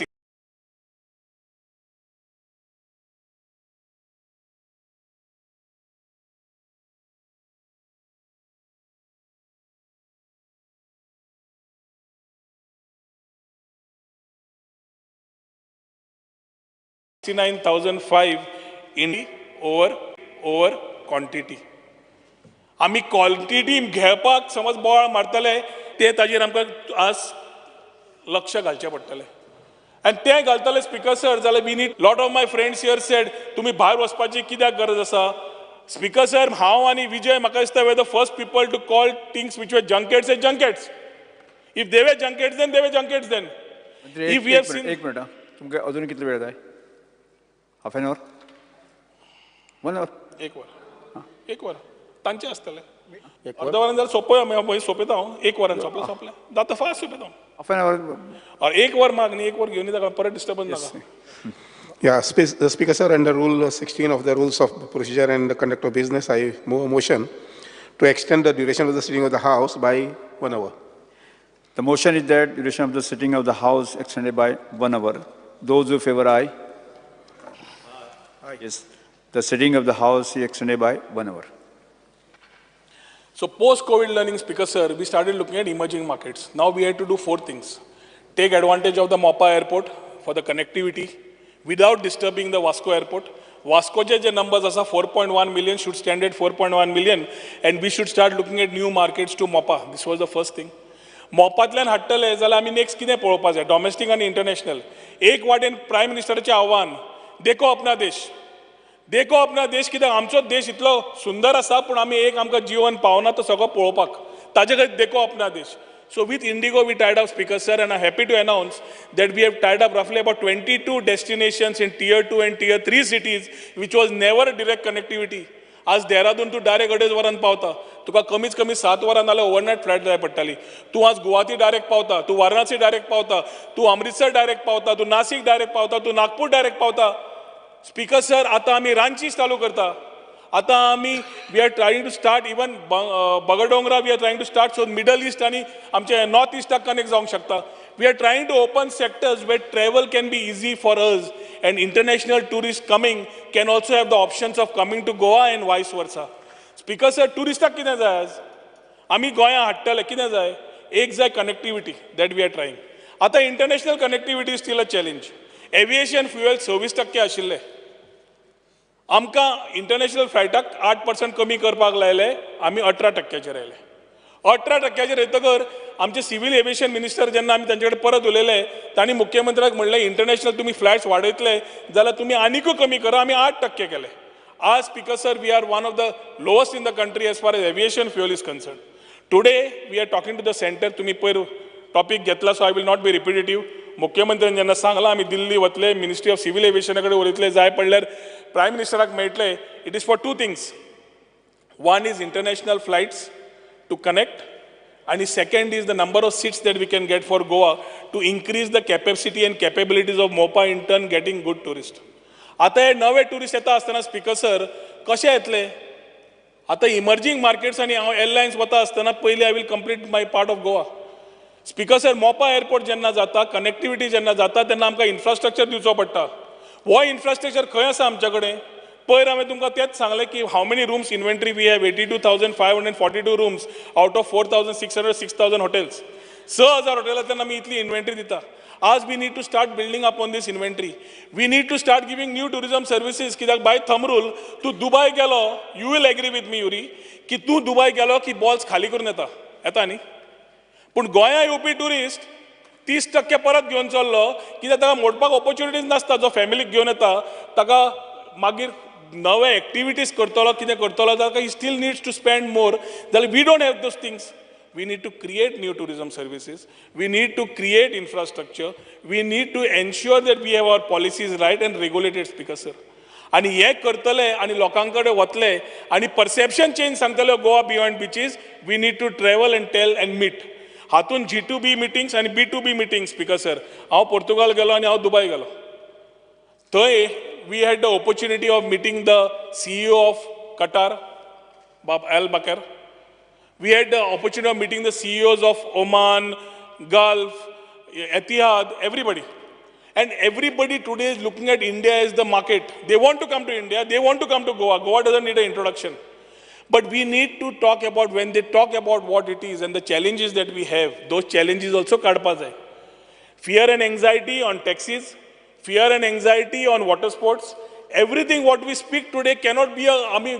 69,005 in over quantity. आमी quality घेवपाक समज बोवाळ मारतले ते ताजेर आमकां आज लक्ष घालचें पडटलें आनी तें घालतले स्पीकर सर जाल्यार we need lot of my friends here said तुमी भायर वचपाची कित्याक गरज आसा. स्पीकर सर हांव आनी विजय म्हाका दिसता we the first people to call things which were junkets as junkets. If they were junkets then they were junkets then. If we have seen. एक मिनट, तुमकां अजून कितलो वेळ जाय? Half an hour, 1 hour, एक वर, एक वर तांचे आसतले. अर्द वरान जाल्यार सोंपय सोंपयता हांव. एक वरान सोंपलें सोंपलें जाता फास्ट सोंपयता हांव. हाफ एन our एक वर माग न्ही, एक वर घेवन येता परत डिस्टर्बन्स नाका. Yeah, Speaker sir, under Rule 16 of the Rules of Procedure and the Conduct of Business, I move a motion to extend the duration of the sitting of the House by 1 hour. The motion is that duration of the sitting of the House extended by 1 hour. Those who favor aye. Aye. Yes. The sitting of the House is extended by 1 hour. So post-COVID learning, Speaker sir, we started looking at emerging markets. Now we had to do 4 things. Take advantage of the Mopa airport for the connectivity without disturbing the Vasco airport. Vascoche je numbers asa 4.1 million should stand at 4.1 million and we should start looking at new markets to Mopa. This was the first thing. मोपांतल्यान हाडटले जाल्यार आमी next कितें पळोवपाक जाय, domestic आनी international. एक वाटेन prime मिनिस्टराचें आव्हान, देखो अपना देश, देखो अपना देश, कित्याक आमचो देश इतलो सुंदर आसा पूण आमी एक आमकां जिवन पावना तो सगळो पळोवपाक, ताजे खातीर देखो अपना देश. So with IndiGo we tied up, Speaker sir, and I happy to announce that we have tied up roughly about 22 destinations in tier 2 and tier 3 cities which was never direct connectivity. आज देहरादून तूं direct 2.5 वरान पावता, तुका कमीत कमी 7 वरां नाल्यार overnight flight जाय पडटाली. तूं आज गुवाहाटी डायरेक्ट पावता, तूं वाराणसी डायरेक्ट पावता, तूं अमृतसर डायरेक्ट पावता, तूं नासिक डायरेक्ट पावता, तूं नागपूर डायरेक्ट पावता. स्पीकर सर आतां आमी रांची चालू करता. आतां आमी we are trying to start even Bagdongra, we are trying to start so middle east आनी आमचे नॉर्थ इस्टाक कनेक्ट जावंक शकता. We are trying to open sectors where travel can be easy for us and international tourist coming can also have the options of coming to Goa and vice versa. Speaker sir, ट्युरिस्टाक कितें जाय आज? आमी गोंया हाडटले कितें जाय? एक जाय connectivity that we are trying. आतां international connectivity is still a challenge. Aviation fuel 26% आशिल्लें, आमकां इंटरनॅशनल फ्लायटाक 8% कमी करपाक लायले, आमी 18% आयले. 18% येतकर आमचे सिव्हील एव्हिएशन मिनिस्टर जेन्ना आमी तांचे कडेन परत उलयले, तांणी मुख्यमंत्र्याक म्हणलें इंटरनॅशनल तुमी फ्लायट्स वाडयतले जाल्यार तुमी आनिकूय कमी करा, आमी 8% केले. आज speaker sir we are one of the lowest in the country as far as aviation fuel is concern. Today we are talking to the centre. तुमी पयर टॉपीक घेतला, so I will not be repetitive. मुख्यमंत्र्यान जेन्ना सांगलां आमी दिल्ली वतले, ministry of civil एव्हिएशना कडेन उलयतले, जाय पडल्यार प्रायम मिनिस्टराक मेळटले. It is for 2 things. One is international flights to connect आनी second is the number of seats that we can get for Goa to increase the capacity and capabilities of Mopa, in turn getting good tourist. आतां हे नवे tourist येता आसतना speaker sir कशे येतले? आतां emerging markets आनी हांव एरलायन्स वता आसतना पयलीं I will complete my part of Goa. Speaker sir Mopa airport जेन्ना जाता, कनेक्टिविटी जेन्ना जाता तेन्ना आमकां इन्फ्रास्ट्रक्चर दिवचो पडटा. हो इन्फ्रास्ट्रक्चर खंय आसा आमच्या कडेन? पयर हांवें तुमकां तेंच सांगलें की how many rooms inventory we have, 82,542 rooms out of 4,600 6,000 hotels. 6,000 हॉटेलांतल्यान आमी इतली इन्व्हेंटरी दिता. आज we need to start building up on this inventory. We need to start giving new tourism services. कित्याक बाय थंब रूल तूं दुबय गेलो, you will agree with me Yuri, की तूं Dubai गेलो की बॉल्स खाली करून येता, येता न्ही? पूण गोंया येवपी ट्युरिस्ट 30% परत घेवन चल्लो कित्याक ताका मोडपाक ऑपॉर्च्युनिटीज नासता. जो फॅमिलीक घेवन येता ताका मागीर नवे एक्टिविटीज करतलो, कितें करतलो, ताका he still needs to spend more. जाल्यार we don't have those things. We need to create new tourism services. We need to create infrastructure. We need to ensure that we have our policies right and regulated, Speaker sir. आनी हे करतले आनी लोकां कडेन वतले आनी perception change सांगतले Goa beyond beaches. We need to travel and tell and meet. हातून G2B meetings आनी B2B meetings. Speaker sir, हांव पोर्तुगाल गेलो आनी हांव दुबय गेलो. थंय we had the opportunity of meeting the CEO of Qatar, Bob Al Bakar. We had the opportunity of meeting the CEOs of Oman, Gulf, Etihad, everybody. And everybody today is looking at India as the market. They want to come to India, they want to come to Goa. Goa doesn't need an introduction. But we need to talk about, when they talk about what it is and the challenges that we have, those challenges also kadpa jai. Fear and anxiety on taxis, fear and anxiety on water sports, everything what we speak today cannot be a, आमी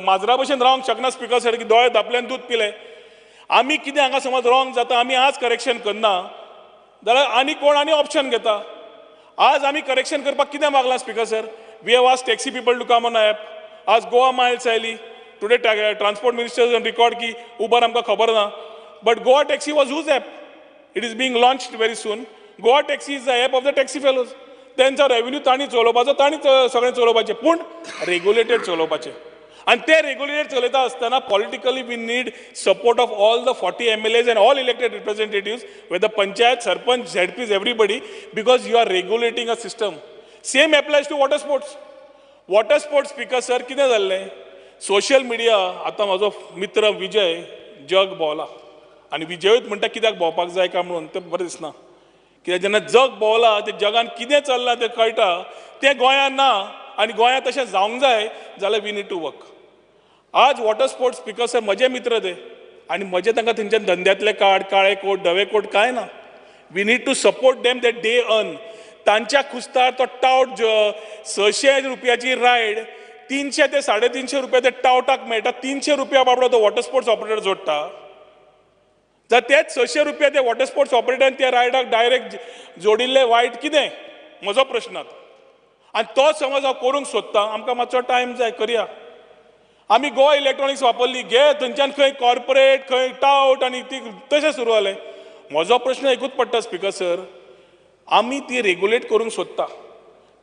माजरा भशेन रावंक शकना speaker sir की दोळे धांपल्यान दूद पिले. आमी कितें हांगा समज रॉंग जाता, आमी आज करेक्शन करना जाल्यार आनी कोण आनी ऑप्शन घेता. आज आमी करेक्शन करपाक कितें मागलां speaker sir? We have asked taxi people to come on app. आज गोवा मायल्स आयली. Today transport minister on record की उबर आमकां खबर ना, but Goa taxi was whose app? It is being launched very soon. Goa taxi is the app of the taxi fellows. तेंचो revenue तांणी चलोवपाचो, तांणी सगळें चलोवपाचें, पूण रेगुलेटेड चलोवपाचें. आनी ते रेगुलेटेड चलयता आसतना politically we need support of all the 40 MLAs and all elected representatives, whether panchayat, sarpanch, ZPs, everybody, because you are regulating a system. Same applies to water sports. Water sports speaker sir कितें जाल्लें, social media. आतां म्हजो मित्र विजय जग भोंवला आनी विजयूच म्हणटा कित्याक भोंवपाक जाय काय म्हणून, तें बरें दिसना. कित्याक जेन्ना जग भोंवला तें जगान कितें चल्लां तें कळटा, तें गोंयांत ना आनी गोंयांत तशें जावंक जाय जाल्यार we need to work. आज वॉटर स्पोर्ट्स स्पीकर सर म्हजे मित्र ते आनी म्हजे तांकां थंयच्यान धंद्यांतले कार्ड, काळे कोट, धवे कोट कांय ना. We need to support them that they earn. तांच्या खुस्तार तो टावट 600 रुपयाची रायड 300 ते 350 रुपया ते टावटाक मेळटा. 300 रुपया बाबडो तो वॉटर स्पोर्ट्स ऑपरेटर जोडटा. जर तेच 600 रुपया ते वॉटर स्पोर्ट्स ऑपरेटरान त्या रायडाक डायरेक्ट जोडिल्ले वायट कितें, म्हजो प्रश्न आतां. आनी तो समज हांव करूंक सोदतां, आमकां मातसो टायम जाय, करया. आमी गोवा इलेक्ट्रॉनिक्स वापरली, घे थंयच्यान खंय कॉर्पोरेट, खंय टावट आनी ती तशें सुरू जालें. म्हजो प्रश्न एकूच पडटा स्पीकर सर, आमी ती रेगुलेट करूंक सोदता.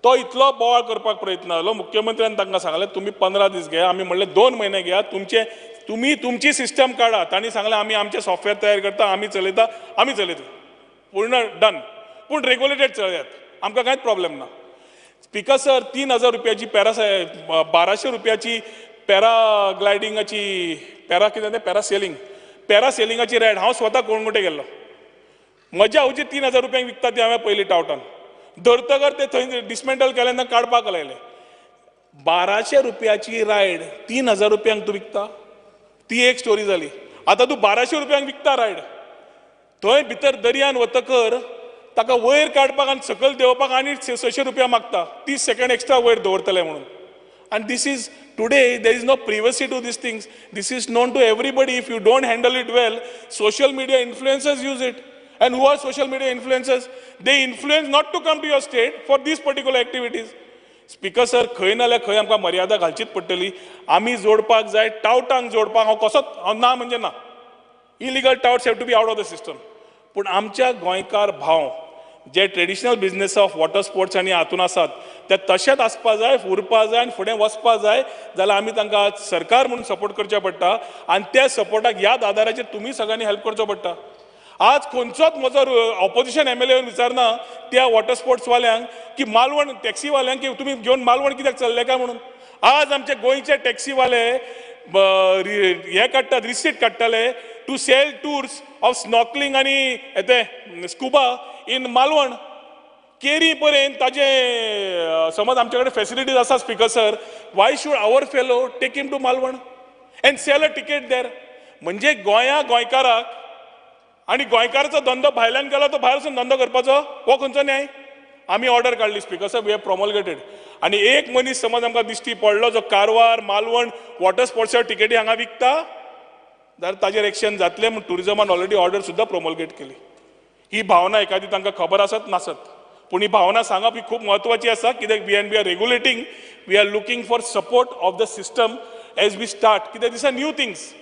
तो इतलो बोवाळ करपाक प्रयत्न जालो. मुख्यमंत्र्यान तांकां सांगलें तुमी 15 दीस घेया, आमी म्हणलें 2 म्हयने घेया, तुमचे तुमी तुमची सिस्टम काडा. तांणी सांगलें आमी आमचें सॉफ्टवेअर तयार करता, आमी चलयता, आमी चलयता, पूर्ण डन, पूण रेगुलेटेड चलयात, आमकां कांयच प्रॉब्लेम ना. स्पीकर सर 3000 रुपयाची पॅरा 1200 रुपयाची पॅराग्लायडिंगाची, पॅरा कितें तें, पॅरासेलिंग, पॅरासेलिंगाची रायड हांव स्वता कोणगुटे गेल्लो. म्हज्या आवची 3000 रुपयांक विकता ती हांवें पयली टावटान धरतकर ते थंय डिसमेंटल केले ना, काडपाक लायले. 1200 रुपयाची रायड 3000 रुपयांक तूं विकता, ती एक स्टोरी जाली. आतां तूं 1200 रुपयांक विकता रायड, थंय भितर दर्यान वतकर ताका वयर काडपाक आनी सकयल देंवपाक आनी 600 रुपया मागता, 30 सेकंड एक्स्ट्रा वयर दवरतले म्हणून. And this is today there is no privacy to these things. This is known to everybody. If you don't handle it well, social media influencers use it. And who are social media influencers? They influence not to come to your state for these particular activities. Speaker sir, खंय नाल्यार खंय आमकां मर्यादा घालचीच पडटली. आमी जोडपाक जाय, टावटांक जोडपाक हांव कसोच हांव ना म्हणजे ना. Illegal touts have to be out of the system. पूण आमच्या गोंयकार भाव जे traditional business of water sports आनी हातून आसात ते तशेंच आसपा जाय, उरपा जाय आनी फुडें वचपा जाय. जाल्यार आमी तांकां सरकार म्हणून सपोर्ट करचें पडटा आनी त्या सपोर्टाक ह्या आदाराचेर तुमी सगळ्यांनी हेल्प करचो पडटा. आज खंयचोच म्हजो ऑपोजिशन एमएलए विचारना त्या वॉटर स्पोर्ट्सवाल्यांक की मालवण टॅक्सीवाल्यांक की तुमी घेवन मालवण कित्याक चल्ले काय म्हणून. आज आमचे गोंयचे टॅक्सीवाले हे काडटात, रिसीट काडटाले to sell tours of snorkelling आनी तें स्कुबा इन मालवण. केरी पर्यंत ताजे समज आमचे कडेन फेसिलिटीज आसा speaker sir, why should our fellow take him to Malvan and sell a ticket there? म्हणजे गोंया गोंयकाराक आनी गोंयकाराचो धंदो भायल्यान गेलो तो भायर वचून धंदो करपाचो हो खंयचो न्याय? आमी ऑर्डर काडली speaker sir, we have promulgated. आनी एक मनीस समज आमकां दिश्टी पडलो जो कारवार मालवण वॉटर स्पोर्ट्साच्या टिकेटी हांगा विकता जाल्यार ताजेर एक्शन जातलें म्हूण टुरिजमान ऑलरेडी ऑर्डर सुद्दां प्रोमोलगेट केली. ही भावना एखादी तांकां खबर आसत नासत, पूण ही भावना सांगप ही खूब म्हत्वाची आसा. कित्याक we and we are regulating, we are looking for support of the system as we start. कित्याक these are new things.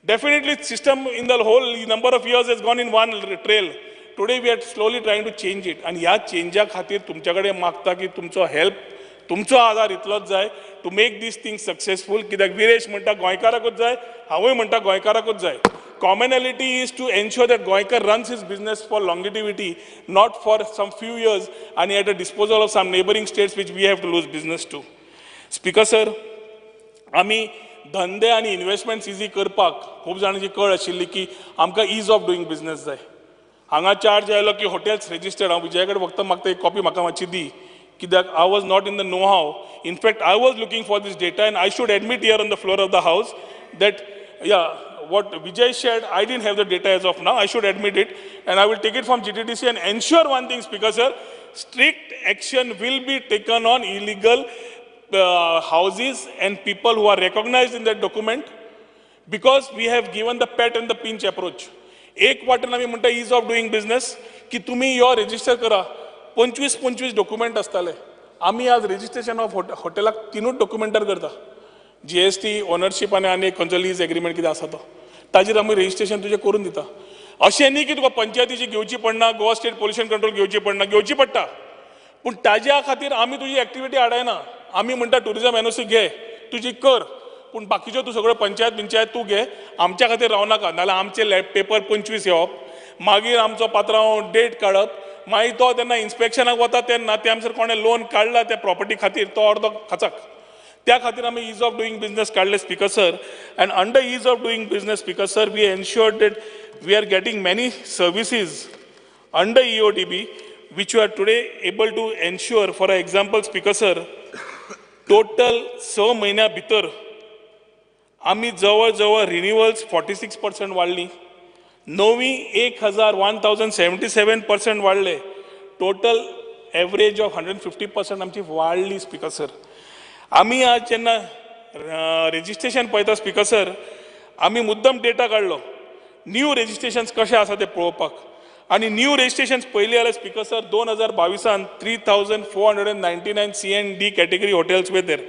Definitely system in the whole number of years has gone in one trail. Today we are slowly trying to change it. आनी ह्या चेंजा खातीर तुमच्या कडेन मागता की तुमचो help, तुमचो आदार इतलोच जाय to make these things successful. कित्याक विरेश म्हणटा गोंयकाराकूच जाय, हांवूय म्हणटा गोंयकाराकूच जाय. Commonality is to ensure that Goenkar runs his business for longevity, not for some few years आनी at a disposal of some neighbouring states which we have to lose business to. Speaker sir, आमी धंदे आनी investments easy करपाक खूब जाणांची कळ आशिल्ली की आमकां is of doing business जाय. हांगा चार्ज आयलो की हॉटेल्स रजिस्टर्ड. हांव विजया कडेन फक्त मागता एक कॉपी म्हाका मातशी दी, कित्याक I was not in the know how. In fact I was looking for this data and I should admit here on the floor of the house that yeah what Vijay shared, I didn't have the data as of now. I should admit it, and I will take it from GTDC and ensure one thing, Speaker sir, strict action will be taken on illegal houses and people who are recognized in that document, because we have given the pet and the pinch approach. एक वाटेन आमी म्हणटा ease of doing business की तुमी यो register करा, 25 document आसताले. आमी आज रजिस्ट्रेशन ऑफ हॉटेलाक 3 डॉक्युमेंटार करता, GST, ownership आनी आनी खंयचो लीज एग्रीमेंट कितें आसा तो, ताजेर आमी रजिस्ट्रेशन तुजें करून दिता. अशें न्ही की तुका पंचायतीची घेवची पडना, गोवा स्टेट पोल्युशन कंट्रोल घेवची पडना, घेवची पडटा, पूण ताज्या खातीर आमी तुजी एक्टिविटी आडायना. आमी म्हणटा टुरिजम एनओसी घे, तुजी कर, पूण बाकीच्यो तूं सगळ्यो पंचायत बिंचायत तूं घे, आमच्या खातीर रावनाका. नाजाल्यार आमचे पेपर 25 येवप, मागीर आमचो पात्रांव डेट काडप, मागीर तो तेन्ना इन्स्पेक्शनाक वता तेन्ना ते आमसर कोणें लोन काडला त्या प्रॉपर्टी खातीर तो अर्दो खाचाक. त्या खातीर आमी is of doing business काडले speaker sir. And under ease of doing business speaker sir, we ensured that we are getting many services under EODB which you are today able to ensure. For example speaker sir, total 6 म्हयन्या भितर आमी जवळ जवळ रिन्युअल्स 46% वाडली, नवी 1077% वाडले, total average of 150% आमची वाडली speaker sir. आमी आज जेन्ना रजिस्ट्रेशन पळयता स्पीकर सर, आमी मुद्दम डेटा काडलो न्यू रजिस्ट्रेशन्स कशें आसा तें पळोवपाक. आनी न्यू रजिस्ट्रेशन्स पयलीं जाल्यार speaker sir 2022 3499 C and D category hotels were there.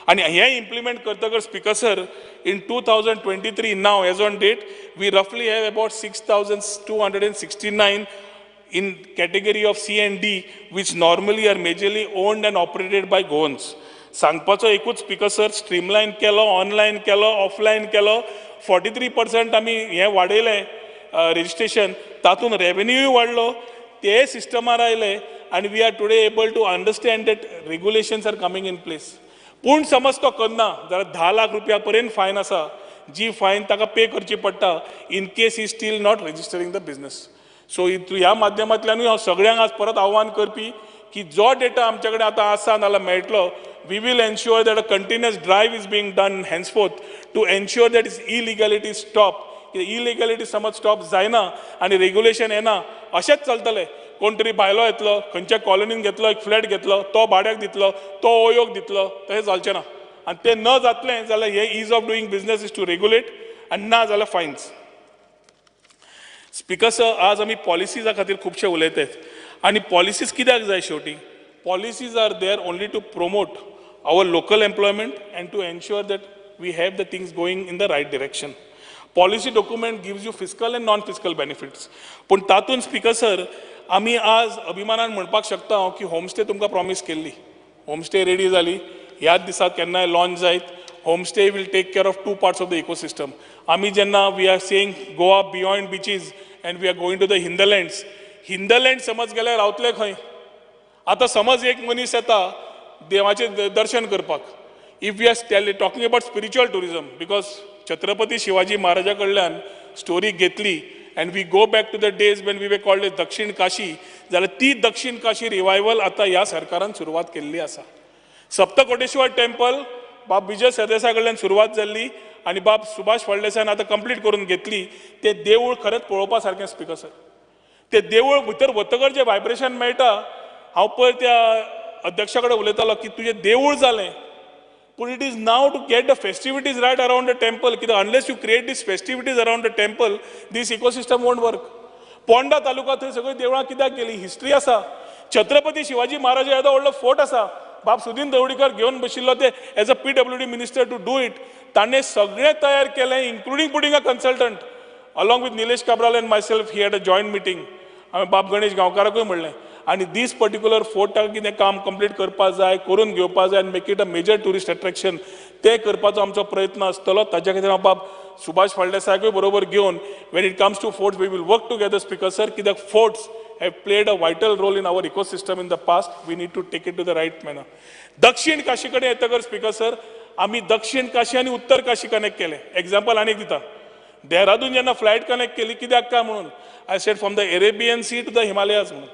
आनी हें implement करतकर speaker sir in 2023 now as on date we रफली have about 6269 in category of C and D which normally are majorly owned and operated by Goans. सांगपाचो एकूच speaker sir, स्ट्रीमलायन केलो, online केलो, offline केलो, 43% आमी हें वाडयलें रजिस्ट्रेशन, तातूंत रेवेन्यूय वाडलो, ते सिस्टमार आयले आनी we are today able to understand that regulations are coming in place. पूण समज तो करना जाल्यार 10 लाख रुपया पर्यंत फायन आसा, जी फायन ताका पे करची पडटा in case he still not registering the business. So ह्या माध्यमांतल्यानूय हांव सगळ्यांक आज परत आव्हान करपी की जो डेटा आमचे कडेन आतां आसा नाल्यार मेळटलो, we will ensure that a continuous drive is being done henceforth to ensure that is illegality stop. Illegality समज स्टॉप जायना आनी रेग्युलेशन येना, अशेंच चलतलें. कोण तरी भायलो येतलो, खंयच्या कॉलनीन घेतलो, एक फ्लॅट घेतलो, तो भाड्याक दितलो, तो ओयोग दितलो, तशें चलचें ना. आनी तें न जातलें जाल्यार हे ease of doing business is to regulate आनी ना जाल्यार फायन्स. स्पीकर सर, आज आमी पॉलिसीजा खातीर खुबशे उलयतात आनी पॉलिसीज कित्याक जाय शेवटी? Policies are there only to promote our local employment and to ensure that we have the things going in the right direction. Policy document gives you fiscal and non fiscal benefits. पूण तातूंत speaker sir आमी आज अभिमानान म्हणपाक शकता हांव की homestay तुमकां प्रॉमीस केल्ली, होमस्टे रेडी जाली, ह्याच दिसाक केन्नाय लॉन्च जायत. Homestay will take care of 2 parts of the ecosystem. आमी जेन्ना we are saying Goa beyond beaches and we are going to the hinterlands, hinterland समज गेल्यार रावतले खंय? आतां समज एक मनीस येता देवाचें दर्शन करपाक, if we are talking about spiritual tourism, because Chhatrapati Shivaji महाराजा कडल्यान स्टोरी घेतली and we go back to the days when we were called as Dakshin Kashi, जाल्यार ती दक्षिण काशी रिवायवल आतां ह्या सरकारान सुरवात केल्ली आसा. सप्तकोटेश्वर टेम्पल बाब विजय सरदेसाय कडल्यान सुरवात जाल्ली आनी बाब सुभाष फळदेसायान आतां कंप्लीट करून घेतली. तें देवूळ खरेंच पळोवपा सारकें स्पीकर सर. तें देवूळ भितर वतकर जें वायब्रेशन मेळटा, हांव पयर त्या अध्यक्षा कडेन उलयतालो की तुजें देवूळ जालें, पूण it is now to get the festivities right around the temple. कित्याक unless you create these festivities around the temple, this ecosystem won't work. Ponda taluka थंय सगळीं देवळां कित्याक गेली? हिस्ट्री आसा. छत्रपती शिवाजी महाराजा येदो व्हडलो फोर्ट आसा, बाब सुदीन दवडीकर घेवन बशिल्लो ते as a PWD minister to do it. ताणें सगळें तयार केलें, including putting a consultant along with Nilesh Cabral and myself. He had a joint meeting. हांवें बाब गणेश गांवकाराकूय म्हणलें आनी दीस पर्टिक्युलर फोर्टाक कितें काम कंप्लीट करपा जाय, करून घेवपा जाय आनी make it a major tourist attraction, तें करपाचो आमचो प्रयत्न आसतलो. ताच्या खातीर हांव बाब सुभाष फळदेसायाकूय बरोबर घेवन when it comes to forts we will work together speaker sir. कित्याक forts have played a vital role in our ecosystem in the past, we need to take it to the right manner. दक्षिण काशी कडेन येतकर speaker sir, आमी दक्षिण काशी आनी उत्तर काशी connect केले. Example आनी एक दिता, देहरादून जेन्ना फ्लायट कनेक्ट केली कित्याक काय म्हणून I said from the Arabian Sea to the Himalayas म्हणून.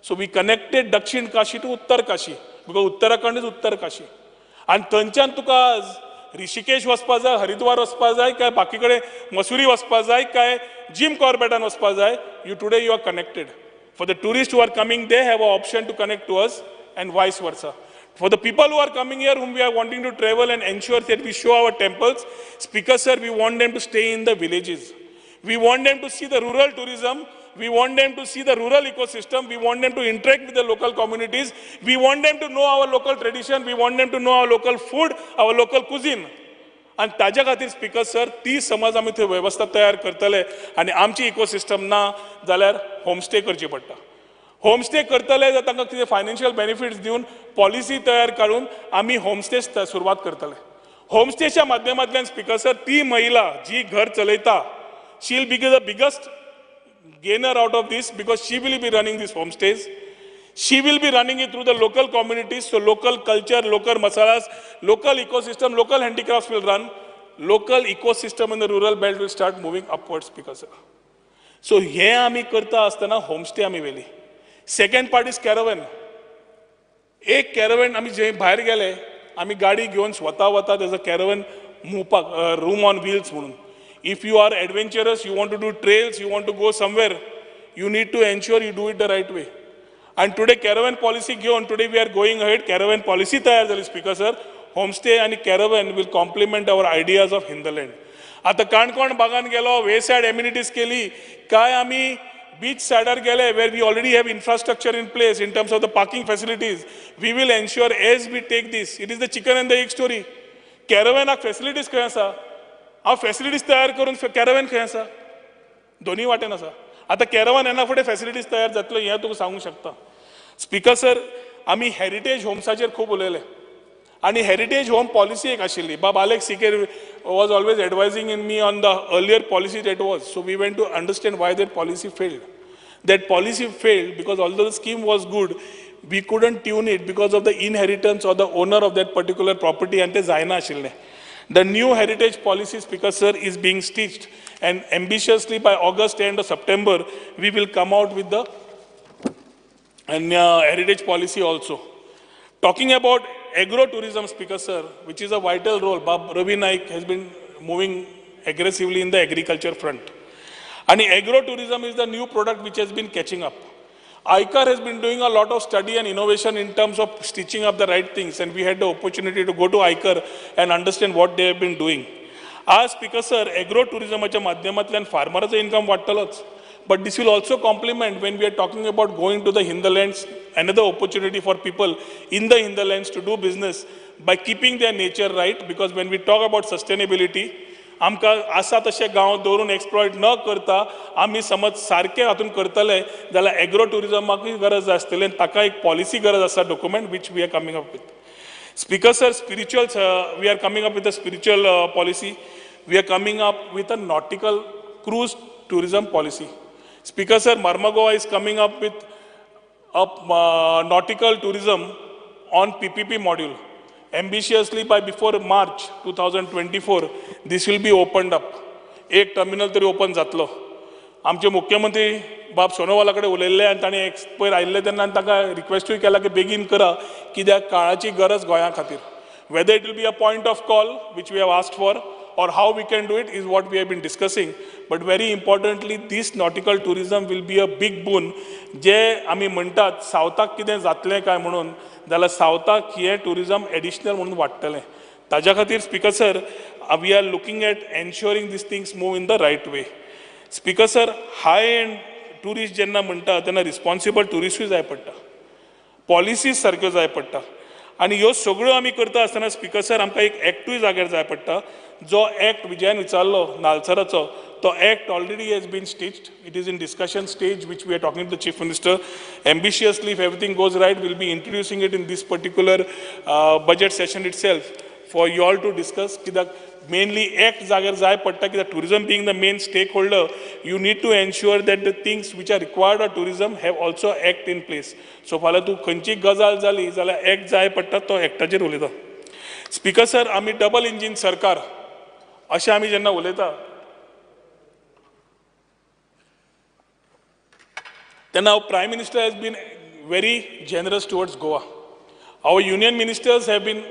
So we connected Dakshin Kashi to Uttar Kashi because Uttarakhand is Uttar Kashi. आनी थंयच्यान तुका ऋषिकेश वचपा जाय, हरिद्वार वचपा जाय, काय बाकी कडेन मसुरी वचपा जाय, काय जिम कॉर्बेटान वचपा जाय, you today you are connected. For the tourist who are coming they have a option to connect to us and vice versa. For the people who are coming here, whom we are wanting to travel and ensure that we show our temples, Speaker sir, we want them to stay in the villages. We want them to see the rural tourism. We want them to see the rural ecosystem. We want them to interact with the local communities. We want them to know our local tradition. We want them to know our local food, our local cuisine. आनी ताज्या खातीर speaker sir ती समज आमी थंय वेवस्था तयार करतले आनी आमची इकोसिस्टम ना जाल्यार होमस्टे करची पडटा. होमस्टे करतले जाल्यार तांकां कितें फायनान्शियल बेनिफिट्स दिवन पॉलिसी तयार काडून आमी होमस्टे सुरवात करतले. होमस्टेच्या माध्यमांतल्यान स्पीकर सर ती महिला जी घर चलयता she will be the biggest gainer out of this because she will be running these homestays. She will be running it through the local communities, so local culture, local masalas, local ecosystem, local handicrafts will run. Local ecosystem in the rural belt will start moving upwards, Speaker sir. So हे आमी करता आसतना homestay आमी व्हेली. Second part is caravan. एक कॅरवन आमी जे भायर गेले आमी गाडी घेवन स्वता वता, तेजो कॅरवन मुवपाक रूम ऑन व्हील्स म्हणून. If you are adventurous, you want to do trails, you want to go somewhere, you need to ensure you do it the right way. And today caravan policy घेवन today we are going ahead. Caravan policy तयार जाली speaker sir. Homestay आनी caravan will complement our ideas of hinterland. आतां काणकोण बागान गेलो, वे side amenities केली, काय आमी बीच सायडार गेले where we already have infrastructure in place in terms of the parking facilities. We will ensure as we take this, it is the chicken and the egg story. कॅरवॅनाक facilities खंय आसा? हांव facilities तयार करून कॅरवॅन खंय आसा? दोनूय वाटेन आसा. आतां कॅरवन येना फुडें फॅसिलिटीज तयार जातल्यो हें तुका सांगूंक शकता. स्पीकर सर आमी हेरिटेज होम्साचेर खूब उलयले आनी हेरिटेज होम पॉलिसी एक आशिल्ली. बाब Alex Sequeira was always advising in me on the earlier policy that was. So we went to understand why that policy failed. That policy failed because although the scheme was good, we couldn't tune it because of the inheritance or the owner of that particular property आनी तें जायना आशिल्लें. The new heritage policy, Speaker sir, is being stitched and ambitiously by August end of September, we will come out with the heritage policy also. Talking about agro-tourism, Speaker sir, which is a vital role, Bab Ravi Naik has been moving aggressively in the agriculture front. And agro-tourism is the new product which has been catching up. ICAR has been doing a lot of study and innovation in terms of stitching up the right things, and we had the opportunity to go to ICAR and understand what they have been doing. As Speaker sir, agro-tourism माध्यमांतल्यान फार्मराचो income वाडटलोच, but this will also complement when we are talking about going to the hinterlands, another opportunity for people in the hinterlands to do business by keeping their nature right, because when we talk about sustainability, आमकां आसा तशे गांव दवरून exploit न करता आमी समज सारके हातून करतले जाल्यार एग्रो ट्युरिजमाकूय गरज आसतली आनी ताका एक पॉलिसी गरज आसा, document which we are coming up with. Speaker sir, spiritual, we are coming up with a spiritual policy. We are coming up with a nautical cruise tourism policy. Speaker sir, Mormugao is coming up with a nautical tourism on PPP module. Ambitiously by before March 2024, this will be opened up. एक terminal तरी open जातलो. आमचे मुख्यमंत्री बाब सोनोवाला कडेन उलयल्ले आनी ताणें पयर आयिल्ले तेन्ना आनी तांकां रिक्वेस्टूय केला की बेगीन करा कित्याक काळाची गरज गोंया खातीर. Whether it will be a point of call which we have asked for or how we can do it is what we have been discussing. But very importantly, this nautical tourism will be a big boon. जे आमी म्हणटात सावथाक कितें जातलें काय म्हणून, जाल्यार सावथाक हें ट्युरिजम एडिशनल म्हणून वाडटलें. ताज्या खातीर speaker sir, we are looking at ensuring these things move in the right way. Speaker sir, high end tourist जेन्ना म्हणटा तेन्ना रिस्पॉन्सिबल ट्युरिस्टूय जाय पडटा, पॉलिसीज सारक्यो जाय पडटा. आनी ह्यो सगळ्यो आमी करता आसतना स्पीकर सर आमकां एक एक्टूय जाग्यार जाय पडटा. जो एक्ट विजयान विचारलो नालसराचो, तो act already has been stitched. It is in discussion stage which we are talking to the chief minister. Ambitiously if everything goes right will be introducing it in this particular budget session itself for you all to discuss. कित्याक mainly act जाग्यार जाय पडटा, कित्याक tourism being the main stakeholder, you need to ensure that the things which are required of tourism have also act in place. So फाल्यां तूं खंयची गजाल जाली जाल्यार एक्ट जाय पडटा, तो एक्टाचेर उलयता. स्पीकर सर, आमी डबल इंजीन सरकार अशें आमी जेन्ना उलयता तेन्ना prime minister has been very generous towards Goa. Our union ministers have been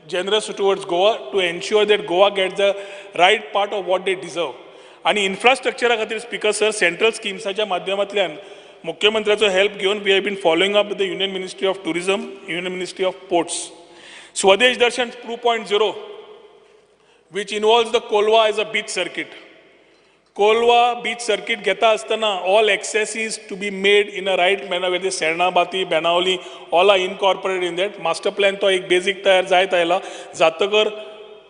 generous towards Goa to ensure that Goa gets the right part of what they deserve. आनी इन्फ्रास्ट्रक्चरा खातीर speaker sir, central स्किम्साच्या माध्यमांतल्यान मुख्यमंत्र्याचो help घेवन we have been following up with the union ministry of tourism, union ministry of ports. Swadesh Darshan 2.0 which involves the Colva as a beach circuit. Colva beach circuit घेता आसतना all access is to be made in a right manner where Serna Bati, Benaulim all are incorporated in that. Master plan तो एक basic तयार जायत आयला जातकर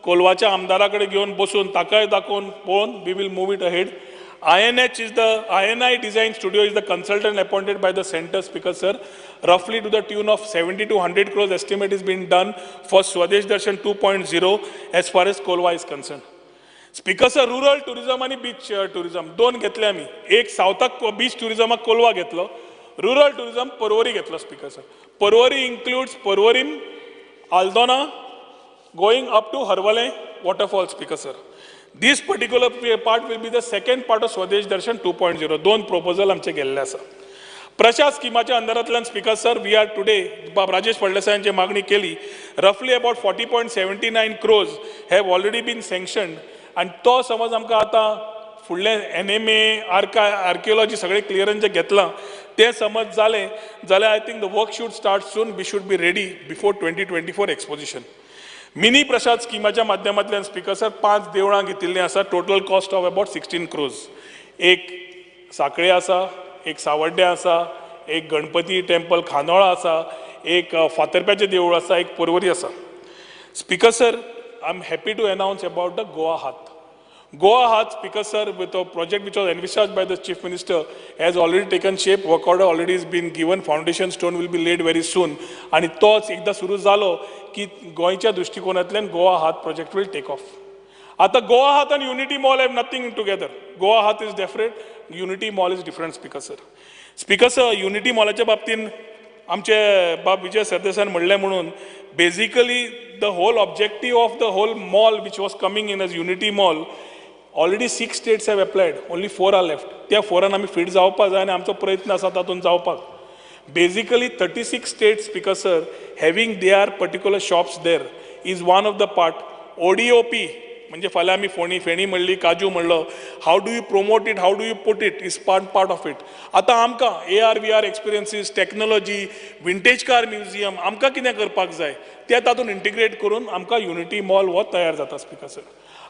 कोलवाच्या आमदारा कडेन घेवन बसून ताकाय दाखोवन पळोवन we will move it ahead. INH is the INI Design Studio is the consultant appointed by the center, Speaker sir. Roughly to the tune of 70 to 100 crores estimate is being done for Swadesh Darshan 2.0 as far as Kolwa is concerned. Speaker sir, rural tourism आणि beach tourism दोन घेतले आमी. एक सावथाक beach टुरिझमाक Colva घेतलो, rural tourism Porvorim घेतलो. Speaker sir, Porvorim includes Porvorim, Aldona going up to Harvalem waterfall. Speaker sir, this particular part will be the second part of Swadesh Darshan 2.0. दोन proposal आमचे गेल्ले आसा. प्रशा स्किमाच्या अंदरांतल्यान speaker sir, we are today बाब राजेश फळदेसायांची मागणी केली. रफली about 40.79 crores have already been sanctioned आनी तो समज आमकां आतां फुडलें NMA archaeology सगळें क्लियरन्स जें घेतलां तें समज जालें जाल्यार I think the work should start soon. We should be ready before 2024 exposition. Mini Prasad स्किमाच्या माध्यमांतल्यान स्पीकर सर 5 देवळां घेतिल्लीं आसा. Total cost of about 16 crores. एक साखळे आसा, एक सावड्डें आसा, एक गणपती टेम्पल खांडोळा आसा, एक फातर्प्याचें देवूळ आसा, एक पर्वरी आसा. Speaker sir, I am happy to announce about the Goa Haat. Goa Haat, Speaker sir, with a project which was envisaged by the Chief Minister has already taken shape. Work order already has been given. Foundation stone will be laid very soon. आनी तोच एकदां सुरू जालो की गोंयच्या दृश्टिकोनांतल्यान Goa Haat project will take off. आतां गोवा हात आनी Unity Mall have nothing together. Goa Haat is different, Unity Mall is different. Speaker sir, Speaker sir, Unity मॉलाच्या बाबतीन आमचे बाब विजय सरदेसायान म्हणलें म्हणून basically the whole objective of the whole mall which was coming in as Unity Mall, already 6 states have applied, only 4 are left. त्या 4 आमी fit जावपाक जाय आनी आमचो प्रयत्न आसा तातूंत जावपाक. Basically 36 states, Speaker sir, having their particular shops there is one of the part. ODOP म्हणजे फाल्यां आमी फोणी फेणी म्हणली, काजू म्हणलो, how do you promote it, how do you put it is part of it. आतां आमकां AR VR experiences, technology, vintage car museum आमकां कितें करपाक जाय तें तातूंत इंटिग्रेट करून आमकां युनिटी मॉल हो तयार जाता. स्पीकर सर,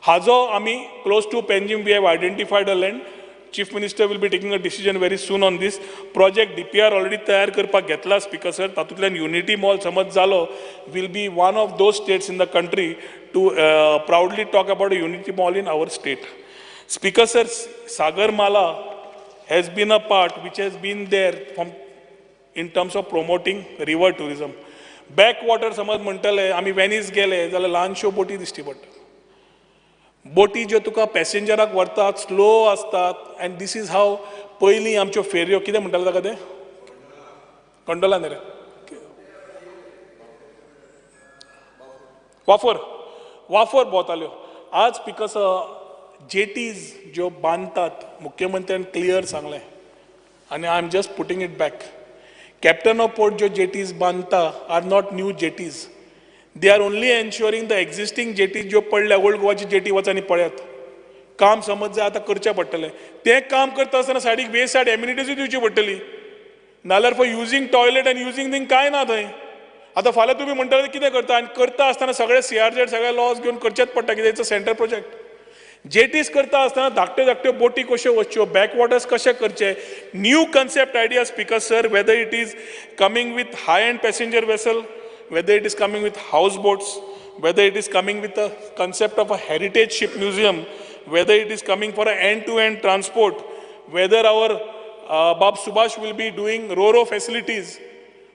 हाजो आमी close to Panjim we have identified a land. Chief Minister will be taking a decision very soon on this project. DPR already तयार करपाक घेतला स्पीकर सर. तातूंतल्यान युनिटी मॉल समज जालो will be one of those states in the country to proudly talk about a Unity Mall in our state. Speaker sir, Sagarmala has been a part which has been there from in terms of promoting river tourism. Backwater समज म्हणटले आमी Venice गेले जाल्यार ल्हानश्यो बोटी दिश्टी पडटा. बोटी ज्यो तुका पॅसेंजराक व्हरतात स्लो आसतात अँड this is हाव पयलीं आमच्यो फेरयो कितें म्हणटाले ताका तें कंडोला न्ही रे, वाफोर, वाफोर भोंवताल्यो. आज स्पीकर जेटीज ज्यो बांदतात मुख्यमंत्र्यान क्लियर सांगलें आनी I am just putting it back. Captain of port ज्यो जेटीज बांदता are not new jetties. They are only ensuring the existing jetties ज्यो पडल्या ओल्ड गोवाची जेटी वच आनी पळयात काम समज जाय आतां करचें पडटलें. तें काम करता आसतना सायडीक वे सायड एम्युनिटीजूय दिवची पडटली, नाल्यार for using toilet and using thing कांय ना थंय. आतां फाल्यां तुमी म्हणटले कितें करता आनी करता आसतना सगळे CRZ सगळे लॉज घेवन करचेंच पडटा कित्याक it's a centre project. Jetties करता आसतना धाकट्यो धाकट्यो बोटी कश्यो वचच्यो, बॅकवॉटर्स कशे करचे, new concept idea. Speaker sir, whether it is coming with high end passenger vessel, whether it is coming with houseboats, whether it is coming with a concept of a heritage ship museum, whether it is coming for an end-to-end transport, whether our Bab Subhash will be doing RoRo facilities.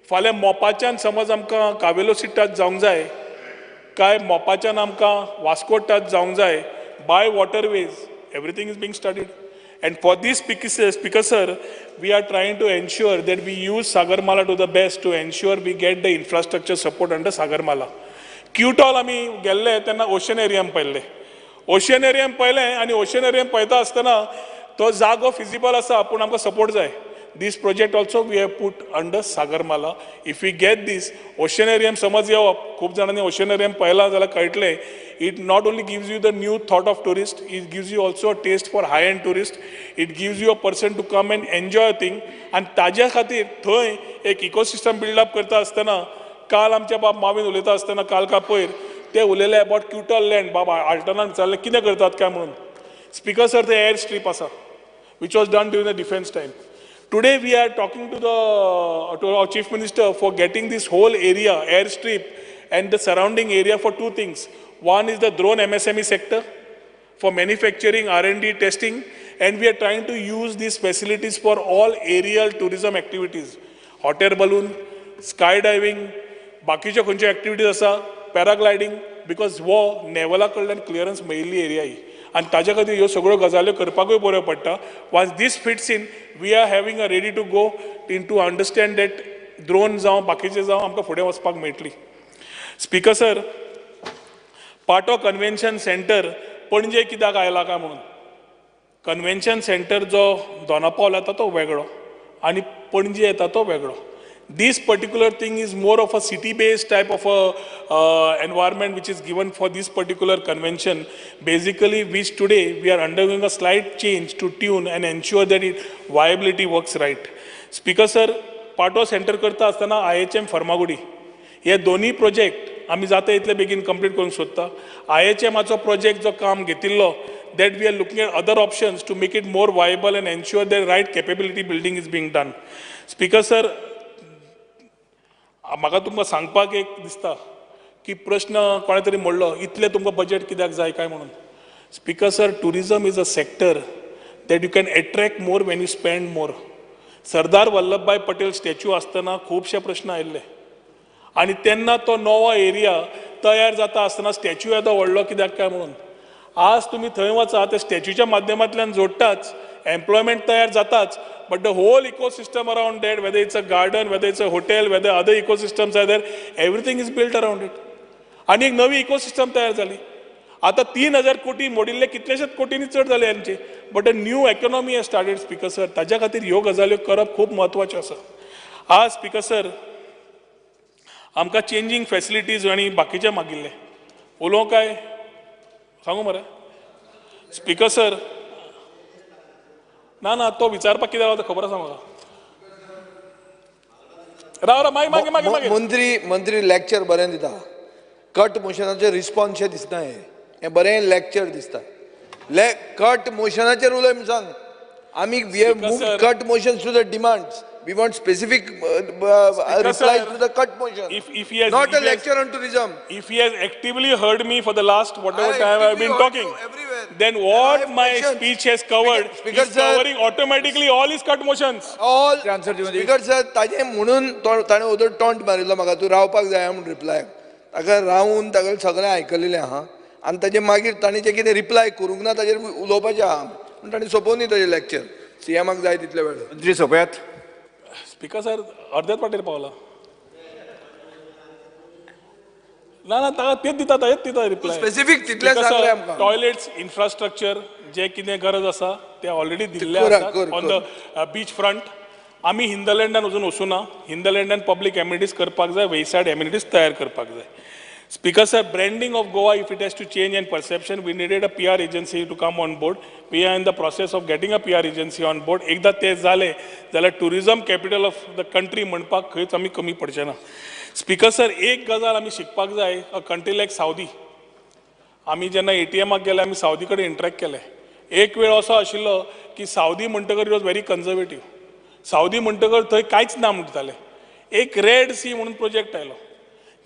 फाल्यां मोपाच्यान समज आमकां कावेलो touch जावंक जाय काय मोपाच्यान आमकां Vasco touch जावंक जाय, by waterways everything is being studied. And for this, Speaker sir, we are trying to ensure that we use Sagarmala to the best to ensure we get the infrastructure support under Sagarmala. क्युटॉल आमी गेल्ले तेन्ना ओशनेरियम पळयल्लें, ओशनेरियम पळयलें आनी ओशनेरियम पळयता आसतना तो जागो फिजिबल आसा पूण आमकां सपोर्ट जाय. This project also we have put under Sagarmala. If we get this oceanarium समज येवप, खूब जाणांनी ओशनेरियम पळयलां जाल्यार कळटलें, it not only gives you the new thought of tourist, it gives you also a taste for high end tourist, it gives you a person to come and enjoy thing. आनी ताज्या खातीर थंय एक इकोसिस्टम बिल्डअप करता आसतना काल आमच्या बाब मावीन उलयता आसतना काल का पयर ते उलयले अबावट क्युटॉल लँड. बाबा आल्टनान विचारलें कितें करतात काय म्हणून. स्पिकर सर, ते एअर स्ट्रीप आसा which was done during the defence time. Today we are talking to our Chief Minister for getting this whole area, airstrip and the surrounding area for two things. One is the drone MSME sector for manufacturing, R&D, testing, and we are trying to use these facilities for all aerial tourism activities. Hot air balloon, skydiving, बाकीच्यो खंयच्यो activities आसा, paragliding, because हो नेवला कडल्यान clearance मेळिल्ली area ही आनी ताज्या खातीर ह्यो सगळ्यो गजाल्यो करपाकूय बऱ्यो पडटा. Once this fits in, we are having a ready to go in to understand that drone जावं बाकीचे जावं आमकां फुडें वचपाक मेळटली. Speaker sir, Patto convention centre Panaji कित्याक आयला काय म्हणून. कन्व्हेन्शन सेंटर जो दोनापावल येता तो वेगळो आनी पणजे येता तो वेगळो. This particular thing is more of a city-based type of a environment which is given for this particular convention, basically which today we are undergoing a slight change to tune and ensure that it viability works right. Speaker sir, Patto center करता आसतना IHM Farmagudi हे दोन्ही project आमी जाता इतले बेगीन complete करूंक सोदता. IHMाचो प्रोजेक्ट जो काम घेतिल्लो that we are looking at other options to make it more viable and ensure that right capability building is being done. Speaker sir, म्हाका तुमकां सांगपाक एक दिसता की प्रश्न कोणें तरी म्हणलो इतलें तुमकां बजेट कित्याक जाय काय म्हणून. Speaker sir, tourism is a sector that you can attract more when you spend more. Sardar Vallabhbhai Patel statue आसतना खुबशे प्रश्न आयिल्ले आनी तेन्ना तो नवो एरिया तयार जाता आसतना स्टॅच्यू येदो व्हडलो कित्याक काय म्हणून. आज तुमी थंय वचा, त्या स्टॅच्यूच्या माध्यमांतल्यान जोडटाच, एम्प्लॉयमेंट तयार जाताच, but the whole ecosystem around that, whether it's a garden, whether it's a hotel, whether other ecosystems are there, everything is built around it. आनी एक नवी इकोसिस्टम तयार जाली. आतां 3,000 कोटी मोडिल्ले कितलेशेच कोटींनी चड जाले आमचे, but a new economy has started. Speaker sir, ताज्या खातीर ह्यो गजाल्यो करप खूब म्हत्वाच्यो आसा. आज स्पिकर सर, आमकां चेंजींग फॅसिलिटीज आनी बाकीचें मागिल्लें, उलोवंक काय सांगू मरे स्पिकर सर? ना ना, तो विचारपाक कितें रावता खबर आसा म्हाका. राव राव, मागीर मागीर मागीर मागीर मंत्री मंत्री लेक्चर बरें दिता, कट मोशनाचेर रिस्पॉन्स दिसना, हें बरें लेक्चर दिसता. कट मोशनाचेर उलय म्हूण सांग. आमी we have moved cut motions to the demands. We want specific replies to the cut motion. If he has, not if a lecture on tourism. If he has actively heard me for the last whatever time I have been talking, then what my speech has covered is covering automatically all his cut motions. All Speaker sir, ताजे म्हणून ताणें other taunt मारिल्लो म्हाका, तूं रावपाक जाय म्हूण reply. ताका रावून ताका सगळें आयकलेलें आहा आनी ताजे मागीर ताणें जें कितें रिप्लाय करूंक ना ताजेर उलोवपाचें आहा पूण ताणें सोंपोवनी ताजें लेक्चर. सीएमाक जाय तितले वेळ. मंत्री सोंपयात. स्पिकर सर, अर्द्याच वाटेर पावला. ना ना, ताका तेच दिता, तेच दिता रिप्लाय स्पेसिफीक तितलें सांगलें आमकां. टॉयलेट्स, इन्फ्रास्ट्रक्चर जे कितें गरज आसा ते ऑलरेडी दिल्ले आसा ऑन the beach front. आमी हिंदलँडान अजून वचूना, हिंदलँडान पब्लीक एम्युनिटीज करपाक जाय, वेसायड एम्युनिटीज तयार करपाक जाय. Speaker sir, branding of Goa, if it has to change and perception, we needed a PR agency to come on board. We are in the process of getting a PR agency on board. एकदा ते जाले जाल्यार tourism capital of the country म्हणपाक खंयच आमी कमी पडचे ना. Speaker sir, एक गजाल आमी शिकपाक जाय, अ कंट्री लायक सावदी. आमी जेन्ना ATMाक गेले, आमी सावदी कडेन इंटरेक्ट केले. एक वेळ असो आशिल्लो की सावदी म्हणटकर it was very conservative. Saudi म्हणटकर थंय कांयच ना म्हणटाले. एक रेड सी म्हणून प्रोजेक्ट आयलो,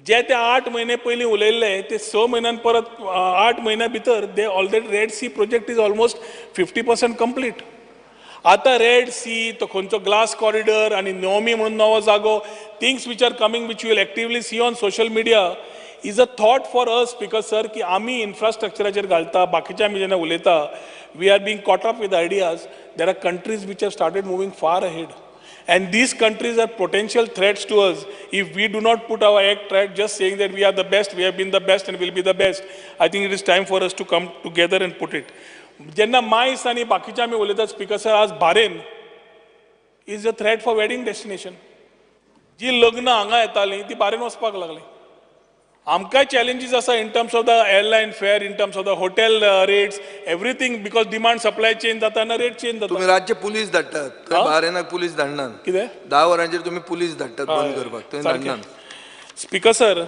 जे ते 8 म्हयने पयलीं उलयल्ले ते 6 म्हयन्यान परत 8 म्हयन्या भितर they already Red Sea project is almost 50% complete. आतां रेड सी, तो खंयचो ग्लास कॉरिडर आनी नोमी म्हणून नवो जागो, things which are coming which you will actively see on social media is a thought for us. Speaker sir, की आमी इन्फ्रास्ट्रक्चराचेर घालता, बाकीचे आमी जेन्ना उलयता, we are being caught up with ideas. There are countries which have started moving far ahead. And these countries are potential threats to us if we do not put our act right, just saying that we are the best, we have been the best and will be the best. I think it is time for us to come together and put it. जेन्ना minus आनी बाकीचे आमी उलयतात speaker sir, आज Bahrain is a threat for wedding destination. जी लग्नां हांगा येतालीं ती बारेन वचपाक लागली. आमकांय चॅलेंजीस आसा in terms of the airline fare, in terms of the hotel rates, everything, because demand supply change जाता आनी रेट चेंज जाता. तुमी रातचे पुलीस धाडटात थंय, बारेनाक पुलीस धाडनात. कितें 10 वरांचेर तुमी पुलीस धाडटात बंद करपाक, थंय धाडनात. Speaker sir,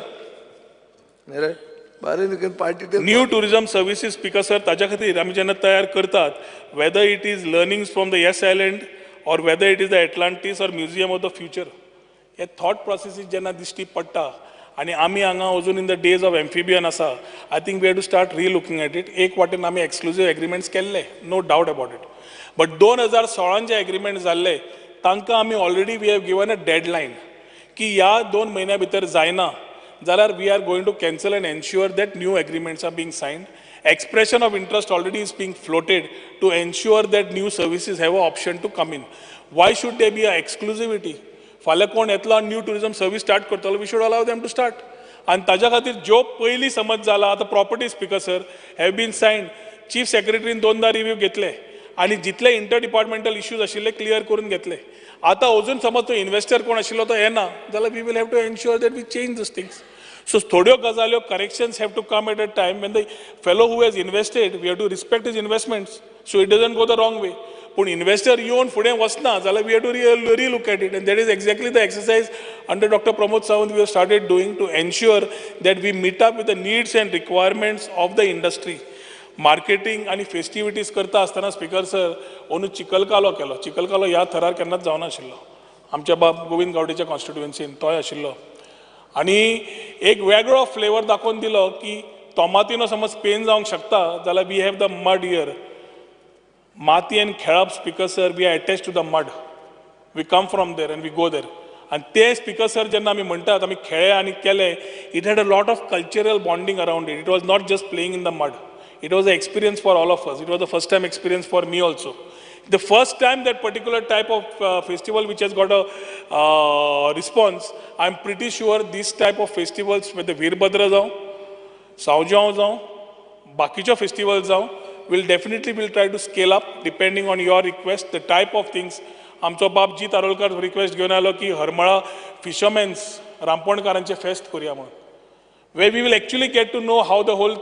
party new tourism services speaker sir, ताज्या खातीर आमी जेन्ना तयार करतात, whether it is learnings from the Yas Island or whether it is the Atlantis or museum of the future, hey thought processes जेन्ना दिश्टी पडटा आनी आमी हांगा अजून in the days of amphibian आसा, I think we have to start relooking at it. एक वाटेन आमी एक्सक्लुजीव एग्रीमेंट्स केल्ले, no doubt about it, but 2016 J agreement जाल्ले तांकां आमी already we have given a deadline की ह्या 2 म्हयन्या भितर जायना जाल्यार we are going to cancel and ensure that new agreements are being signed. Expression of interest already is being floated to ensure that new services have a option to come in. Why should there be a exclusivity? फाल्यां कोण येतलो आनी new tourism service start करतलो, we should allow them to start. आनी ताज्या खातीर ज्यो पयलीं समज जाला, आतां property speaker sir have been signed, chief सेक्रेटरीन 2दा review घेतले आनी जितले इंटर डिपार्टमेंटल इश्यूज आशिल्ले क्लियर करून घेतले. आतां अजून समज तो इन्वेस्टर कोण आशिल्लो तो येना जाल्यार we will have to ensure that we change these things. So थोड्यो गजाल्यो corrections have to come at a time when the fellow who has invested, we have to respect his investments so it doesn't go the wrong way. पूण investor येवन फुडें वचना जाल्यार we have to relook at it, and that is exactly the exercise under doctor Pramod Sawant we have started doing to ensure that we meet up with the needs and requirements of the industry. Marketing आनी festivities करता आसतना speaker sir, अंदू चिखलकालो केलो. चिखलकालो ह्या थरार केन्नाच जावनाशिल्लो. आमच्या बाब गोविंद गावडेच्या कॉन्स्टिट्युएन्सीन तोय आशिल्लो आनी एक वेगळो फ्लेवर दाखोवन दिलो की तोमातिनो समज स्पेन जावंक शकता जाल्यार we have the mud here. मातयेन खेळप speaker sir, we are attach to the mud, we come from there and we go there. आनी ते स्पीकर सर जेन्ना आमी म्हणटात आमी खेळ्ळे आनी केले, it had a lot of cultural bonding around it. It was not just playing in the mud, it was a experience for all of us. It was the first time experience for me also. The first time that particular type of festival which has got a response, I am pretty sure this type of festivals with the Veerabhadra जावं, सावजांव जावं, बाकीच्यो festival जावं, will definitely will try to scale up depending on your request, the type of things. आमचो बाब जीत Arolkar request घेवन आयलो की हरमळा फिशरमॅन्स रांपोणकारांचे फेस्त करुया म्हणून, where we will actually get to know how the whole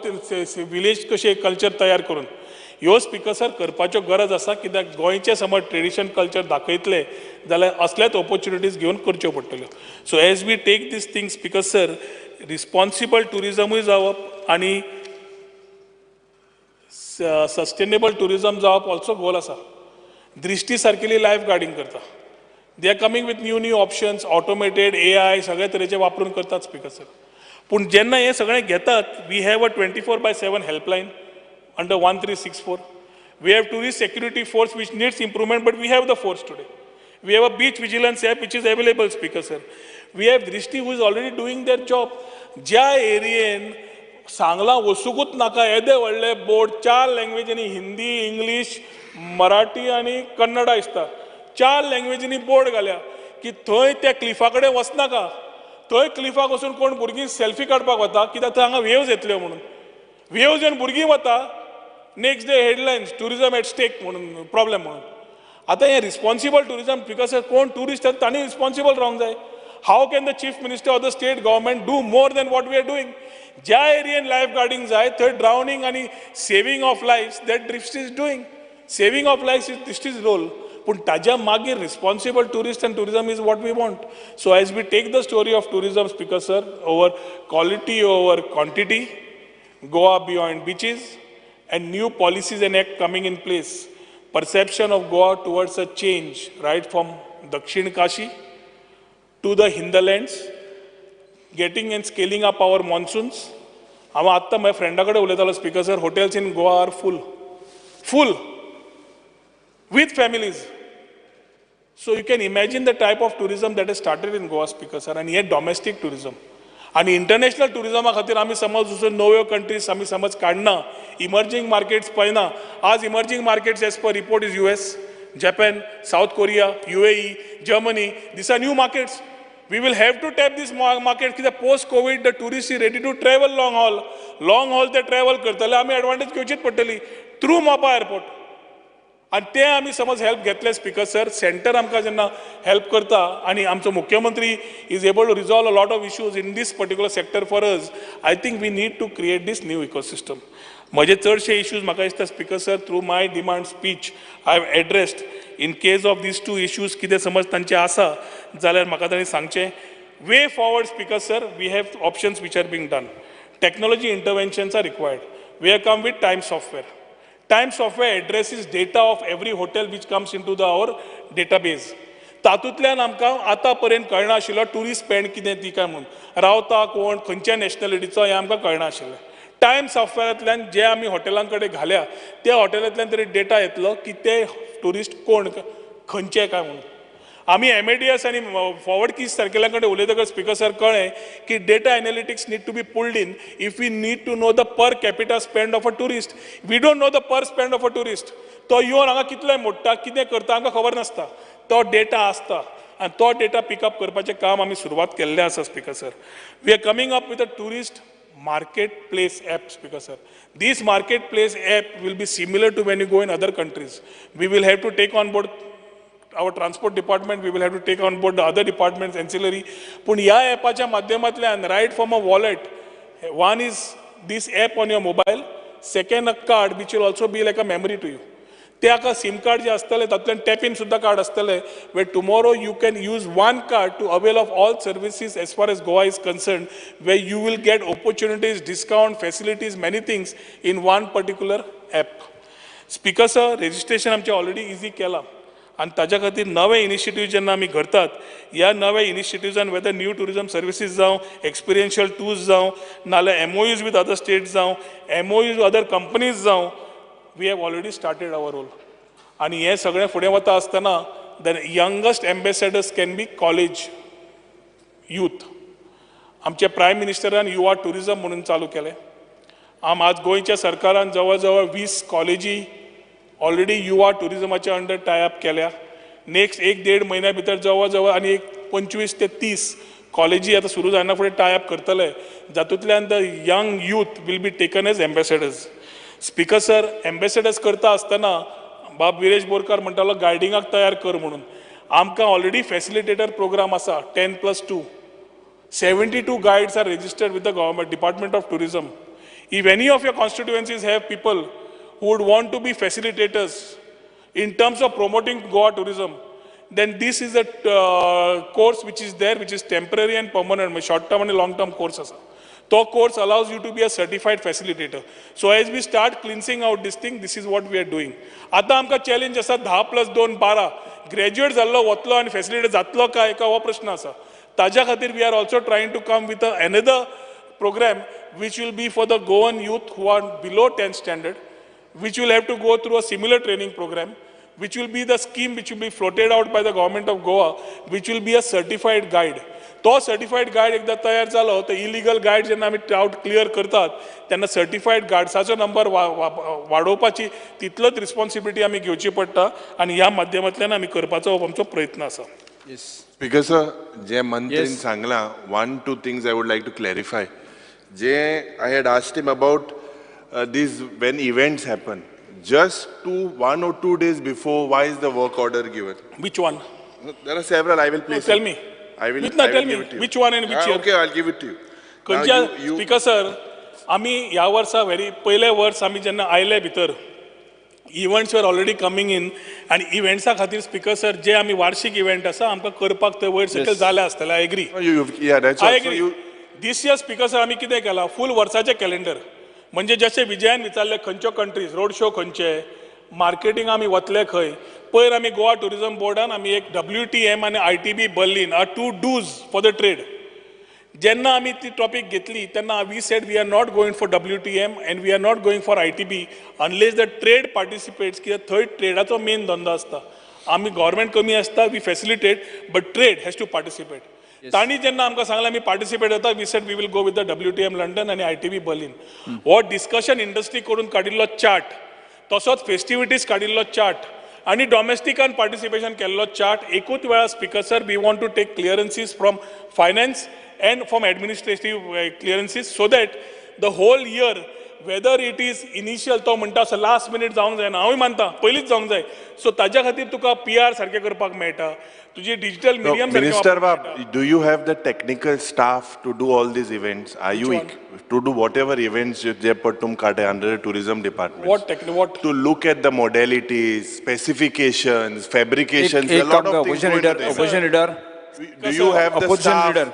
village कशें कल्चर तयार करून. ह्यो स्पीकर सर करपाच्यो गरज आसा, कित्याक गोंयचें समज ट्रेडिशन कल्चर दाखयतले जाल्यार असलेच ऑपॉर्च्युनिटीज घेवन करच्यो पडटल्यो. So as we take these things speaker sir, responsible ट्युरिजमूय जावप आनी सस्टेनेबल ट्युरिजम जावप ऑल्सो गोल आसा. दृश्टी सारकेली लायफ गार्डींग करता, they are coming with new new options, automated AI सगळे तरेचे वापरून करतात स्पीकर सर. पूण जेन्ना हें सगळें घेतात, we have a 24/7 helpline under 1364. We have tourist security force which needs improvement, but we have the force today. We have a beach vigilance app which is available, speaker sir. We have Drishti who is already doing their job. ज्या एरियेन सांगलां वचुकूच नाका, येदे व्हडले board 4 लँग्वेजींनी, Hindi, English, Marathi आनी कन्नडा दिसता, 4 लँग्वेजींनी board घाल्या की थंय त्या क्लिफा कडेन वचनाका. थंय क्लिफाक वचून कोण भुरगीं सेल्फी काडपाक वता कित्याक थंय हांगा वेव्ज येतल्यो म्हणून. वेव्ज येवन भुरगीं वता, next day headlines tourism at stake म्हणून, प्रॉब्लेम म्हणून. आतां हें रिस्पॉन्सिबल ट्युरिजम because कोण ट्युरिस्ट आसा तांणी रिस्पॉन्सिबल रावंक जाय. How can the chief minister of the state government do more than what we are doing? ज्या एरियेन लायफ गार्डींग जाय थंय ड्रावनींग आनी saving of life that Drishti is doing. Saving of life is Drishti's role. पूण ताज्या मागीर responsible tourist and tourism is what we want. So as we take the story of tourism speaker sir, over quality over quantity, Goa beyond beaches and new policies and act coming in place, perception of Goa towards a change right from Dakshin Kashi to the hinterlands, getting and scaling up our monsoons. हांव आत्तां म्हज्या फ्रेंडा कडेन उलयतालो speaker sir, hotels in Goa are full, full with families. So you can imagine the type of tourism that has started in Goa, speaker sir. आनी हें domestic tourism आनी international ट्युरिजमा खातीर आमी समज वचून नव्यो कंट्रीज आमी समज काडना, इमर्जींग मार्केट्स पळयना. आज emerging markets as per report is US, Japan, South Korea, UAE, Germany, these are new markets. We will have to tap this market कित्याक post COVID the tourist is ready to travel long haul. Long haul ते travel करतले, आमी advantage घेवचीच पडटली through Mopa airport. आनी ते आमी समज हेल्प घेतले स्पीकर सर, सेंटर आमकां जेन्ना हेल्प करता आनी आमचो मुख्यमंत्री is able to resolve a lot of issues in this particular sector for us, I think we need to create this new ecosystem. म्हजे चडशे इश्यूज म्हाका दिसता speaker sir through my demand speech I have addressed. In case of these two issues कितें समज तांचे आसा जाल्यार म्हाका तांणी सांगचें. Way forward speaker sir, we have options which are being done. Technology interventions are required. We have come with time software. Time software addresses data of every hotel which comes into the our database. तातूंतल्यान आमकां आतां पर्यंत कळनाशिल्लो tourist spend कितें ती काय म्हणून, रावता कोण, खंयच्या नॅशनलिटीचो, हें आमकां कळनाशिल्लें. टायम सॉफ्टवेअरांतल्यान जे आमी हॉटेलां कडेन घाल्या त्या हॉटेलांतल्यान तरी डेटा येतलो की ते ट्युरिस्ट कोण, खंयचे काय म्हणून. आमी MADS आनी फॉरवर्ड कीज सारकेल्या कडेन उलयतकच स्पीकर सर कळ्ळें की data analytics need to be pulled in if we need to know the per capita spend of a tourist. We don't know the per spend of a tourist. तो येवन हांगा कितले मोडटा, कितें करता आमकां खबर नासता. तो डेटा आसता आनी तो डेटा पिकअप करपाचें काम आमी सुरवात केल्लें आसा speaker sir. We are coming up with a tourist market place app speaker sir. This market place app will be similar to when you go in other countries. We will have to take on board our transport department, we will have to take on board the other departments ancillary. पूण ह्या ॲपाच्या माध्यमांतल्यान right from a wallet, one is this app on your mobile, second a card which will also be like a memory to you. ते आका SIM card जे आसतलें तातूंतल्यान tap in सुद्दां card आसतलें, where tomorrow you can use one card to avail of all services as far as Goa is concern, where you will get opportunities, discount, facilities, many things in one particular app. Speaker sir, registration आमचें already easy केलां आनी ताच्या खातीर नवे initiative जेन्ना आमी करतात, ह्या नव्या इनिशिएटिव्जान वेदर न्यू ट्युरिजम सर्विसीज जावं, एक्सपिरियन्शियल टूर्स जावं, नाल्यार MOUs with other states जावं, MOUs other companies जावं, we have already started our role. आनी हें सगळें फुडें वता आसतना the youngest ambassadors can be college youth. आमच्या प्रायम मिनिस्टरान युवा ट्युरिजम म्हणून चालू केलें. आम आज गोंयच्या सरकारान जवळ जवळ 20 कॉलेजी ऑलरेडी युवा ट्युरिजमाच्या अंडर टाय अप केल्या. नेक्स्ट 1-1.5 म्हयन्या भितर जवळ जवळ आनी एक 25 ते 30 कॉलेजी आतां सुरू जायना फुडें टाय अप करतले, जातूंतल्यान the young youth will be taken as ambassadors. Speaker sir, ambassadors करता आसतना बाब विरेश बोरकार म्हणटालो गायडिंगाक तयार कर म्हणून. आमकां ऑलरेडी फॅसिलिटेटर प्रोग्राम आसा 10+2, 72 guides are registered with the government department of tourism. If any of your constituencies have people who would want to be facilitators in terms of promoting Goa tourism, then this is a course which is there, which is temporary and permanent, short term and long term course asa. To course allows you to be a certified facilitator. So as we start cleansing out this thing, this is what we are doing. आता आमकां challenge आसा 10 + 2 12 graduate जाल्लो वतलो आनी facilitator जातलो काय का हो प्रश्न आसा. ताज्या खातीर we are also trying to come with another program which will be for the Goan youth who are below 10th standard, which will have to go through a similar training program, which will be the scheme which will be floated out by the government of Goa, which will be a certified guide. तो certified guide एकदा तयार जालो तर illegal guide जेन्ना आमी डावट clear करतात तेन्ना certified गायड्साचो number वाडोवपाची तितलोच रिस्पॉन्सिबिलिटी आमी घेवची पडटा आनी ह्या माध्यमांतल्यान आमी करपाचो आमचो प्रयत्न आसा. स्पीकर सर, जे मंत्रीन सांगलां, 1-2 things I would like to clarify. J I had asked him about this when events happen, just 1 or 2 days before, why is the work order given? Which one? There are several. I will place. No, tell me. I will. Mitna, I will tell me give it to you. Which one and which year? Okay, I'll give it to you. खंयच्या speaker sir, आमी ह्या वर्सा very पयले वर्स आमी जेन्ना आयले भितर, events were already coming in आनी इव्हेंट्सा खातीर स्पीकर सर जे आमी वार्षिक इव्हेंट आसा आमकां करपाक ते वयर सकयल जाले आसतले. I agree. I agree. This year speaker sir आमी कितें केलां, फूल वर्साचें कॅलेंडर, म्हणजे जशें विजयान विचारलें खंयच्यो कंट्रीज, रोड शो खंयचे, मार्केटिंग आमी वतले खंय. पयर आमी गोवा ट्युरिजम बोर्डान आमी एक WTM आनी ITB Berlin are 2 dos for the trade. जेन्ना आमी ती टॉपीक घेतली तेन्ना we said we are not going for WTM and we are not going for ITB unless the trade participates. कित्याक थंय ट्रेडाचो मेन धंदो आसता, आमी गव्हर्मेंट कमी आसता, we facilitate but trade has to participate. तांणी जेन्ना आमकां सांगलें आमी पार्टिसिपेट जाता, we said we will go with the WTM London आनी ITB Berlin. हो डिस्कशन इंडस्ट्री करून काडिल्लो चार्ट, तसोच फेस्टिविटीज काडिल्लो चार्ट आनी डॉमेस्टिकान पार्टिसिपेशन केल्लो चार्ट एकूच वेळा speaker sir we want to take clearances from finance and from administrative clearances so that the whole year whether it is initial तो म्हणटा असो लास्ट मिनीट जावंक जायना हांवूय मानता पयलींच जावंक जाय सो ताज्या खातीर तुका पी आर सारकें करपाक मेळटा तुजी digital medium Minister Bab, do you have the technical staff to do all these events? Are you to do whatever events जे पडटूम काडे under the tourism department? What technical? What? To look at the modalities, specifications, fabrications, a lot of things. Opposition leader, opposition leader. Do you have the opposition staff? leader?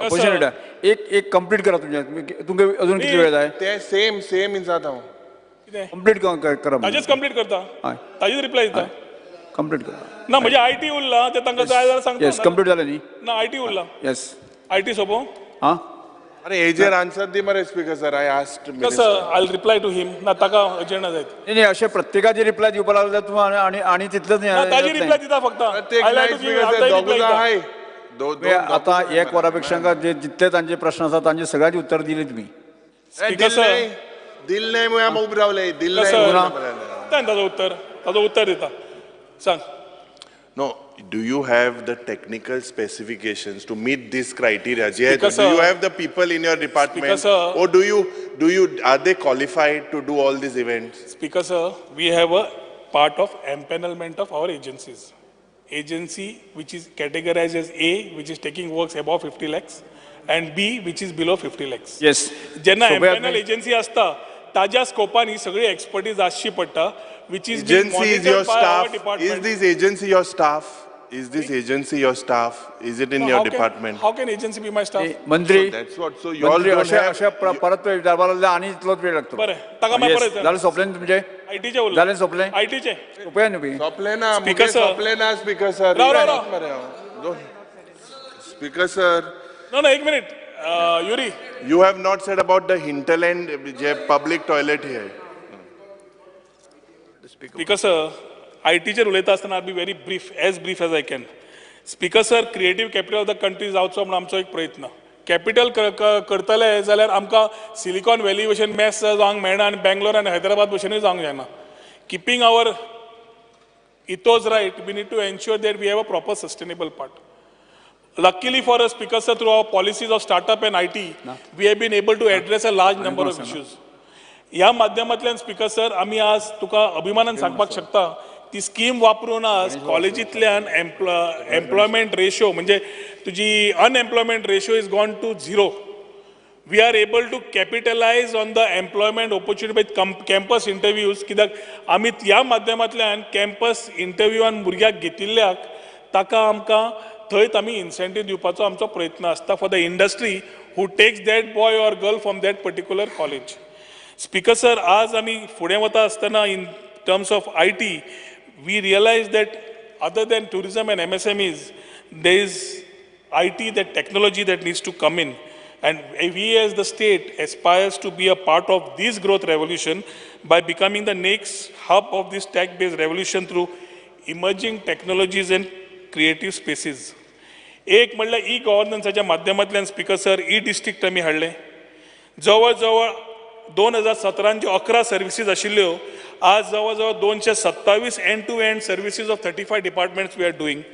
Opposition leader. एक एक complete करा तुमच्या तुमके अजून किती वेळ जाय? ते same same इन्सात हांव. कंप्लीट करा. ताजेच कंप्लीट करता. ताजेच रिप्लाय दिता. कंप्लीट करा. ना म्हणजे I T उरला ते तांकां जाय जाल्यार सांगता. येस कंप्लीट जालें न्ही? ना I T उरला. येस I T सोंपो. हां अरे एजेर आन्सर दी मरे speaker sir. I asked sir I reply to him. ना ताका अर्जंट जायत. नाही नाही अशें प्रत्येकाचे रिप्लाय दिवपा लागले जाल्यार तूं आनी आनी तितलेच न्ही. ताजी रिप्लाय दिता फक्त. आता एक वरा पेक्षा जे जितले तांचे प्रश्न आसा तांचे सगळ्यांचे उत्तर दिले तुम्ही. स्पीकर सर दिल नाही मुळे उबे रावले. दिल नाही ताजो उत्तर ताजो उत्तर दिता सांग. No, do you have the technical specifications to meet this criteria? Do you have the people in your department? Speaker, sir, or do you are they qualified to do all these events? Speaker sir, we have a part of empanelment of our agencies. Agency which is categorized as A, which is taking works above 50 lakhs, and B, which is below 50 lakhs. Yes. जेन्ना empanel agency आसता ताज्या स्कोपान ही सगळी expertise आसची पडटा, which is agency is your staff. Is this agency your staff? Is this agency your staff? Is it in your department? How can agency be my staff? मंत्री that's what. So you all don't have. अशा परत विचारपाक लागले आनी इतलोच वेळ लागतो. बरें ताका मागीर परत जालें सोंपलें न्ही तुमचें? आयटीचें उरलें. जालें सोंपलें? आयटीचें सोंपया न्ही. सोंपलें ना स्पीकर सर. सोंपलें ना स्पीकर सर. राव राव राव स्पीकर सर. नो नो एक minute Yuri. You have not said about the hinterland J public toilet here. Speaker sir, आयटीचेर उलयता आसतना I be very brief, as brief as I can. Speaker sir, creative capital of the country जावचो म्हणून आमचो एक प्रयत्न. Capital करतले जाल्यार आमकां सिलिकॉन व्हॅली भशेन मॅस जावंक मेळना आनी बेंगलोर आनी हैदराबाद भशेनूय जावंक जायना. Keeping our ethos right, we need to ensure that we have a proper sustainable part. Luckily for us, Speaker sir, through our policies of startup and IT, we have been able to address a large number of issues. ह्या माध्यमांतल्यान speaker sir आमी आज तुका अभिमानान सांगपाक शकता ती scheme वापरून आज कॉलेजींतल्यान एम्प्लॉयमेंट रेशो म्हणजे तुजी unemployment ratio is gone to zero. We are able to capitalise on the employment opportunity by campus interviews. कित्याक आमी ह्या माध्यमांतल्यान कॅम्पस इंटरव्यूआन भुरग्याक घेतिल्ल्याक ताका आमकां थंयच आमी इन्सेंटीव दिवपाचो आमचो प्रयत्न आसता for the industry who takes that boy or girl from that particular college. Speaker sir, आज आमी फुडें वता आसतना in terms of IT we realise that other than tourism and MSMEs there is IT, that technology that needs to come in, and we as the state aspires to be a part of this growth revolution by becoming the next hub of this tech based revolution through emerging technologies and creative spaces. एक म्हणल्यार E गव्हर्नन्साच्या माध्यमांतल्यान speaker sir E district आमी हाडलें. जवळ जवळ 2017 ज्यो 11 services आशिल्ल्यो आज जवळ जवळ 227 end to end services of 35 departments we are doing.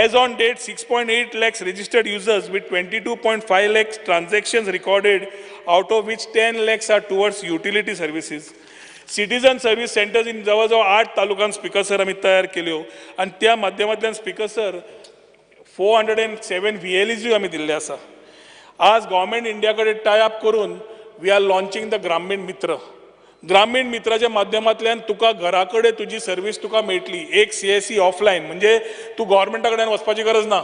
As on date 6.8 lakhs registered users with 22.5 lakhs transactions recorded, out of which 10 lakhs are towards utility services. Citizen service centres in जवळ जवळ 8 तालुक्यांत speaker sir आमी तयार केल्यो आनी त्या माध्यमांतल्यान speaker sir 407 VLEs आमी दिल्ले आसा. आज गव्हर्मेंट इंडिया कडेन टाय अप करून we are launching the Gramin Mitra. ग्रामीण मित्राच्या माध्यमांतल्यान तुका घरा कडेन तुजी सर्वीस तुका मेळटली. एक CSC offline म्हणजे तूं गव्हर्मेंटा कडेन वचपाची गरज ना,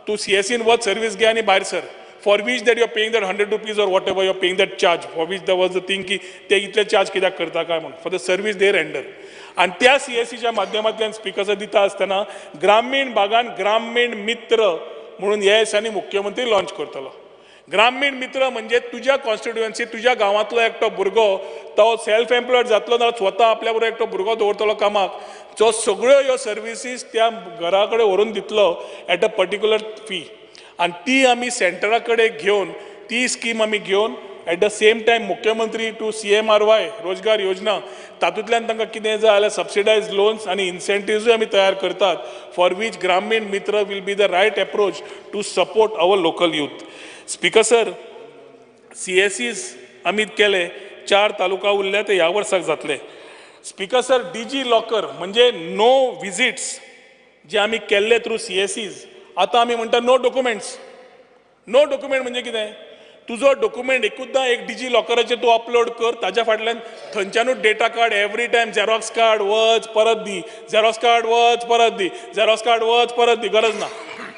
तूं CSCन वच, सर्वीस घे आनी भायर sir. For which that you are paying that 100 rupees or whatever you are paying that charge, for which the was the thing की ते इतले चार्ज कित्याक करता काय म्हणून, for the service they render. आनी त्या CSCच्या माध्यमांतल्यान स्पीकर दिता आसतना ग्रामीण भागान ग्रामीण मित्र म्हणून ह्या दिसांनी मुख्यमंत्री लॉन्च करतलो. ग्रामीण मित्र म्हणजे तुज्या कॉन्स्टिट्युएन्सी तुज्या गांवांतलो एकटो भुरगो तो सेल्फ एम्प्लॉयड जातलो ना, स्वता आपल्या बरोबर एकटो भुरगो दवरतलो कामाक, जो सगळ्यो ह्यो सर्विसीस त्या घरा कडेन व्हरून दितलो एट अ पर्टिक्युलर फी. आनी ती आमी सेंटरा कडेन घेवन ती स्कीम आमी घेवन At the same time मुख्यमंत्री टू CMRY रोजगार योजना तातूंतल्यान तांकां कितें जाय जाल्यार सबसिडायज लोन्स आनी इन्सेंटिव्सूय आमी तयार करतात, for which Gramin Mitra will be the right approach to support our local youth. Speaker sir, CSCs आमी केले, 4 तालुका उरले ते ह्या वर्साक जातले. स्पीकर सर, डिजी लॉकर म्हणजे नो विजिट्स जे आमी केल्ले थ्रू CSCs, आतां आमी म्हणटा नो डॉक्युमेंट्स. नो डॉक्युमेंट म्हणजे कितें? तुजो डॉक्युमेंट एकूचदां एक डिजी लॉकराचेर तूं अपलोड कर, ताज्या फाटल्यान थंयच्यानूच डेटा काड, एवरी टायम झेरॉक्स कार्ड वच परत दी, झेरॉक्स कार्ड वच परत दी, झेरॉक्स कार्ड वच परत दी, गरज ना.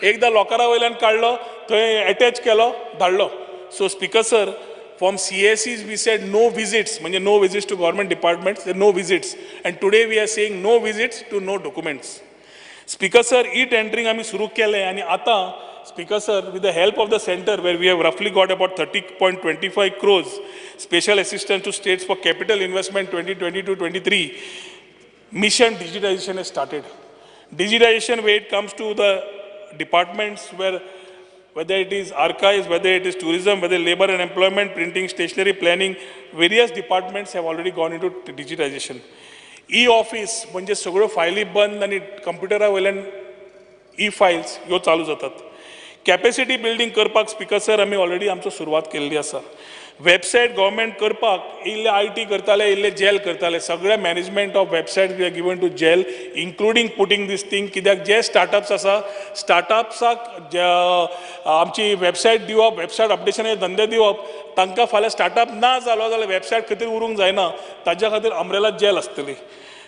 एकदां लॉकरा वयल्यान काडलो, थंय एटॅच केलो, धाडलो. So speaker sir, from CSCs we said no visits, म्हणजे no visits to government departments, no visits, and today we are saying no visits to no documents. Speaker sir, e-tendering आमी सुरू केलें आनी आतां Speaker sir, with the help of the center where we have roughly got about 30.25 crores special assistance to states for capital investment 2022-23, mission digitization has started. Digitization where it comes to the departments where whether it is archives, whether it is tourism, whether labor and employment, printing, stationery, planning, various departments have already gone into digitization. E-office म्हणजे सगळ्यो फायली बंद आनी कंप्युटरा वयल्यान E-Fayol's ह्यो चालू जातात. Capacity building करपाक स्पीकर सर आमी ऑलरेडी आमचो सुरवात केल्ली आसा. वेबसायट गव्हर्मेंट करपाक इल्ले IT करताले, इल्ले जेल करताले, सगळे management of website we are given to GeL, including putting this thing. कित्याक जे स्टार्टअप्स आसा, स्टार्टअप्साक आमची वेबसायट दिवप, वेबसायट अपडेशनाचे धंदे दिवप, तांकां फाल्यां स्टार्टअप ना जालो जाल्यार वेबसायट खातीर उरूंक जायना, ताज्या खातीर अम्ब्रेला जेल आसतली.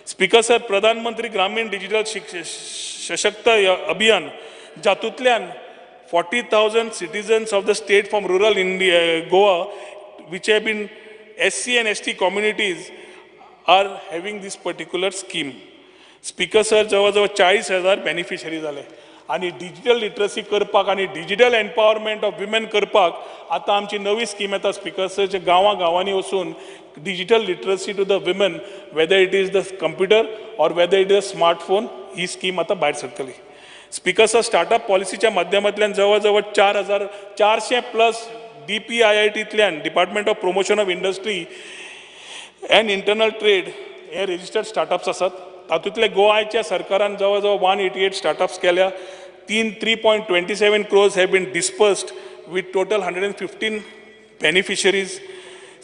स्पीकर सर, प्रधानमंत्री ग्रामीण डिजिटल सशक्त अभियान जातूंतल्यान 40,000 citizens of the state from rural India, Goa, which have been SC and ST communities, are having this particular scheme. Speaker sir, जवळ जवळ 40,000 बेनिफिशरी जाले. आनी डिजिटल लिटरसी करपाक आनी डिजिटल एम्पावरमेंट ऑफ विमेन करपाक आतां आमची नवी स्कीम येता स्पीकर सर, जे गांवां गांवांनी वचून digital literacy to the women, whether it is the computer or whether it is smartphone, he scheme आतां भायर सरतली. स्पीकर सर, स्टार्टअप पॉलिसीच्या माध्यमांतल्यान जवळ जवळ 4,400 plus DPIITतल्यान department of promotion of industry and internal trade hey registered startups आसात. तातूंतले गोवाच्या सरकारान जवळ जवळ 188 स्टार्टअप्स केल्या. 3.27 crores have been disbursed with total 115 beneficiaries.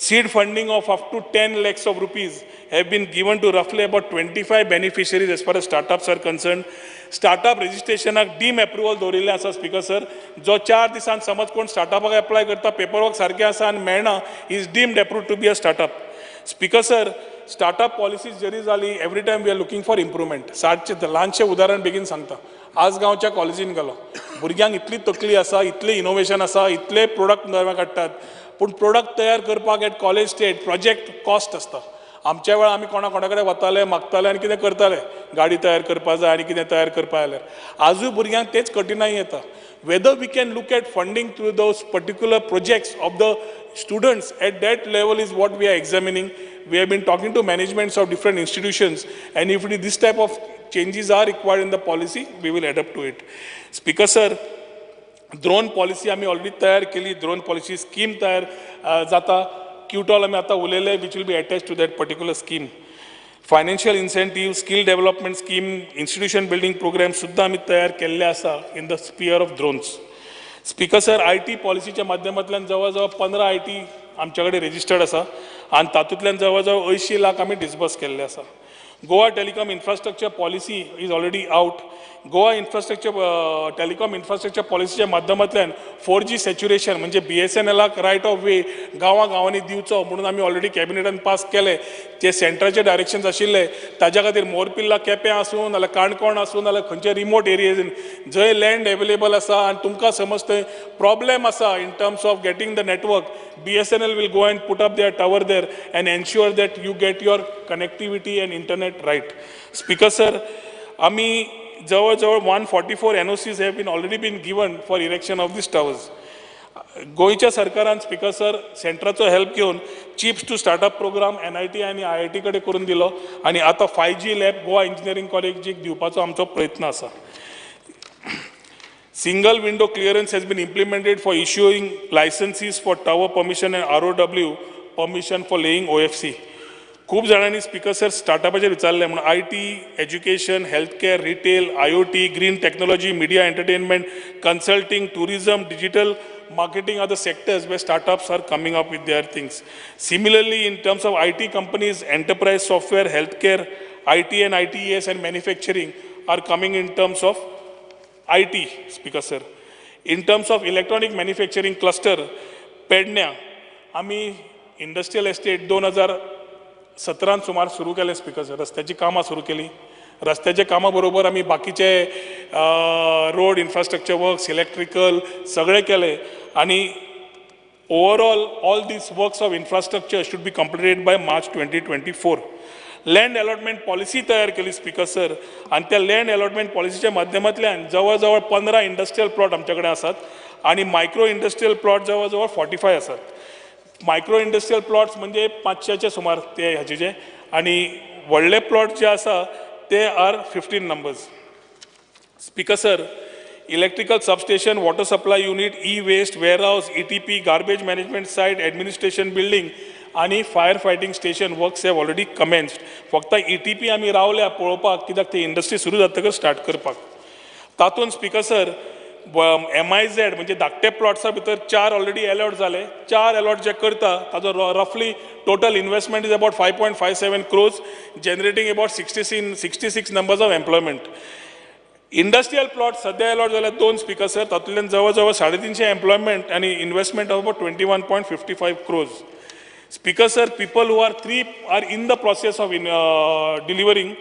Seed funding of up to 10 lakhs of rupees have been given to roughly about 25 beneficiaries as far as startups are concerned. Startup रजिस्ट्रेशनाक deem approval दवरिल्लें आसा speaker sir, जो 4 दिसान समज कोण स्टार्टअपाक apply करता, paperwork सारकें आसा आनी मेळना, is deemed approve to be a startup. Speaker sir, startup policies जरी जाली, every time we are looking for improvement. सातशें ल्हानशें उदाहरण बेगीन सांगता. आज गांवच्या कॉलेजीन गेलो, भुरग्यांक इतली तकली आसा, इतलें इनोवेशन आसा, इतले प्रोडक्ट नवे काडटात, पूण प्रोडक्ट तयार करपाक at college state project cost आसता. आमच्या वेळार आमी कोणा कोणा कडेन वताले, मागताले आनी कितें करताले, गाडी तयार करपा जाय आनी कितें तयार करपा जाल्यार. आजूय भुरग्यांक तेच कठिणाई येता. Whether we can look at funding through those particular projects of the students at that level is what we are examining. We have been talking to managements of different institutions, and if this type of changes are required in the policy, we will adapt to it. Speaker sir, drone policy आमी already तयार केली, drone policy scheme तयार जाता. क्युटॉल आमी आतां उलयले, which will be attach to that particular scheme. Financial incentive, skill development scheme, institution building programme सुद्दां आमी तयार केल्ले आसा in the sphere of drones. Speaker sir, IT पॉलिसीच्या माध्यमांतल्यान जवळ जवळ 15 IT आमच्या कडेन रजिस्टर्ड आसा आनी तातूंतल्यान जवळ जवळ 80 लाख आमी डिसबर्स केल्ले आसा. Goa telecom infrastructure policy is already out. Goa infrastructure telecom infrastructure पॉलिसीच्या माध्यमांतल्यान 4G saturation म्हणजे BSNLाक रायट ऑफ वे गांवां गांवांनी दिवचो म्हणून आमी ऑलरेडी कॅबिनेटान पास केले. जे सेंट्राचे डायरेक्शन्स आशिल्ले ताज्या खातीर मोरपिल्ला केपें आसूं नाल्यार काणकोण आसूं नाल्यार खंयचे रिमोट एरियेन जंय लँड एवेलेबल आसा आनी तुमकां समज थंय प्रॉब्लेम आसा in terms of getting the network, BSNL will go and put up their tower there and ensure that you get your connectivity and internet right. Speaker sir, आमी जवळ जवळ 144 NOCs have been already been given for erection of these towers. गोंयच्या सरकारान speaker sir सेंट्राचो help घेवन chips to startup programme NIT आनी IIT कडेन करून दिलो आनी आतां 5G lab Goa engineering कॉलेजीक दिवपाचो आमचो प्रयत्न आसा. Single window clearance has been implemented for issuing licenses for tower permission and ROW permission for laying OFC. खूब जाणांनी स्पीकर सर स्टार्टअपाचेर विचारलें म्हणून IT, education, health care, retail, IoT, green technology, media entertainment, consulting, tourism, digital marketing are the sectors where startups are coming up with their things. Similarly, in terms of IT companies, enterprise software, healthcare, IT and ITES and manufacturing are coming in terms of IT, Speaker sir. In terms of electronic manufacturing cluster, Pedna, आमी industrial estate 2017 सुमार सुरू केलें speaker sir. रस्त्याची कामां सुरू केली. रस्त्याच्या कामां बरोबर आमी बाकीचे रोड इन्फ्रास्ट्रक्चर वर्क्स, इलेक्ट्रिकल सगळें केलें आनी overall all these works of infrastructure should be completed by March 2024. Land allotment policy तयार केली स्पीकर सर आनी त्या लँड अलॉटमेंट पॉलिसीच्या माध्यमांतल्यान जवळ जवळ 15 इंडस्ट्रियल प्लॉट आमचे कडेन आसात आनी मायक्रो इंडस्ट्रियल प्लॉट जवळ जवळ 45 आसात. मायक्रो इंडस्ट्रियल प्लॉट्स म्हणजे 500चे सुमार ते हाजे जे आनी व्हडले प्लॉट जे आसा ते are 15 numbers. Speaker sir, electrical substation, water supply unit, e waste warehouse, ETP, garbage management site, administration building आनी fire fighting station works have already commenced. फक्त ETP आमी रावल्या पळोवपाक कित्याक ती इंडस्ट्री सुरू जातकच स्टार्ट करपाक. तातूंत स्पीकर सर MIZ म्हणजे धाकटे प्लॉट्सा भितर 4 ऑलरेडी अलॉट जाले. 4 अलॉट जे करता ताजो रफली total investment is about 5.57 crores, generating about 66 numbers of employment. Industrial plot सध्या अलॉट जाल्या 2 स्पीकर सर, तातूंतल्यान जवळ जवळ 350 एम्प्लॉयमेंट आनी investment of about 21.55 crores. Speaker sir, people who are 3 are in the process of delivering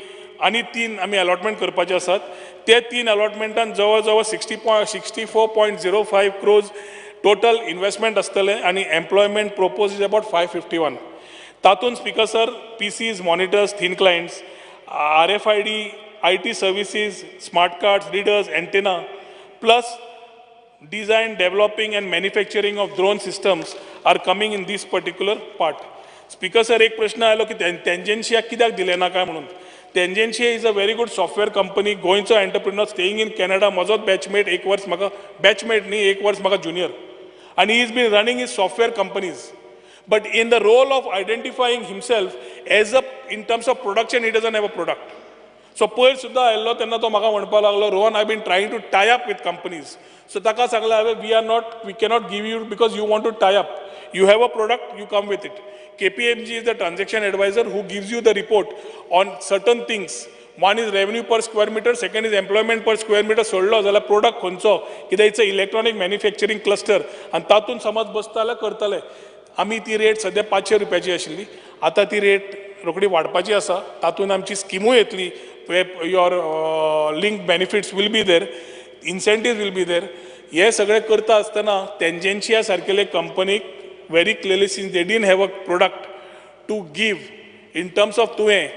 आनी 3 आमी allotment करपाचे आसात. ते 3 अलॉटमेंटान जवळ जवळ 64.05 क्रोज टोटल इन्वेस्टमेंट आसतलें आनी एम्प्लॉयमेंट प्रोपोज is about 551. तातूंत speaker sir PCs, monitors, thin clients, RFID, IT services, smart cards, readers, antenna, plus design, developing and manufacturing of drone systems are coming in this particular part. Speaker sir, एक प्रश्न आयलो की टेंजेन्शिया कित्याक दिलें ना काय म्हणून. Tangentia is a very good software company. गोंयचो एंटरप्रिनर स्टेइंग इन कॅनडा, म्हजोच बॅचमेट, एक वर्स म्हाका बॅचमेट न्ही, एक वर्स म्हाका ज्युनियर, आनी he is been running his software companies. But in the role of identifying himself as a in terms of production, he doesn't have a product. So पयर सुद्दां आयिल्लो तेन्ना तो म्हाका म्हणपाक लागलो, Rohan, I been trying to tie up with companies. So ताका सांगलें हांवें, we cannot give you because you want to tie up. You have a product, you come with it. KPMG is the transaction advisor who gives you the report on certain things. One is revenue per square meter, second is employment per square meter. सोडलो जाल्यार product खंयचो, कित्याक it's a electronic manufacturing cluster आनी तातूंत समज बसता जाल्यार करतले. आमी ती रेट सद्या 500 रुपयाची आशिल्ली, आतां ती रेट रोखडी वाडपाची आसा. तातूंत आमची स्किमूय येतली, your link benefits will be there, incentive will be there. हे सगळें करता आसतना टेंजेन्शिया सारकेले कंपनीक very clearly, since they didn't have a product to give in terms of तुवें,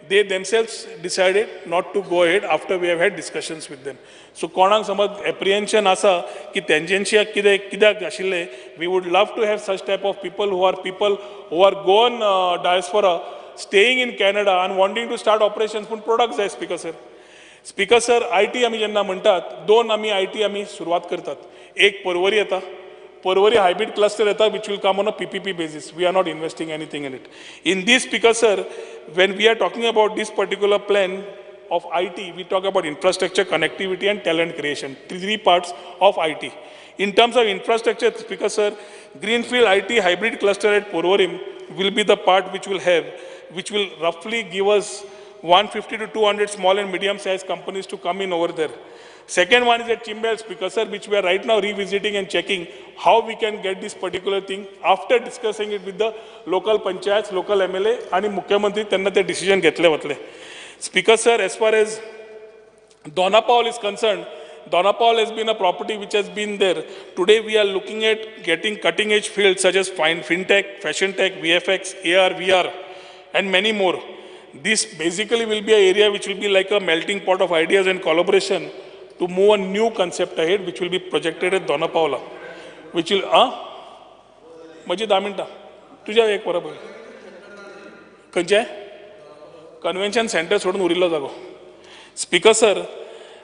they themselves decided not to go ahead after we have had discussions with them. So कोणाक समज apprehension आसा की टेंजेन्शिया कित्याक आशिल्लें, we would love to have such type of people who are Goan diaspora staying in Canada and wanting to start operations, पूण product जाय. Speaker sir, speaker sir, IT आमी जेन्ना म्हणटात, 2 आमी IT आमी सुरवात करतात. एक पर्वरी येता, Porvorim hybrid cluster येता, which will come on a PPP basis. We are not investing anything in it. In this, Speaker sir, when we are talking about this particular plan of IT, we talk about infrastructure, connectivity and talent creation, 3 parts of IT. In terms of infrastructure, Speaker sir, greenfield IT hybrid cluster at Porvorim will be the part which will have, which will roughly give us 150 to 200 small and medium sized companies to come in over there. Second one is at Chimbel, Speaker sir, which we are right now revisiting and checking how we can get this particular thing after discussing it with the local panchayats, local MLA आणि मुख्यमंत्री, त्यांना ते decision घेतले वतले. Speaker sir, as far as Dona Paula is concerned, Dona Paula has been a property which has been there. Today we are looking at getting cutting edge fields such as fintech, fashion tech, VFX, AR, VR and many more. This basically will be an area which will be like a melting pot of ideas and collaboration to move a new concept ahead, which will be projected at Dona Paula, which will, म्हजी 10 मिनटां तुज्या एक वरां पयलीं खंयचें convention centre सोडून उरिल्लो जागो. Speaker sir,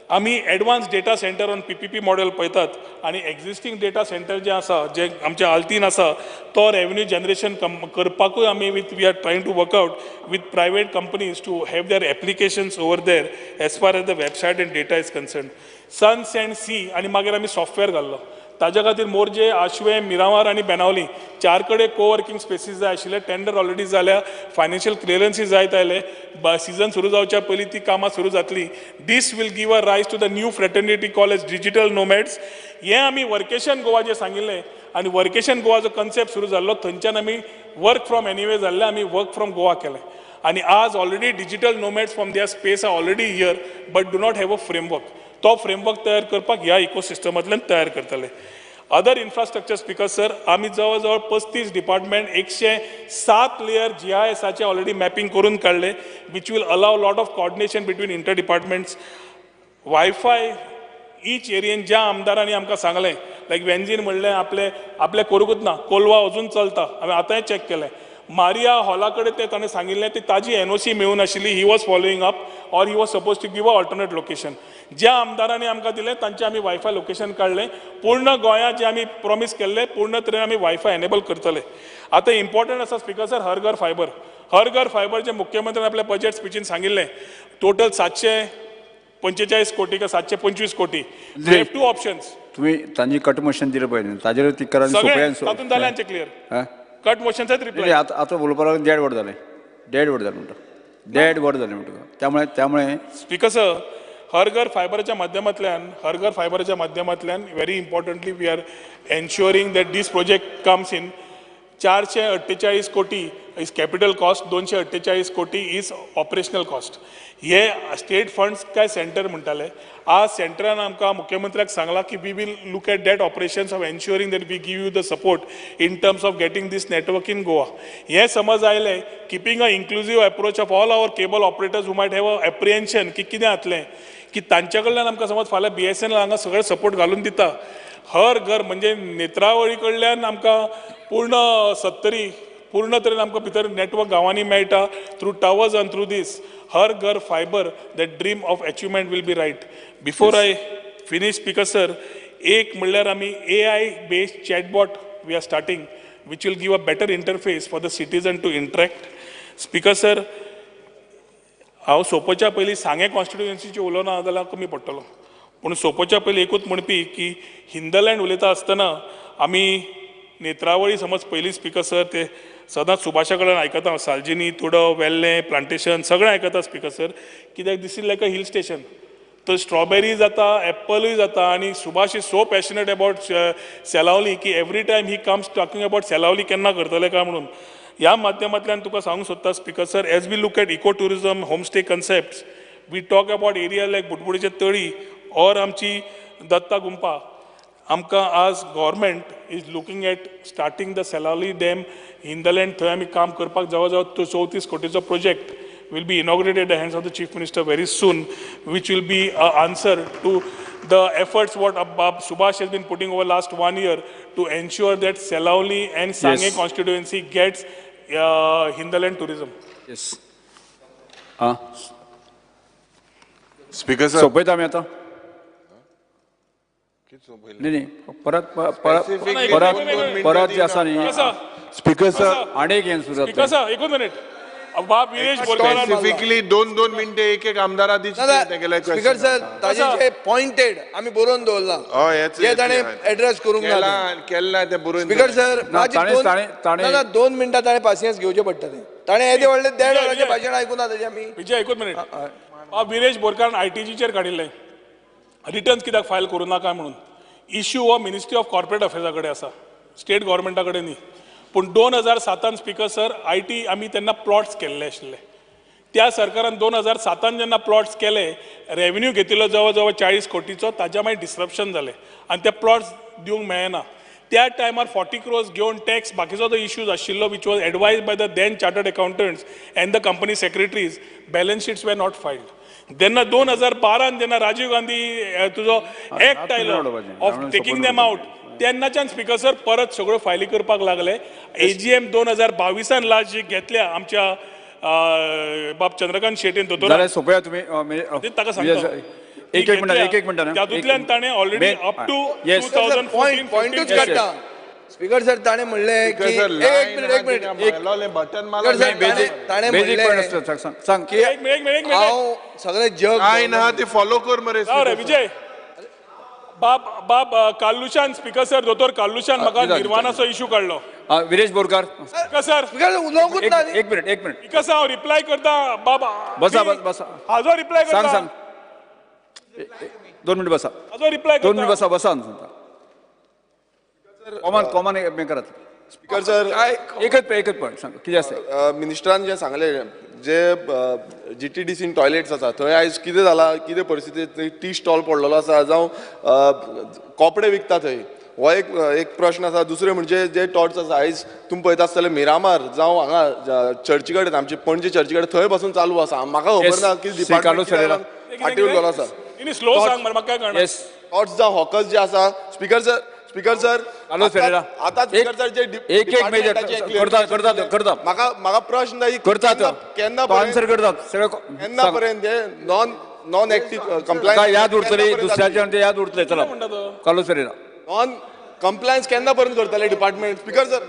आमी advance data centre on PPP model पळयतात आनी एक्झिस्टींग डेटा सेंटर जे आसा, जे आमच्या आल्तीन आसा, तो रेवेन्यू जनरेशन करपाकूय आमी with we are trying to work out with private companies to have their applications over there as far as the website and data is concern. Sun sand sea आनी मागीर आमी सॉफ्टवेअर घाल्लो. ताज्या खातीर मोरजे, आशवे, मिरामार आनी बेनावली 4 कडेन कोवर्किंग स्पेसीस जाय आशिल्ले. टेंडर ऑलरेडी जाल्या, फायनान्शियल क्लियरन्सी जायत आयले. सिजन सुरू जावच्या पयलीं ती कामां सुरू जातली. This will give a rise to the new fraternity college digital nomads. हें आमी वर्केशन गोवा जें सांगिल्लें आनी वर्केशन गोवा जो कन्सेप्ट सुरू जाल्लो थंयच्यान आमी वर्क फ्रॉम एनिवे जाल्लें, आमी वर्क फ्रॉम गोवा केलें. आनी आज already digital nomads from their space are already here but do not have a framework. तो फ्रेमवर्क तयार करपाक ह्या इकोसिस्टमांतल्यान तयार करतले. अदर इन्फ्रास्ट्रक्चर स्पीकर सर, आमी जवळ जवळ 35 डिपार्टमेंट 107 लेयर GISाचे ऑलरेडी मॅपिंग करून काडले, which will allow lot of coordination between inter departments. Wifi each एरियेन ज्या आमदारांनी आमकां सांगलें, लायक वेंजीन म्हणलें आपले आपले करूंकूच ना, कोलवा अजून चलता, हांवें आतांय चॅक केलें. मारिया हॉला कडेन ते ताणें सांगिल्लें ती ताजी NOC मेळून आशिल्ली, he was following up or he was suppose to give a alternate location. ज्या आमदारांनी आमकां दिलें तांचें आमी वायफाय लोकेशन काडलें. पूर्ण गोंयांत जें आमी प्रॉमीस केल्लें पूर्ण तरेन आमी वायफाय एनेबल करतले. आतां इम्पॉर्टंट आसा स्पीकर सर, हर घर फायबर. हर घर फायबर जे मुख्यमंत्र्यान आपल्या बजेट स्पिचीन सांगिल्लें टोटल 745 कोटी का 725 कोटी. We have 2 options. तुमी तांची कट मोशन दिलें पळय ताजेर ती करा, तातूंत जालें आमचें क्लियर. कट मोशनचाच रिप्लाय आतां उलोवपाक लागून 1.5 वर जालें, 1.5 वर जालें म्हणटा, 1.5 वर जालें म्हणटा. त्यामुळे त्यामुळे स्पीकर सर, हर घर फायबराच्या माध्यमांतल्यान, हर घर फायबराच्या माध्यमांतल्यान very importantly we are ensuring that this project comes in. 448 crore is capital cost, 248 crore is operational cost. हे स्टेट फंड्स काय सेंटर म्हणटाले, आज सेंटरान आमकां मुख्यमंत्र्याक सांगलां की we will look at that operations of ensuring that we give you the support in terms of getting this network in Goa. हें समज आयलें, keeping a inclusive approach of all our cable operators who might have a apprehension की कितें जातलें, की तांच्या कडल्यान आमकां समज फाल्यां BSNL हांगा सगळें सपोर्ट घालून दिता. हर घर म्हणजे नेत्रावळी कडल्यान आमकां पूर्ण 70 पूर्ण तरेन आमकां भितर नेटवर्क गांवांनी मेळटा through towers and through this Har Ghar fibre. That dream of achievement will be right. Before I finish speaker sir, एक म्हणल्यार आमी AI based chatbot we are starting which will give a better interface for the citizen to interact. Speaker sir, हांव सोपोच्या पयलीं सांगें कॉन्स्टिट्युएन्सीचेर उलोवना जाल्यार कमी पडटलो, पूण सोपोच्या पयलीं एकूच म्हणपी की हिंदलँड उलयता आसतना आमी नेत्रावळी समज पयली स्पीकर सर ते सदांच सुभाषा कडल्यान आयकता हांव, सालजिनी, तुडव, वेल्लें, प्लांटेशन सगळें आयकता स्पीकर सर, कित्याक this is like a hill station. तर स्ट्रॉबेरी जाता, एप्पलूय जाता. आनी Subhash is so passionate about Selaulim की every time he comes talking about Selaulim केन्ना करतले काय म्हणून. ह्या माध्यमांतल्यान तुका सांगूंक सोदता speaker sir, as we look at eco tourism, homestay concepts, we talk about area like बुडबुडीचे तळी ऑर आमची दत्ता गुंपा. आमकां आज government is looking at starting the Selaulim dam hinterland, थंय आमी काम करपाक जवळ जवळ 34 कोटीचो project will be inaugurated at the hands of the Chief Minister very soon, which will be an answer to the efforts what Subhash has been putting over last 1 year to ensure that Selaulim and Sange constituency gets hinterland tourism. Yes. Speaker sir, सोपयता आमी आतां. नाही नाही, परत परत परत परत जे आसा न्ही स्पीकर सर, आनी एक हें सुरू स्पीकर सर, एकूच मिनिट. बाब विरेश स्पेसिफिकली 2-2 मिनटे एक एक आमदारा दिसले. स्पीकर सर, ताजे जे पॉइंटेड आमी बरोवन दवरलां, जे ताणें एड्रेस करूंक ना केल्ला तें बरोवन. स्पीकर सर, ना 2 मिनटां ताणें पासियेंस घेवचें पडटलें. ताणें येदें व्हडलें 1.5 वरांचें भाशण आयकूं ना ताजें आमी. विजय, एकूच मिनिट. बाब विरेश बोरकारान ITGचेर काडिल्लें रिटर्न्स कित्याक फायल करूं नाका म्हणून. इश्यू हो मिनिस्ट्री ऑफ कॉर्पोरेट अफेर्सा कडेन आसा, स्टेट गव्हर्मेंटा कडेन न्ही. पूण 2007 स्पीकर सर, IT आमी तेन्ना प्लॉट्स केल्ले आशिल्ले. त्या सरकारान 2007 जेन्ना प्लॉट्स केले, रेवेन्यू घेतिल्लो जवळ जवळ 40 कोटीचो, ताज्या मागीर डिसरप्शन जालें आनी ते प्लॉट्स दिवंक मेळना. त्या टायमार 40 crores घेवन टॅक्स बाकीचो जो इश्यूज आशिल्लो, which was advise by the then chartered accountants and the company secretaries, balance sheets were not filed. तेन्ना 2012 जेन्ना राजीव गांधी तुजो एक्ट आयलो ऑफ टेकींग देम आवट, तेन्नाच्यान स्पीकर सर परत सगळ्यो फायली करपाक लागले. AGM 2022 last जी घेतल्या आमच्या बाब चंद्रकांत शेटीन दोतोर. सोपया तुमी ताका सांगता एक एक मिनट, एक एक मिनट. तातूंतल्यान ताणें ऑलरेडी अप टू 2014 पॉयंटूच काडटा. स्पीकर सर, ताणें म्हणलें की एक मिनिट, एक मिनिट, ताणें म्हणलें की हांव सगळें जग काय ना ते फॉलो कर मरे. विजय बाब बाब काल्लुशान, स्पीकर सर, दोतोर काल्लुशान म्हाका निर्वाणाचो इशू काडलो. विरेश बोरकार. स्पीकर सर, उलोवंकूच ना. एक मिनिट, एक मिनिट. स्पीकर सर, हांव रिप्लाय करता बाबा. बसा बसा, हाजो रिप्लाय करता. सांग सांग, 2 मिनिट बसा. हाजो रिप्लाय 2 मिनिट बसा, बसा. कॉमन कॉमन हें करात. स्पीकर सर, एकच एकच पॉयंट सांग कितें आसा. मिनिस्टरान जें सांगलें, जे GTDCन टॉयलेट्स आसा थंय आयज कितें जालां, कितें परिस्थिती, टी स्टॉल पडलेलो आसा जावं कपडे विकता थंय, हो एक एक प्रश्न आसा. दुसरें म्हणजे जे टॉर्च आसा आयज तुमी पळयता आसतले मिरामार जावं हांगा चर्ची कडेन, आमचे पणजे चर्ची कडेन थंय पासून चालू आसा. म्हाका खबर ना की डिपार्टमेंट फाटीं उरलेलो आसा. टॉर्च जावं हॉकर्स जे आसा. स्पीकर सर, स्पीकर सर, आता स्पीकर सर जे एक एक मेजर करता म्हाका म्हाका प्रश्न करता केन्ना आन्सर करतात सगळं केन्ना पर्यंत नॉन नॉन एक्टिव्ह कंप्लायन्स याद उरतली, दुसऱ्याच्या याद उरतले. चला कार्लोस फेरेरा, नॉन कंप्लायन्स केन्ना पर्यंत करतले department? Speaker sir,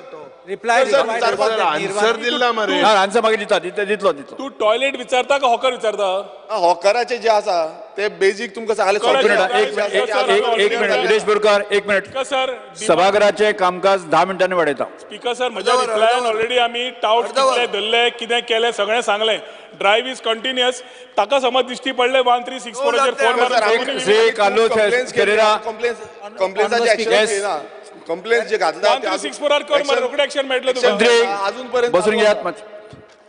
reply answer दिला मरे. आन्सर मागीर दिता, दितलो दितलो. तू टॉयलेट विचारता का हॉकर विचारता? हॉकराचे जे आसा ते बेजीक तुमकां सांगले. एक मिनिट विरेश बोरकार, एक मिनिट. सर, सभागृहाचे कामकाज 10 मिनटांनी वाडयता. स्पीकर सर, म्हज्या रिप्लायान ऑलरेडी आमी टावट कितले धरले, कितें केलें सगळें सांगलें. Drive is continuous. ताका समज दिश्टी पडले 1364 फोन मारून. श्री कार्लोस फेरेरा, कंप्लेन्साचे एक्शन घेना. कंप्लेन्स जे घातला 1364 कर मरे, रोखडें एक्शन मेळटलें तुका. बसून घेयात.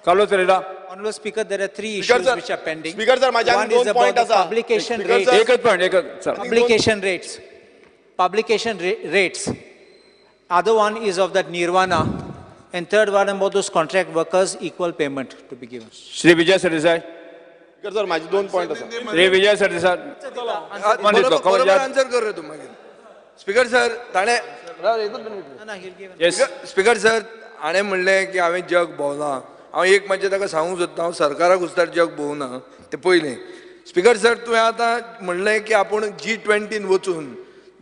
Carlos Ferreira. Honorable Speaker, there are 3 issues which are pending. Speaker sir, माझ्या One 2 is about point the आसा. publication rates. एकच पॉइंट, एकच. Publication rates. Publication rates. Other one is of that Nirvana, and third one about those contract workers equal payment to be given. Shri Vijay Sardesai. Speaker sir, माझे 2 point आसा. श्री विजय सरदेसाय, बरोबर answer कर रे तूं मागीर. Speaker sir, ताणें speaker sir, हाणें म्हणलें की हांवें जग भोंवलां. हांव एक मातशें ताका सांगूंक सोदता, हांव सरकाराक उस्तार जग भोंवना तें पयलें. स्पीकर सर, तुवें आतां म्हणलें की आपूण G20 वचून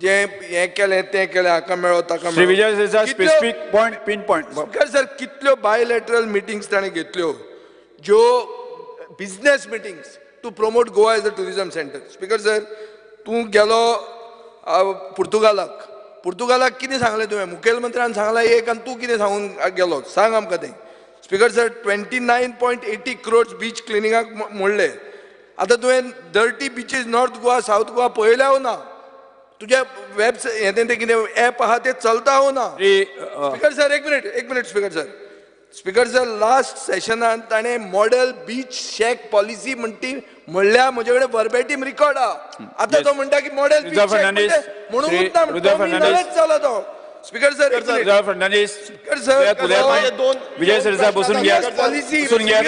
जें हें केलें तें केलें, हाका मेळो ताका Shri Vijay Sardesai, specific point, pin point. Speaker sir, कितल्यो बायलॅटरल मिटिंग्स ताणें घेतल्यो, ज्यो business meetings to promote Goa as a tourism centre. Speaker sir, तूं गेलो पुर्तुगालाक, पुर्तुगालाक कितें सांगलें तुवें? मुखेलमंत्र्यान सांगलां एक आनी तूं कितें सांगून गेलो, सांग आमकां तें. Speaker sir, 29.80 crores beach क्लिनिंगाक मोडले. आतां तुवें dirty beaches North Goa, South Goa पळयल्या ना? तुज्या वेबसायट हें तें कितें एप आहा तें चलता हो ना? स्पीकर सर, एक मिनिट, एक minute. Speaker sir, speaker sir, last सेशनान ताणें मॉडेल बीच शॅक पॉलिसी म्हणटी म्हणल्या, म्हजे कडेन वर्बेटीम रिकॉर्ड आहा. आतां तो म्हणटा की मॉडेल बीच शॅक म्हणून ना, जाला तो. Speaker sir, Rudolf Fernandes, speaker sir, Vijay Sardesai बसून घ्या, बसून घ्या.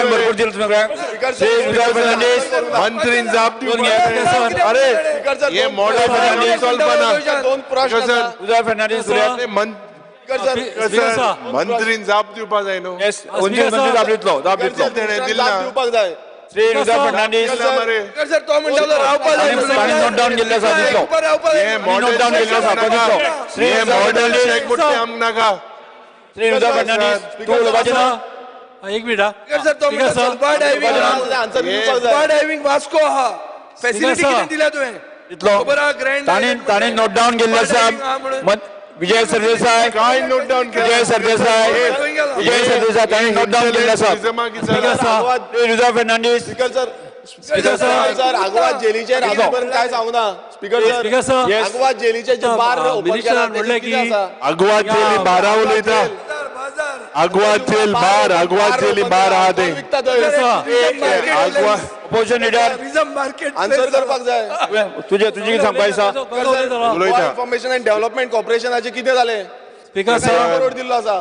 भरपूर दिलं तुम्ही. रुदोल्फ फर्नांडीस, मंत्रीन जाप बसून घ्या. अरे हे मॉडेल रुदोल्फ फर्नांडीस, मंत्रीन जाप दिवपाक जाय न्हू. मंत्री जाप दितलो, जाप दितलो. दिवपाक जाय. श्री रुदोल्फ फर्नांडीस, सर, तो म्हणटालो रावपाक जाय. ताणें नोट डावन केल्लें आसा, दितलो. नोट डावन केल्लें आसा, तो दितलो. श्री श्री रुदोल्फ फर्नांडीस, तूं उलोवपाचें ना? एक मिनिट. सर, तो म्हणटा scuba diving, scuba diving Vasco आहा, फॅसिलिटी कितें दिल्या तुवें? दितलो. ताणें नोट डावन केल्लें आसा. विजय सरदेसाय, काय नोट डावन? विजय सरदेसाय, विजय सरदेसाय, ताणें नोट डावन केल्लें आसा. Rudolf Fernandes, speaker sir, speaker sir, Aguada जेलीचेर अजून पर्यंत काय सांगू ना. स्पीकर सर, आगवाद जेलीचे जे बार ओपन केला म्हणलें की आगवाद जेली बारा उलयता, Aguada jail bar, Aguada jail bar आहा ते. अपोजिशन लिडर आन्सर करपाक जाय. तुजे तुजी कितें सांगपा आसा? इन्फॉर्मेशन अँड डेव्हलपमेंट कॉर्पोरेशनाचें कितें जालें? स्पीकर सर, करोड दिल्लो आसा.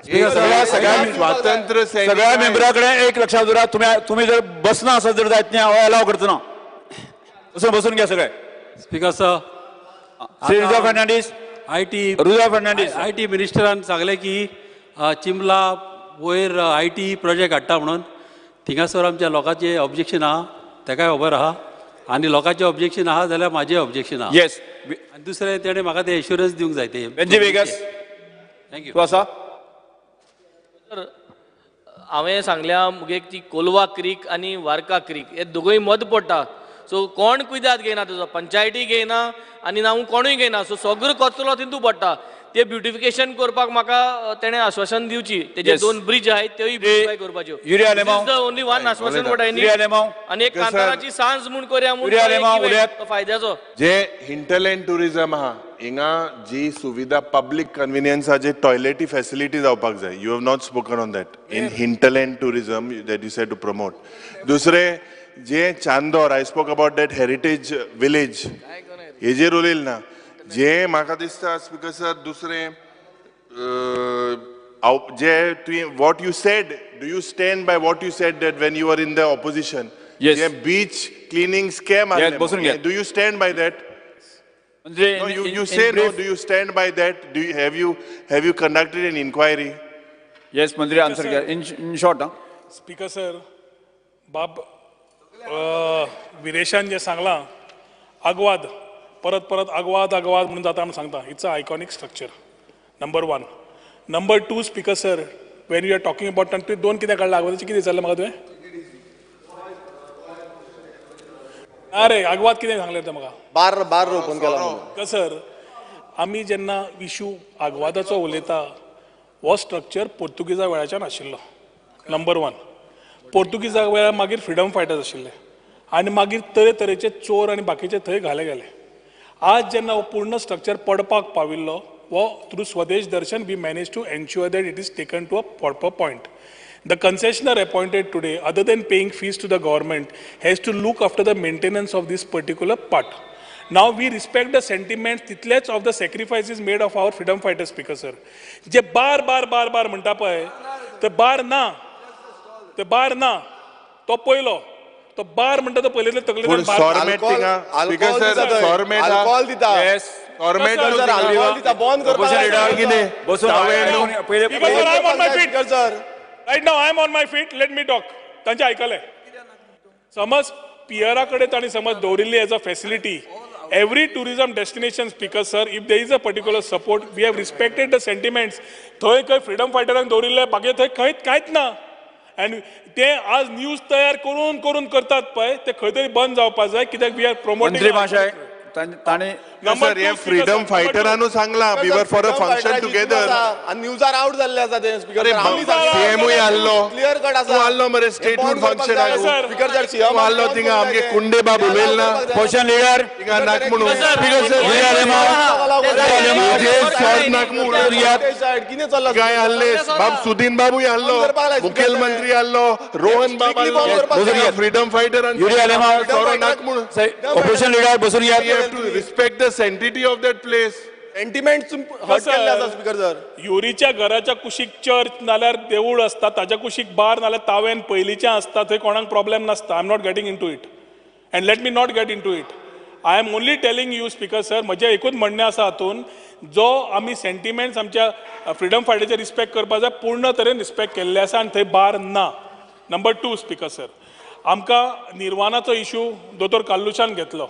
स्वातंत्र्य सगळ्या मेंबरा कडेन एक लक्षात दवरा, तुमी जर बसना आसत जर जायत न्ही, हांव अलाव करचो ना. बसून बसून घ्या सगळे. Speaker sir, Shri Rudolf Fernandes, IT Rudolf Fernandes, IT मिनिस्टरान सांगलें की चिमला वयर IT project हाडटा म्हणून, थिंगासर आमच्या लोकांचें ऑब्जेक्शन आहा. तेकाय खबर आहा आनी लोकांचें ऑब्जेक्शन आहा जाल्यार म्हाजें ऑब्जेक्शन आहा. येस. आनी दुसरें तेणें म्हाका तें एश्युरन्स दिवंक जाय तें. Venzy Viegas, thank you. तूं आसा? सर, हांवें सांगल्या मुगे ती कोलवा क्रीक आनी वारका क्रीक हे दोगूय मद पडटा. सो कोण कुयदाद घेयना तेजो, पंचायती घेयना आनी ना कोणूय घेयना. सो सगळो कचरो तितू पडटा. ते ब्युटिफिकेशन करपाक म्हाका तेणें आश्वासन दिवची. तेजे दोन ब्रिज आहेत तेय ब्युटिफाय करपाच्यो. ओनली वन आश्वासन what I need. आनी एक कांताराची सांज म्हूण करया म्हूण फायद्याचो. जे हिंटरलँड टुरिजम आहा हिंगा जी सुविधा पब्लीक कन्विनियन्साचे टॉयलेटी फॅसिलिटी जावपाक जाय. You have not spoken on that in hinterland tourism that you said to promote. दुसरें जे Chandor, I spoke about that heritage village, हेजेर उलयल ना. जे म्हाका दिसता स्पीकर सर, दुसरें जे तुवें what you said, do you stand by what you said that when you are in the opposition? J beach cleaning scam, do you stand by that? No, you say no. Do you stand by that? Do you have you conducted an inquiry? Yes, Mantri, answer in short. Huh? Speaker sir, Bab विरेशान जे सांगला आगवाद परत परत आगवाद आगवाद म्हणून जाता म्हणून सांगता. It's a iconic structure, number one. Number two, speaker sir, when you are talking about तुवें दोन कितें काडलां आगवादाचें कितें विचारलें म्हाका तुवें? अरे आगवाद कितें सांगलें तें म्हाका? बार बार ओपन केला. सर, आमी जेन्ना इशू आगवादाचो उलयता, हो स्ट्रक्चर पोर्तुगीजा वेळाच्यान आशिल्लो, नंबर वन. पोर्तुगीजा वेळार मागीर फ्रिडम फायटर्स आशिल्ले आनी मागीर तरेतरेचे चोर आनी बाकीचे थंय घाले गेले. आज जेन्ना हो पूर्ण स्ट्रक्चर पडपाक पाविल्लो, हो through Swadesh Darshan we manage to ensure that it is taken to a proper point. The concessionaire appointed today, other than paying fees to the government, has to look after the maintenance of this particular part. Now we respect the sentiments तितलेच of the sacrifices made of our freedom fighters, Speaker sir. J bar bar bar bar म्हणटा पळय, ते bar ना, ते bar ना, तो पयलो तो बार म्हणटा तो पयले तकलेंतल्यान बार. अल्कोहोल दिता, बंद करपाक. Right now I am on my feet, let me talk. तांचे आयकलें. समज पियरा कडेन तांणी समज दवरिल्ली as a facility. Every tourism destination, speaker sir, if there is a particular support, we have respected the sentiments. थंय खंय फ्रिडम फायटरांक दवरिल्ले, बाकी थंय खंय कांयच ना. आनी ते आज न्यूज तयार करून करून करतात पळय, ते खंय तरी बंद जावपाक जाय. कित्याक we are promoting. Freedom फायटरानू सांगला, we were for a function together. आनी न्यूजार आवट जाल्ले आसा ते स्पीकर. सीएमूय आहलो, क्लियर कट आसा. तूं आहलो मरे स्टेटहूड फंक्शनाक, स्पीकर सर, तूं आहलो थिंगा आमगे कुंडे बाब उलयल ना, पोशन लिडर थिंगा नाक म्हणून कितें चल्लां काय आहले बाब सुदीन बाबूय आहलो, मुखेलमंत्री आहलो, रोहन बाब आहलो, फ्रीडम फायटर नाक म्हणून. ऑपोजिशन लिडर बसून घेयात. To respect the sanctity of that place. Sentiments hurt केल्ले आसा स्पीकर सर. युरीच्या घराच्या कुशीक चर्च नाल्यार देवूळ आसता, ताच्या कुशीक बार नाल्यार तावेन पयलींचें आसता, थंय कोणाक प्रॉब्लेम नासता. I am not getting into it and let me not get into it. I am only telling you speaker sir, म्हजें एकूच म्हणणें आसा हातून, जो आमी सेंटिमेंट्स आमच्या फ्रिडम फायटरचे रिस्पेक्ट करपाक जाय, पूर्ण तरेन रिस्पेक्ट केल्ले आसा आनी थंय बार ना. नंबर टू स्पीकर सर, आमकां निर्वाणाचो इशू दोतोर काल्लुशान घेतलो.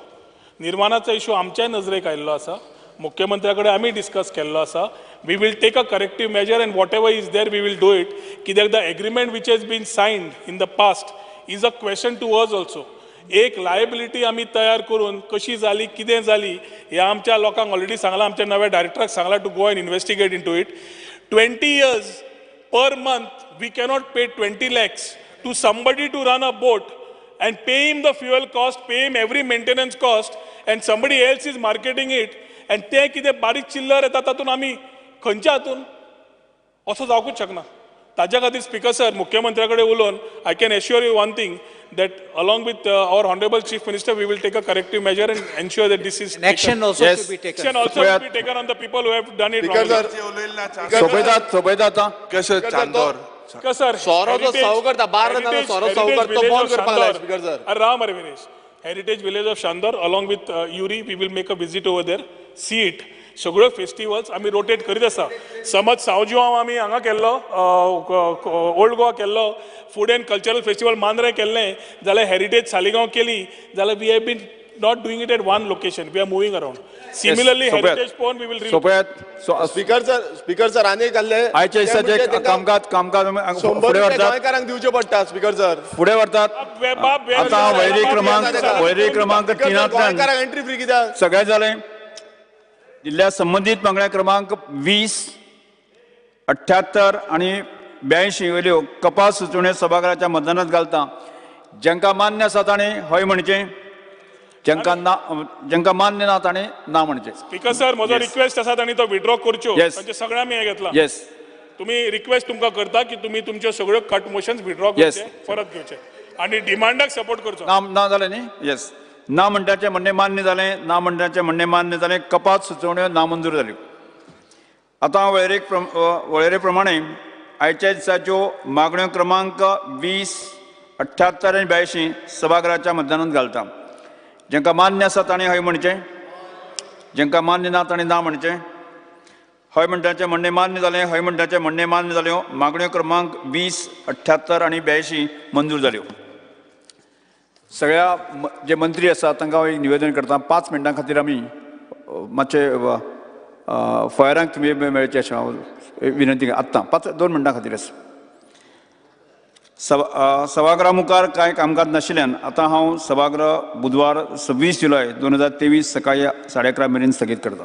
निर्वाणाचो इशू आमच्याय नजरेक आयिल्लो आसा, मुख्यमंत्र्या कडेन आमी डिस्कस केल्लो आसा. We will take a corrective measure and whatever is there we will do it. कित्याक the agreement which has been signed in the past is a question to us also. एक liability आमी तयार करून कशी जाली कितें जाली हें आमच्या लोकांक ऑलरेडी सांगलां, आमच्या नव्या डायरेक्टराक सांगलां to go and investigate into it. 20 years per month we cannot pay 20 lakhs to somebody to run a boat and pay him the fuel cost, pay him every maintenance cost, and somebody else is marketing it, and ते कितें बारीक चिल्लर येता तातूंत आमी खंयच्या हातून असो जावकूच शकना. ताज्या खातीर स्पीकर सर, मुख्यमंत्र्या कडेन उलोवन I can assure you one thing that along with our honourable chief minister we will take a corrective measure and ensure that this is action also should be taken. Action also should be taken on the people who have done it wrongly. सोंपयतात सोंपयतात. कशें Chandor sir, सोरो जो सव करता bar सोरो सव करता तो बंद करपाक जाय स्पीकर सर. अरे राम अरे Viresh, heritage village of Chandor along with Yuri we will make a visit over there, see it. सगळ्यो फेस्टिवल्स आमी रोटेट करीत आसा. समज सावजुआंव आमी हांगा केल्लो, ओल्ड गोवा केल्लो, food and cultural festival Mandrem केल्लें, जाल्यार हेरिटेज सालिगांव केली, जाल्यार we have been not doing it at one location, we are moving around. Similarly heritage पळोवन we will. Speaker sir आनी एक आहले, आयच्या दिसाचें कामकाज कामकाज फुडें व्हरतात, गोंयकारांक दिवचें पडटा. स्पीकर सर फुडें व्हरतात. आतां वळेरी क्रमांक 3 गोंयकारांक एंट्री फ्री कित्याक? सगळें जालें. जिल्ल्या संबंदीत मागण्या क्रमांक 20, 78 आनी 82 वयल्यो कपास सुचोवण्यो सभाघराच्या मतदानात घालता. जांकां मान्य आसा तांणी हय म्हणचें, जांकां ना, जांकां मान्य ना तांणी ना म्हणचें. स्पीकर सर म्हजो रिक्वेस्ट आसा तांणी तो विड्रॉ करच्यो, तांचे सगळ्या आमी हें घेतलां. येस, तुमी रिक्वेस्ट तुमकां करता की तुमी तुमच्यो सगळ्यो कट मोशन्स विड्रॉ करचे, परत घेवचे आनी डिमांडाक सपोर्ट करचो. ना ना जालें न्ही? येस. ना म्हणटाचें म्हणणें मान्य जालें, ना म्हणटाचें म्हणणें मान्य जालें. कपात सुचोवण्यो नामंजूर जाल्यो. आतां वळेरे प्रमाणे आयच्या दिसाच्यो मागण्यो क्रमांक 20, 78 आनी 82 सभाघराच्या मतदानात घालता. जांकां मान्य आसा तांणी हय म्हणचें, जांकां मान्य ना तांणी ना म्हणचें. हय म्हणटाचें म्हणणें मान्य जालें, हय म्हणटाचें म्हणणें मान्य जाल्यो. मागण्यो क्रमांक 20, 78 आनी 82 मंजूर जाल्यो. सगळ्या जे मंत्री आसात तांकां हांव एक निवेदन करता, 5 मिनटां खातीर आमी मातशे फळ्यारांक तुमी मेळचे अशें हांव विनंती आत्तां 5-2 मिनटां खातीर आसा. सभागृहा मुखार कांय कामकाज नाशिल्ल्यान आतां हांव सभागृह बुधवार 26 जुलय 2023 सकाळी 11:30 मेरेन स्थगीत करता.